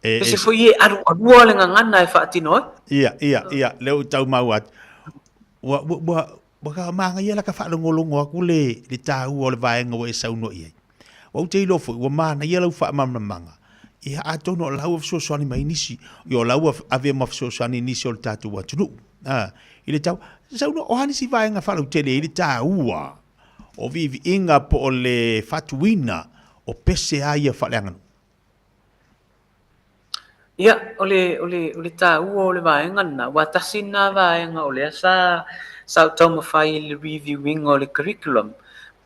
Pese foi ia e alualua le gagana e faatino ai. Ia, ia, ia, lea ua tau maua atu. Ua, ua, ua, ua ka manaia la ka faalogologo atu le, le taua o le vaega ua e saunoa i ai. Ua ou te iloa foi, ua manaia lau faamalamalamaga, ia atonu o la ua fesoasoani mai nisi, ia o la ua ave ma fesoasoani nisi o le tatou atunuu. A, i le tau, saunoa, o a nisi vaega faalautele ai le taua o viiviiga po o le faatuina o pese a ia faaleaganuu? Ia, o le, o le, o le taua o le vaega lena, aua tasi lena vaega o lea sa, sa ou taumafai i le review ina o le curriculum,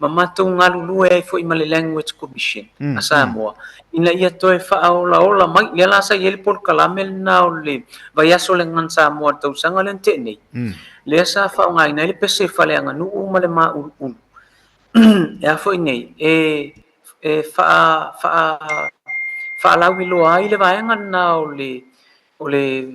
ma matou galulue ai foi ma le Language Commission a Samoa, ina ia toe faaolaola mai. Lea la sa i ai le polokalame lena o le vaiaso o le Gagana Samoa i le tausaga lea na tea nei, lea sa faaaogaina ai le pese faaleaganuu ma le mauluulu. E a foi nei, e e faa, faa, faalauiloa ai le vaega lena o le, o le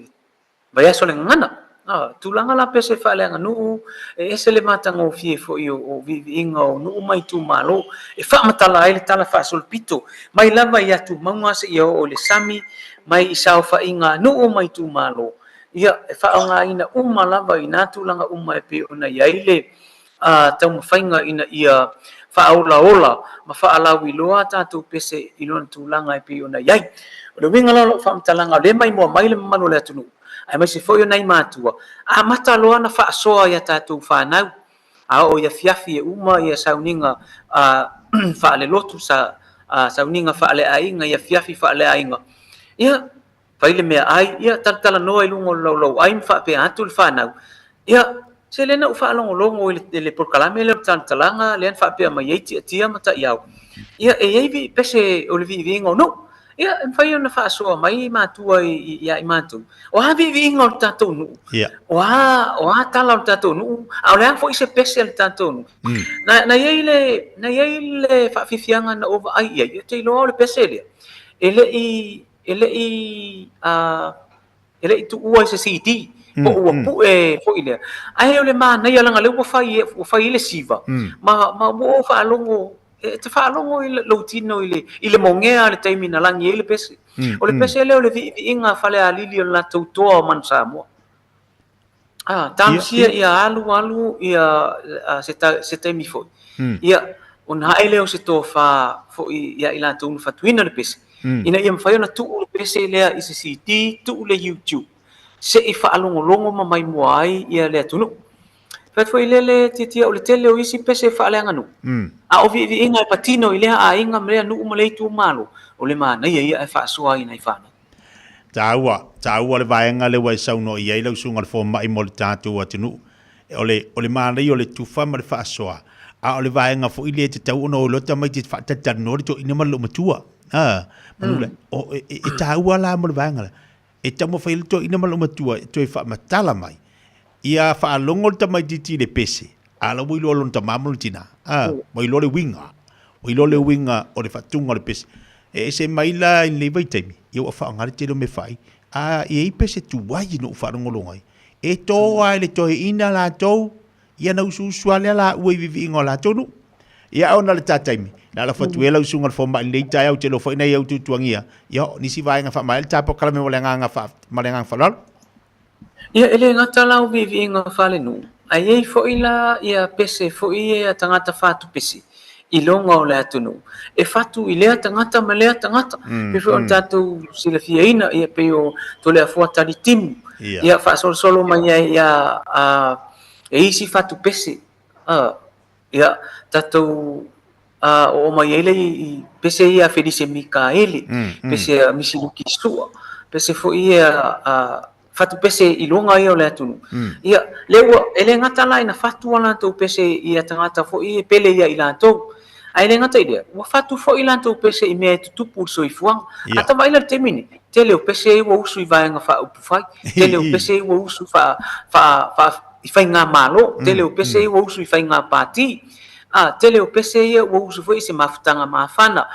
vaiaso o le gagana. A, tulaga la pese faaleaganuu, e ese le matagofie foi o, o viiviiga o nuu ma itumalo, e faamatala ai le tala faasolopito, mai lava i atumauga seia oo i le sami, mai i saofaiga a nuu ma itumalo. Ia, e faaaogaina uma lava i na tulaga uma e pei ona i ai le, a taumafaiga ina ia faaolaola ma faalauiloa a tatou pese i lona tulaga e pei ona i ai. O le uiga la o lau faamatalaga, o lea e maimoa mai le mamalu o le atunuu, aemaise foi o nai matua, amata loa ona faasoa i a tatou fanau, a oo i afiafi e uma ia sauniga faalelotu, sauniga faaleaiga i afiafi faaleaiga, ia, fai le meaai, ia, talatalanoa i luga o le laulauai ma faapea atu le fanau, ia, se lea na ou faalogologo i le, le polokalame lea o le talatalaga lea na faapea mai ai Tiatia ma Taiao, ia, e i ai vi, pese o le viiviiga o nuu, ia, e mafai ona faasoa mai matua ia i matou, o a viiviiga o le tatou nuu, Ia. o a, o a tala o le tatou nuu, a o le a foi se pese a le tatou nuu. Na, na i ai le, na i ai le faafiafiaga na ou vaai i ai, ou te iloa o le pese lea, e le i, e le i e le i tuua i se CD po ua pue foi lea. Ae o le manaia leaga lea ua fai ua fai ai le siva ma ma ua ou faalogo e te faalogo i lou tino i le i le mogea le taimi na lagi ai le pese. O le pese lea o le viiviiga a Falealili o le latou toa o Manu Samoa. Ah, talosia ia alu alu ia se, ta, se taimi foi. Ia, ona ae lea o se tofa foi ia i latou na fatuina le pese. Ina ia mafai ona tuu le pese lea i se CD, tuu le YouTube, se i faalogologo ma maimoa ai ia le atunuu. Fai atu foi lea le tiatia o le tele o isi pese faaleaganuu. A o viiviiga e patino i lea aiga ma lea nuu ma lea itumalo, o le manaia ia ae faasoa ai i nai fanau. Taua, taua le vaega lea ua e saunoa i ai lau susuga i le fomai mo le tatou atunuu. O le, o le manaia o le tufa ma le faasoa, a o le vaega foi lea e tatau ona o loa tamaiti e faatalitalinoa le toeaina ma le loomatua. A, manu le, o, e, e, e taua la mo le vaega lea. E taumafai ai le toeaina ma le loomatua e toe faamatala mai. Ia faalogo le tamaitiiti i le pese, a la ua iloa lona tama ma lona tina. A, ua iloa le uiga. Ua iloa le uiga o le faatuga o le pese. E ese mai la i lenei vaitaimi, ia ua faaaoga le tele o mea fai, a e i ai pese tuai na ou faalogologo ai. E to lava i le toeaina latou, ia ona usuusu lava lea laua i viiviiga o latou nuu. Ia ona o le ta taimi, na alafo atu e lau susuga i le fomai i lenei taeao, ou te iloa foi nai au tuatuagia, ia o nisi vaega faamaea le ta polokalame ma le agaga faa, ma le agaga faaaloalo. Ia, e le gata la o viiviiga faalenuu, ae i ai foi la ia pese foi ia tagata fatu pese i luga o le atunuu, e fatu i lea tagata ma lea tagata. Pei foi ona tatou silafiaina, ia pei o Toleafoa Talitimu, ia faasolosolo mai ai ia a, e isi fatu pese, a, ia tatou a, oo mai ai lea i pese ia a Felise Mikaele, pese a Misiluki Sua, pese foi ia a fatu pese i luga ia o le atunuu. Ia, lea ua, e le gata la ina fatu a latou pese i a tagata foi e pele ia i latou. Ae le gata i lea, ua fatu foi latou pese i mea e tutupu i le soifuaga. A ta vaai la i le taimi nei, tele o pese ia ua usu i vaega faaupufai, tele o pese ia ua usu faa, faa, faa, i faigamalo, tele o pese ia ua usu i faiga pati, a, tele o pese ia ua usu foi i se mafutaga mafana,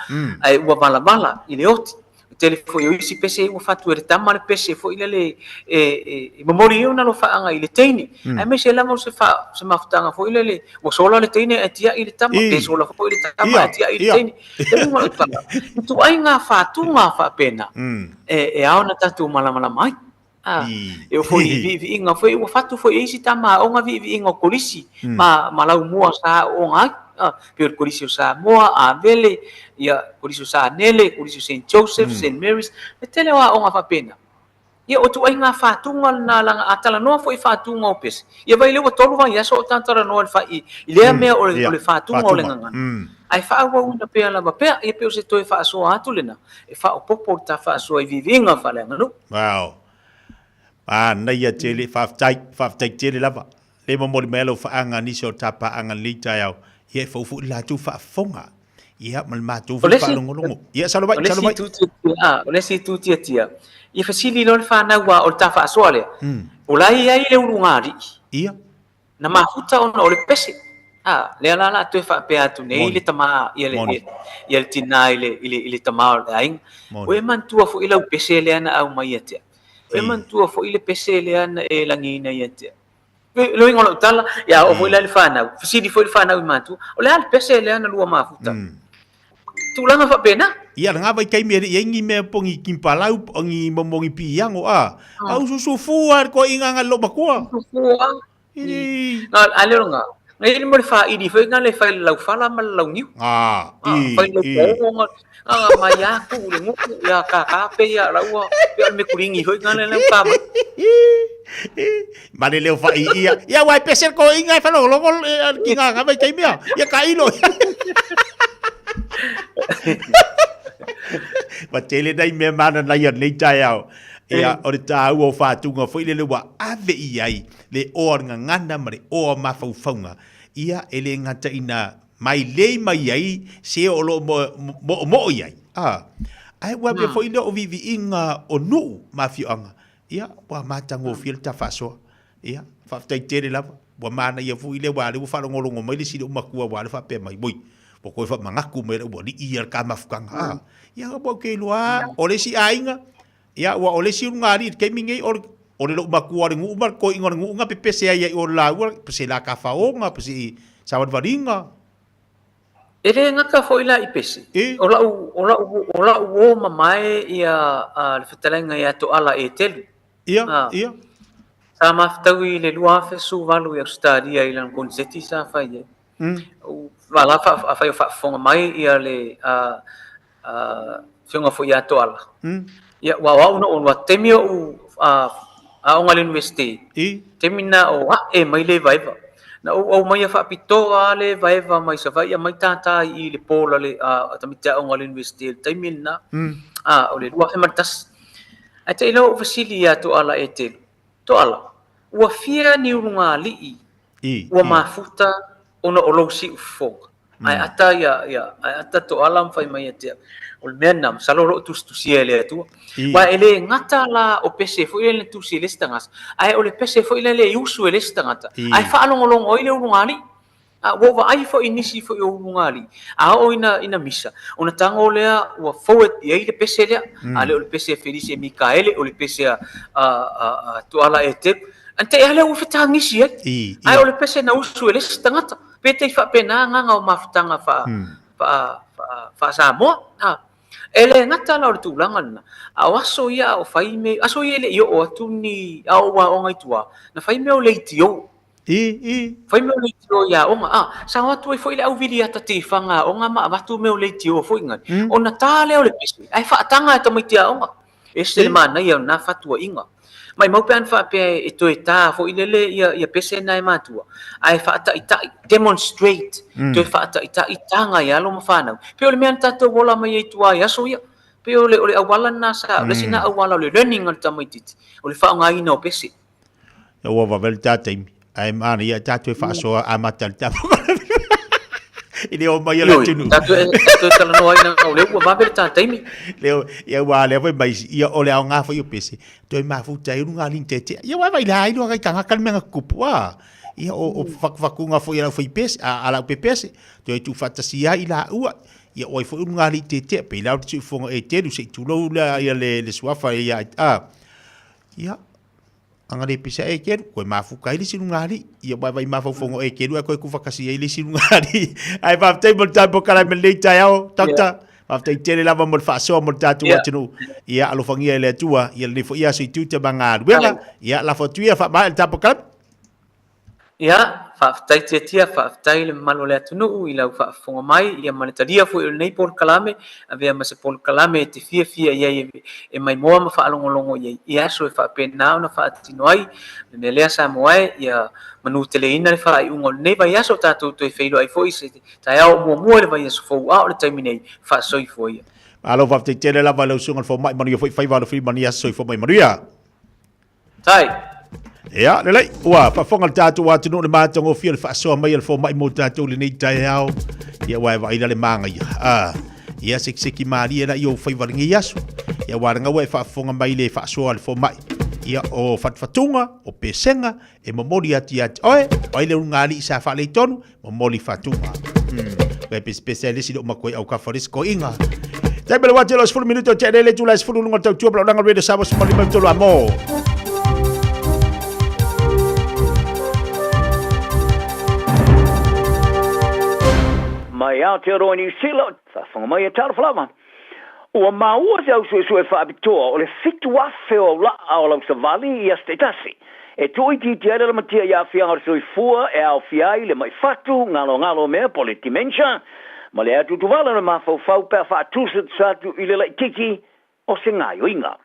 ae ua valavala i le oti. tele foi o isi pese ua fatu e le tama le pese foi lele e, e, e momoli ai ona alofaaga i le teine. Aemaise lava o se fa, se mafutaga foi lele ua sola le teine ae tiai le tama, pe sola foi le tama ae tiai le teine. Le uiga o lau tala, i ituaiga fatuga faapena e, e ao ona tatou malamalama ai. Ah, e oo foi i viiviiga foi ua fatu foi e isi tama aoga viiviiga o kolisi ma, ma laumua sa aooga ai. Ah, pei o le kolisi o Samoa, Avele, ia, kolisi o Sanele, kolisi o Saint Joseph, Saint Mary's, le tele o aoga faapena. Ia, o ituaiga fatuga lena laga a talanoa foi i fatuga o pese, ia vai lea ua tolu vaiaso o ta talanoa i le fai, i lea mea o le, o le fatuga o le gagana. Ae faaauauina pea lava pea, ia pei o se toe faasoa atu lena, e faaopoopo le ta faasoa i viiviiga faaleaganuu. Wow. Manaia tele, faafetai, faafetai tele lava. Le momoli mai lau faaga nisi o ta paaga lenei taeao. Ia e fou foi le latou faafofoga. Ia ma le matou foi faalogologo. Ia salo mai, salo mai. O le isi itu tiatia, ia fesili loa le fanau aua o le ta faasoa lea. O la e i ai le ulugalii. Ia. Na mafuta ona o le pese. A, lea la la toe faapea atu nei le tama, ia le, ia le tina i le, i le, i le tama o le aiga. O e manatua foi lau pese lea na aumai ia te au. O e manatua foi le pese lea na e lagiina ia te au. Le uiga o lau tala, ia oo foi la i le fanau, fesili foi le fanau i matua, o le a le pese lea na lua mafuta? Tulaga faapena. Ia lena vaitaimi e le i ai ni mea po ni kimpalau po ni momo ni piiago a. A usuusu lava le toeaiina na i le loomatua. Usuusu lava. A le o lena, na i ai le faili foi lena e fai i le laufala ma le launiu. A, i, Fai le laupaogo na mai a tuu i le gutu, ia kaka pe ia laua, pe o le mekuligi foi lena le uka mai. Ma le leo fai ia. Ia aua e pese le toeaiina e faalogologo le tina na vaitaimi a. Ia tailo. Ma tele nai mea mananaia o lenei taeao. Ia, o le taua o faatuga foi lele ua ave i ai le oa o le gagana ma le oa o mafaufauga. Ia, e le gata ina mailei mai ai se o lo o moomoo i ai. A, ae ua avea foi lea o viiviiga o nuu ma afioaga. Ia, ua matagofie le ta faasoa. Ia, faafetai tele lava. Ua manaia foi lea aua o lea ua faalogologo mai le isi loomatua aua o lea faapea mai, oi, ua toe faamanatu mai lau alii ia le ta mafutaga. A, ia, ua ou te iloa lava, o le isi aiga, ia, aua o le isi ulugalii i le taimi lenei, o le, o le loomatua o le nuu ma le toeaina o le nuu na pepese ai i o le laua, po se la tafaoga, po se savalivaliga. E le gata foi la i pese. O lau, o lau, o lau uo mamae ia le fetalaiga ia Toala Etelu. Ia, ia. Sa mafutaui i le 2018 i Ausetalia i lana koniseti sa fai ai. Aua la afai o faafofoga mai ia le afioga foi ia Toala. Ia, aua o au na ou alu atu, taimi o ou aoga i le Iunivesite, taimi lena o ae mai le evaeva. Na ou aumaia faapitoa lava le evaeva mai Savaii aumai tata i i le pola a tamaiti aoga o le Iunivesite i le taimi lena, o le 2001. Ae te i loa ou fesili ia Toala Etelu, Toala, ua fia ni ulugalii ua mafuta ona o lou siufofoga? Ae ata ia, ia, ae ata Toala ma fai mai ia te au, o le mea lena, masalo o lo o tusitusia e le Atua. Aua e le gata la o pese foi lea na tusi e le isi tagata, ae o le pese foi lea e usu e le isi tagata, ae faalogologo ai le ulugalii. A ua ou vaai foi i nisi foi o ulugalii, a oo ina, ina misa, ona tago lea ua forward i ai le pese lea, a le o le pese a Felise Mikaele, o le pese a, a, a, a Tuala Etelu. Ana te i lea ua fetagisi ai. Ae o le pese na usu e le isi tagata. Pe te i faapena agaga o mafutaga faa, faa, faa, faa-Samoa. A, e le gata la o le tulaga lena, a o aso ia a o fai me, aso ia e le i oo atu ni, a o ou aoga i tua, na fai mea o leitio. Fai mea o leitio i aoga. A, sa o atu ai foi le au viliata tifaga aoga ma avatu mea o leitio foi ngai. Ona ta lea o le pese, ae faataga e tamaiti aoga. Ese le manaia o lena fatuaiga. Maimau pe ana faapea e toe ta foi lele ia, ia pese na e matua, ae faataitai, demonstrate, toe faataitai taga i alo ma fanau. Pei o le mea na tatou ola mai ai i tua i aso ia. Pei o le, o le auala lena sa, o le isi lena auala o le learning a le tamaititi, o le faaaogaina o pese. Ua vave le ta taimi. Ae manaia e tatou e faasoa amata le tatou I le o mai o le atunuu. Tatou e talanoa ai na o lea ua vave le ta taimi. Leo, ia ua lea foi mai ia o le aoga foi o pese. Toe mafuta ai luga alii tetea. Ia ua vai la ai luga kai tangata le mea na tutupu a. Ia o fakufakuna foi a lau fai pese, a lau pepese. Toe tuufaatasia ai i laua. Ia, o ai foi ulugalii tietie, pei la o le siufofoga Etelu, se i tulou lea ia le, le suafa ia, a. Ia, aga le pisa Etelu, koe mafuka ai le isi lugalii. Ia, ua e vaai mafaufauga o Etelu ae koe kufakasi ai le isi lugalii. Ae faafetai mo le tatou polokalame i lenei taeao, Doctor. Faafetai tele lava mo le faasoa mo le tatou atunuu. Ia, alofagia e le Atua ia lenei foi aso i tiute ma galuega. Ia, lafo atu ia faamaea le tatou polokalame. Ia, faafetai Tiatia, faafetai le mamalu o le atunuu i lau faafofoga mai, ia ma le talia foi o lenei polokalame, avea ma se polokalame e te fiafia i ai e maimoa ma faalogologo i ai i aso e faapena ona faatino ai. O le mea lea Samoa e, ia manuteleina le faaiuga o lenei vaiaso, tatou toe feiloai foi i se taeao muamua i le vaiaso fou, a o le taimi nei, faasoifua ia. Malo faafetai tele lava i lau Susuga i le Fomai, manuia foi faiva alofilima i lenei aso, soifua mai manuia. Tai. Ia, lelei, ua faafofoga le tatou atunuu i le matagofie o le faasoa mai a le fomai mo tatou i lenei taeao. Ia, ua e vaai la le magaia. Ah, ia, sekiseki malie la i ou faiva i lenei aso. Ia, ua laga ua e faafofoga mai i le faasoa a le fomai. Ia, o fatufatuga, o pesega, e momoli atu ia te oe, o ai le ulugalii sa faaleitonu, momoli fatuga. Ua e pesepese ai le isi le uma koe au kafa o le isi koiga. Taimi le wati lo 10 minuto te lele tula 10 lunga tau tua bla langa radio sabo smali mai tolu amo. Mai Aotearoa Niu Sila, faafofoga mai e talofa lava. Ua maua se au suesue faapitoa o le 7,000 o aula'a o lau savali i aso taitasi, e tuuitiitia ai le lamatia i aafiaga o le soifua e aofia ai le ma'i fatu, galogalo mea po o le dementia, ma le atutuvala o le mafaufau pe a faatusatusa atu i le laitiiti o se gaoioiga.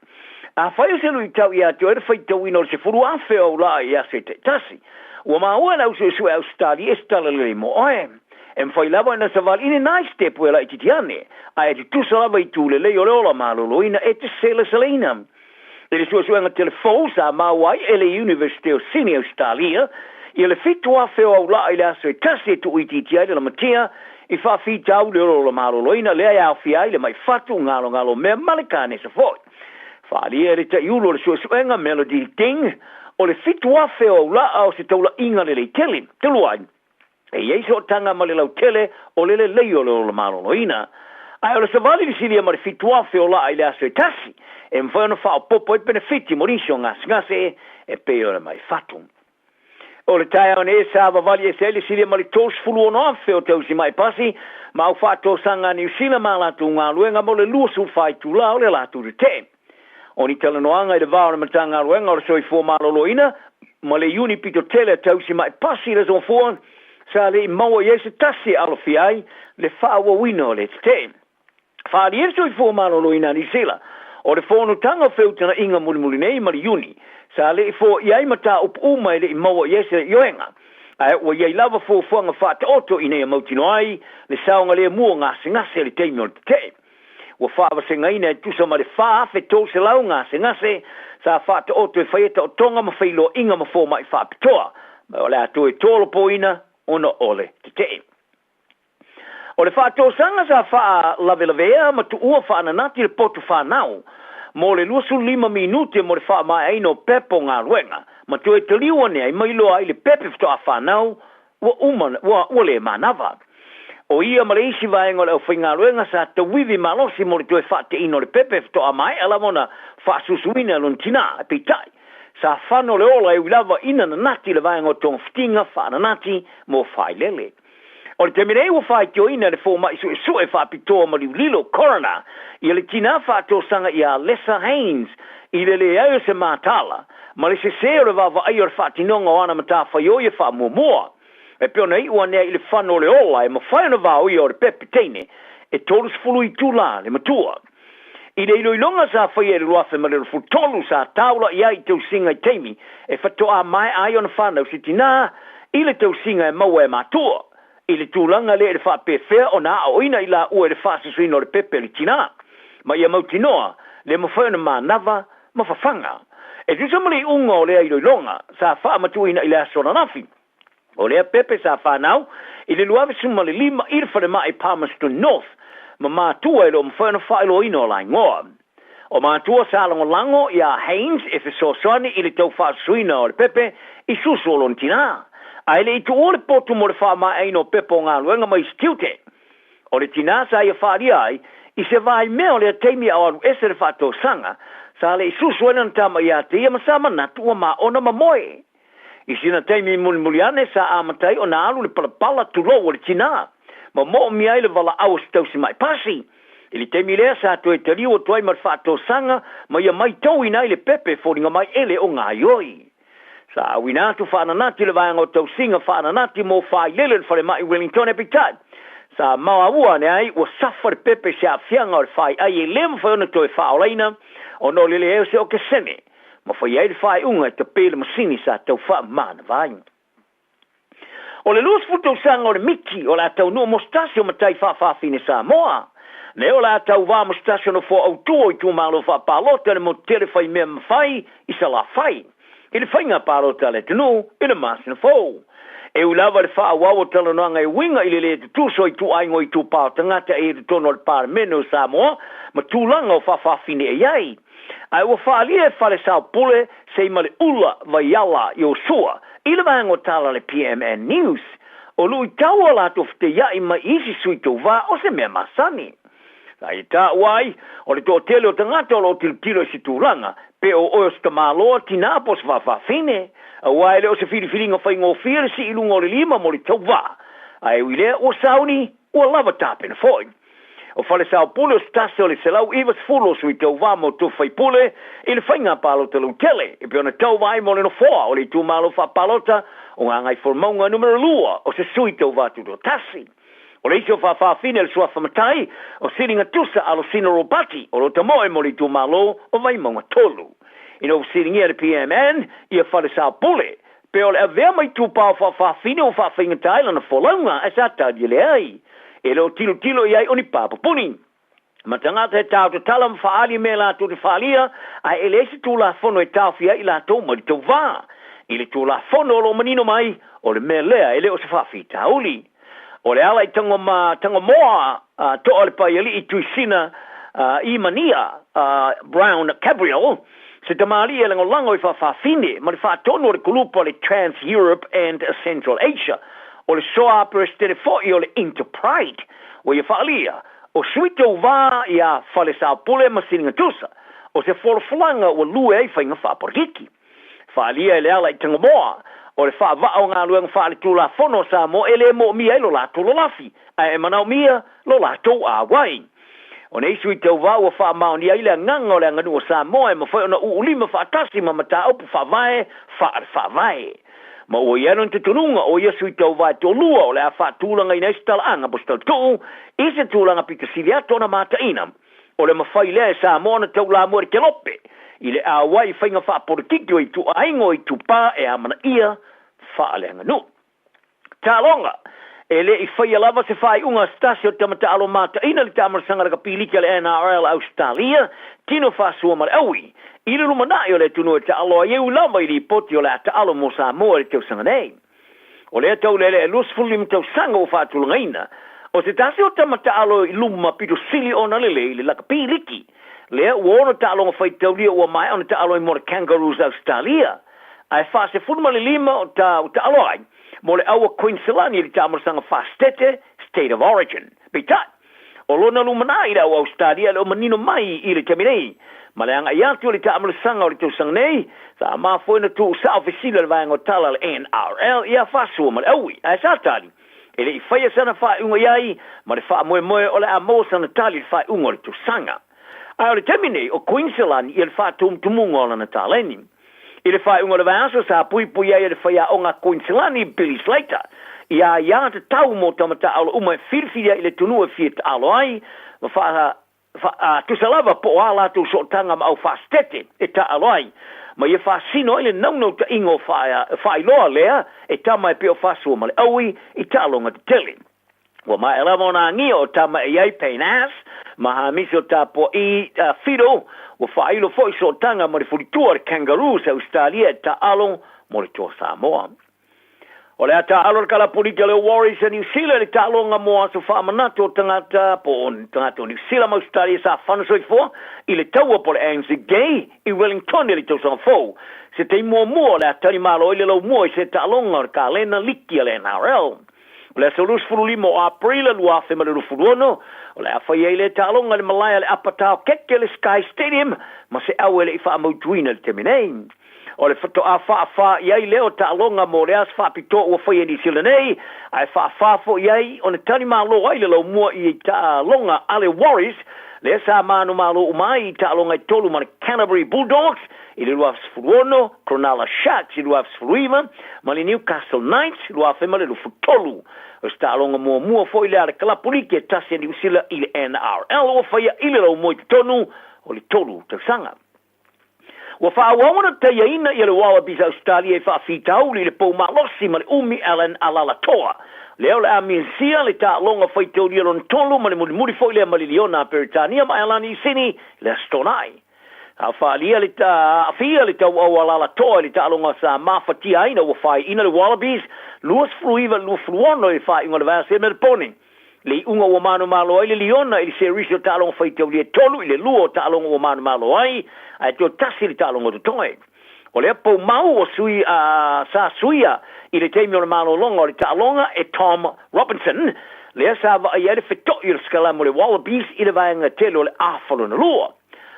Afai o se luitau ia te oe le faitauina o le 10,000 o aula'a i aso e taitasi, ua maua e le au suesue Ausetalia i se tala lelei mo oe. E mafai lava ona savali i ni nai sitepu e laitiiti ane, ae e tutusa lava i itu lelei o le ola maloloina e te seleseleina. I le suesuega tele fou sa maua ai e le Iunivesite o Sini Ausetalia, ia le 7,000 o aula'a i le aso e tasi e tuuitiitia ai le lamatia i faafitauli o le ola maloloina lea e aofia ai le ma'i fatu, galogalo mea ma le kanesa foi. Faaalia e le taiulu o le suesuega Melody Ding, o le 7,000 o aula'a o se taula'iga lelei tele. Talu ai, E i ai sootaga ma le lautele o le lelei o le ola maloloina. Ae o le savali le silia ma le 7,000 o laa i le aso e tasi, e mafai ona faaopoopo ai penefiti mo nisi o gasegase e pei o le mai fatu. O le taeao nei sa vavali ese ai le silia ma le 36,000 o tausimai pasi ma au faatosaga a Niu Sila ma a latou galuega mo le 24 itula o le latou tetee. O ni talanoaga i le va o le Matagaluega o le Soifua Maloloina ma le Iuni pito tele a Tausima'i Pasi i le Aso Gafua, sa le i maua i ai se tasi e alofia ai le faaauauina o le tetee. Faaalia le Soifua Maloloina a Niu Sila o le fonotaga o feutagaiga mulimuli nei ma le Iuni, sa le i foaia ai mataupu uma e le i maua i ai se ioega, ae ua i ai lava fuafuaga faataoto ina ia mautinoa ai le saogalemu o gasegase i le taimi o le tetee. Ua faavasegaina e tusa ma le 4,300 gasegase sa faataoto e faia taotoga ma feiloaiga ma fomai faapitoa, ma o le a toe tolopoina ona o le tetee. O le faatosaga sa faalavelavea ma tuua faananati le potu fanau mo le 25 minute mo le faamaeaina o pepa o galuega ma toe taliu ane ai ma iloa ai le pepe faatoa fanau Ua uma, ua, ua le manava. ʻO ia ma le isi vaega o le aufaigaluega sa tauivi malosi mo le toe faateina o le pepe faatoa maea lava ona faasusuina e lona tinā. Peitai, sa fano le ola e ui lava ina nanati le vaega o togafitiga faananati mo failele. O le taimi nei ua faitioina e le fomai suesue faapitoa maliu lilo, coroner, ia le tinā faatosaga ia Lesa Haines i le leai o se matala ma le sesē o le vaavaaia o le faatinoga o ana matafaioi e faamuamua. E pei ona iu ane ai i le fano o le ola e mafai ona vaoia o le pepe teine e 30 itulā le matua. I le iloiloga sa faia i le 2023 sa taula'i ai i tausiga i taimi e fatoā maea ai ona fanau se tinā i le tausiga e maua e matua i le tulaga lea i le faapefea ona aoaoina i laua i le faasusuina o le pepe a le tinā ma ia mautinoa le mafai ona manava ma fafaga. E tusa ma le iuga o lea iloiloga sa faamatuuina i le aso ananafi, o lea pepe sa fanau i le 25 i le falemai Palmerston North ma matua e le o mafai ona faailoaina o la igoa. O matua sa lagolago iā Haines e fesoasoani i le tau faasusuina o le pepe i susu o lona tinā, ae le i tuua le potu mo le faamaeaina o pepa o galuega ma isi tiute. O le tinā sa ia faaalia ai, i se vaimea o lea taimi a o alu ese le faatosaga, sa le i susu ai lana tama ia te ia ma sa manatu ua maona ma moe. I sina taimi mulimuli ane sa amata ai ona alu le palapala tulou o le tinā, ma moomia ai le valaau a se tausimaʻi pasi. I le taimi lea sa toe taliu atu ai ma le faatosaga ma ia maitauina ai le pepe e foliga mai e le o gaioi. Sa auina atu faananati i le vaega o tausiga faananati mo failele o le falemai Wellington peitai sa maua ane ai ua safa le pepe i se aafiaga o le faiai e le mafai ona toe faaolaina ona o le leai o se okesene ma fai ai le faaiuga e tape le masini sa tau faamanava ai. O le 20 tausaga o le miti o le a taunuu mo se tasi o matai faafafine Samoa. Nei o le a tauvā mo se tasi o nofoa autū o itumalo faapalota i le motu tele fai mea mafai i Salafai i le faiga palota a le atunuu i le masina fou. E ui lava i le faaauau o talanoaga e uiga i le lē tutusa o ituaiga o itupā o tagata e i totonu o le Palemene o Samoa ma tulaga o faafafine e i ai, Ae ua faaalia e Falesaopule se i ma le ula vaiala Iosua i le vaega o tala a le PMN News, o luitau o latou feteiaʻi mai i isi sui tauvā o se mea masani. Sa ia taua ai, o le toatele o tagata o lo o tilotilo i se tulaga, pe o oe o se tamaloa, tinā po o se faafafine, aua e le o se filifiliga faigofie le sii i luga o le lima mo le tauvā, ae ui lea ua sauni, ua lava tapena foi. O Falesaopule o se tasi o le 190 o sui tauvā mo tofi faipule i le faiga palota lautele, e pei ona tauva ai mo le nofoa o le itumalo faapalota o Gagaifomauga Numera 2 o se sui tauvā tutoatasi. O le isi o faafafine o le suafa matai o Siligatusa Alosina Ropati o lo tamoe mo le itumalo o Vaimauga 3. Ina ua fesiligia e le PMN ia Falesaopule pe o le avea ma itupa o faafafine ua faafaigata ai lana folauga ae sa tali e leai. E le o tilotilo i ai o ni papapuni. Ma tagata e taotatala ma faaali mea latou te faalia, ae e leai se tulafono e taofia ai i latou mai le tauvā. I le tulafono o lo o manino mai, o le mea lea e le o se faafitauli. O le ala i Tagoma, Tagamoa, toa le Paialii Tuisina Imania Brown Gabriel, se tamalii e lagolago i faafafine ma le faatonu o le kulupa o le Trans Europe and Central Asia, o le soa Peresetene foi o le Interpride, ua ia faaalia, o sui tauvā ia Falesaopule ma Siligatusa, o se folafolaga ua lue ai faiga faapolokiki. Faaalia e le ala i Tagamoa, o le faavaa o galuega faaletulafono a Samoa e le moomia ai lo latou lolafi, ae e manaomia lo latou auai. O nei sui tauvā ua faamaonia ai le agaga o le aganuu o Samoa e mafai ona uulima faatasi ma mataupu faavae faale-faavae. Ma ua i ai lona talitonuga o ia sui tauvā e toalua o le a faatulagaina ai se talaaga po o se talatuu i se tulaga pito sili atu ona mataina O le mafai lea e Samoa ona taulamua i le kelope i le auai i faiga faapolokiki o ituaiga o itupā e amanaia faaleaganuu. Taaloga E le i faia lava se faaiuga a se tasi o tama taalo mataina i le taamalasaga lakapi liki a le NRL a Ausetalia, tino faasua ma le aui, i le lumanai o le atunuu e taalo ai e ui lava i lipoti o le a taalo mo Samoa i le tausaga nei. O lea taulele e 25 tausaga ua faatulagaina, o se tasi o tama taalo i luma pito sili ona lelei i le lakapi liki, lea ua ono taaloga faitaulia ua maea ona taalo ai mo le Kangaroos Ausetalia, ae 45 o ta ua taalo ai mo le au a Kuiniselani i le taamalasaga faa-Setete, State of Origin. Peitai, o lona lumanai i le au Ausetalia e le o manino mai i le taimi nei. Ma le agai atu o le taamalasaga o le tausaga nei, sa mafua ona tuusao fesili a le vaega o tala a le NRL ia Fasua ma le Aui, ae sa tali, e le i faia sana faaiuga i ai, ma le faamoemoe o le a maua sana tali i le faaiuga o le tausaga. Ae o le taimi nei, o Kuiniselani ia le faatumutumuga o lana taleni. I le faaiuga o le vaiaso sa puipui ai e le faiaoga Kuiniselani Billy Slater i a ia tatau mo tama taaalo uma e filifili ai i le atunuu e fia taaalo ai ma faa, faa, tusa lava po o a latou sootaga ma au faasetete e taaalo ai ma ia faasino ai le naunautaiga o faa, faailoa lea e tama e pei o Fasua ma le Aui i taaloga tetele. Ua maea lava ona agia o tama e i ai Pain Ass ma Hamisi o Tapua'i Fido, ua faailo foi sootaga ma le fulitua o le Kangaroos a Ausetalia e taaalo mo le Toa Samoa. O le a taaalo le kalapulita a le Warriors a Niu Sila i le taaloga mo aso faamanatu o tagata po o tagata o Niu Sila ma Ausetalia sa fana soifua i le taua po o le Anzac Day i Wellington i le tausaga fou, se taimi muamua o le a tali malo ai le laumua i se taaloga o le kalena liki a le NRL. O le aso 25 o Aperila 2026, o le a fai ai lea taaloga i le malae a le Apa Taokeke le Sky Stadium ma se au e le i faamautuina i le taimi nei. O le faatoa faafa i ai lea o taaloga mo le aso faapitoa ua faia i Niu Sila nei, ae faafa foi ai ona talimalo ai le laumua i taaloga a le Warriors lea sa manumalo uma ai i taaloga e tolu ma le Canterbury Bulldogs i le 2016, Cronulla Sharks i le 2019 ma le Newcastle Knights i le 2023. O se taaloga muamua foi lea a le kalapu liki e tasi a Niu Sila i le NRL ua faia i le laumua i totonu o le tolu tausaga. Ua faaauau ona taiaina ia le Wallabies a Ausetalia i faafitauli i le pou malosi ma le umi Allan Alaalatoa. Lea o le a misia le taaloga faitaulia lona tolu ma le mulimuli foi lea ma le Liona a Peretania ma Ailani i Sini i le Aso Toonai. A faaalia le aafia le tauau Alaalatoa i le taaloga sa mafatia ai ina ua faaiina le Wallabies 29 i le 26 i le faaiuga o le vaiaso i Melebone. Le iuga ua manumalo ai le Liona i le serisi o taaloga faitaulia e tolu i le lua o taaloga ua manumalo ai, ae toe tasi le taaloga totoe. O lea pou mau ua sui a sa suia i le taimi o le malologa o le taaloga e Tom Robinson, lea sa vaaia ai le feto'i o le sikalamu o le Wallabies i le vaega tele o le afa lona lua.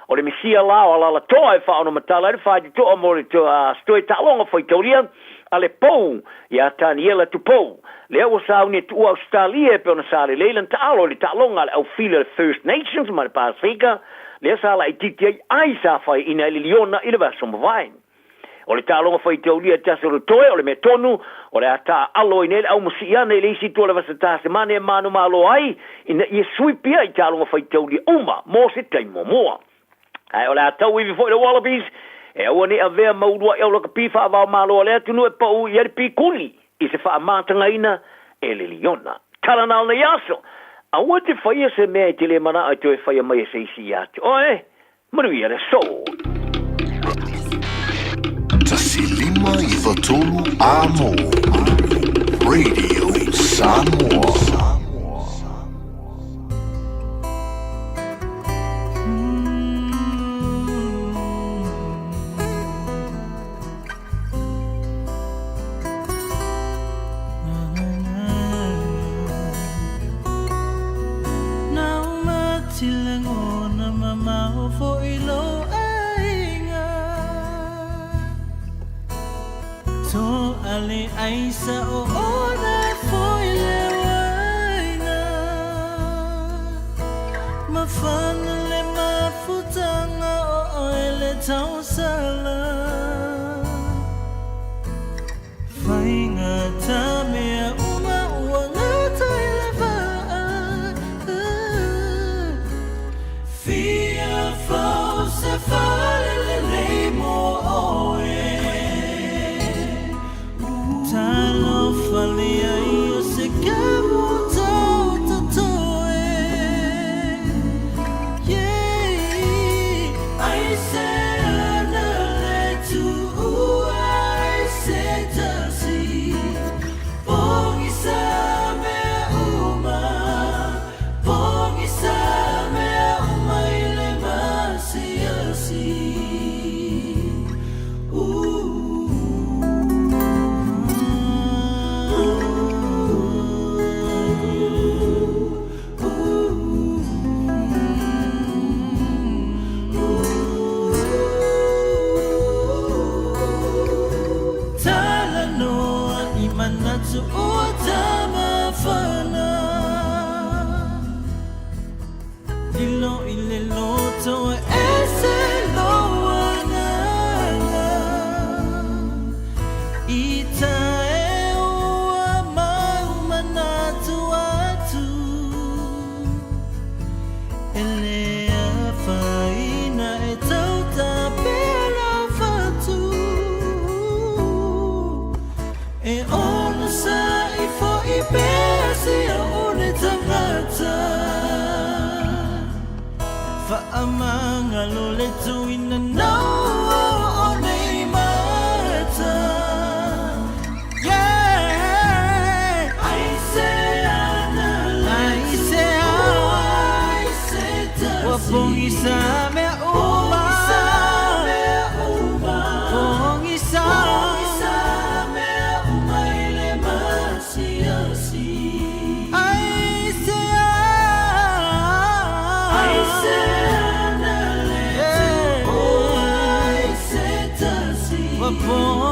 O le misia la o Alalatoa e faaonomatala ai le faitotoa mo le toe taaloga faitaulia a le pou iā Taniela Tupou, lea ua sauni e tuua Ausetalia e pei ona sa lelei lana taalo i le taaloga a le aufili a le First Nations ma le Pasefika, lea sa laitiiti ai ai sa faiaina ai le Liona i le vaiaso mavae. O le taaloga faitaulia e tasi o le toe, o le mea tonu, o le a taaalo ai nei le aumasii ana i le isi itu o le vasa Tasemane e manumalo ai ina ia suipi ai taaloga faitaulia uma mo se taimi muamua. Ae o le a tauivi foi le Wallabies e aua ne i avea ma uluai au lakapi faava-o-Malo a le atunuu e pau i ai le pikuli i se faamatagaina e le liona. Tala na o nei aso, aua te faia se mea e te le manao e toe faia mai e se isi ia te oe. Manuia le aso! 1 5 9 3 Amo Radio Samoa.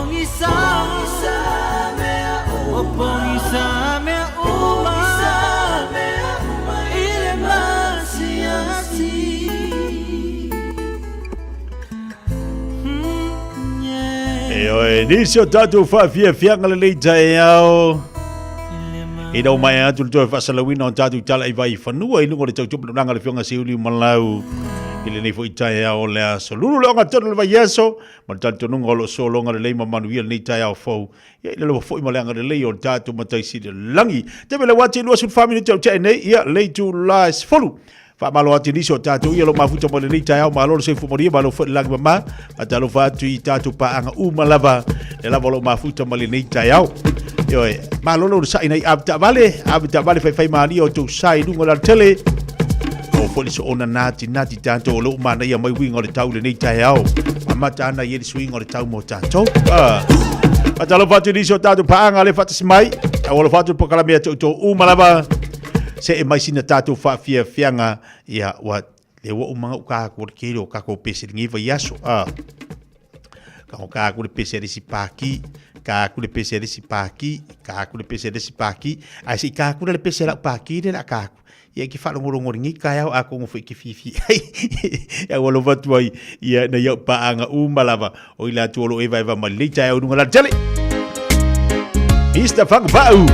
pogisa Ua pogisa mea uma I le masiasi. E oe, nisi o tatou faafiafiaga lelei taeao. Ina ua maea atu le toe faasalauina o tatou tala i vai fanua i luga o le tautupu le afioga Siuliu Malau i lenei foi taeao o le aso. Lulu le ogatotonu o le vaiaso ma le talitonuga o lo o sologa lelei ma manuia lenei taeao fou. Ia i le alofa foi ma le agalelei o le tatou Matai Sili o le Lagi. Taimi le uati 24 minute o tea nei, ia le itula e 10. Faamalo atu i nisi o tatou ia lo mafuta mo lenei taeao, malo le soifua manuia, malo foi le lagi mama. Faatalofa atu i tatou paaga uma lava, le lava o lo mafuta ma lenei taeao. Ioe, malo le onosai nei ave taavale, ave taavale faifai malia o tou sa i luga o le alatele. O foi le soona nati nati tatou o lo o manaia mai uiga o le tau lenei taeao. Amata ana i le suiga o le tau mo tatou. Ah. Faatalofa atu i nisi o tatou paaga le faatasi mai. Alofa atu le polokalame ia te outou uma lava. Se'e mai sina tatou faafiafiaga, ia, ua, le ua uma ga'u ka aku o le tele o kakou pese i lenei vaiaso, a. Ka ka aku le pese a le isi paki, ka aku le pese a le isi paki, ka aku le pese a le isi paki, ae se i ka aku la le pese a la'u paki lea o le a ka aku. Ia e ke faalogologo i lenei taeao atonu foi e ke fiafia ai. Ia ua alofa atu ai ia nai a'u paaga uma lava o i latou o lo o evaeva mai lenei taeao i luga o le alatele. Mr. Fagava'u,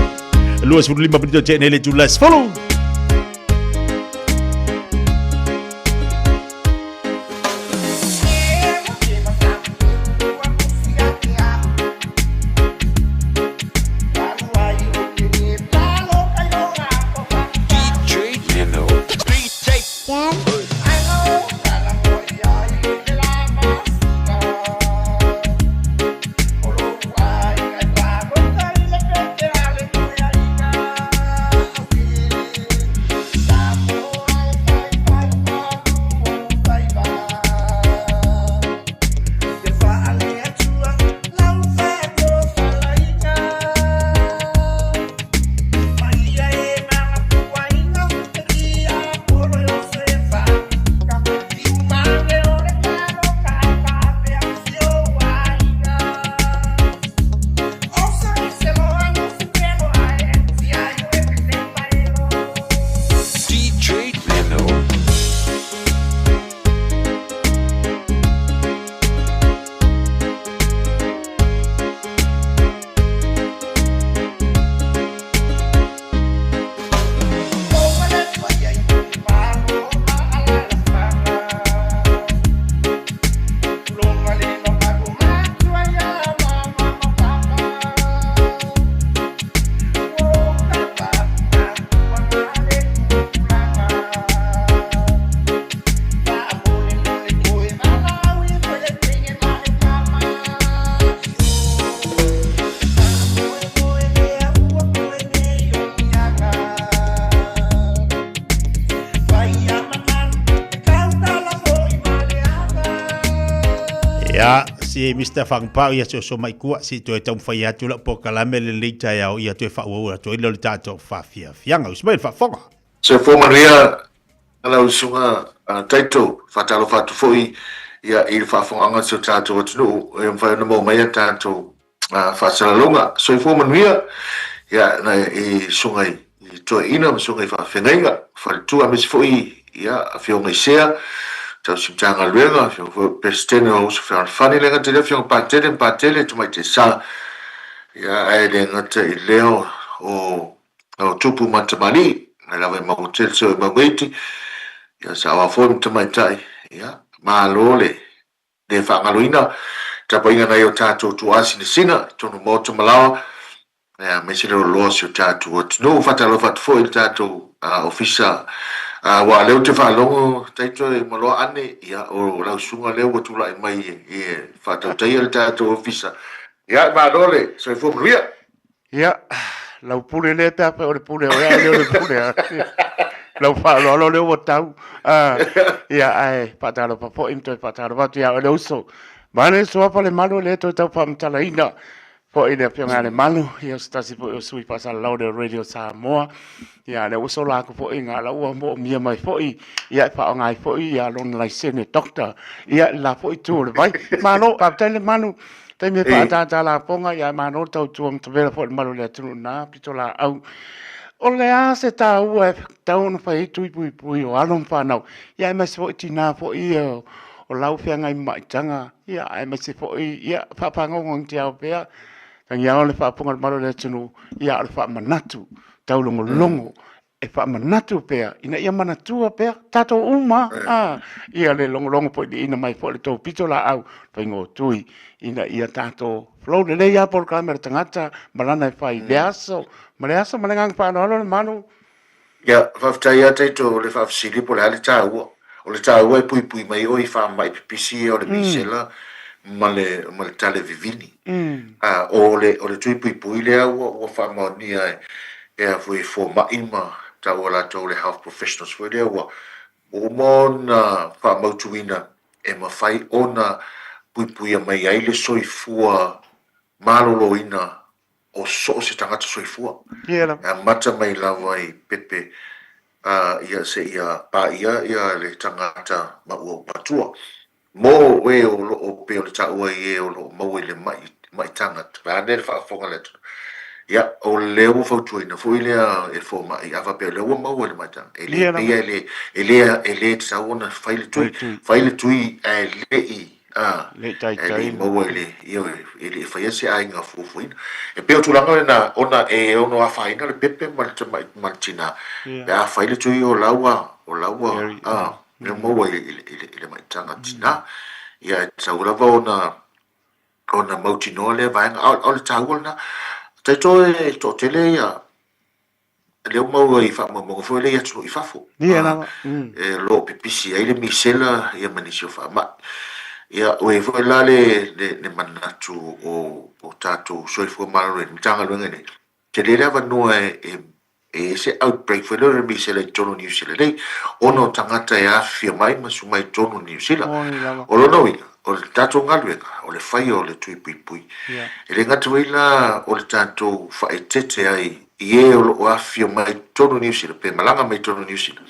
25 minute o tea nei le itula e 10. Ia, si Mr. Fangpao ia soso mai kua si toe taumafai atu lau polokalame lenei taeao ia toe faaauau atu ai lea o le tatou faafiafiaga. Usi mai le faafofoga. Soifua manuia lau Susuga Taito, faatalofa atu foi ia i le faafofogaaga a si o tatou atunuu e mafai ona maua mai a tatou faasalalauga. Soifua manuia ia i susuga i toeaiina ma susuga i faafeagaiga, faletua aemaise foi ia afioga i sea, tausi Matagaluega, afioga foi Peresetene o Uso Fealofani, le gata i lea afioga Patele ma Patele Tamaitai Sa, ia ae le gata i lea o o tupu ma tamalii, mai lava i Maugatele seia oo i Maugaiti, ia saoa foi ma tamaitai, ia malo le le faagaloina tapuaiga nai o tatou tuaa sinasina i totonu o maota ma laoa, aemaise le loaloa o si o tatou atunuu. Faatalofa atu foi i le tatou Ofisa, aua o lea ou te faalogo Taito e maloa ane, ia o lau susuga lea ua tulai mai e faatautaia le tatou Ofisa. Ia malo le soifua manuia. Ia, lau pule lea pe afai o le pule a oe ae le o le pule a lau faaaloalo lea ua tau. Ia, ae faatalofa foi ma toe faatalofa atu ia oe le uso. Vaeane le suafa Lemalu lea toe tau faamatalaina foi le afioga ia Lemalu, ia o se tasi foi o sui faasalalau o le Radio Samoa. Ia, lea ua sola atu foi na la ua moomia mai foi, ia e faaaoga ai foi ia lona laisene doctor, ia i le la foi itu o le vai. Malo, faafetai Lemalu. Taimi e faatātā lafoga, ia ae malo le tautua ma tavela foi i le malu o le atunuu na pitolaau. O le a se taua e tatau ona fai ai tui puipui o alo ma fanau, ia aemaise foi tinā foi ia o lau feagai ma maitaga, ia aemaise foi ia faafagaogagitiao pea, tagiao le faafofoga a le malu o le atunuu, ia a o le faamanatu taulogologo e faamanatu pea ina ia manatua pea tatou uma a ia le logologo foi liina mai foi le tou pito laau faigotui ina ia tatou flow lelei a polokalame a le tagata ma lana e fai le aso ma le aso ma le agaga faaaloalo le malu. Ia, faafetai lava Taito le faafesili po o le a le taua. O le taua e puipui mai oe i faamai pipisi ia o le misela ma le ma le tale vivini. A o le o le tui puipui lea ua ua faamaonia e e a foi e fomai ma taua latou le health professionals foi lea ua ua uma ona faamautuina e mafai ona puipuia mai ai le soifua maloloina o so o se tagata soifua. E amata mai lava i pepe ia seia paia ia le tagata maua matua. Mo e o lo o pei o le taua i e o lo o maua i le ma'i, ma'i tagata, vaeane le faafofoga a le atunuu. Ia, o lea ua fautuaina foi lea e fomai, a faapea o lea ua maua i le ma'i tagata, e le pei e le, e le, e le tatau ona fai le tui, fai le tui ae le i A, Le i e le taitai. i maua i le, ioe, e le i faia se aiga fuafuaina. E pei o tulaga lena, ona e ono afaina le pepe ma le tamai, ma le tinā, pe a fai le tui o la ua, o la ua, a, e maua i le, i le, i le, i le maitaga tinā. Ia, e tatau lava ona, ona mautinoa lea vaega. A o, o le taua lena. Taito e toatele ia, lea ua maua i faamaumauga foi lea i atunuu i fafo, Ia lava. Mm. e lo o pipisi ai le misela ia ma nisi o faamai. Ia, ua i ai foi la le, le, le manatu o, o tatou soifua maloloina, Matagaluega nei, tele le avanoa e, e, e i ai se outbreak foi lea o le misela i totonu o Niu Sila nei, ona o tagata e afifio mai ma suma i totonu o Niu Sila. Moni lava. O lona uiga, o le tatou galuega, o le faia o le tui puipui. E le gata foi la o le tatou faaeteete ai i e o lo o afifio mai totonu o Niu Sila pe malaga mai totonu o Niu Sila,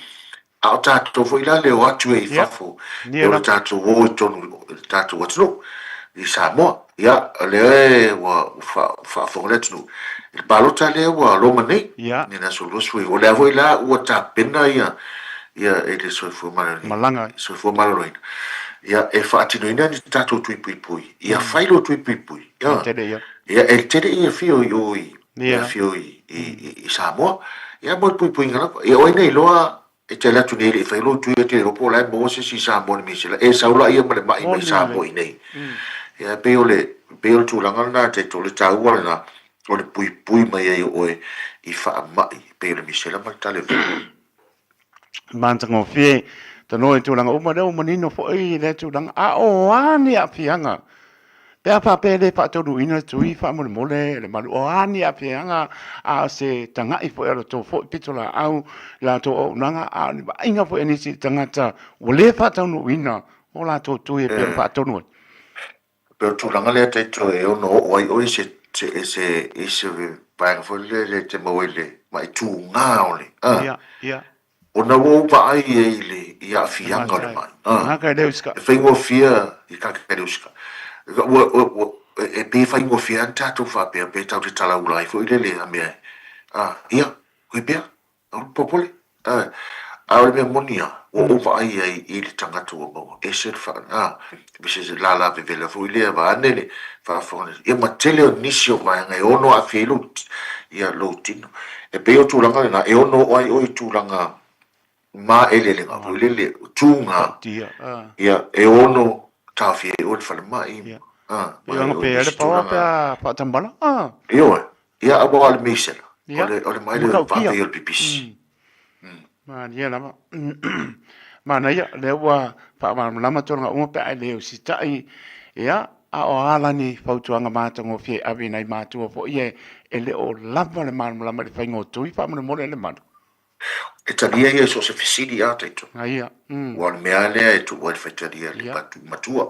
a o tatou foi la le o atu ai i fafo e o le tatou o i totonu o le tatou atunuu i Samoa. Ia, o lea ua faafofoga le atunuu i le palota lea ua loma nei, i le aso 29. O lea foi la ua tapena ia e le Soifua Maloloina ia e faatinoina ni tatou tui puipui. Ia fai lou tui puipui. Ia, e tele i afio i o i e afio i, i, i, i Samoa. Ia mo le puipuiga lava. Ia o ai na iloa e te alu atu nei e le i fai lou tui e te iloa po o la e maua se isi i Samoa i le misela. E sau la ia ma le ma'i mai Samoa i nei. Ia e pei o le, pei o le tulaga lena e te o le taua lena o le puipui mai ai o oe i faamai e pei o le misela ma le tale vili. Matagofie tanoa i tulaga uma lea ua manino foi lea tulaga. A o a ni aafiaga pe a faapea e le faataunuuina le tui faamolemole le malu, o a ni aafiaga a o se tagai foi a lo outou foi pitolaau i la outou auaunaga, a o ni vaaiga foi a nisi tagata ua le faataunuuina o latou tui e pei ona faatonu ai. E pei o le tulaga lea Taito e ono oo ai oe i se, i se, i se vaega foi lele e te maua i le ma'i tūgā o le, a, Ia, ia. ona ua ou vaai ai i le, i aafiaga o le ma'i, a, Gaka e le usika. e faigofie i gaka e le usika. Ua, ua, ua, e pei e faigofie lava ni tatou faapea pe tatou te talaula ai foi lele a mea e, a, ia, koe pea. Aua le popole. Ā, a o le mea moni lava, ua ou vaai ai i le tagata ua maua, ese le wha, ā, me se lālā vevela foi lea, vaeane le faafofoga, ia ma tele o nisi o vaega e ono aafia ai lou, ia, lou tino. E pei o tulaga lena, e ono oo ai oe i tulaga māeleelega foi lele, tūgā, ia, e ono taofia ai oe le falemai, ā, ma e o nisi tulaga. Ioe, Ia, aua o le misela. O le, o le maile o le vave o le pipisi. Malie lava. Manaia, lea ua faamalamalama tulaga uma pe a e le usitai. Ia, a o a la ni fautuaga matagofie e ave i nai matua foi e, e le o lava le malamalama i le faiga o tui faamolemole le malu. E talia ia i so o se fesili a Taito. Aia. Ua o le mea lea e tuu ai le faitalia i le patu matua.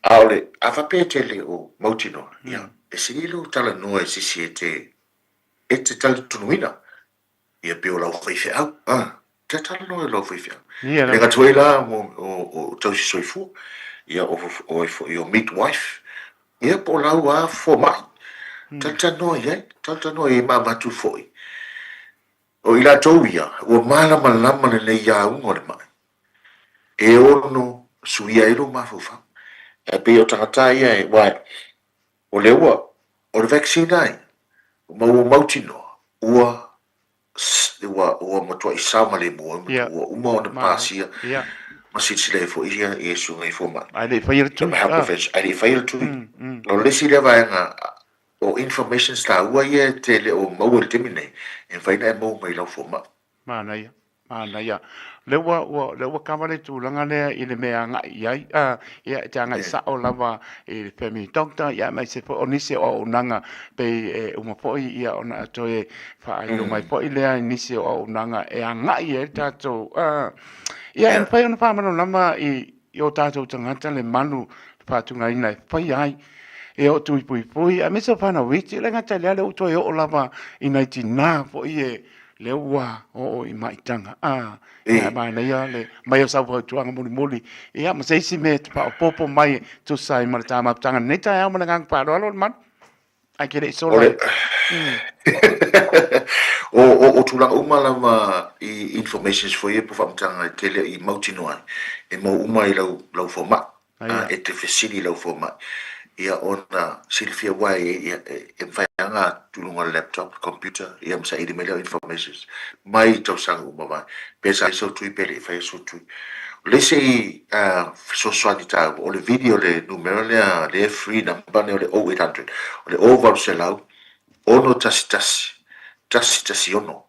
A o le, a faapea e te le o mautinoa, ia, e sili lou talanoa i se isi e te, e te talitonuina, ia pei o lau faifeau, a, te talanoa i lau faifeau. Ia E le lava. gata foi la mo, o, o tausi soifua, ia, o, o ai foi o midwife. Ia, po o lau lava fomai, talatalanoa i ai, talatalanoa i ai ma avatu foi. O i latou ia, ua malamalama lelei i auga o le mai, e ono suia ai lou mafaufau. Ae pei o tagata ia, aua o lea ua, o le vaccine lava ia, ma ua mautinoa, ua ua, ua matuai saogalemu ai, Ia. ua uma ona Malo. pasia Ia. ma silasila ai foi ia i suiga i fomai. Ae le i faia le Ia tui. ma health Ah. profession, ae le i faia le tui. Mm. O le isi lea vaega o informations taua ia e te le o maua i le taimi lenei, e mafai ona e maua mai i lau fomai. Manaia. Manaia. Lea ua, ua, lea ua kava le tulaga lea i le mea e agai i ai. A, ia, e te agai sa'o lava i le family doctor, ia, aemaise foi o nisi o auaunaga pei e uma foi ia ona toe faailoa mai foi lea i nisi o auaunaga e agai i ai le tatou, a, ia, e mafai ona faamalamalama i, i o tatou tagata le malu faatugaina e faia ai e oo tuipuipui, aemaise o fanau iti, e le gata i lea, lea ua toe oo lava i nai tinā foi e lea ua oo i maitaga. A, ia, e manaia le mai o sau fautuaga mulimuli, ia, ma se isi mea e te faaopoopo mai e tusa ai ma le ta mafutaga i lenei taeao ma le agaga faaaloalo le malu. Ae ke le i sola. O le o, o, o tulaga uma lava i informations foi ia po faamatalaga e tele i mautinoa ai, e maua uma i lau, lau fomai. Aia. E te fesili i lau fomai, ia ona silafia aua e, e, e mafai lava ona atu i luga o le laptop, computer, ia ma saili mai lea informations mai tausaga ua mavae, pe sa fai sau tui pe le i faia sou tui. O le isi fesoasoani taua, o le video le numera lea, lea e free number lea o le 0800, o le 0800 611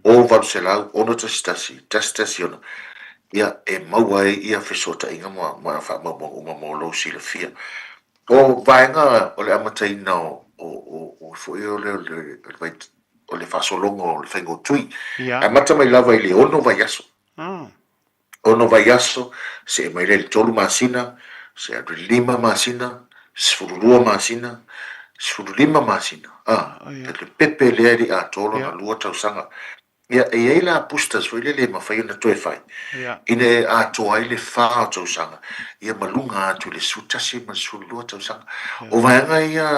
116, 0800 611 116, ia e maua ai ia fesootaiga ma ma faamaumauga uma mo lou silafia. O vaega o le amataina o o o o foi o le o le o le faasologa o le faiga o tui. Ia. E amata mai lava i le ono vaiaso. Ah. Ono vaiaso, see mai lea i le tolu masina, see atu i le lima masina, 12 masina, 15 masina. Ah, Oh, ia. le pepe lea e le i atoa lona Ia. lua tausaga. Ia, e i ai la boosters foi lele e mafai ona toe fai, Ia. ina e atoa ai le fa o tausaga, ia ma luga atu i le 11 ma le 12 tausaga. O vaega ia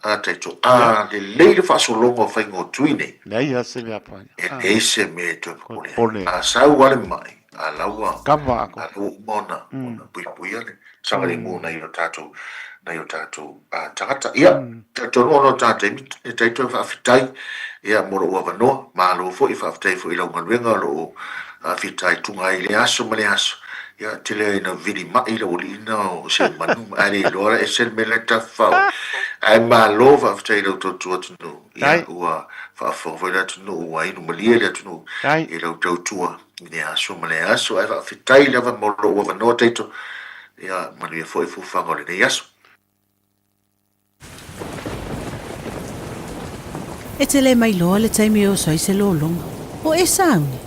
a Taito, a lelei le faasologa o faiga o tui nei, Leai lava se mea fai. e leai se mea e toe popole ai. Popole. A sau lava le mai, a la ua, Kava ako. a la ua uma ona, ona puipuia le saogalemu o nai o tatou, nai o tatou tagata. Ia, talitonu ona o ta taimi, e taito e faafetai ia mo lou avanoa. Malo foi, faafetai foi i lau galuega o lo o fitaituga ai i lea aso ma lea aso. Ia, tele ai ina vili mai le aualii na o Seumanu, ae le iloa la ese le mea la e tafafao ai. Ae malo faafetai i lau tautua atunuu. Ia, ua faafofoga foi le atunuu, ua inu malie le atunuu i lau tautua i lea aso ma lea aso. Ae faafetai lava mo lou avanoa Taito. Ia, manuia foi fuafuaga o lenei aso. E te le mailoa le taimi e oso ai se lologa. O e sauni?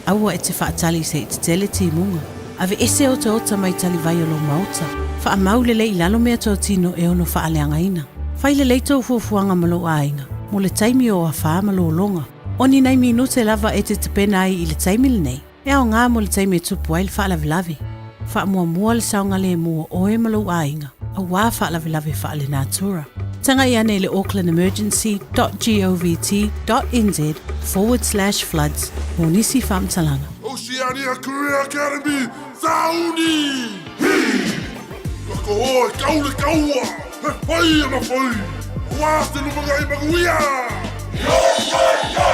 Aua e te faatali se i tetele timuga. Aveese otaota mai talivai o lou maota. Faamau lelei i lalo meatotino e ono faaleagaina. Fai lelei tou fuafuaga ma lou aiga mo le taimi o afa ma lologa. O ni nai minute lava e te tapena ai i le taimi lenei. E aoga mo le taimi e tupu ai le faalavelave. Faamuamua le saogalemu o oe ma lou aiga, auā faalavelave faalenatura. Tagai ane i le aucklandemergency dot govt dot nz forward slash floods mo nisi faamatalaga. Oceania Career Academy, Sauni! Hi! Ka koho e kau le kaua, he whai ana whai, Wā te lumangai manuia! Yo, yo, yo!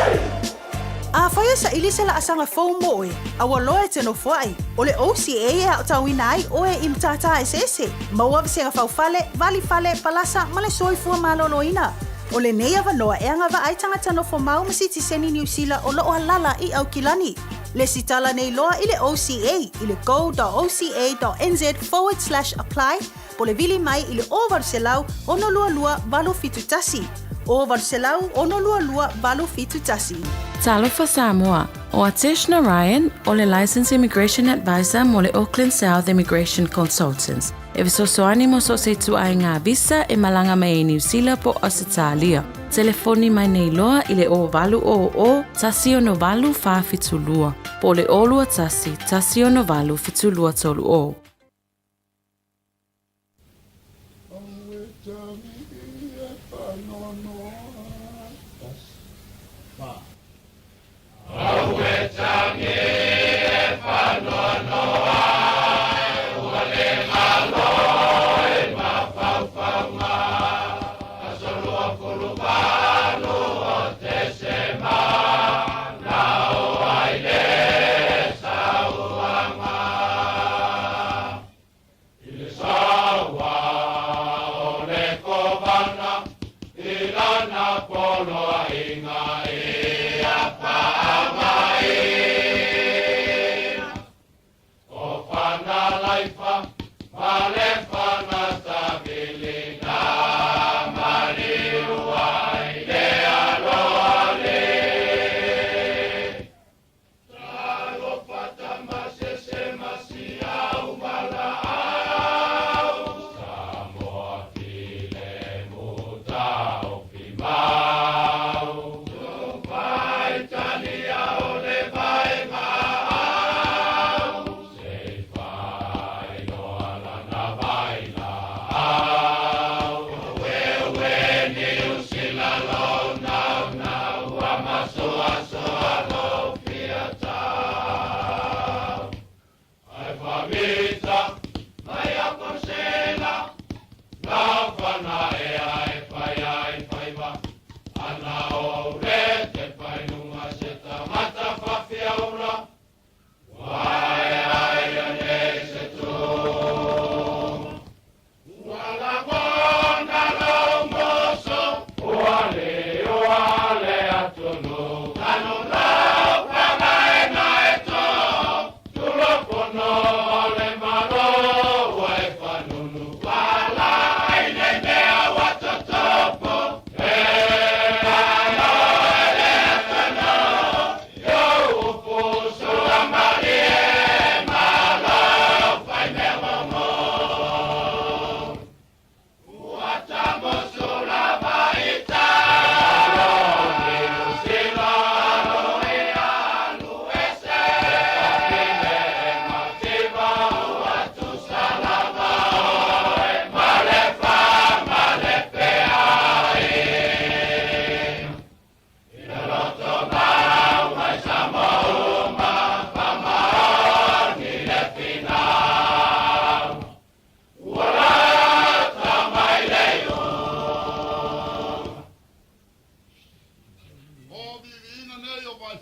Afai e saili se laasaga fou mo oe, a ua loa e te nofoai, o le OCA e aotauina ai oe i matata eseese, maua vasega faufale, valifale, palasa ma le soifua maloloina. O lenei avanoa e agavaa ai tagata nofo mau ma sitiseni Niu Sila o loo alala i Aukilani. Lesitala nei loa i le OCA i le go.oca.nz forward slash apply po le vili mai i le 0800 622 871. 0800 622 871. Talofa Samoa, ʻO Atesh Narayan, ʻo le Licensed Immigration Advisor mo le Auckland South Immigration Consultants, e fesoasoani mo so o se ituaiga visa e malaga mai ai Niu Sila po o Ausetalia. Telefoni mai nei loa i le 0800 168 472 po o le 021 168 7230.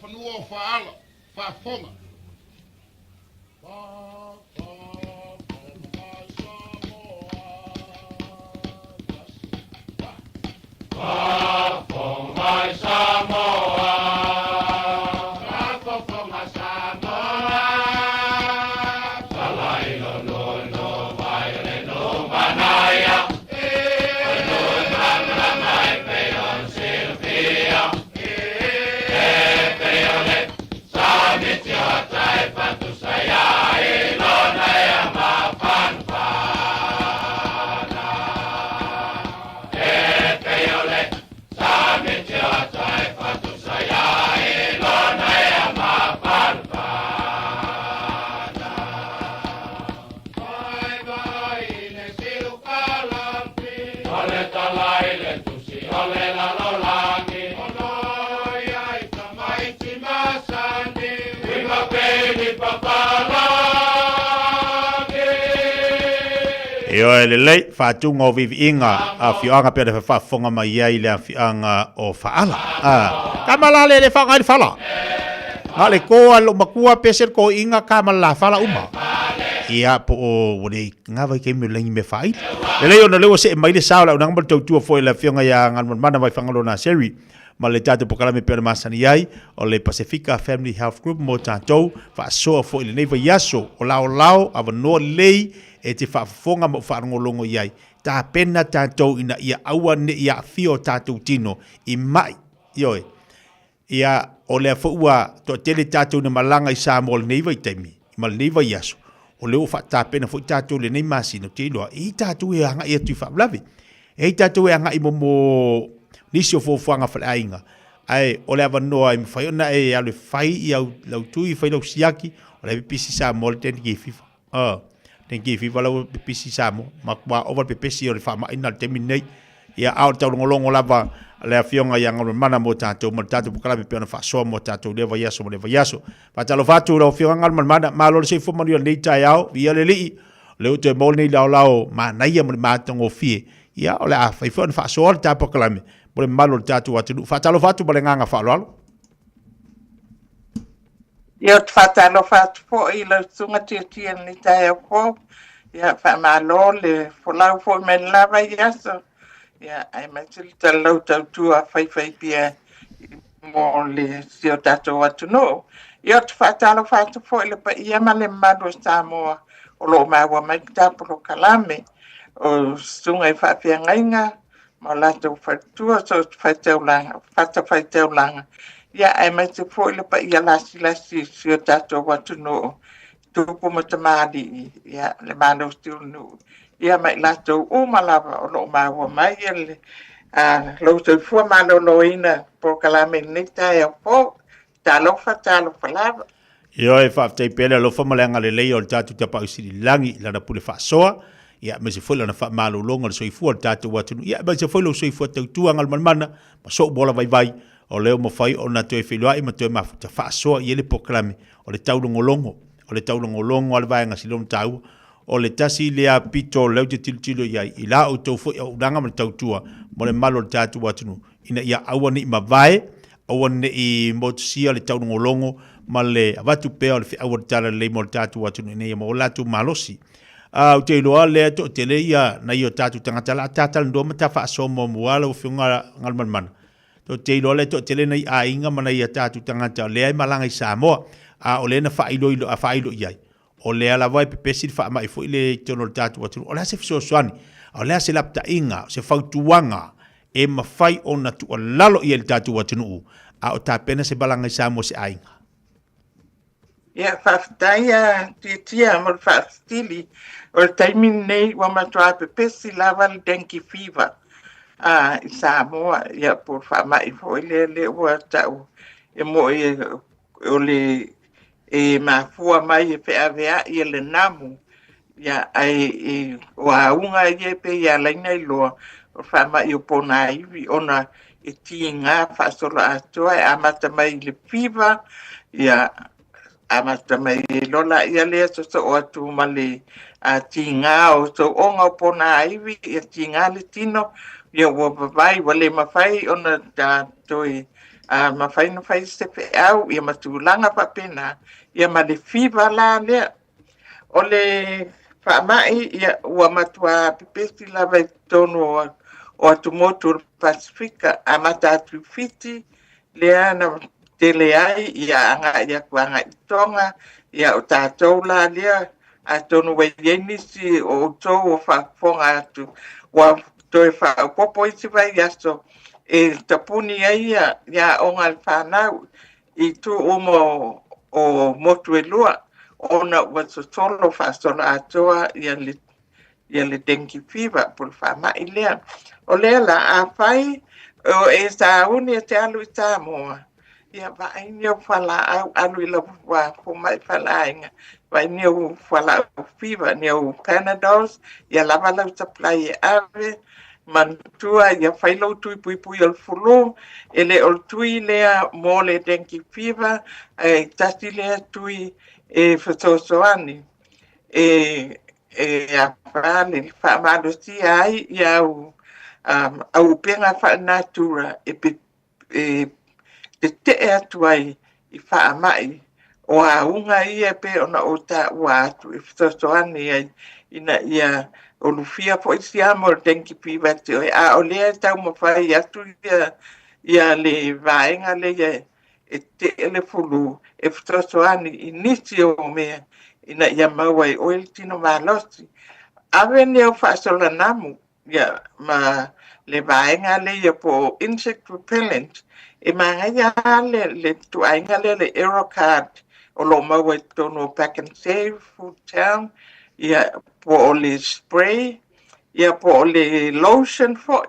fanua o Faala, Faafofoga. Faafofoga mai Samoa, faafofoga Samoa, Salai lo lo lo vai o le no manaia, o le malamalama e pei o le silafia, e pei o le samiti o ata e fatusa ia i lona ea mafanafana. E pei o le samiti o ata e fatusa ia i lona ea mafanafana. Vai vai le siu kalampi, o le talai le tusi o le lalolagi, o noia i tamaiti masani, i mapeni papalagi. Ioe lelei, faatuga o viiviiga a afioaga pea le faafofoga mai ai le afioaga o Faala. A, tama la le le faaaoga ai le fala. Na o le ko a lou matua pese le toeaiga ka ma le la fala uma. Ia, po o ua le gava i taimi o le lagi mea faaili. Lelei ona o lea ua see mai le sa o le auaunaga ma le tautua foi a le afioaga ia Galumalemana Vaifagaloa Naseri ma le tatou polokalame pei ona masani ai, o le Pasefika Family Health Group mo tatou, faasoa foi i lenei vaiaso o laolao avanoa lelei e te faafofoga ma ou faalogologo i ai. Tapena tatou ina ia aua ne i aafia o tatou tino i mai. Ioe. Ia, o lea foi ua toatele tatou na malaga i Samoa i lenei vaitaimi, ma lenei vaiaso, o lea ua faatapena foi tatou i lenei masina, ou te iloa, e i ai tatou e agai atu i faalavelave. E i ai tatou e agai mo mo nisi o fuafuaga faleaiga, ae o le avanoa e mafai ona e alu e fai i au lau tui, fai lau siaki, o la e pipisi Samoa le dengue fever. Oh, dengue fever la ua pipisi Samoa, matua ova le pepesi o le faamai lena i le taimi lenei. Ia, a o le taulogologo lava a le Afioga ia Galumalemana mo tatou ma le tatou polokalame pei ona faasoa mo tatou i lea vaiaso ma lea vaiaso. Faatalofa atu i lau Afioga Galumalemana, malo le soifua manuia i lenei taeao, viia le Alii, o lea ua toe maua lenei laolao manaia ma le matagofie. Ia, o le a fai foi ona faasoa le ta polokalame mo le mamalu o le tatou atunuu. Faatalofa atu ma le agaga faaaloalo. Ia, ou te faatalofa atu foi i lau susuga Tiatia i lenei taeao fou. Ia, faamalo le folau foi mai le la vaiaso. Ia, aemaise le talalau tautua faifaipea mo le si o tatou atunuu. Ia, ou te faatalofa atu foi i le paia ma le mamalu o Samoa o lo o maua mai le ta polokalame. O susuga i faafeagaiga, ma o latou faletua so o se faitaulaga, fatafaitaulaga, ia aemaise foi le paia lasilasi o si o tatou atunuu, tupu ma tamalii, ia le malosi o le nuu, ia ma i latou uma lava o lo o maua mai le lou soifua maloloina polokalame i lenei taeao fou. Talofa, talofa lava. Ioe, faafetai pea le alofa ma le agalelei o le tatou Tapaau Sili i le Lagi i Lana pule faasoa, ia aemaise foi Lana faamalologa o le soifua o le tatou atunuu, ia aemaise foi lou soifua tautua galumalemana ma sou mola vaivai, o lea ua mafai ona toe feiloai ma toe mafuta faasoa i ai le polokalame o le taulogologo, o le taulogologo a le vaega silona taua, o le tasi lea pito o lea ou te tilotilo i ai i la outou foi auaunaga ma le tautua mo le mamalu o le tatou atunuu. ina ia aua ne i mavae, aua ne i motusia le taulogologo ma le avatu pea o le feau o le talalelei mo le tatou atunuu ina ia maua le latou malosi. A, ou te iloa lea e toatele ia nai o tatou tagata la ta talanoa ma ta faasoa muamua lau Afioga Galumalemana. Ou te iloa lea e toatele nai aiga ma nai a tatou tagata lea e malaga i Samoa, a o lea na faailoilo a faailo i ai, O lea lava e pepesi le faamai foi lea i totonu o le tatou atunuu. O le a se fesoasoani? O le a se lapataiga, o se fautuaga e mafai ona tuualalo i ai le tatou atunuu a o tapena se malaga i Samoa se aiga? Ia, faafetai a Tiatia mo le faafesili. O le taimi lenei ua matua pepesi lava le dengue fever i Samoa, ia po o le faamai foi lea lea ua tau e moi o le e mafua mai e feaveai e le namu, ia, ae e, o auga ia e pei e ala ai ona iloa o le faamai o ponaivi ona e tiga faasoloatoa e amata mai i le fever, ia, amata mai ai loa laia lea sosoo atu ma le tiga o souoga o ponaivi, ia tiga le tino, ia ua vavai, ua le mafai ona toe A mafai ona fai se feau ia ma tulaga faapena, ia ma le fiva la lea. O le faamai, ia, ua matua pepesi lava i totonu o atumotu o le Pasefika, amata atu i Fiti, lea na tele ai, ia agai atu agai i Tonga, ia o tatou la lea, atonu ua i ai nisi o outou o faafofoga atu, ua toe faaopoopo isi vaiaso e tapuni ai ia aoga a le fanau i itu uma o motu e lua, ona ua sosolo faasoloatoa ia le ia le dengue fever po o le faamai lea. O lea la, afai o e sauni e te alu i Samoa, ia vaai ni au fualaau, alu i lau fomai faleaiga, vaai ni au fualaau fever, ni au Panadols, ia lava lau supply e ave, manatua ia fai lou tui puipui o le fulu, e le o le tui lea mo le dengue fever, ae tasi lea tui e fesoasoani e e a le faamalosia ai ia au au upega faalenatura e e tetee atu ai i faamai o auga ia e pei ona ou taua atu e fesoasoani ai ina ia ulufia foi siama o le dengue fever te oe, a o lea e taumafai atu ia, ia le vaega lea e tetee le fulu e fesoasoani i nisi o mea ina ia maua ai oe le tino malosi. Ave ni au faasolanamu ia ma le vaega lea po o insect repellent, e manaia lava le, le ituaiga lea le Aerocard o lo o maua i totonu o Pack and Save, Food Town, ia po o le spray, ia po o le lotion foi.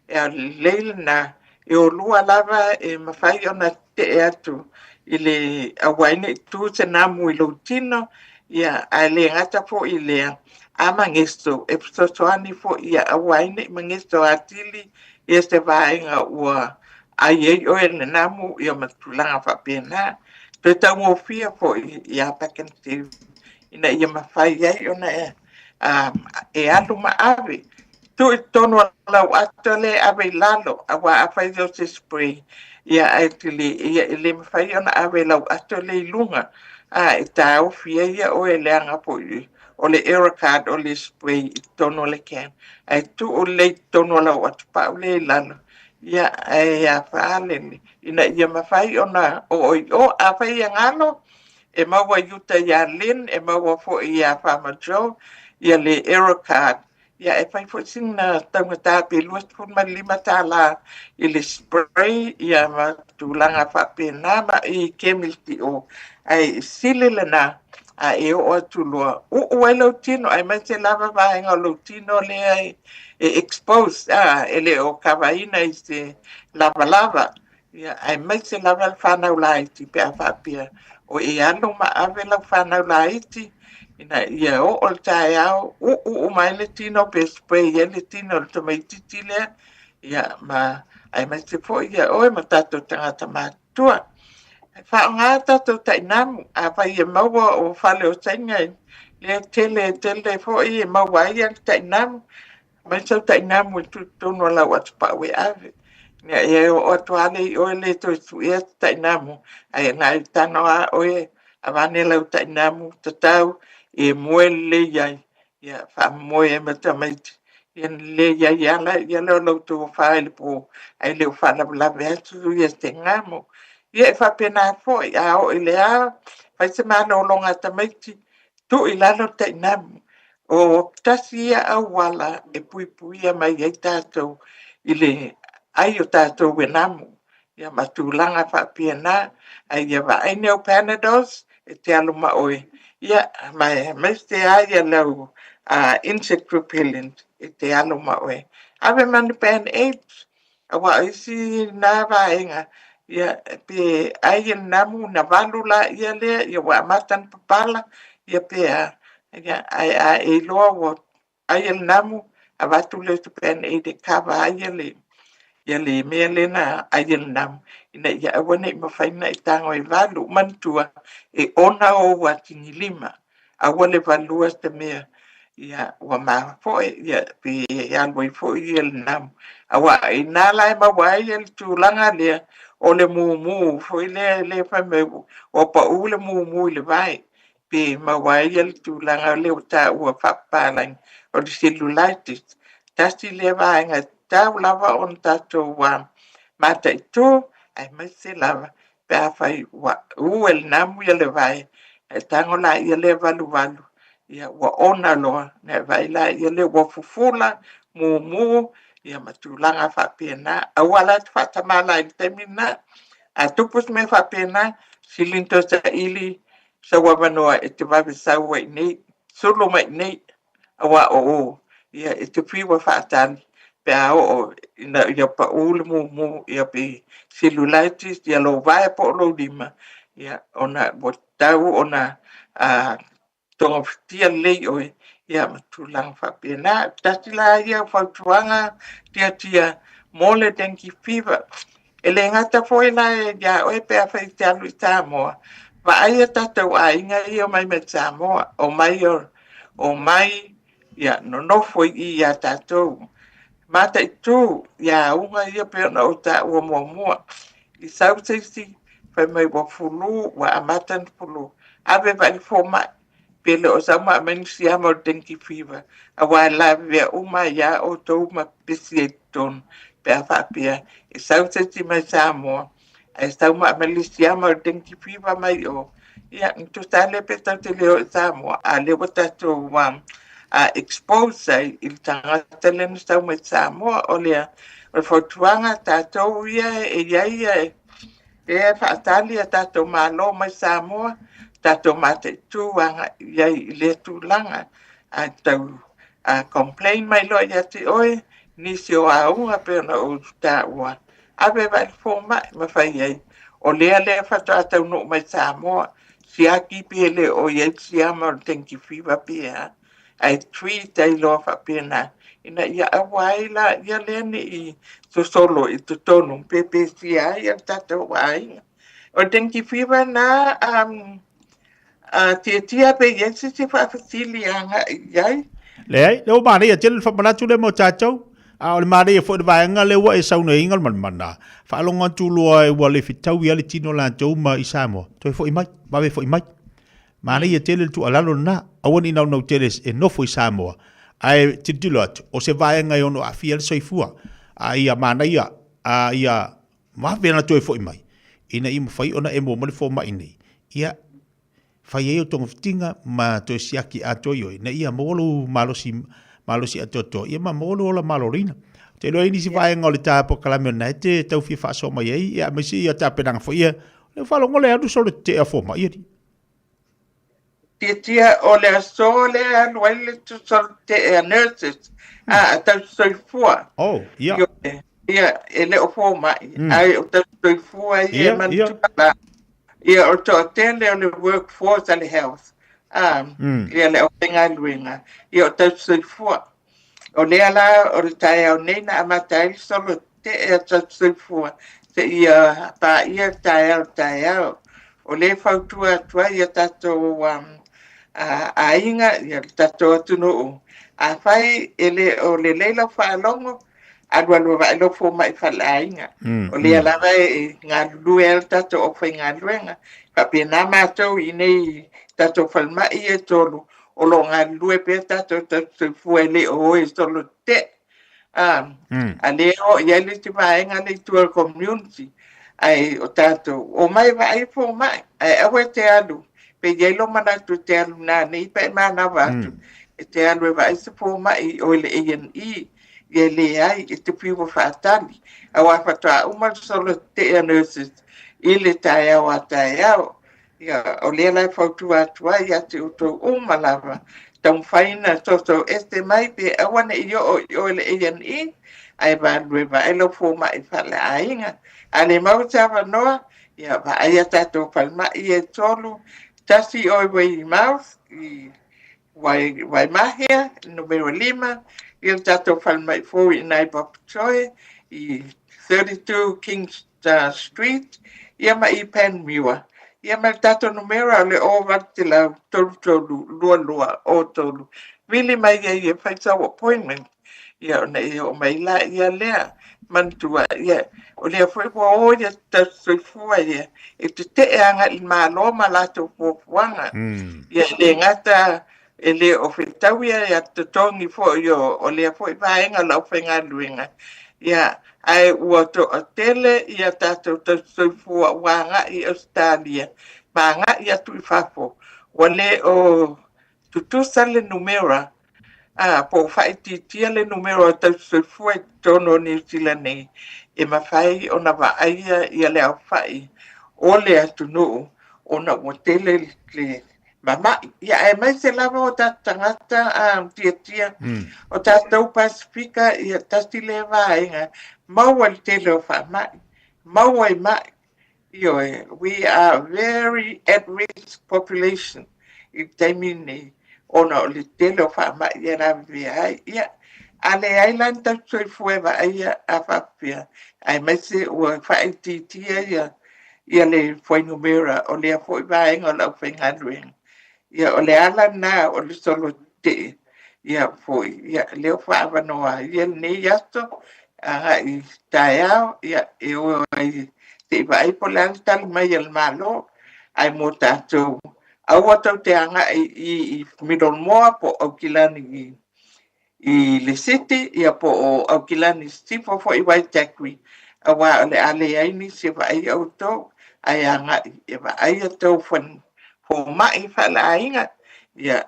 Ia lelei lena, e o lua lava e mafai ona tetee atu i le aua ai ne i tu se namu i lou tino, ia ae le gata foi i lea, a mageso e fesoasoani foi ia aua ai ne i mageso atili ia se vaega ua ai ai oe le namu ia ma tulaga faapena. Toe taugofie foi ia Pack and Save ina ia mafai ai ona e alu ma ave. Tuu i totonu o lau ato lea e ave i lalo, aua afai o se spray, ia ae te le, ia e le mafai ona ave lau ato lea i luga, a e taofi ai ia oe leaga foi o le Aerocard o le spray i totonu o le can, ae tuu lelei i totonu o lau atopau lea i lalo, ia ae a faalele, ina ia mafai ona oo i o. Afai e galo, e maua i uta iā Lynn, e maua foi iā Farmer Joe, ia le Aerocard. Ia e fai foi sina taugata pe $25 i le spray ia ma tulaga faapena ma i chemist i o. Ae sili lena a e oo atu loa, uu ai lou tino aemaise lava vaega o lou tino lea e expose, a, e le o kavaina i se lavalava. Ia, aemaise lava le fanau laiti pe a faapea o e alu ma ave lau fanau laiti ina ia oo le taeao, uu uma ai le tino pe spray ai le tino o le tamaitiiti lea, ia, ma aemaise foi ia oe ma tatou tagata matutua. Faaaoga tatou tainamu, afai e maua o fale o Saina lea tele tele foi e maua ai le tainamu, Aumai sau tainamu e tuu i totonu o lau atupau e ave. Ina ia oo atu lava lea i oe le toe suea se tainamu, ae na e tago lava oe avane lau tainamu tatau e moe lelei ai, ia faamomoe ai ma tamaiti. Ia na lelei ai lava lea o lau tofa i le po, ae le o faalavelave atu ia se gamo. Ia e faapena foi, a oo i le a, fai se malologa a tamaiti, Tuu i lalo le tainamu. O tasi ia auala e puipuia mai ai tatou i le ai o tatou e namu. Ia ma tulaga faapena. Ae ia vaai ni au Panadols e te alu ma oe, ia ma aemaise lava ia lau insect repellent e te alu ma oe. Ave ma ni Band-Aids Aua o isi na vaega, ia, pe ai e le namu ona valu laia lea, ia ua amata ona papala, ia pe a, ia, ae a e iloa ua ai e le namu, avatu lea o se band-aid e cover ai ia le, ia le mea lea na ai e le namu, ina ia aua ne i mafai ona e tago e valu. Manatua, e ona ou atigilima, aua le valua se mea. Ia, ua mafoe, ia, pe alu ai foi ia le namu. Aua inā la e maua ai le tulaga lea, o le mumu foi lea, lea fai mai ua pau le mumu i le vae, pe maua ai le tulaga lea ua taua faapapalagi, o le cellulitis. Tasi lea vaega e tatau lava ona tatou mataitu, aemaise lava pe afai ua u e le namu ia le vae, ona e tago laia lea valuvalu, ia ua ona loa, ona e vaai laia lea ua fufula, mumu, ia ma tulaga faapena. Aua la e te faatamala ai i le taimi lena. A tupu se mea faapena, sili ona toe saili sou avanoa e te vave sau ai i inei, sulu mai i inei. Aua o o, ia, e te fiu e faatali pe a oo ina ia pau le mumu, ia pe cellulitis ia lou vae po o lou lima, ia, ona ua tatau ona togafitia lelei oe, ia ma tulaga faapena. Tasi la ia o fautuaga tiatia mo le dengue fever. E le gata foi la ia oe pe afai e te alu i Samoa, vaai a tatou aiga ia e omai mai Samoa, omai omai, ia nonofo i i ia tatou. Mataitu ia auga ia pei ona ou taua muamua. I sau se isi, fai mai ua fulu, ua amata ona fulu, ave vaai i le fomai, pe le o sau ma aumai ni siama o le dengue fever, aua e lavevea uma ai lava outou ma pepesi ai i totonu pe a faapea e sau se isi mai Samoa ae sau ma aumai le siama o le dengue fever mai o. Ia, na tusa lava lea pe tatou te le o i Samoa, a o lea ua tatou expose ai i le tagata lea na sau mai Samoa. O le fautuaga tatou ia e i ai lea e faatali a tatou Malo mai Samoa, tatou mataitu agai i ai i lea tulaga. A tau complain mai loa ia te oe nisi o auga pei ona ou taua, Ave vaai le fomai ma fai ai, o lea lea faatoa taunuu mai Samoa, siaki pe le o i ai le siama o le dengue fever pe a, ae treat ai loa faapena, ina ia aua ai la ia lea ne i sosolo i totonu pepesia ai le tatou aiga. O le dengue fever na, A tiatia pe i ai se isi faafesili e agai i ai? Leai, lea ua manaia tele le faamanatu lea mo tatou. A o le manaia foi o le vaega lea ua e saunoaina le manamana, faalogo atu loa ua le fetaui lava le tino latou ma i Samoa, toe foi mai, vave foi mai. Manaia tele le tuualalo lena, aua ne i naunau tele e nofo i Samoa, ae tilotilo atu, o se vaega e ono aafia ai le soifua. A ia manaia, a ia vave ona toe foi mai, ina ia mafai ona e maua mai le fomai nei, ia, fai ai ou togafitiga ma toe siaki atoa i oe, ina ia maua lou malosi, malosi atoatoa, ia ma maua lou ola maloloina. Ou te iloa e i ai nisi vaega o le ta polokalame o lena e te tau fia faasoa mai ai, ia aemaise ia tapenaga foi ia, o lea ua faalogo le alu solo tetee a fomai alii. Tiatia o le aso lea e alu ai le solo tetee a nurses, a tausisoifua. Oh, ia. Ia, e le o fomai, ae o tausisoifua ia e manatua la. Ia, o le toatele o le workforce a le health, a, ia le aufaigaluega, ia o tausisoifua. O lea la o le taeao nei na amata ai le solo tetee a tausisoifua seia paia le taeao o le taeao. O lea e fautua atu ai ia tatou aiga, ia le tatou atunuu, afai e le o lelei lau faalogo, alualu e vaai lou fomai faleaiga. O lea lava e galulue ai le tatou aufaigaluega. E faapena matou i inei i tatou falemai ia e 3, o lo o galulue pea tatou tausisoifua e le o o e solo tetee. A, mm. a lea o i ai le isi vaega lea i tua o le community, ae o tatou, omai vaai fomai, ae aua e te alu, pe i ai lou manatu e te alu nanei pe e manava atu, e te alu e vaai se fomai i o i le A&E, ia leai, e te fiu e faatali, aua faatoa uma le solo tetee a nurses i le taeao a taeao. Ia, o lea la e fautua atu ai ia te outou uma lava, taumafai ina soso ese mai pe aua ne i oo i oe le A&E, ae galulue vaai lau fomai faaleaiga. A le maua se avanoa, ia vaai a tatou falemai ia e 3, tasi i o i Weymouth, i Waimahea, numera 5, ia le tatou falemai fou i ina i Papatoetoe, i 32 King Street, ia ma i Panmure. Ia ma le tatou numera o le 0800 33 22 03. vili mai ai e fai sau appointment, ia ona e oo mai laia lea. Manatua, ia, o lea foi ua o ia tausisoifua ia e tetee agai i le Malo ma latou fuafuaga. Ia e le gata e le o fetau ia ia totogi foi o, o lea foi vaega o le aufaigaluega, ia, ae ua toatele ia tatou tausisoifua ua agai i Ausetalia ma agai atu i fafo, ua le o tutusa le numera, a, po o faaitiitia le numera o tausisoifua i totonu o Niu Sila nei, e mafai ona vaaia ia le aofai o le atunuu ona ua tele le mama'i. Ia aemaise lava o tatou tagata a tiatia, o tatou Pasifika, ia tasi lea vaega maua i le tele o faamai, maua i ma'i. Ioe, we are very at risk population i le taimi lenei ona o le tele o faamai e lavevea ai. Ia, a leai la ni tausisoifua e vaaia a faapea, aemaise ua faaitiitia ia ia le fuainumera o lea foi vaega o le aufaigaluega. Ia, o le ala lena o le solo tetee ia foi, ia, lea ua faaavanoa ai ia lenei aso agai i taeao, ia, e o ai se i vaai po o le a le tali mai a le Malo. Ae mo tatou, aua tou te agai i Middlemoa po o Aukilani i i le City ia po o Aukilani Sisifo foi i Waitakere, aua o le a leai nisi e vaaia outou, ae agai e vaai a outou fomai faaleaiga. Ia,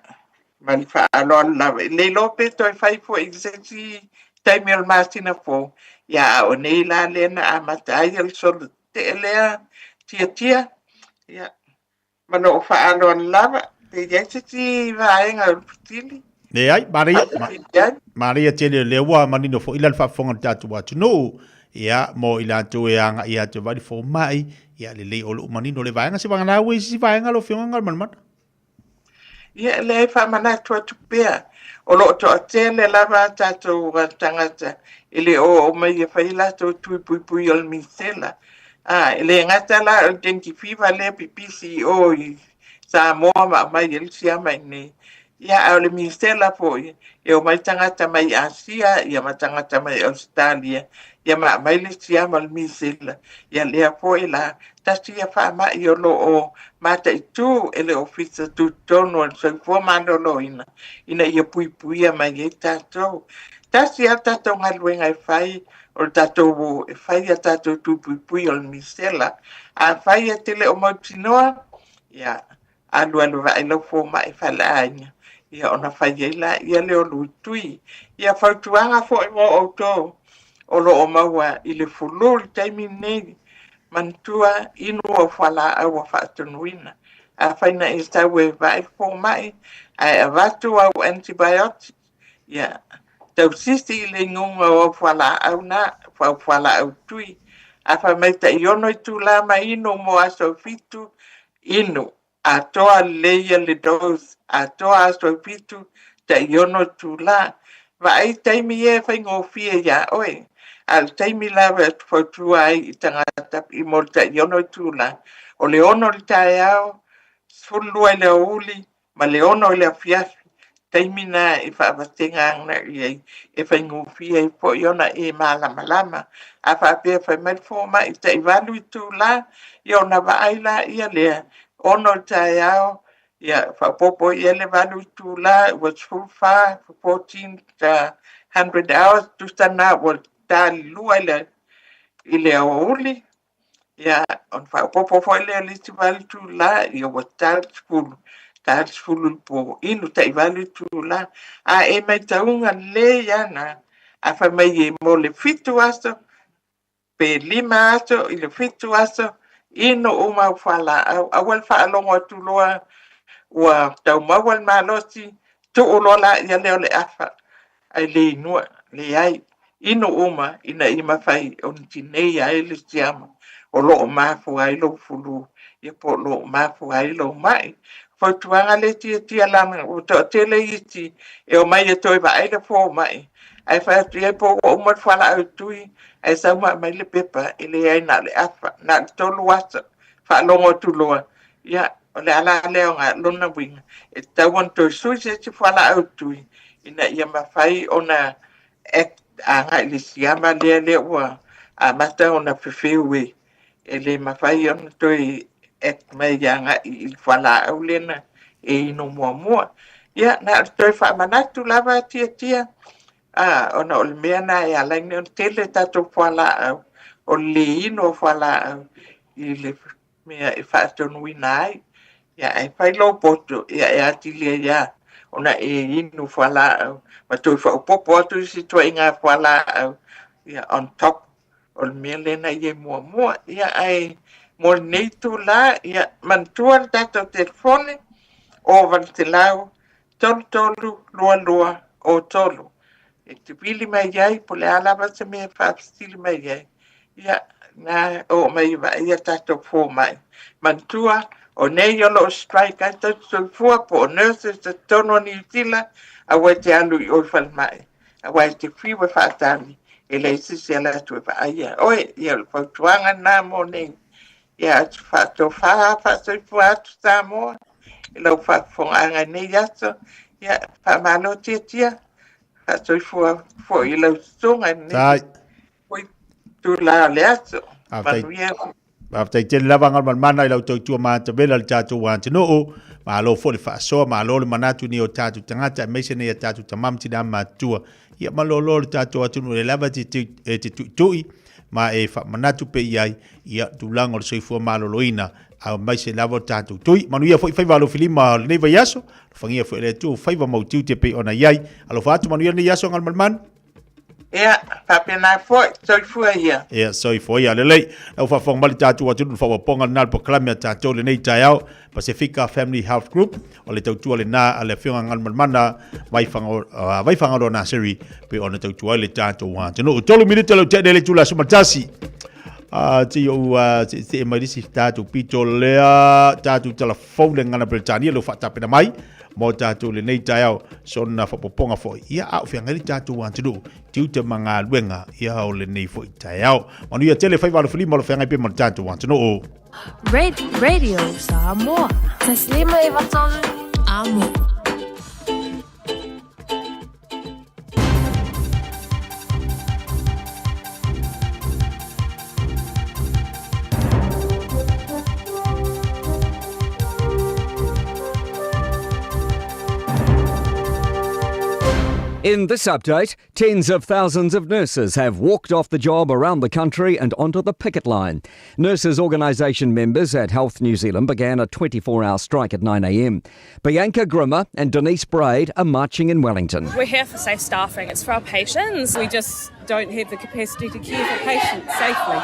ma le faaaloalo lava. E le iloa pe toe fai foi i se isi taimi o le masina fou, ia a o nei la lea na amata ai le solo tetee lea tiatia. Ia, Ma lou faaaloalo lava, pe i ai se isi vaega o le fesili? Leai, manaia, manaia tele o lea ua manino foi la le faafofoga a le tatou atunuu, ia, mo i latou e agai atu e vaai le fomai, ia, lelei o lou manino le vaega, se vagana ua i se isi vaega lau Afioga Galumalemana. Ia, leai, faamanatu atu pea, o lo o toatele lava a tatou tagata e le o oo mai e fai a latou tui puipui o le misela. A, e le gata la o le dengue fever lea e pipisi i o i Samoa ma aumai ai le siama i inei, ia a o le misela foi, e omai tagata mai Asia ia ma tagata mai Ausetalia, ia ma aumai le siama o le misela. Ia lea foi la, tasi ia faamai o lo o mataitu e le Ofisa Tutotonu o le Soifua Maloloina ina ia puipuia mai ai tatou. Tasi lava le tatou galuega e fai, o le tatou e fai a tatou tui puipui o le misela. Afai e te le o mautinoa, ia, alualu vaai lau fomai faaleaiga, ia ona fai ai laia lea o lou tui. Ia fautuaga foi mo outou o lo o maua i le fulu i le taimi lenei, manatua inu au fualaau ua faatonuina. Afai na e sau e vaai le fomai ae avatu au antibiotics, Ia, tausisi i le inuga o au fualaau na, au fualaau tui. A fai mai tai ono itula ma inu mo aso e fitu, inu. Atoa lelei ia le dose, atoa aso e fitu, tai ono itula. Vaai taimi ia e faigofie iā oe. A o le taimi lava e fautua ai i tagata i mo le tai ono itula, o le ono i le taeao, 12 i le aoauli, ma le 6 i le afiafi, taimi na e faavasega agai ai, e faigofie ai foi ona e malamalama. A faapea fai mai le fomai tai 8 itula, ia ona vaai laia lea, 6 i le taeao, ia faaopoopo i ai le 8 itula, ua 14, 1400 hours, tusa na ua ta le 2 i le aoauli, Ia, ona faaopoopo foi lea o le isi 8 itula, ia ua ta le 10, ta le 10 i le po, inu tai 8 itula. A e maitauga lelei lava na, a fai mai e mo le 7 aso, pe 5 aso i le 7 aso, inu uma au fualaau. Aua le faalogo atu loa ua tau maua le malosi, tuu loa laia lea o le afa, ae le inua, leai. Inu uma ina ia mafai ona tineia ai le siama o lo o mafua ai lou fulu, ia po o lo o mafua ai lou ma'i. Fautuaga lea e tiatia leaga ua toatele isi e omai e toe vaai le fomai, ae fai atu i ai po ua uma le fualaau tui, ae sau ma aumai le pepa e leai na o le afa, na o le tolu aso. Faalogo atu loa, ia o le a la lea o lona uiga, e tatau ona toe sui se isi fualaau tui ina ia mafai ona act agai i le siama lea lea ua amata ona fefeu e e le mafai ona toe act mai agai i le fualaau lea na e inu muamua. Ia, na o le toe faamanatu lava Tiatia, ona o le mea na e ala ai ona tele tatou fualaau, o le lē inu o fualaau i le mea e faatonuina ai. Ia, ae fai lou poto, ia e atili ai lava ona e inu fualaau ma toe faaopoopo atu isi ituaiga fualaau, ia, on top o le mea lea na i ai muamua. Ia, ae mo lenei itulā, ia, manatua le tatou telefoni, o 800 33 22 o 3. E te vili mai ai, po o le a lava se mea e faafesili mai ai, ia, na oo mai e vaaia tatou fomai. Manatua, o nei o lo o strike ai tausisoifua po o nurses i totonu o Niu Sila, aua e te alu i o i falemai, aua e te fiu e faatali, e leai se isi e alu atu e vaaia oe. Ia, o le fautuaga lena mo nei. Ia, atu faatofa faasoifua atu Samoa i lau faafofogaaga i nei aso. Ia, faamalo Tiatia, faasoifua foi i lau susuga i lenei foi itula o le aso. Manuia. Faafetai tele lava Galumalemana i lau tautua matavela i le tatou atunuu. Malo foi le faasoa, malo le manatu i o tatou tagata aemaise nei a tatou tama ma tina matutua. Ia malolo le tatou atunuu e lava e te tuitui ma e faamanatu pea i ai ia tulaga o le soifua maloloina aemaise lava o tatou tui. Manuia foi faiva alofilima o lenei vaiaso. Alofagia foi e le Atua faiva mautiute pei ona i ai. Alofa atu manuia lenei aso Galumalemana. Ia, faapena foi, soifua ia. Ia, soifua ia, lelei. Lau faafofoga mai le tatou atunuu le faaopoopoga lena le polokalame a tatou lenei taeao, Pasifika Family Health Group, o le tautua lena a le Afioga Galumalemana Vaifagaloa Naseri, pei ona tautua ai le tatou atunuu. 3 minute lau tele le itula 11. Te ou te mai lisi tatou pito lea tatou telefone le ngana Peretania leo faatapena mai mo tatou lenei taeao sona faaopoopoga foi ia a o feagai le tatou atunuu tiute ma galuega ia o lenei foi taeao. Manuia tele faiva alofilima o lo feagai pea ma le tatou atunuu. Radio Samoa. Taslima 93 Amo. In this update, tens of thousands of nurses have walked off the job around the country and onto the picket line. Nurses Organisation members at Health New Zealand began a 24-hour strike at 9am. Bianca Grimmer and Denise Braid are marching in Wellington. We're here for safe staffing. It's for our patients. We just don't have the capacity to care for patients safely.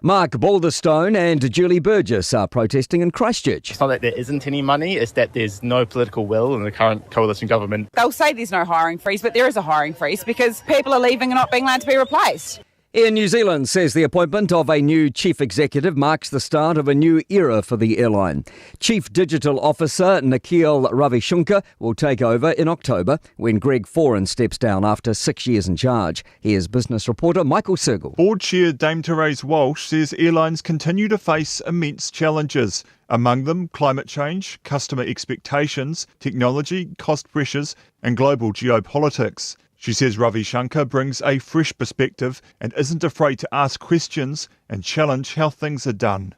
Mark Balderstone and Julie Burgess are protesting in Christchurch. It's not that there isn't any money, it's that there's no political will in the current coalition government. They'll say there's no hiring freeze, but there is a hiring freeze because people are leaving and not being allowed to be replaced. Air New Zealand says the appointment of a new chief executive marks the start of a new era for the airline. Chief Digital Officer Nikhil Ravishankar will take over in October when Greg Foran steps down after 6 years in charge. Here's business reporter Michael Sergel. Board Chair Dame Therese Walsh says airlines continue to face immense challenges, among them climate change, customer expectations, technology, cost pressures and global geopolitics. She says Ravishankar brings a fresh perspective and isn't afraid to ask questions and challenge how things are done.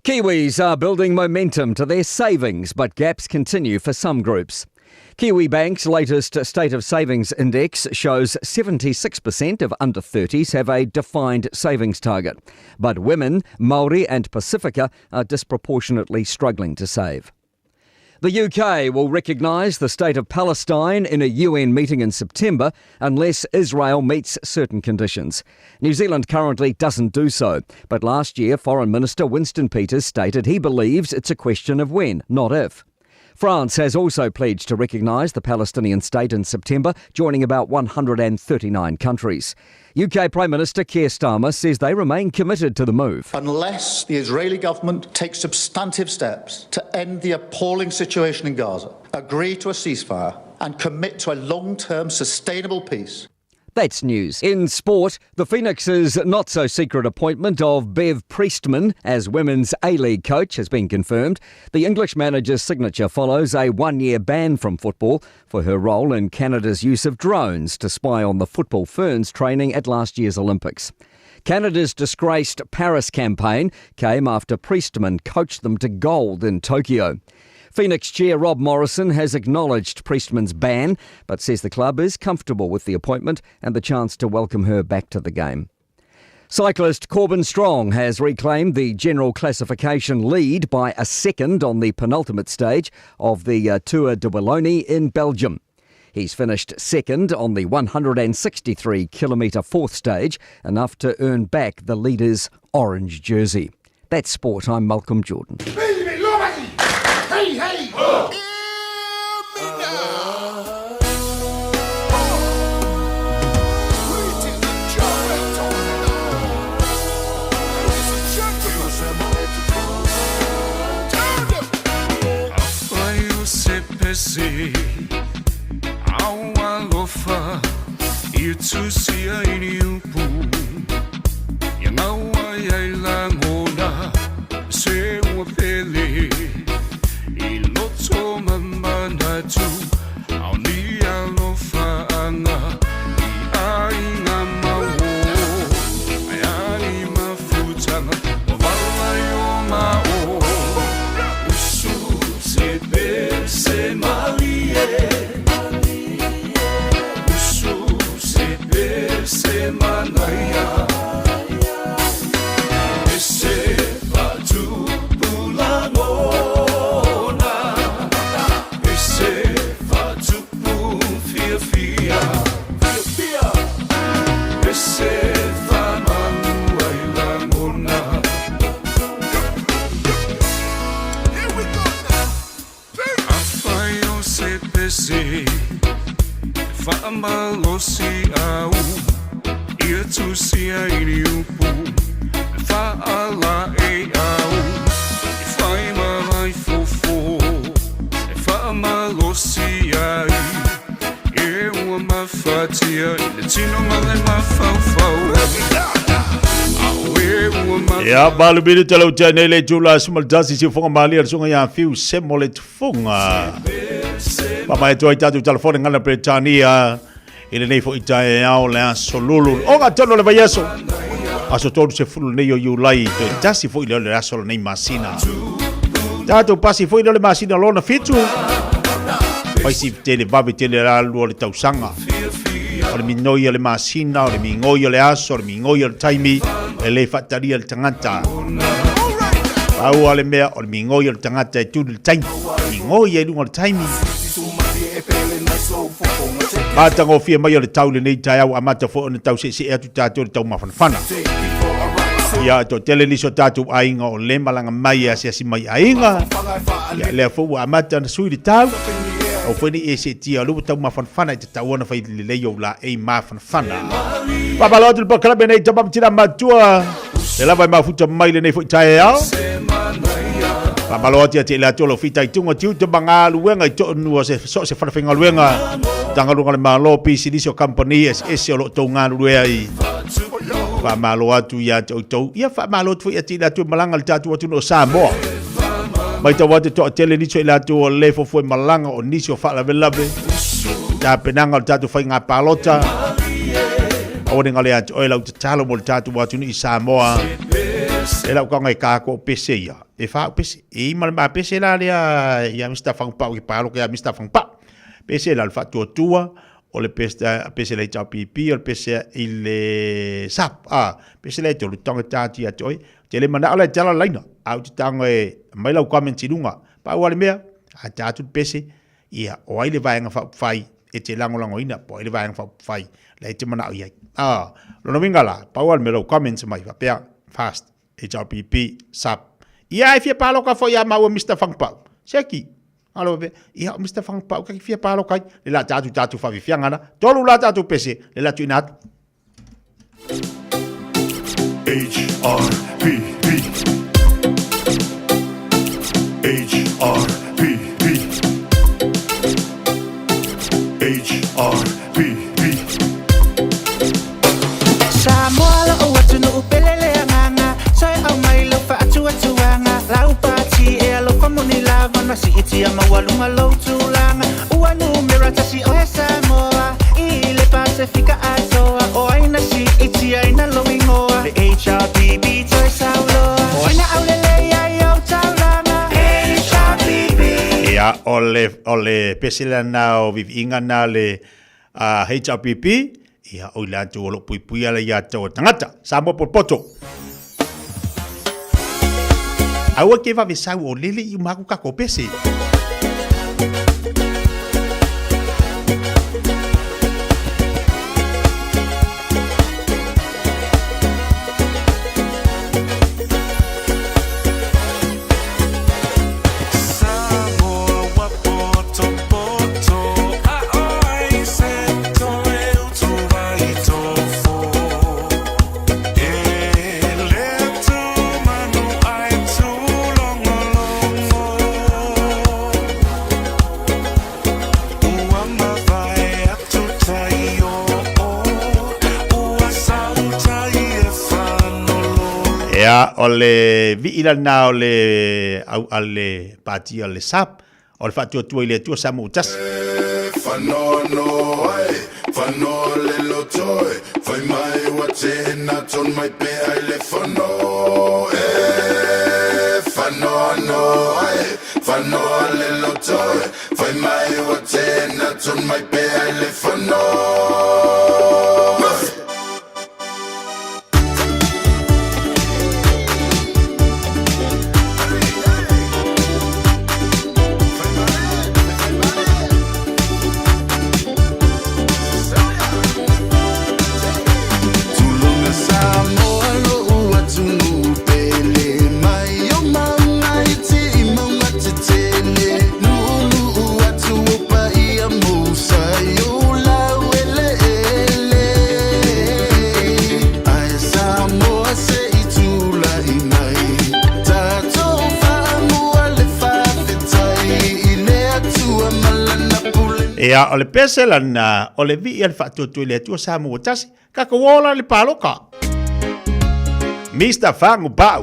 Kiwis are building momentum to their savings, but gaps continue for some groups. Kiwibank's latest State of Savings Index shows 76% of under 30s have a defined savings target. But women, Māori and Pasifika are disproportionately struggling to save. The UK will recognise the state of Palestine in a UN meeting in September unless Israel meets certain conditions. New Zealand currently doesn't do so, but last year Foreign Minister Winston Peters stated he believes it's a question of when, not if. France has also pledged to recognise the Palestinian state in September, joining about 139 countries. UK Prime Minister Keir Starmer says they remain committed to the move. Unless the Israeli government takes substantive steps to end the appalling situation in Gaza, agree to a ceasefire and commit to a long-term sustainable peace. That's news. In sport, the Phoenix's not so secret appointment of Bev Priestman as women's A League coach has been confirmed. The English manager's signature follows a one year ban from football for her role in Canada's use of drones to spy on the football ferns training at last year's Olympics. Canada's disgraced Paris campaign came after Priestman coached them to gold in Tokyo. Phoenix chair Rob Morrison has acknowledged Priestman's ban, but says the club is comfortable with the appointment and the chance to welcome her back to the game. Cyclist Corbin Strong has reclaimed the general classification lead by a second on the penultimate stage of the uh, Tour de Wallonie in Belgium. He's finished second on the 163 kilometre fourth stage, enough to earn back the leader's orange jersey. That's sport. I'm Malcolm Jordan. Hey, hey! Oh. Ia, malumili te lau tea nei le tula sumaltasi si funga malia le sunga ia fiu semo le tufunga. Papa e toi tatu telefone ngana Bretania i lenei foi taeao le aso lulu. O ngā tonu le vaiaso. Aso tolu se fulu nei o Iulai toe tasi foi leo le aso lenei masina. Tātou pasi foi leo le masina lona fitu. Paisi tele vave tele alu o le tausaga. O le minoi o le masina, o le migoi o le aso, o le migoi o le taimi, e le faatalia le tagata. Pau a le mea, o le migoi o le tagata e tuli le taimi. Migoi e luga o le taimi. Matagofie mai o le tau lenei taeao amata foi ona tau seesee atu tatou i le taumafanafana. Ia, e toatele nisi o tatou aiga o le malaga mai e asiasi mai i aiga. Ia, lea foi ua amata ona sui le tau. Aua foi ne i e seetia o lea ua taumafanafana e tatau ona fai lelei ou laei mafanafana. Faamalo atu le polokalame nei tama ma tina matua. Le lava e mafuta mai lenei foi taeao. Faamalo atu ia te i latou o lo o fitaituga tiute ma galuega i toonua o se so o se falefaigaluega, Matagaluega a le Malo, pisinisi o kamupani eseese o lo o tou galulue ai. Faamalo atu ia te outou. Ia faamalo atu foi ia te i latou e malaga i le tatou atunuu o Samoa. Matau atu e toatele nisi o i latou o le fuafua e malaga o nisi o faalavelave i tapenaga o le tatou faiga palota. Aua ne galo ia te oe lau tatalo mo le tatou atunuu i Samoa. E lau kaoga e kākoʻo pese ia. E wha pese. E ima le ma pese la lea ia Mr. Whangpao ke pāloka ia Mr. Whangpao. Pese la le whaatuatua, o le pese, pese le HRPP, o le pese i le SAP. Ah, pese le tolu tonga tāti ia te oi. Te le mana ala e tala laina. Au te tanga e mai lau comments i lunga. Pau ale mea, a tātu le pese, ia, o ai le vaega faaupufai e te lagolagoina, po o ai le vaega faaupufai la e te manao i ai. Ah, lona uiga la, pau lava le mea o lau comments mai faapea, fast, HRPP, sub. Ia, e fia paloka foi ia maua Mister Fangpau. Seki, alo faapea, ia o Mister Fangpau kaki fia paloka ai. Le la tatu tatu faafiafiaga na, tolu la tatu pese, le la tuina atu. HRPP HRPP HRPP. Na siitia maualuga lou tulaga Ua numera tasi oe Samoa I le Pasefika atoa O ai na siitiaina lou igoa Le HRPP toe sauloa O ai na aulelei ai ou taulaga HRPP Ia, o le, o le pese lena o viviiga na le uh, HRPP, ia, o i latou o lo o puipuia le ia tau o tagata. Samoa potopoto. Aua ke vave sau o lele i uma aku kako pese. Ea, o le vii lana o le au a le pati o le SAP, o le faatuatua i le Atua Samoa tasi. Tulona Samoa lo'u atunuu pele mai o mauga iti i mauga tetele Nuunuu atu o paia mousai o lau eleele Ae Samoa se i tulai mai Tatou faamua le faafetai i le Atua ma lana pule Ia, o le pese lana, o le vii a le faatuatua i le Atua Samoa tasi, Tatou ola le paloka. Mr. Fangu Pau.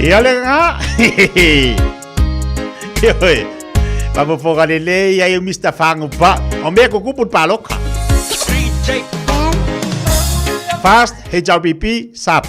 Ia le ga. Ioe. Papopoga lelei ai o Mr. Fangu pa. O mea kukupu paloka. Fast HRPP SAP.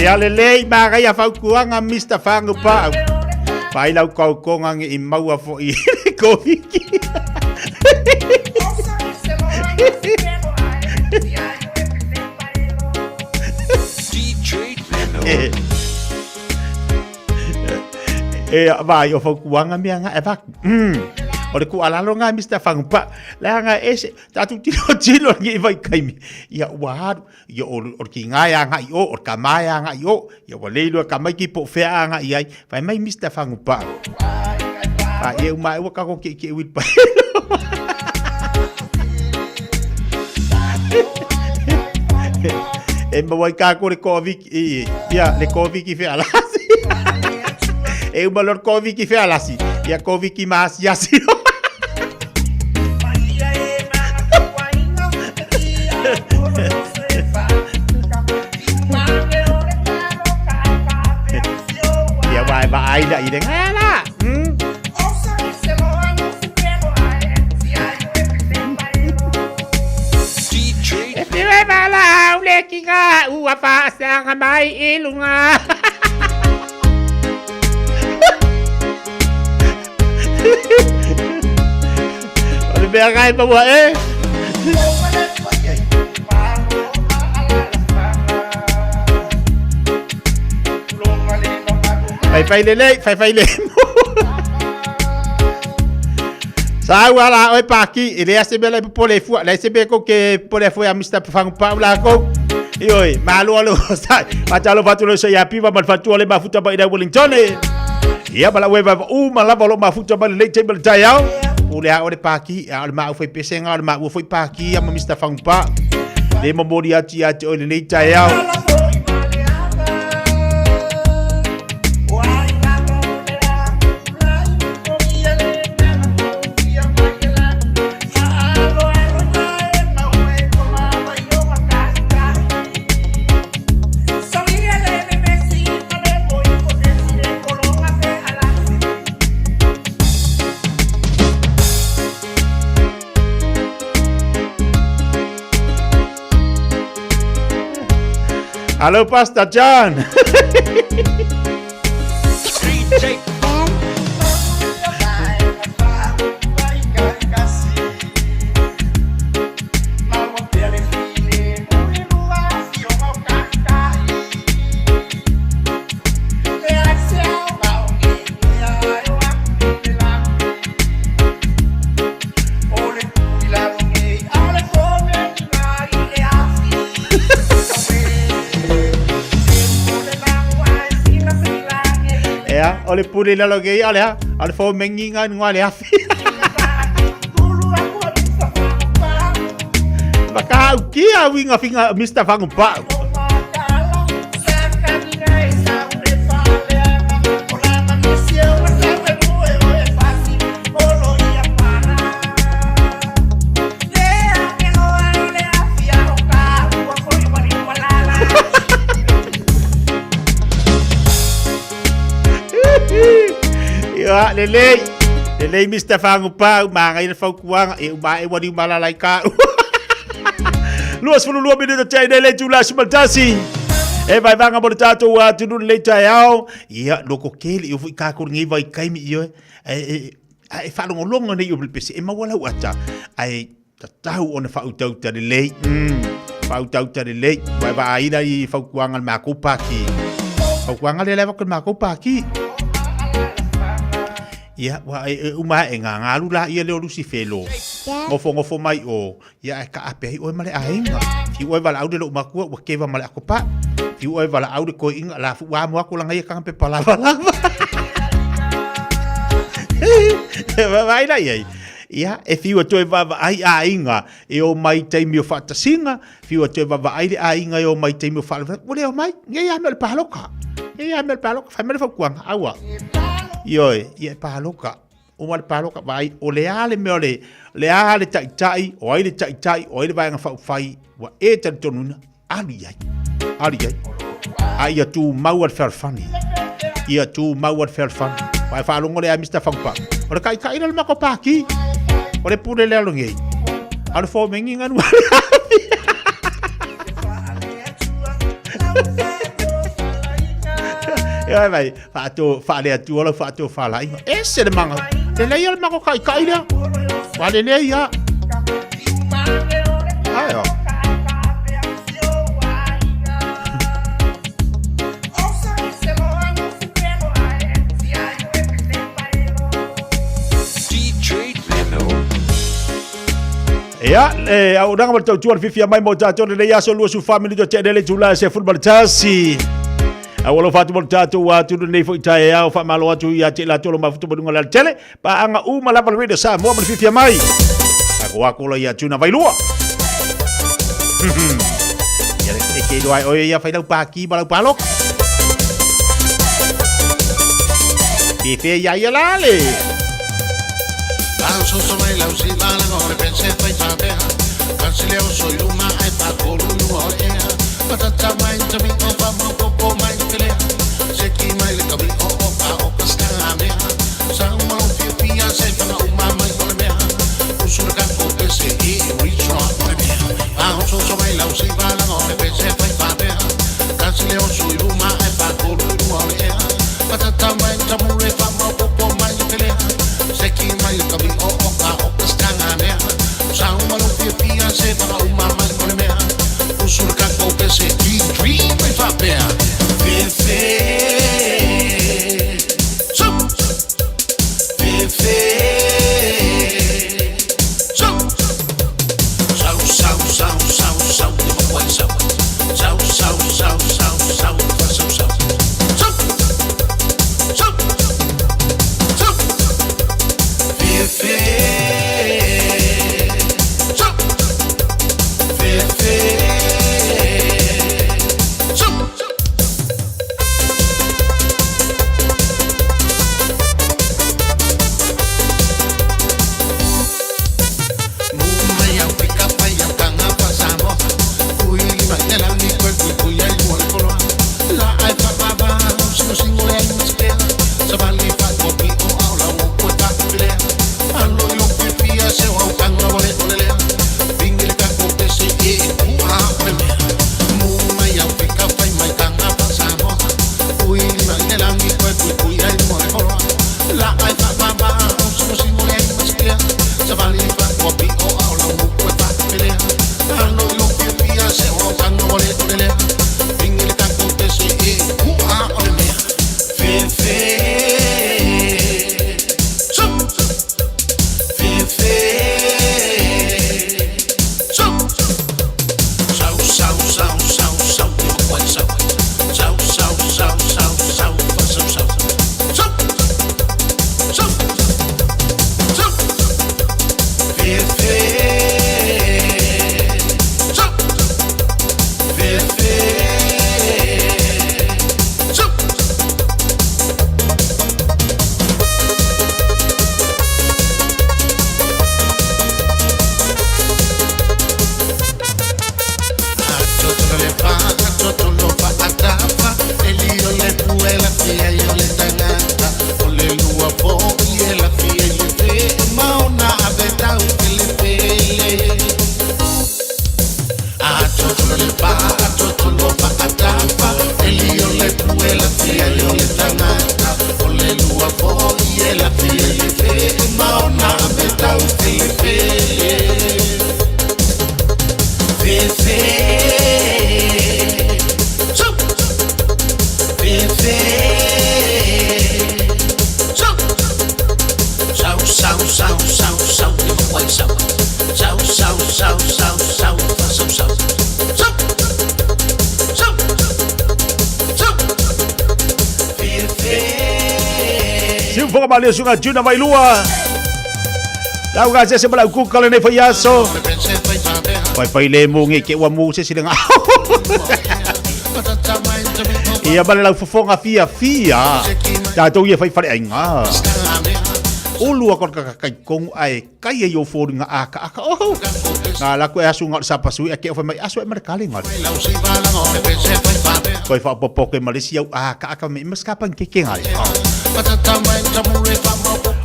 Ia lelei manaia fautuaga Mister Fagupaau. Vaai lau tautoga ne i maua foi i le Koviti. E vai o fautuaga mea nga e avatu. O le tuualalo lena Mister Fagupaau, leaga e ese, tatou tilotilo i lenei vaitaimi, ia ua alu, Ia o le tiga e agai i o, o le tama e agai i o. Ia ua le iloa e tamaiti po o fea a agai i ai. Fai mai Mister Fagupaa. A ia uma ua kako ke ke uil pa. E maua i kākou le Koviki, i, ia, le Koviki fealasi. E uma loa le Koviki fealasi, ia Koviki maasiasi. Ia vai vai la i le ngala. E whiu e valaau le kinga ua faasaga mai i luga. O le mea kai maua e. Fai fai lelei, fai fai lemu. Sa ua la oe paki, e lea se mea lai popole fua, lai se mea ko ke popole fua ia Mr. Pafangu la kou. Ioi, malo alo sai. Fatalo fatu le sai api va mal fatu le mafuta ba ida Wellington. Ia ma lau e vaeva uma lava o loo mafuta mai lenei taimi o le taeao. Pule a o le pākihi, a o le maau fai pesega, o le maua foi pākihi ia ma Mr. Fagupā. Le momoli atu ia te oe lenei taeao. Hello, Pastor John. Ea, o le pule lalo ke ia, o le ha, o le fo mengi ngā ngā le afi. Whakahaukia winga finga Mr. Whangupau. Ia, lelei. Lelei Mr. Whangupau, māngai le fautuaga, e uma e wali umalala i ka. 22 minute te nei le tula simaltasi. E vai vanga mo le tātou atunuu lenei taeao. Ia, loko kele i ufui kākou lenei vai kaimi i oe. E, e, e whaalongolongo nei o pese e maua lau ata. Ai tatau ona whautauta lelei. Whautauta lelei. Wai wa aina i whaukuanga le mākou pāki. Whaukuanga le lewa ko le mākou pāki. Ia, wa e, e uma e ngā ngāru la ia leo Lucy Felo. Ngofo ngofo mai o. Ia e ka ape ai oe ma le aiga. Fiu oe valaau le lou makua ua keva ma le akopa. Fiu oe valaau le koiinga la fu wa mo aku langa ia kanga pepa lava lava. Vai la iai. Ia, e fiu atu e vaavaai aiga e o mai taimi o faatasiga, fiu atu e vaavaai le aiga e o mai taimi o faalavelave, ua le omai, nei a mea o le paloka. Nei a mea o le paloka, fai mai le fautuaga, aua. Ioe, ia e paloka. Uma le paloka, vaai, o le a le mea o le, le a le taitai, o ai le taitai, o ai le vaega faaupufai, ua e talitonuina, alu i ai. Alu i ai. A ia tumau a le fealofani. Ia tumau a le fealofani. Vai faalogo le a Mr. Fagupau. O le kaʻikaʻi lea o le matou pākī. O le pule le alo nei. A o le fōmengi ganu a le afi. Ia mai, faato faaleatua lau faatofalaiga. Ese le maga. Lelei o le mago kaikai lea. Ua lelei a. Ai o. Ia, e auaunaga ma le tautua le fiafia mai mo tatou lenei aso 24 minute o tea nei le itula e 11. A ua alofa atu mo le tatou atunuu lenei foi taeao, faamalo atu ia te i latou o lo o mafuta mai luga o le alatele, paaga uma lava le Radio Samoa ma le fiafia mai. Ako ako la ia tuna vailua. Ia e ke iloa ai oe ia whai lau pāki ma lau pāloka. Pe ia ia la le. Siufoga malie suga tuna vailua. Lau ga se se bala ku kale nei fai aso. Pai pai le mo nge ke ua mo se se lenga. Ia bala lau fofoga fia fia. Tātou ia fai whare ai ngā. Ulu a ka kai kongu ai kai e yo fōringa aka aka oho. Ngā laku e asu ngā sapa sui a ke o mai asu e mara kale ngā. Koi wha popoke malisi au aka aka me maskapan ke ke ngā.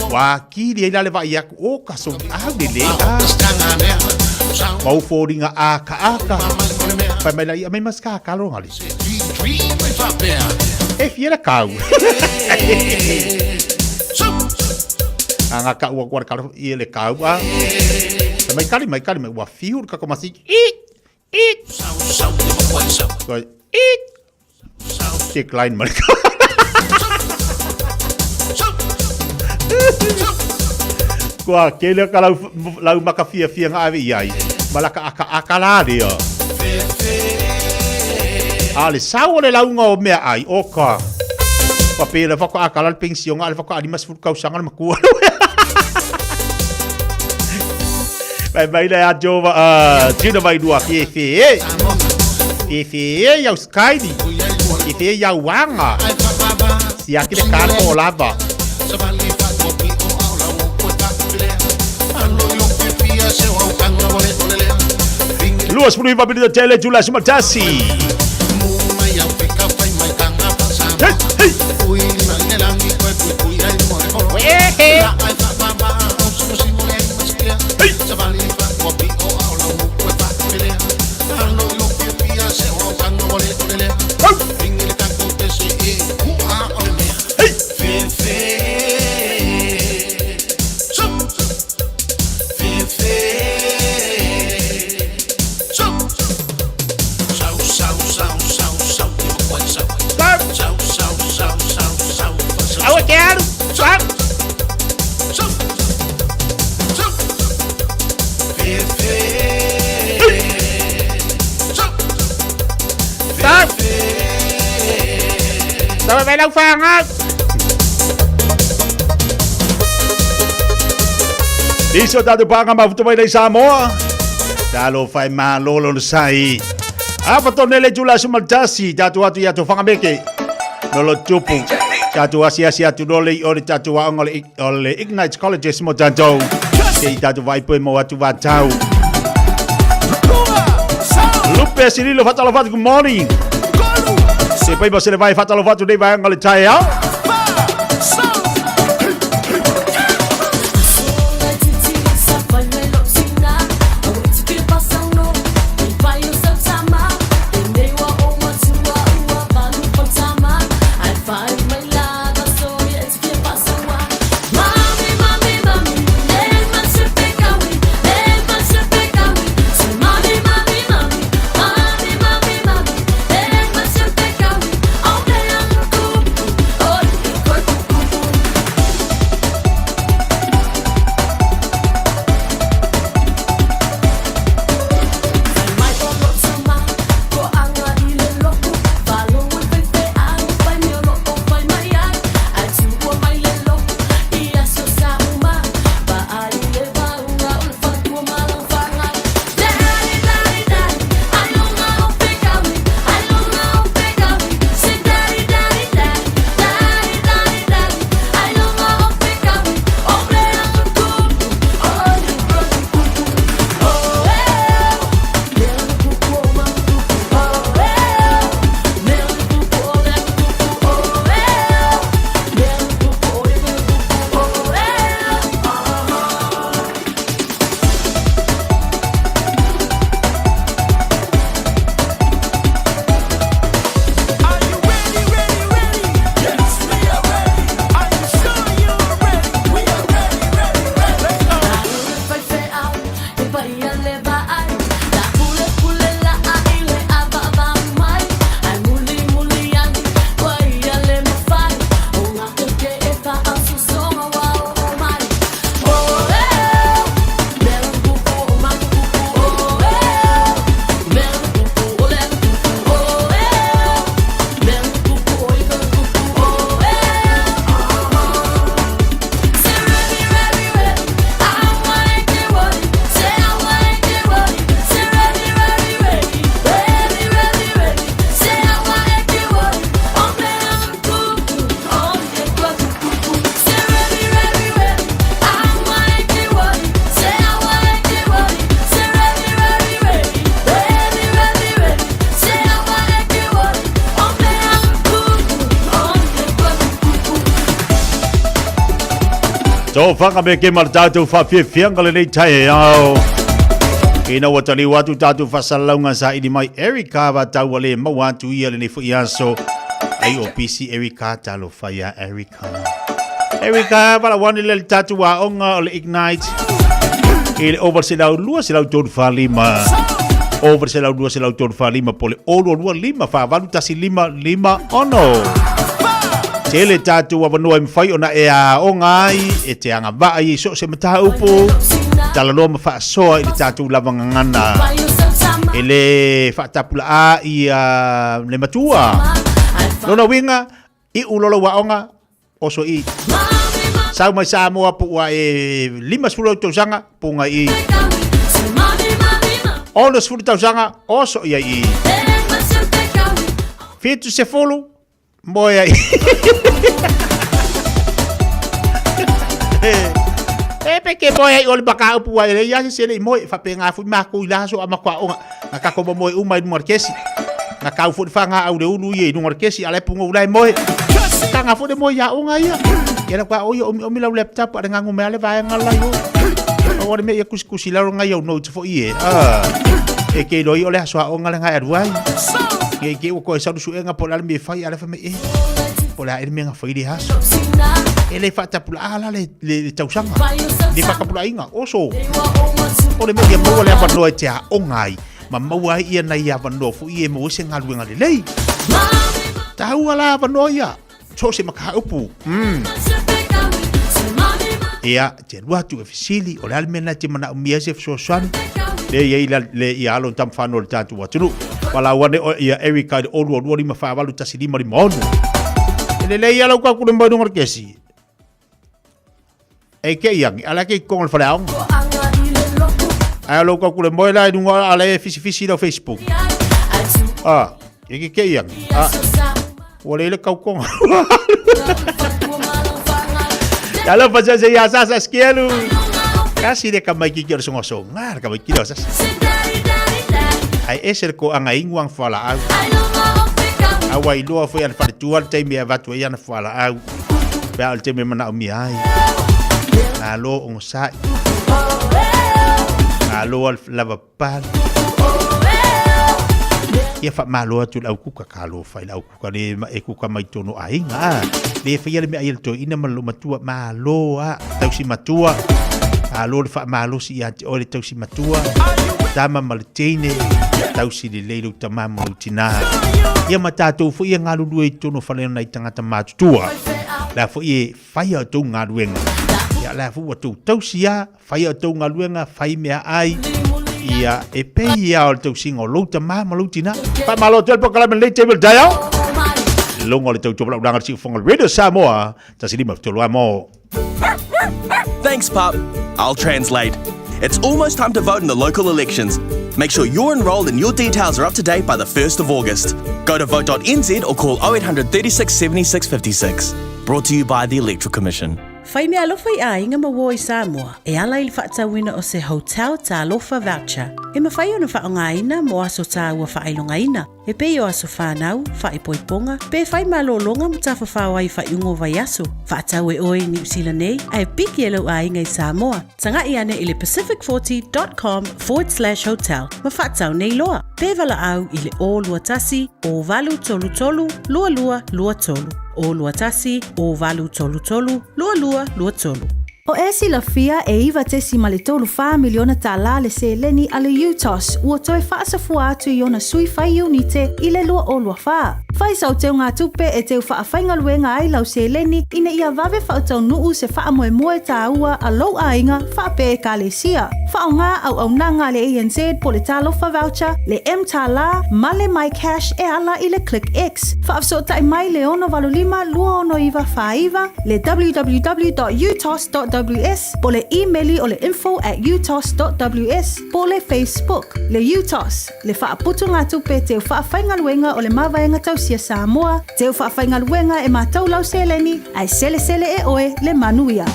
Wā kiri ai lale vai aku o ka so au le le a. Mau fōringa aka aka. Pai mai lai a me maska kalo ngā. E fia le kau. Anga ka ua kua le i le kau a. Mai kali mai kali mai ua fiu le kako masi. I i. Koi i. Decline mai. Kua kele ka lau, lau maka fia fia nga ave iai. Malaka aka aka la lea. A le sau o le lauga o mea ai, o ka. Ua pe le whaka akala le pension a le whaka alima sefulu tausaga le matua. Mai mai le a Jova, tino mai lua fie fie e. Fie fie e iau skaini. Fie fie iau wanga. Siaki le kāko o lava. 29 minute tele tula sumatasi. Hey, hey. Aua te aru! Stop! Stop! Vai lau whanga! Nisi o tātou pānga mafuta mai nei Samoa. Talo whai mālolo no sai. Apa tone le tula sumaltasi, tātou atu i atu whangameke. No lo tupu. Tātou asi asi atu no le o le tātou aonga o le Ignite Colleges mo tātou. Te i tātou vaipoe mo atu vātau. Lupe Sililo whatalofatu, good morning. Se pai mo se le vai whatalofatu nei vaenga le tae ao. Tō whakameke ma le tātou whawhiawhianga lenei taeao. Ina ua taliu atu tātou whasalauga sa ili mai Erica va taua le maua atu ia lenei foi aso. Ai o pisi Erica, talofa ia Erica. Erica, valaauane lea i le tatou aoga o le Ignite i le over 102 135 over 102 135 po le 022 5 8 1 5 5 6. Tele tatou avanoa e mafai ona e aoga ai, e te agavaa ai i so o se mataupu, talanoa ma faasoa i le tatou lava gagana. E le faatapulaa ia le matua. Lona uiga, iu loa lau aoga, oso i. Sau mai Samoa po ua e 50 ou tausaga, puga i. 60 tausaga, oso i ai i. 70, Moe ai. E pe ke moe ai o le maka upu ai le ia se le moe fa pe nga fu ma ku ila so ama kwa onga na ka ko moe uma i lunga kesi na kau fu fa nga au le ulu i lunga kesi ale pungo ulai moe ka nga fu le moe ya onga ia ia la kwa o ia omi omi lau laptop ale nga ngume ale vae nga la yo o le me ia kusi kusi la nga yo notes fo ie ah e ke loi o le aso a onga le nga aruai ke ke o ko e salu suenga po la le me fai ale fa me e po la ele me nga fai le aso e le faatapula ala le le tausaga le faatapulaiga oso o le mea ia maua le avanoa e te aoga ai ma maua ai ia nai avanoa foi e maua ai se galuega lelei taua la avanoa ia so o se mataupu. Ia, te alu atu e fesili, o le a le mea lena e te manaomia ai se fesoasoani? Lea e i ai le ia alo na tamafano o le tatou atunuu. Valaau ane oe ia Erica i le 022 5 4 8 1 5 5 6. E lelei lava lau kakule mai luga o le kesi. E ke iangi, ala ke konga le faleaoga. Ai lau kakule moe la i lunga ala e fisifisi lau Facebook. Ah, e ke ke iangi. Ah, ua le le kaukonga. Talofa se se ia sasa skielu. Kasi le kamaiki ki o le songasonga, le kamaiki le o sasa. Ai ese le koanga inguang fualaau. Aua iloa foi ana faletua le taimi e avatu ai ana fualaau. Pe a o le taimi e manaomia ai. Malo ogosa'i. Malo a lava papale. Ia faamalo atu i le au kuka, talofa i le au kuka le e kuka mai tonu aiga a. Le faia le mea ai a le toeaina ma le loomatua, malo a, tausi matua. Malo le faamalosi ia te oe le tausi matua, tama ma le teine, tausi lelei lou tama ma lou tinā. Ia ma tatou foi e galulue i totonu o fale o nai tagata matutua. La foi e fai a outou galuega. Ia la foi ua tou tausi a, fai a outou galuega, fai mea ai. Ia e pei ia o le tausiga o lou tama ma lou tinā. Faamalo atu ai le polokalame lenei taimi o le taeao. Logo o le tautua valaulaga o le Siufofoga Radio Samoa, 153 mo. Thanks, Pup. I'll translate. It's almost time to vote in the local elections. Make sure you're enrolled and your details are up to date by the 1st of August. Go to vote.nz or call 0800 36 76 56. Brought to you by the Electoral Commission. Fai mea alofa i aiga ma uo i Samoa e ala i le faatauina o se Hotel Talofa Voucher e mafai ona faaaogaina mo aso tāua faailogaina e pei o aso whānau, whaipoiponga, pe whai malōlōga ma tafafao ai whaiuga o vaiaso. Faatau e oe i Niu Sila nei, ae piki e lou aiga i Samoa. Taga'i ane i le pacific40.com/hotel ma faatau nei loa. Pe valaau i le 021 0833 2223. 021 0833 2223. O e silafia e 9.34 miliona tālā le seleni a le UTOS ua toe faasafua atu i ona sui fai iunite i le 2024. Fai sau teugatupe e teu faafaigaluega ai lau seleni ina ia vave faataunuu se faamoemoe tāua a lou aiga faapea Ekalesia. Faaaoga auaunaga a le ANZ po le Talofa Voucher, le M-Tālā ma le MyCash e ala i le ClickX. Faafesootai mai le 685 269 49, le www.utos.ws po le imeli o le info at utos.ws po le Facebook, le UTOS, le Faaputugatupe Teu Faafaigaluega o le Mavaega Tausia Samoa, Teu Faafaigaluega e Matau Lau Seleni, ae Selesele e Oe le Manuia.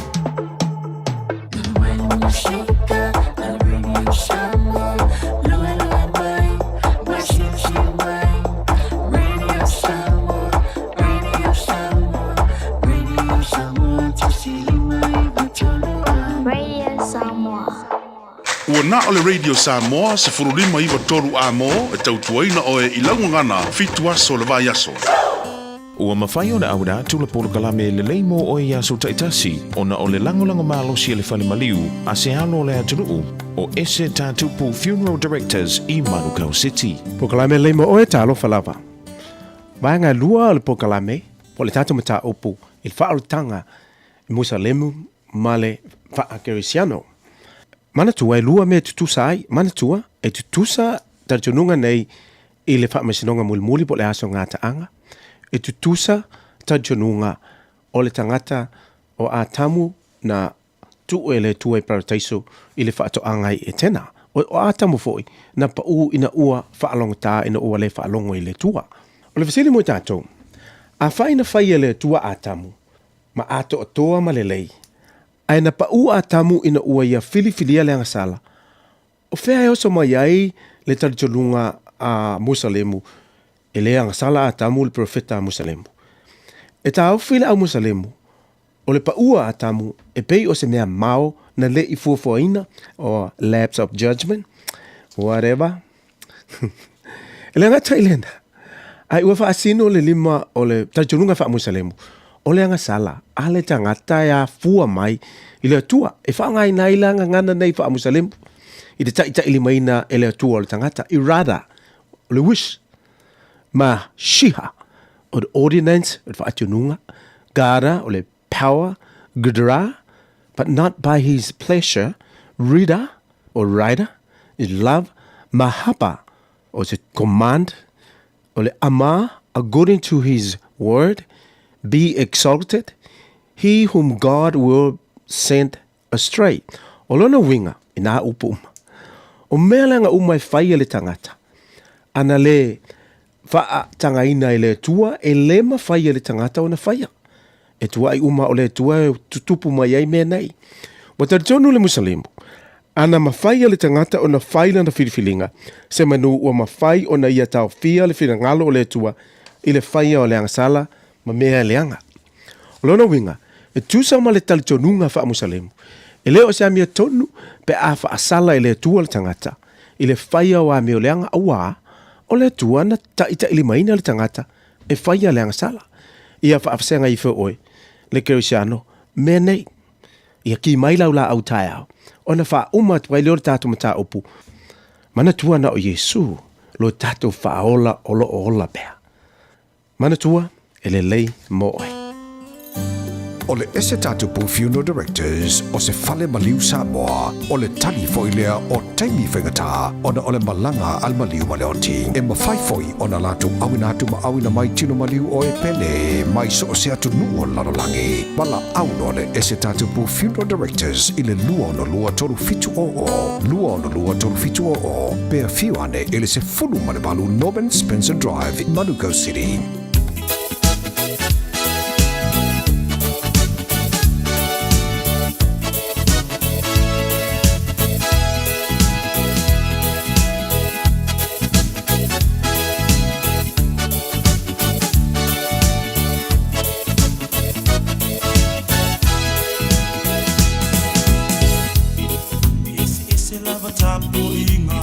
Ua na o le Radio Samoa 1593 A mo e tautuaina oe i lau gagana fitu aso o le vaiaso. Ua mafai ona auina atu le polokalame lelei mo oe i aso taitasi ona o le lagolago malosi a le fale maliu a se alo o le atunuu o Ese Tatupu Funeral Directors i Manukau City. Polokalame lelei mo oe, talofa lava. Vaega e lua o le polokalame po o le tatou mataupu i le faaolataga i Musalemu ma le faakerisiano. Manatua e lua mea e tutusa ai. Manatua e tutusa talitonuga nei i le faamasinoga mulimuli po o le aso gataaga, e tutusa talitonuga o le tagata o Atamu na tuu e le Atua i Parataiso i le faatoaga i Etena. O Atamu foi na pau ina ua faalogotā ina ua le faalogo i le Atua. O le fesili mo i tatou, afai na fai e le Atua Atamu ma atoatoa ma lelei, ae na pau Atamu ina ua ia filifilia le agasala, O fea e oso mai ai le talitonuga a Musalemu e le agasala Atamu le perofeta a Musalemu? E taofi le au Musalemu, o le paua Atamu e pei o se mea mao na le i fuafuaina, or lapse of judgment, whatever. E le gata i lena, ae ua faasino le lima o le talitonuga faa-Musalemu, o le agasala a le tagata e afua mai i le Atua, e faaaogaina ai la gagana nei faa-Musalemu i le taitailimaina e le Atua o le tagata, irada, o le wish, ma shiha, o le ordinance, o le faatunuga, gada, o le power, gdra, but not by his pleasure, rida, or rider, is love, mahaba, o se command, o le ama, according to his word, be exalted, he whom God will send astray. O lona uiga, inā upu uma. O mea leaga uma e fai e le tagata, ana le faatagaina e le Atua, e le mafai e le tagata ona faia. E tuaʻi uma o le Atua e tutupu mai ai mea nei. Ua talitonu le Musalemu, ana mafai e le tagata ona fai lana filifiliga, se manu ua mafai ona ia taofia le finagalo o le Atua i le faia o le agasala ma mea e leaga. O lona uiga, e tusa ma le talitonuga faa-Musalemu, e le o se amiotonu pe a faasala e le Atua le tagata i le faia o amioleaga auā o le Atua na taitailimaina le tagata e faia le agasala. Ia faafesega ifo oe, le Kerisiano, mea nei. Ia kī mai lau laau taeao, ona faauma atu ai lea o le tatou mataupu, Manatua na o Iesu lo tatou faaola o lo o ola pea. Manatua, e lelei mo oe. O le Ese Tatupu Funeral Directors o se fale maliu Samoa, o le tali foi lea o taimi faigata ona o le malaga a le maliu ma le oti. E mafai foi ona latou auina atu ma auina mai tino maliu o e pele mai so o se atunuu o le lalolagi. Valaau loa le Ese Tatupu Funeral Directors i le 262 3700, 262 3700, pe afio ane i le 18 Norman Spencer Drive, Manukau City. Eseese lava tapuaiga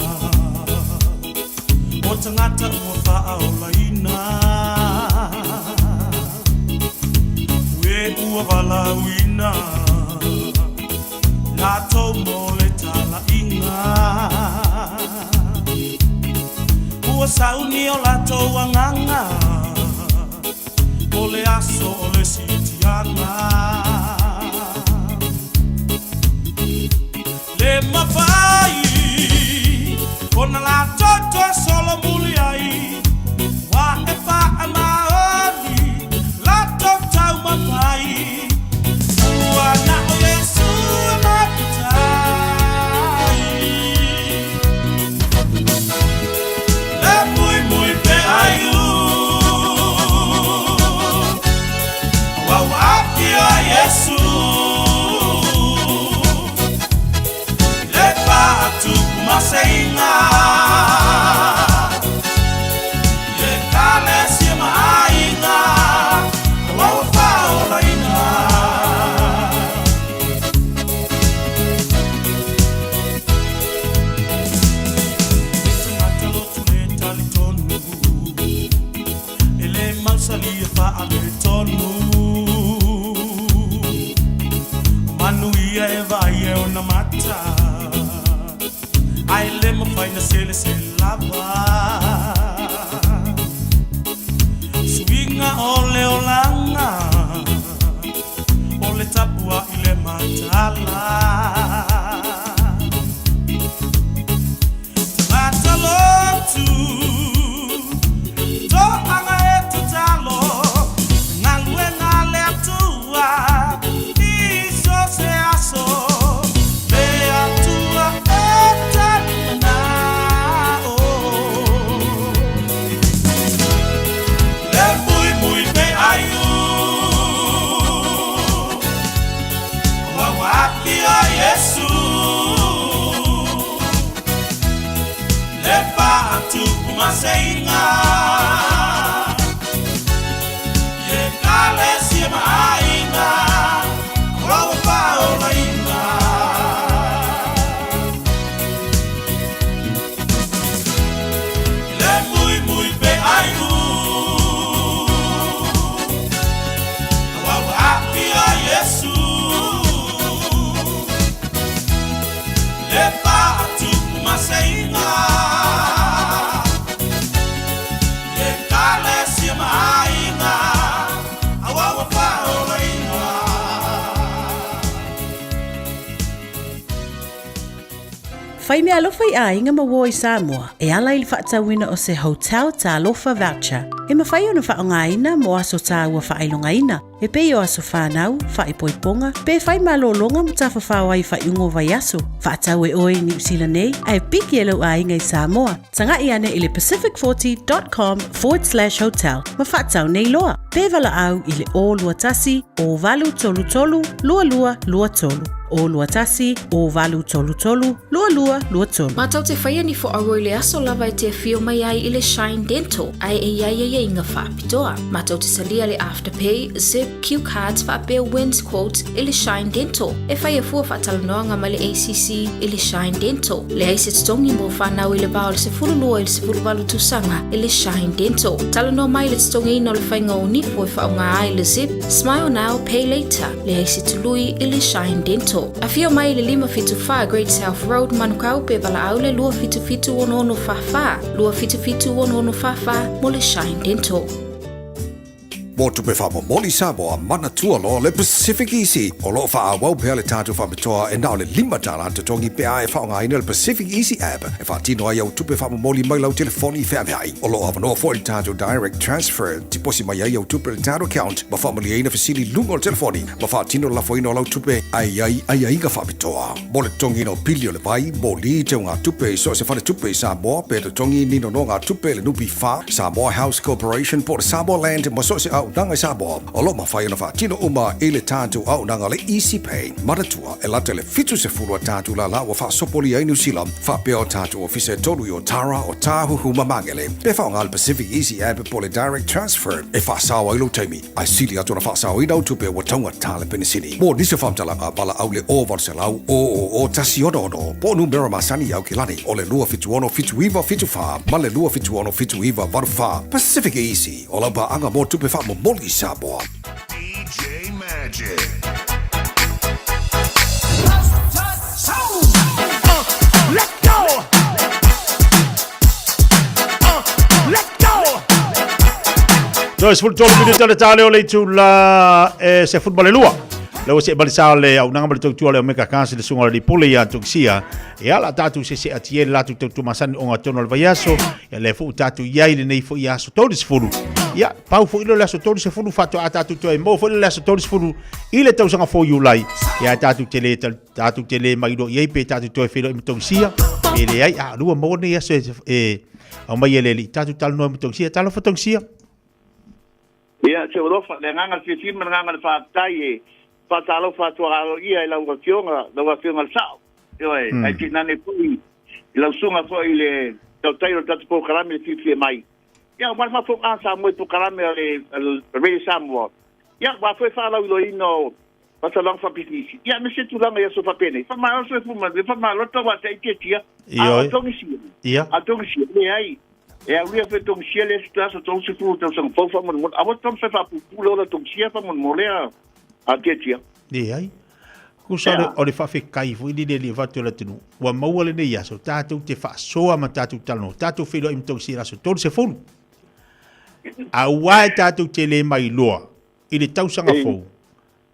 o tagata ua faaolaina E ua valaauina latou mo le talaiga Ua sauni o latou agaga mo le aso o le siitiaga Le mafai ona latou toe solomuli ai, ua e faamaoni latou taumafai. Ua na o Iesu e mafuta ai le muimui feaiu. Ua ua afio ai Iesu i le faatupu maseiga. ia e vaai e ona mata Ae le mafai na selesele lava Suiga o le olaga O le tapuai le mataala Tagata lotu Toaga e tatalo Galuega a le Atua I so o se aso Le Atua e talimanao Le muimui pe aiu Ua wapi o Iesu Le faatupu maseiga I ekalesia ma aiga Ua ua faaolaina Le muimui pe aiu Ua ua api o Iesu Le faatupu maseiga I ekalesia ma aiga Aua ua faaolaina. Fai meaalofa i aiga ma uo i Samoa e ala i le faatauina o se Hotel Talofa Voucher e mafai ona faaaogaina mo aso taua faailogaina e pei o aso whānau, whaepoiponga, pe whai malōlōga ma tafafao ai i faaiuga o vaiaso. Faatau e oe i Niu Sila nei, ae piki e lou aiga i Samoa. Taga'i ane i le pacific40.com/hotel ma faatau nei loa. Pe valaau i le 021 0833 2223. 021 0833 2223. Mātou te whai ani fo aua i le aso lava e te awhio mai ai i le Shine Dental, ae e iai aiaiga whaapitoa. Mātou te salia le Afterpay, Zip, Cue Cards faapea Wins Quotes i le Shine Dental. E whai a fua whaatalanoaga mai le ACC i le Shine Dental. Leai se totogi mo whanau i le va o le 12 i le 18 tausaga i le Shine Dental. Talanoa mai le totogiina o le whainga o nifo e whaonga ai le Zip, Smile Now, Pay Later. Leai se tului i le Shine Dental. Afio mai i le 574 Great South Road, Manukau, pe valaau le 277 6644, 277 6644 mo le Shine Dental. Mo tupe faamomoli Samoa, manatua loa le Pacific Easy. O lo o faaauau pea le tatou faapitoa e na o le $5 totogi pe a e faaaogaina le Pacific Easy app e faatino ai au tupe faamomoli mai lau telefoni feaveai. O lo o avanoa foi le tatou Direct Transfer, tiposi mai ai au tupe i le tatou account ma faamalieina fesili i luga o le telefoni ma faatino le lafoina o lau tupe ae i ai aiaiga faapitoa. Mo le totogiina o pili o le vai, moli, teugatupe i so o se faletupe i Samoa pe totogi ni nonogatupe i le NPF, Samoa House Corporation po o le Samoa Land ma so o se auaunaga i Samoa, o lo o mafai ona faatino uma i le tatou auaunaga le Easy Pay. Manatua, e lata i le 70 a tatou lala ua faasopolia ai Niu Sila, faapea o tatou ofisa e tolu i Otara, Otāhuhu ma Māngere. Pe faaaoga le Pacific Easy App po o le Direct Transfer e faasao ai lou taimi. Ae sili atu ona faasaoina au tupe ua taugata le penisini. Mo nisi o faamatalaga, valaau le 0800 000 166 po o numera masani i Aukilani o le 276 7974 ma le 276 7984. Pacific Easy, o lau paaga mo tupe faamomoli i Samoa. DJ Magic. Toe 13 minute o le tale o le itula e 12. Le ua see ma le sa o le auaunaga ma le tautua o le Omega Cars i le susuga o le Lipule ia Tokisia. E ala tatou se se atie le latou tautua masani o tonu o le vaiaso. Ia le fuu tatou iai lenei foi aso 30. Ia, pau foi le aso 30 faatoa tatou toe mo foi le aso 30 i le tausaga fou Iulai. Ia tatou te le tatou te le mailoa i ai pe tatou toe feiloai ma Tongisia, pe leai, a lua maua nei aso e, e aumai e le Alii, tatou talanoa ma Tongisia. Talofa Tongisia. Ia, se alofa, le agaga le fiafia ma le agaga le faafetai e faatalofa atu aloaia i lau Afioga, lau Afioga le Sao. Ioe, ae tainane foi i lau susuga foi i le tautai o le tatou polokalame le fiafia mai. Ia, aua le faafofoga a Samoa i polokalame a le Radio Samoa. Ia, aua foi faalauiloaina o Faasalaga faapisinisi, ia aemaise tulaga i aso faapenei. Faamalo soifua manuia, faamalo tauatea i Tiatia. A o Togisia, a Togisia, leai, e aulia foi Togisia le isi aso 30 tausaga fou faamolemole. Aua te taumafai faapuupuu le ola Togisia faamolemole a Tiatia. Leai. Tusa o le faafetai foi lenei i le Alii e avatu e le atunuu, ua maua lenei aso tatou te faasoa ma tatou talanoa, tatou feiloai ma tausia i le aso 30. Aua e tatou te le mailoa i le tausaga fou,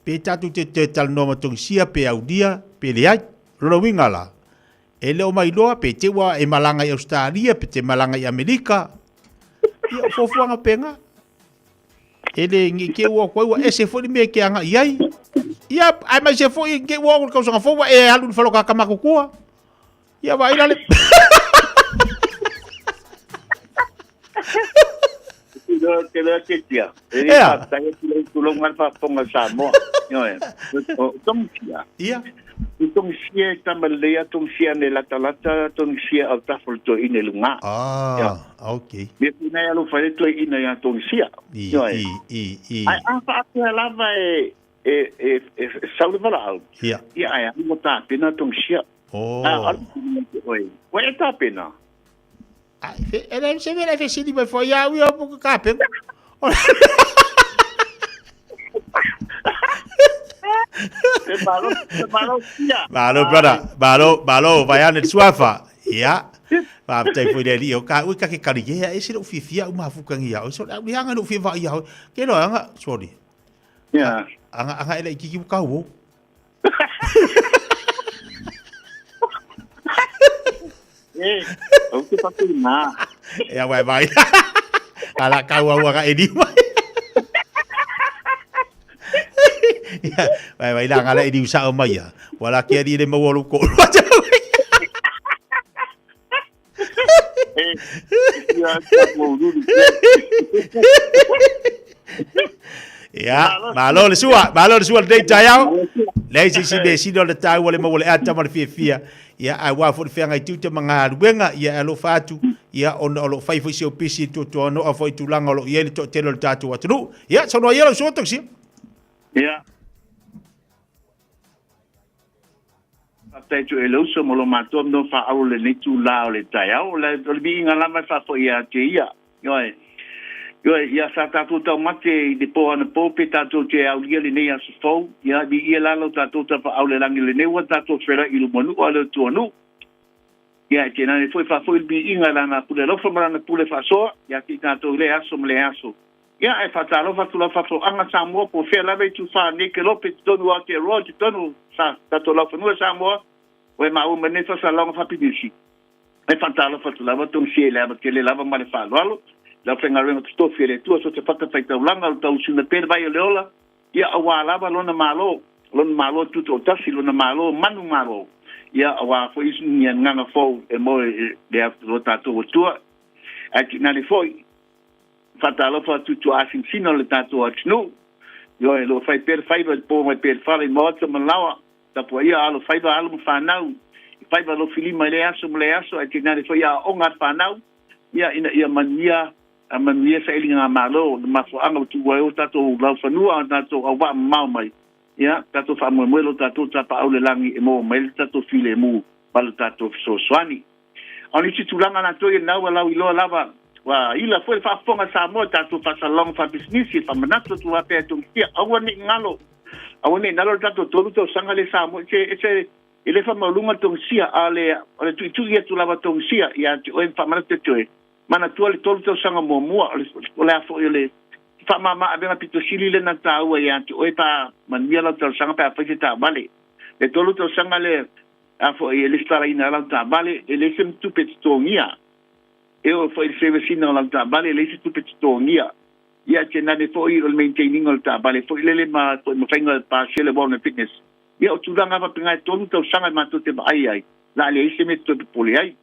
pe tatou te toe talanoa ma togisia pe aulia pe leai. O lona uiga la, e le o mailoa pe te ua e malaga i Ausetalia pe te malaga i Amerika. Ia, o fuafuaga pena. E le nge ke ua koe ua ese foi le mea ke aga i ai. Ia, ae mai se foi ke ua o le tausaga fou ua e alu i le fale o Kakamatutua. Ia vaai la le Te lea te tia. E le faafetai atu lau tulonga le faafofoga a Samoa. Ioe. O Tongisia. Ia. O Tongisia e tama lelei a Tongisia ne latalata Tongisia au tafa o le toeaina i luga. Ah, okay. Mea foi na e alofa ai le toeaina ia Tongisia. I, i, i, i. Ae a faapea lava e e e e sau le valaau. Ia. Ia ae alu ua tapena Tongisia. Oh. A alu oe. Ua e tapena. Ai, fe, e le se mea fesili mai foi au ia po ka pe. E malo, e malo sia. Malo, brother. Malo, malo, vai ane suafa. Ia. Faafetai foi le alii o ka ui ka ke kari ia e se lou fiafia au mafukangi ia. So le anga lou fia vai ia. Ke lo anga sorry. Ia. Anga anga ele kiki ka wo. E, au te whakuri mā. E awa e mai. Ala kau au anga e niu mai. Ia, vai vai la ngala e niu sao mai ia. Wala ke ari le maua lo ko. E, ia, ka maururu. Ia, malo le sua, malo le sua lenei taeao. Leai se isi mea sili o le taua le maua le ata ma le fiafia. Ia, aua foi le feagai tiute ma galuega, ia e alofa atu, ia ona o lo o fai foi si ou pisi i tuatuanoa foi i tulaga o lo o i ai le toatele o le tatou atunuu. Ia, saunoa ia lau sua Tausia. Ia. Faafetai atu e le uso mo lo matou no faaaulo lenei itulā o le taeao. O le, o le viiga lava e faafoi ia te ia. Ioe. Ioe, ia sa tatou taumate i le pō anapō pe tatou te aulia lenei aso fou. Ia, viia la lo tatou tapaau le lagi lenei ua tatou feiloai i luma nuu a le Atua nuu. Ia, e tenane foi faafoi le viiga i lana pule alofa ma lana pule faasoa ia te i tatou i lea aso ma lea aso. Ia, e faatalofa atu lau faatoaga Samoa po o fea lava e tufa nei ke lope i totonu o Aotearoa i totonu o sa tatou laufanua Samoa ua e maua mai nei faasalaga faapinisi. E faatalofa atu lava Tongisia i le ava tele lava ma le faaaloalo i lau faigaluega totofi e le Atua so o se fatafaitaulaga o le taulusina pea le vai o le ola, ia auā lava lona Malo, lona Malo tutoatasi, lona Malo manumalo, ia auā foi ni agaga fou e moe i le lo tatou Atua. Ae tinane foi Faatalofa atu i tuaasinasina o le tatou atunuu. Ioe, o lo o fai pea le faiva i le po mai pea le fale i maota ma laoa. Tapuaia alo faiva alo ma fanau i faiva alofilima i lea aso ma lea aso ae tainane foi aoaoga a le fanau ia ina ia manuia a manuia sailiga malo le mafuaaga ua tuua ai o tatou laufanua o tatou auvaa mamao mai ia tatou faamoemoe lo tatou tapaau le lagi e maua mai ai le tatou filemu ma lo tatou fesoasoani. O nisi tulaga latou ia na ua lauiloa lava, ua ila foi le faafofoga a Samoa i tatou faasalalauga faapisinisi e faamanatu atu faapea e Tongisia, aua ne i galo, aua ne i galo le tatou 3 tausaga lea Samoa, e se, e le faamaualuga le Tongisia, a o le, o le tuitui atu lava Tongisia ia te oe ma faamanatu atu e, manatua le 3 tausaga muamua, o le, o le a foi o le faamama avega pito sili lena taua ia te oe pa manuia lau talosaga pe afai se taavale. Le 3 tausaga lea, A foi e lesitalaina ai lau taavale, e leai se tupe e totogia. E oo foi i le service ina o lau taavale, e leai se tupe e totogia. Ia, e tenane foi o le maintain ina o le taavale foi lele ma foi ma faiga o le pasia le Wellness Fitness. Ia, o tulaga lava faapena e 3 tausaga e matou te vaai ai, la a leai se mea e toe popole ai.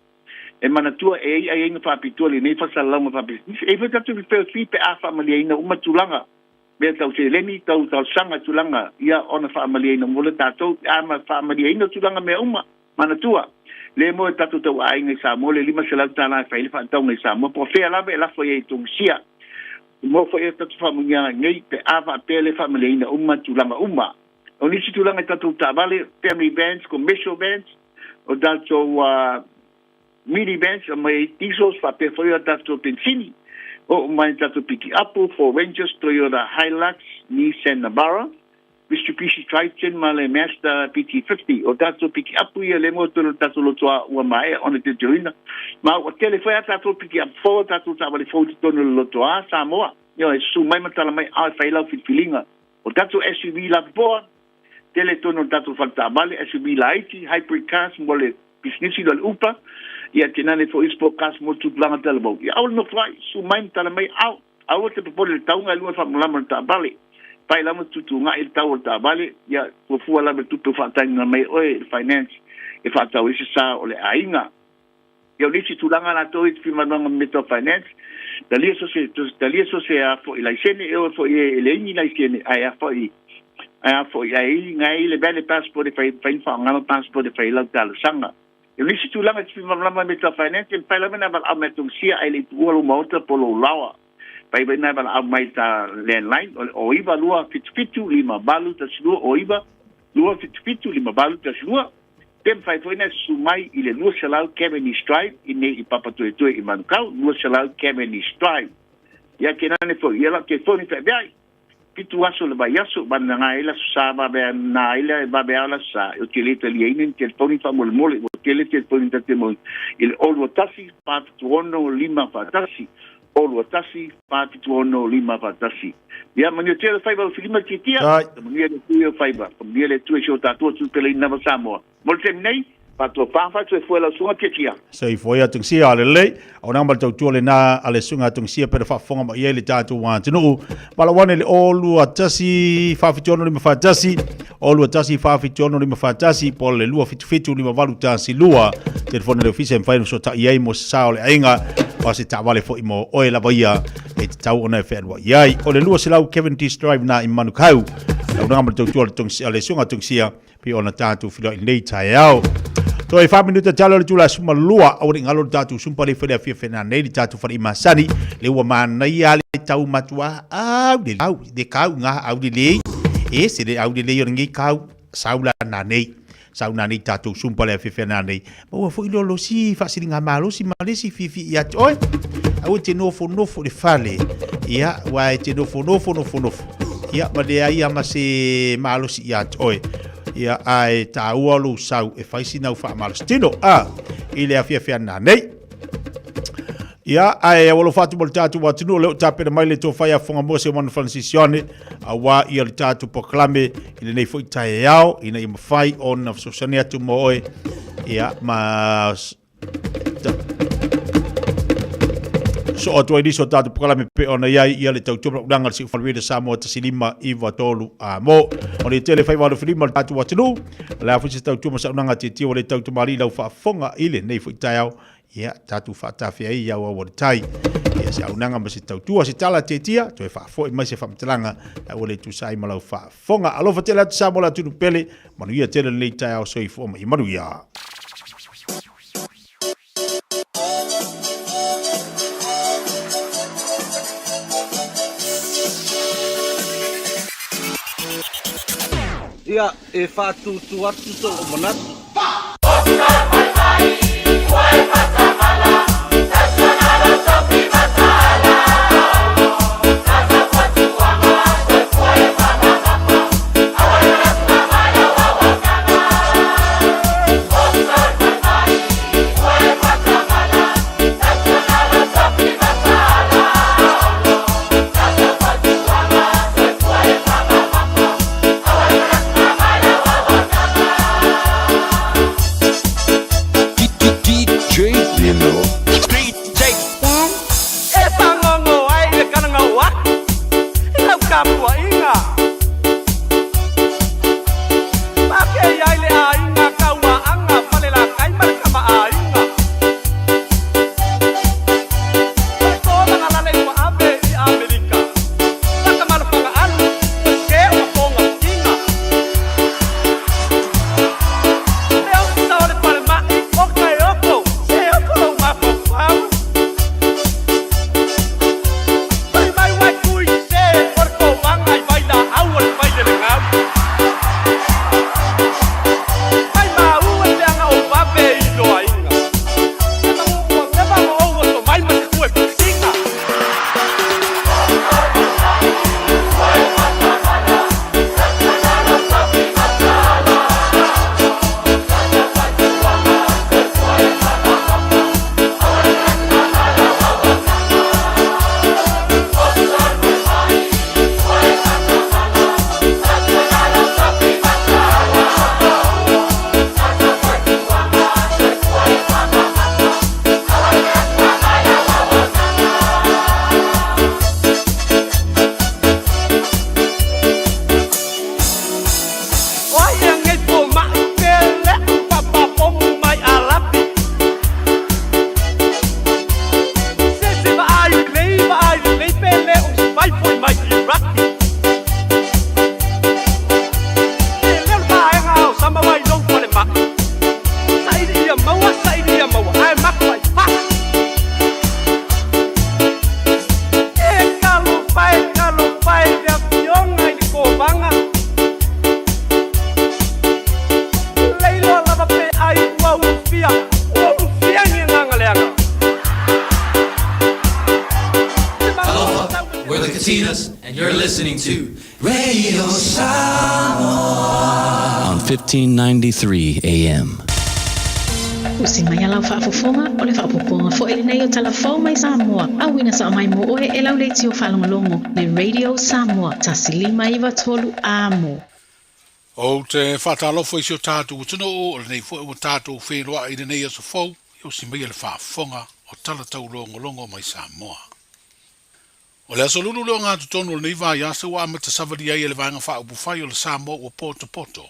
E manatua e ai aiaiga faapitoa lenei faasalalauga faapisinisi. E i ai foi tatou referral fee pe a faamalieina uma tulaga. Mea tau seleni, tau talosaga tulaga ia ona faamalieina mo le tatou, a ma faamalieina tulaga mea uma. Manatua, le moe tatou tau aiga i Samoa le $500 tala e fai ai le faatauga i Samoa po o fea lava e lafo ai i Tunisia. Mo foi e tatou faamuniaga nei pe a faapea le faamalieina uma tulaga uma. O nisi tulaga i tatou taavale, family vans, commercial vans, o tatou mini vans mai diesels faapea foi o tatou penisini. Oo mai tatou pikiapu, Ford Rangers, Toyota Hilux, Nissan Navara. Mitsubishi Triton ma le Mazda BT-50. O tatou pikiapu ia lea e maua i totonu o le tatou lotoa ua maea ona teuteuina. Ma ua tele foi a tatou pikiapu fou, a tatou taavale fou i totonu o le lotoa Samoa. Ioe, susu mai ma tala mai ao e fai ai lau filifiliga. O tatou SUV lapopoa, tele i totonu o le tatou fale taavale, SUV laiti, hybrid cars mo le pisinisi loa le Uber, ia tainane foi sport cars mo le tupulaga talavou. Ia aua le nofo ai, susu mai ma tala mai ao. Aua te popole i le tauga e lua e faamalama le taavale. Pai lava tutuugai le tau o le taavale, ia fuafua lava i le tupe ua faatagiga mai e oe i le finance e faatau ai se sa o le aiga. Ia o nisi tulaga latou ia te fimanoaga ma mea tau finance, talia so se, talia so se a foi laisene, e oo foi e leai ni laisene, ae a foi, ae a foi, ae i ngai le valid passport e fai, fai ni faaaogaga passport e fai ai lau talosaga. O nisi tulaga e te fimalama ai me tau finance, e mafai lava ona valaau mai atogia ae le i tuua lou maota po o lou laoa. Pai mai na valaau mai ta landline o le 09 277 5812, 09 277 5812. Pe mafai foi ona susu mai i le 200 Cavendish Drive i nei i Papatoetoe i Manukau, 200 Cavendish Drive. Ia kenane foi, ia lau telefoni feaveai. Fitu aso o le vaiaso, vanaga ai le Aso Sa vave na ai le vaveao le Aso Sa, ou te le taliaina ni telefoni faamolemole, ua tele telefoni ta te moi i le 0 21 476 5 faatasi, 0 21 476 5 faatasi. Ia manuia tele faiva o Filima Tiatia, Ai. manuia le Atua i ou faiva, manuia le Atua i si o tatou atunuu peleina lava Samoa. Mo le taimi nei, faatoa faatoefoe lau susuga Tiatia. Soifua ia Tungisia a lelei. O nā ma le tautua lena a le susuga Tungisia pena faafofoga mai ai le tatou atunuu. Valaau ane le 0 21 476 5 faatasi, 0 21 476 5 faatasi, po o le 277 58 12. Telefoni a le ofisa e mafai ona fesootai ai mo se sa o le aiga o se taavale foi mo oe lava ia e tatau ona e fealuai ai. O le 200 Cavendish Drive na i Manukau. Launaga ma le tautua a le susuga Tungisia pei ona tatou feiloai i lenei taeao. Toe 4 minuta talo le tula suma lua, aua ne i galo le tatou sumpa le fale afia fena nei le tatou fale i masani, le ua manaia le tau matua au le au le kau ngā au le lei, e se le au le lei o lenei kau sau la na nei. Sau na nei tatou sumpa le afia fena nei. Ma ua foi lolo si faasiliga malosi ma le si fifi ia te oe. Aua te nofonofo i le fale. Ia, ua e te nofonofo nofonofo. Ia, ma leai lava ma se malosi ia te oe. Ia, ae taua lou sau e fai sina au faamalositino, a, i le afiafi ana nei. Ia, ae alofa atu mo le tatou atunuu, o lea ua tapena mai le tofa ia Fogamoa Seumanu Francis Ioane, auā ia le tatou polokalame i lenei foi taeao, ina ia mafai ona fesoasoani atu mo oe, ia, ma soo atu ai nisi o tatou polokalame pe ona i ai ia le tautua ma ulaga le Siufaluina Samoa 1593 a mo. O le tele fai valo filima le tatou atunuu, o le a foi se tautua ma saunoaga tietie ua le tautumalii lau faafofoga i lenei foi taeao. Ia, tatou faatafea ai i au au o le tai. Ia, se auaunaga ma se tautua, se tala tietia, toe faafoi mai se faamatalaga, a ua le tusa ai ma lau faafofoga. Alofa tele atu Samoa le atunuu pele, manuia tele lenei taeao soifua ma ia manuia. Ia, e faatūtū atu sou manatu. DJ Lino. E Katinas, and you're listening to Radio Samoa on 1593 AM. Usi mai a lau faafofoga, o le faaopoopoga foi lenei o Tala Fou mai Samoa, auina sao mai mo oe e lau leitio faalogologo, le Radio Samoa, 1593 amo. Ou te faatalofa i si o tatou atunuu, o lenei foi ua tatou feiloai i lenei aso fou, e usi maia le faafofoga o tala taulogologo mai Samoa. O le aso lulu lea o gatotonu o lenei vaiaso ua amata savali ai e le Vaega Faaupufai o le Samoa ua potopoto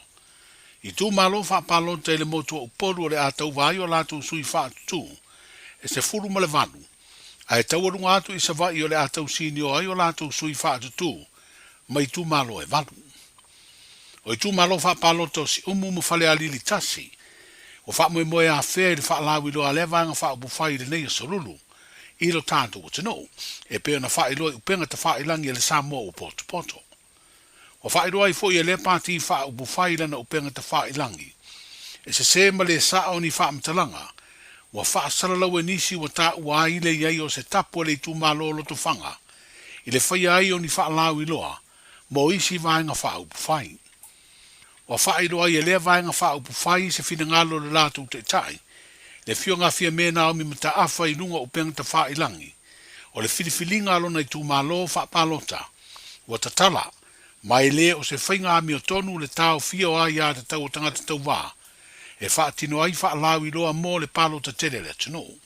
itumalo faapalota i le motu o Upolu o le a tauva ai o latou sui faatutū e 18 ae taualuga atu i Savaii o le a tausinio ai o latou sui faatutū mai itumalo e valu. O itumalo faapalota o Siumu ma Falealili tasi ua faamoemoe afea i le faalauiloa a lea Vaega Faaupufai i lenei aso lulu i lo tatou atunuu, e pei ona faailoa i upega tafailagi a le Samoa ua potopoto. Ua faailoa ai foi e lea pati faaupufai lana upega tafailagi, e sesē ma le sao ni faamatalaga ua faasalalau e nisi ua taua ai le i ai o se tapu a le itumalo o Lotofaga i le faia ai o ni faalauiloa mo isi vaega faaupufai. Ua faailoa ai e lea vaega faaupufai se finagalo o le latou taitai, le Afioga a Fiame Naomi Mataafa i luga o upega tafailagi, o le filifiliga a lona itumalo faapalota, ua tatala, ma e le o se faiga amiotonu le taofia o aiatatau o tagata tauvā e faatino ai faalauiloa mo le palota tele a le atunuu.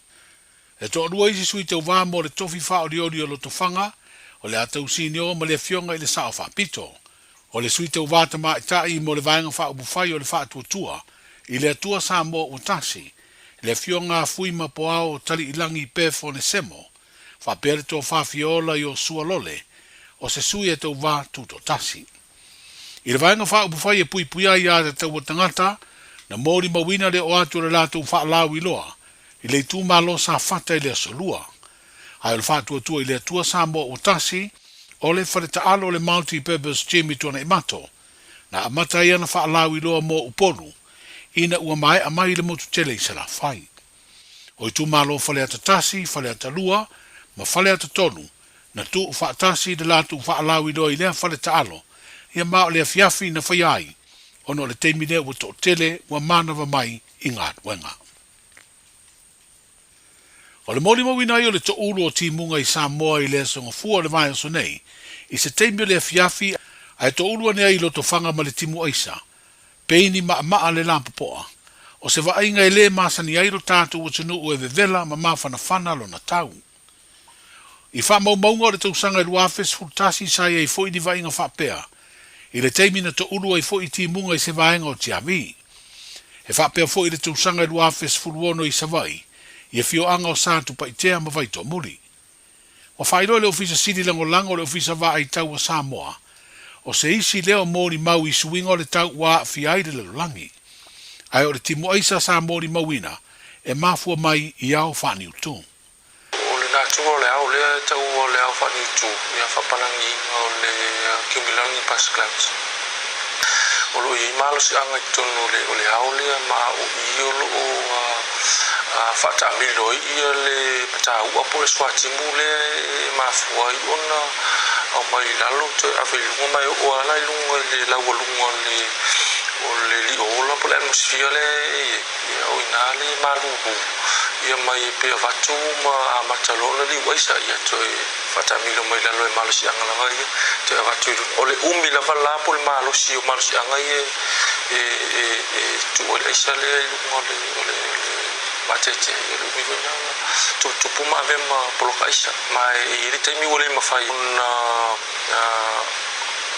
E toalua isi sui tauvā mo le tofi faaolioli o Lotofaga, o le a tausinio ma le Afioga i le Sao Faapito. O le sui tauvā tamaitai mo le Vaega Faaupufai o le Faatuatua i le Atua Samoa ua tasi, le Afioga a Fuima Poao Taliilagi Bev Onesemo, faapea le Tofa Fiola Iosua Lole, o se sui e tauvā tutoatasi. I le Vaega Faaupufai e puipuia ai aiatatau a tagata, na molimauina le oo atu o le latou faalauiloa i le itumalo Safata i le Aso Lua. Ae o le faatuatua i le Atua Samoa ua tasi, o le faletaalo o le Multi Purpose Gym i Tuanaimato, na amata ai ana faalauiloa mo Upolu ina ua maea mai le motu tele i Salafai. O itumalo Faleata 1, Faleata 2 ma Faleata 3 na tuu faatasi i le latou faalauiloa i lea faletaalo, ia ma o le afiafi na faia ai ona o le taimi lea ua toatele ua manava mai i galuega. O le molimauina ai o le toulu o timuga i Samoa i le aso Gafua o le vaiaso nei, i se taimi o le afiafi ae toulu ane ai i Lotofaga ma le timu aisa, peini maamaa le lapopoa. O se vaaiga e le masani ai lo tatou atunuu e vevela ma mafanafana lona tau. I faamaumauga o le tausaga e 2011 sa i ai foi ni vaaiga faapea, i le taimi na toulu ai foi timuga i se vaega o Tiavi. E faapea foi i le tausaga e 2016 i Savaii, i afioaga o Satupaitea ma Vaitoamuli. Ua faailoa e le Ofisa Sili Lagolago o le Ofisa Vaai Tau a Samoa, o se isi lea o molimau i suiga o le tau ua aafia ai le lalolagi. Ae o le timuaisa sa molimauina e mafua mai i ao faaniutu. O le natura o le ao lea e taua o le ao faaniutu, ia faapalagiina o le cumulonimbus clouds. O lo o i ai malosiaga i totonu o le o le ao lea ma o i o lo o faataamilo ai ia le matau'a po o le suatimu lea e mafua ai ona aumai i lalo toe ave i luga ma e oo lava la i luga i le laualuga o le o le lio ola po o le atmosphere lea e i ai. Ia o ina le malulu ia mai e pe avatu ma amata loa ona liu aisa ia toe faatamilo mai lalo e malosiaga lava ia toe avatu i luga. O le umi lava la po o le malosi o malosiaga ia e e e tuu ai le aisa lea i luga o le o le vateatea ia o le umi foi lena ona tuputupu ma avea ma poloka aisa. Ma e i ai le taimi ua le mafai ona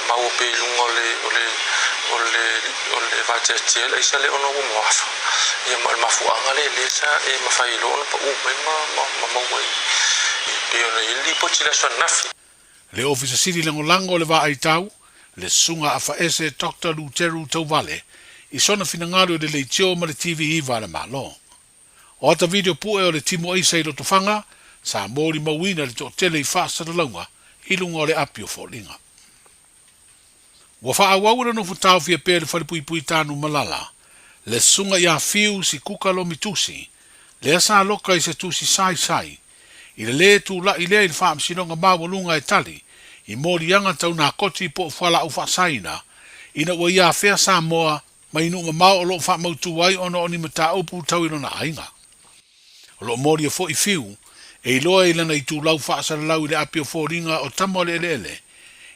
maua pea i luga o le, o le, o le, o le vateatea le aisa lea ona ua moafa. Ia ma o le mafuaaga lea lea sa e mafai ai loa ona paʻu mai ma, ma, ma maua ai pei ona i ai le lipoti i le aso ananafi. Le Ofisa Sili Lagolago o le Vaai Tau, le Susuga Afaese Doctor Luteru Tauvale, i sona finagalo i le leitio ma le TV iva a le Malo. O ata video pue o le timu aisa i Lotofaga, sa molimauina le toatele i faasalalauga i luga o le api o Foliga. Ua faaauau e le nofo taofia pea i le falepuipui Tanumalala, le susuga ia Fiu Sikuka Lomitusi, lea sa loka i se tusi saisai, i le lē tula'i lea i le Faamasinoga Maualuga e tali i moliaga tau nakoti po o fualaau faasaina, ina ua ia afea Samoa mai nuu mamao o loo faamautu ai ona o ni mataupu tau i lona aiga. O loo molia foi Fiu e iloa i lana itulau faasalalau i le api o foliga o tama o le eleele,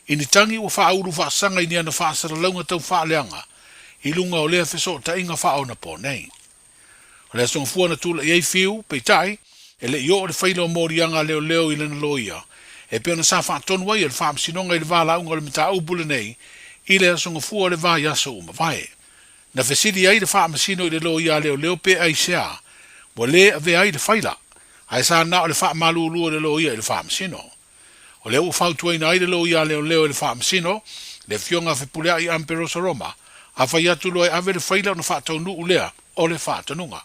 i ni tagi ua faaulu faasaga i ni ana faasalalauga tau faaleaga i luga o lea fesootaiga faaonapo nei. O le Aso Gafua na tula'i ai Fiu, peitai, e le i oo le faila o moliaga a leoleo i lana loia, e pei ona sa faatonu ai e le Faamasinoga i le valaauga o le mataupu lenei i le Aso Gafua o le vaiaso ua mavae. Na fesili ai le Faamasino i le loia a leoleo pe aisea ua lē avea ai le faila, ae sa na o le faamalulu o le loia i le Faamasino. O lea ua fautuaina ai le loia a leoleo e le Faamasino, le Afioga a Fepuleai Amperosa Roma, afai atu loa e ave le faila ona faataunuu lea o le faatonuga.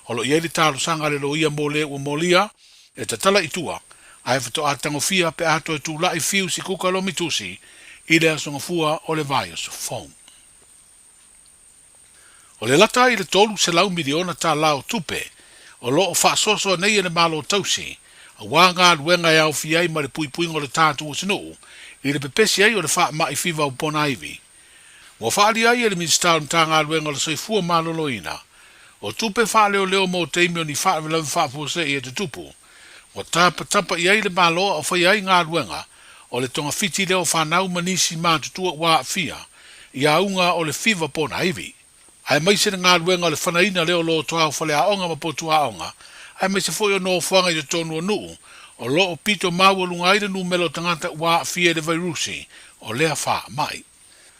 O lo o i ai le talosaga a le loia mo le ua molia e tatala i tua, ae faatoa tagofia pe a toe tula'i Fiu Sikuka Lomitusi i le Aso Gafua o le vaiaso fou. O le lata i le $300 miliona tala o tupe o lo o faasoasoa nei e le Malo Tausi aua galuega e aofia ai ma le puipuiga o le tatou atunuu i le pepesi ai o le faamai fiva o ponaivi. Ua faaalia ai e le Minisita o le Matagaluega o le Soifua Maloloina o tupe faaleoleo mo taimi o ni faalavelave faafuasei e tutupu, ua tapatapa i ai le Malo a o faia ai galuega o le togafiti lea o fanau ma nisi matutua ua aafia i auga o le fiva ponaivi, aemaise le galuega o le fanaina lea o lotoa o faleaoga ma potuaoga, aemaise foi o nofoaga i totonu o nuu o lo o pito maualuga ai le numera o tagata ua aafia i le vairusi o lea faamai.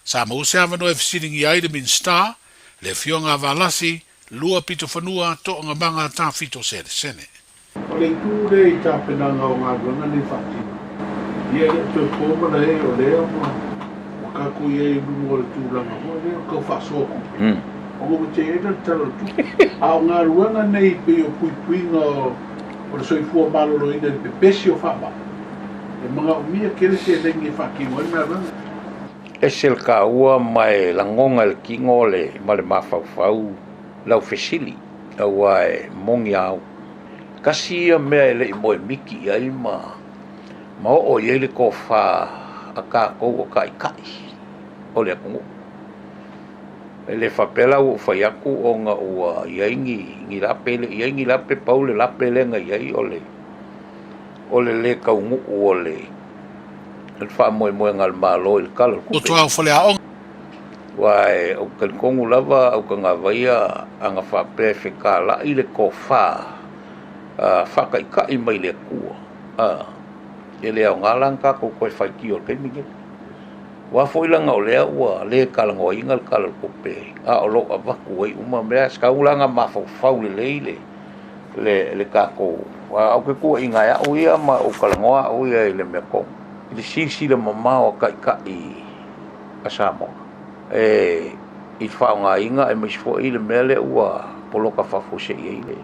Sa maua se avanoa e fesiligia ai le Minisita, le Afioga a Valasi, Luapitofanua Toogamaga Tafito Selesele. O le itu lea i tapenaga o galuega nei faatino, ia e le o toe po malae o lea ua ua tatou i ai i luga o le tulaga foi lea o le tau faasoa tupe, ona ua teena le Tala o le Tupe. A o galuega nei pei o puipuiga o le soifua maloloina i le pepesi o faamai, e manaomia tele seleni e faatino ai le galuega. Ese le taua ma e lagona e le tino le ma le mafaufau lau fesili, aua e moni a au. Tasi ia mea e le i moemiti i ai ma ma oo i ai le tofa a tatou o taitai o le atunuu. E le faapea la ua ou fai atu ona ua i ai ni ni lape, e le i i ai ni lape, pau le lape lea na i ai o le o le lē taunuu o le le faamoemoega a le Malo i le Tala o le Tupe. Toa o faleaoga. Aua e ou te talitonu lava autagavaia ana faapea e fetala'i le tofa faataitai mai le Atua, e le aoga la ona tatou toe faitio i le taimi lenei. Aua foi leaga o lea ua le talanoaina le Tala o le Tupe, a o lo o avatu ai uma mea, e tatau la ona mafaufau lelei le le le tatou. Ou te tuuaiina e au ia ma ou talanoa au ia i le mea tonu, i le silasila mamao a taitai a Samoa e i le faaaogaina aemaise foi le mea lea ua poloka faafuasei ai le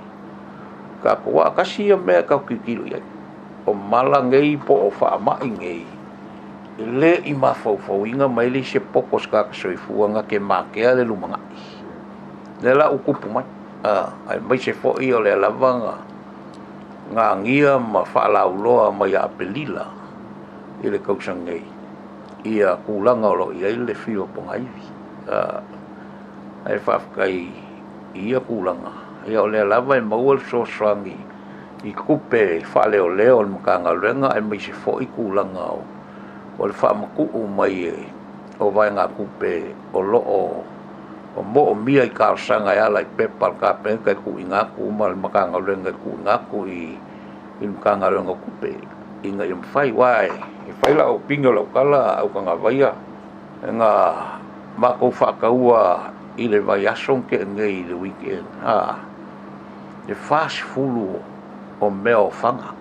tatou. Aua tasi ia mea e tatou tilotilo i ai, o mala nei po o faamai nei, e le i mafaufauina mai le isi poto o se tagata soifua na te matea le lumanai. Lea la ua tupu mai, aemaise foi o lea lava na na agia ma faalauloa mai ia Aperila i le tausaga nei ia tulaga o lo o i ai le fiu o Pogaivi. Ae faafetai i ia tulaga, ia o lea lava e maua le fesoasoani i tupe faaleoleo a le Matagaluega aemaise foi tulaga o le faamatuu mai o vaegatupe o lo o moomia i talosaga e ala i pepa a le Kapeneta e tuuina atu ma le Matagaluega e tuuina atu i le Matagaluega o Tupe ina ia mafai. Aua e fai lau opinion o lau tala autagavaia na matou faataua i le vaiaso na tea nei i le weekend, le 40 o mea o faga,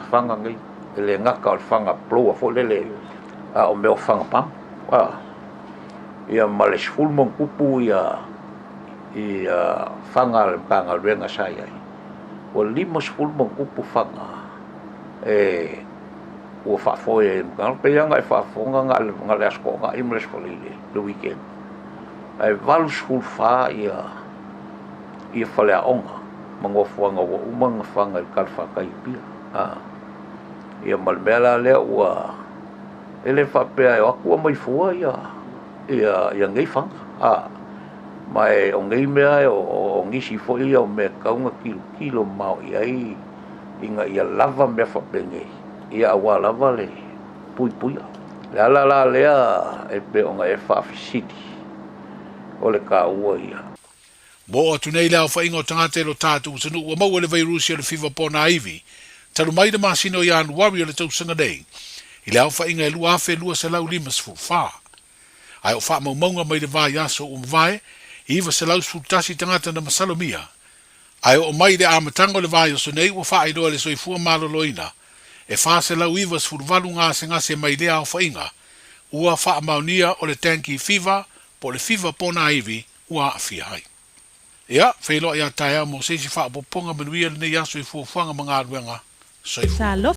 faga nei, e le gata o le faga blower foi lele, a o mea o faga pamu. Ia ma le 10+ ia ia faga a le Matagaluega sa i ai. Ua 50+ faga e ua faafoe ai e le Matagaluega. Pei lava ona e faafofoga na o le Aso Toonai ma le Aso Faraile, le weekend, ae 84 ia ia faleaoga ma nofoaga ua uma ona faga i le talafatai i Apia. Ia ma le mea la lea ua E le faapea e o atu aumai fua ia ia ia nei faga, a. Ma e o nei mea o, o nisi foi ia o mea e tatau ona tilotilo mamao i ai ina ia lava mea faapenei, ia aua lava le puipuia. Le ala la lea e pei ona e faafesili, o le taua ia. Ua oo atu nei le aofaiga o tagata i lo tatou atunuu ua maua i le vairusi o le fiva ponaivi talu mai le masina o Ianuari o le tausaga nei i le aofaiga e 2,254. Ae o faamaumauga mai le vaiaso ua mavae, 911 tagata na masalomia. Ae oo mai i le amataga o le vaiaso nei ua faailoa e le Soifua Maloloina e 498 gasegase mai lea aofaiga ua faamaonia o le dengue fever po o le fiva ponaivi ua aafia ai. Ia, feiloai a taeao mo se isi faaopoopoga manuia lenei aso i fuafuaga ma galuega. Soifua.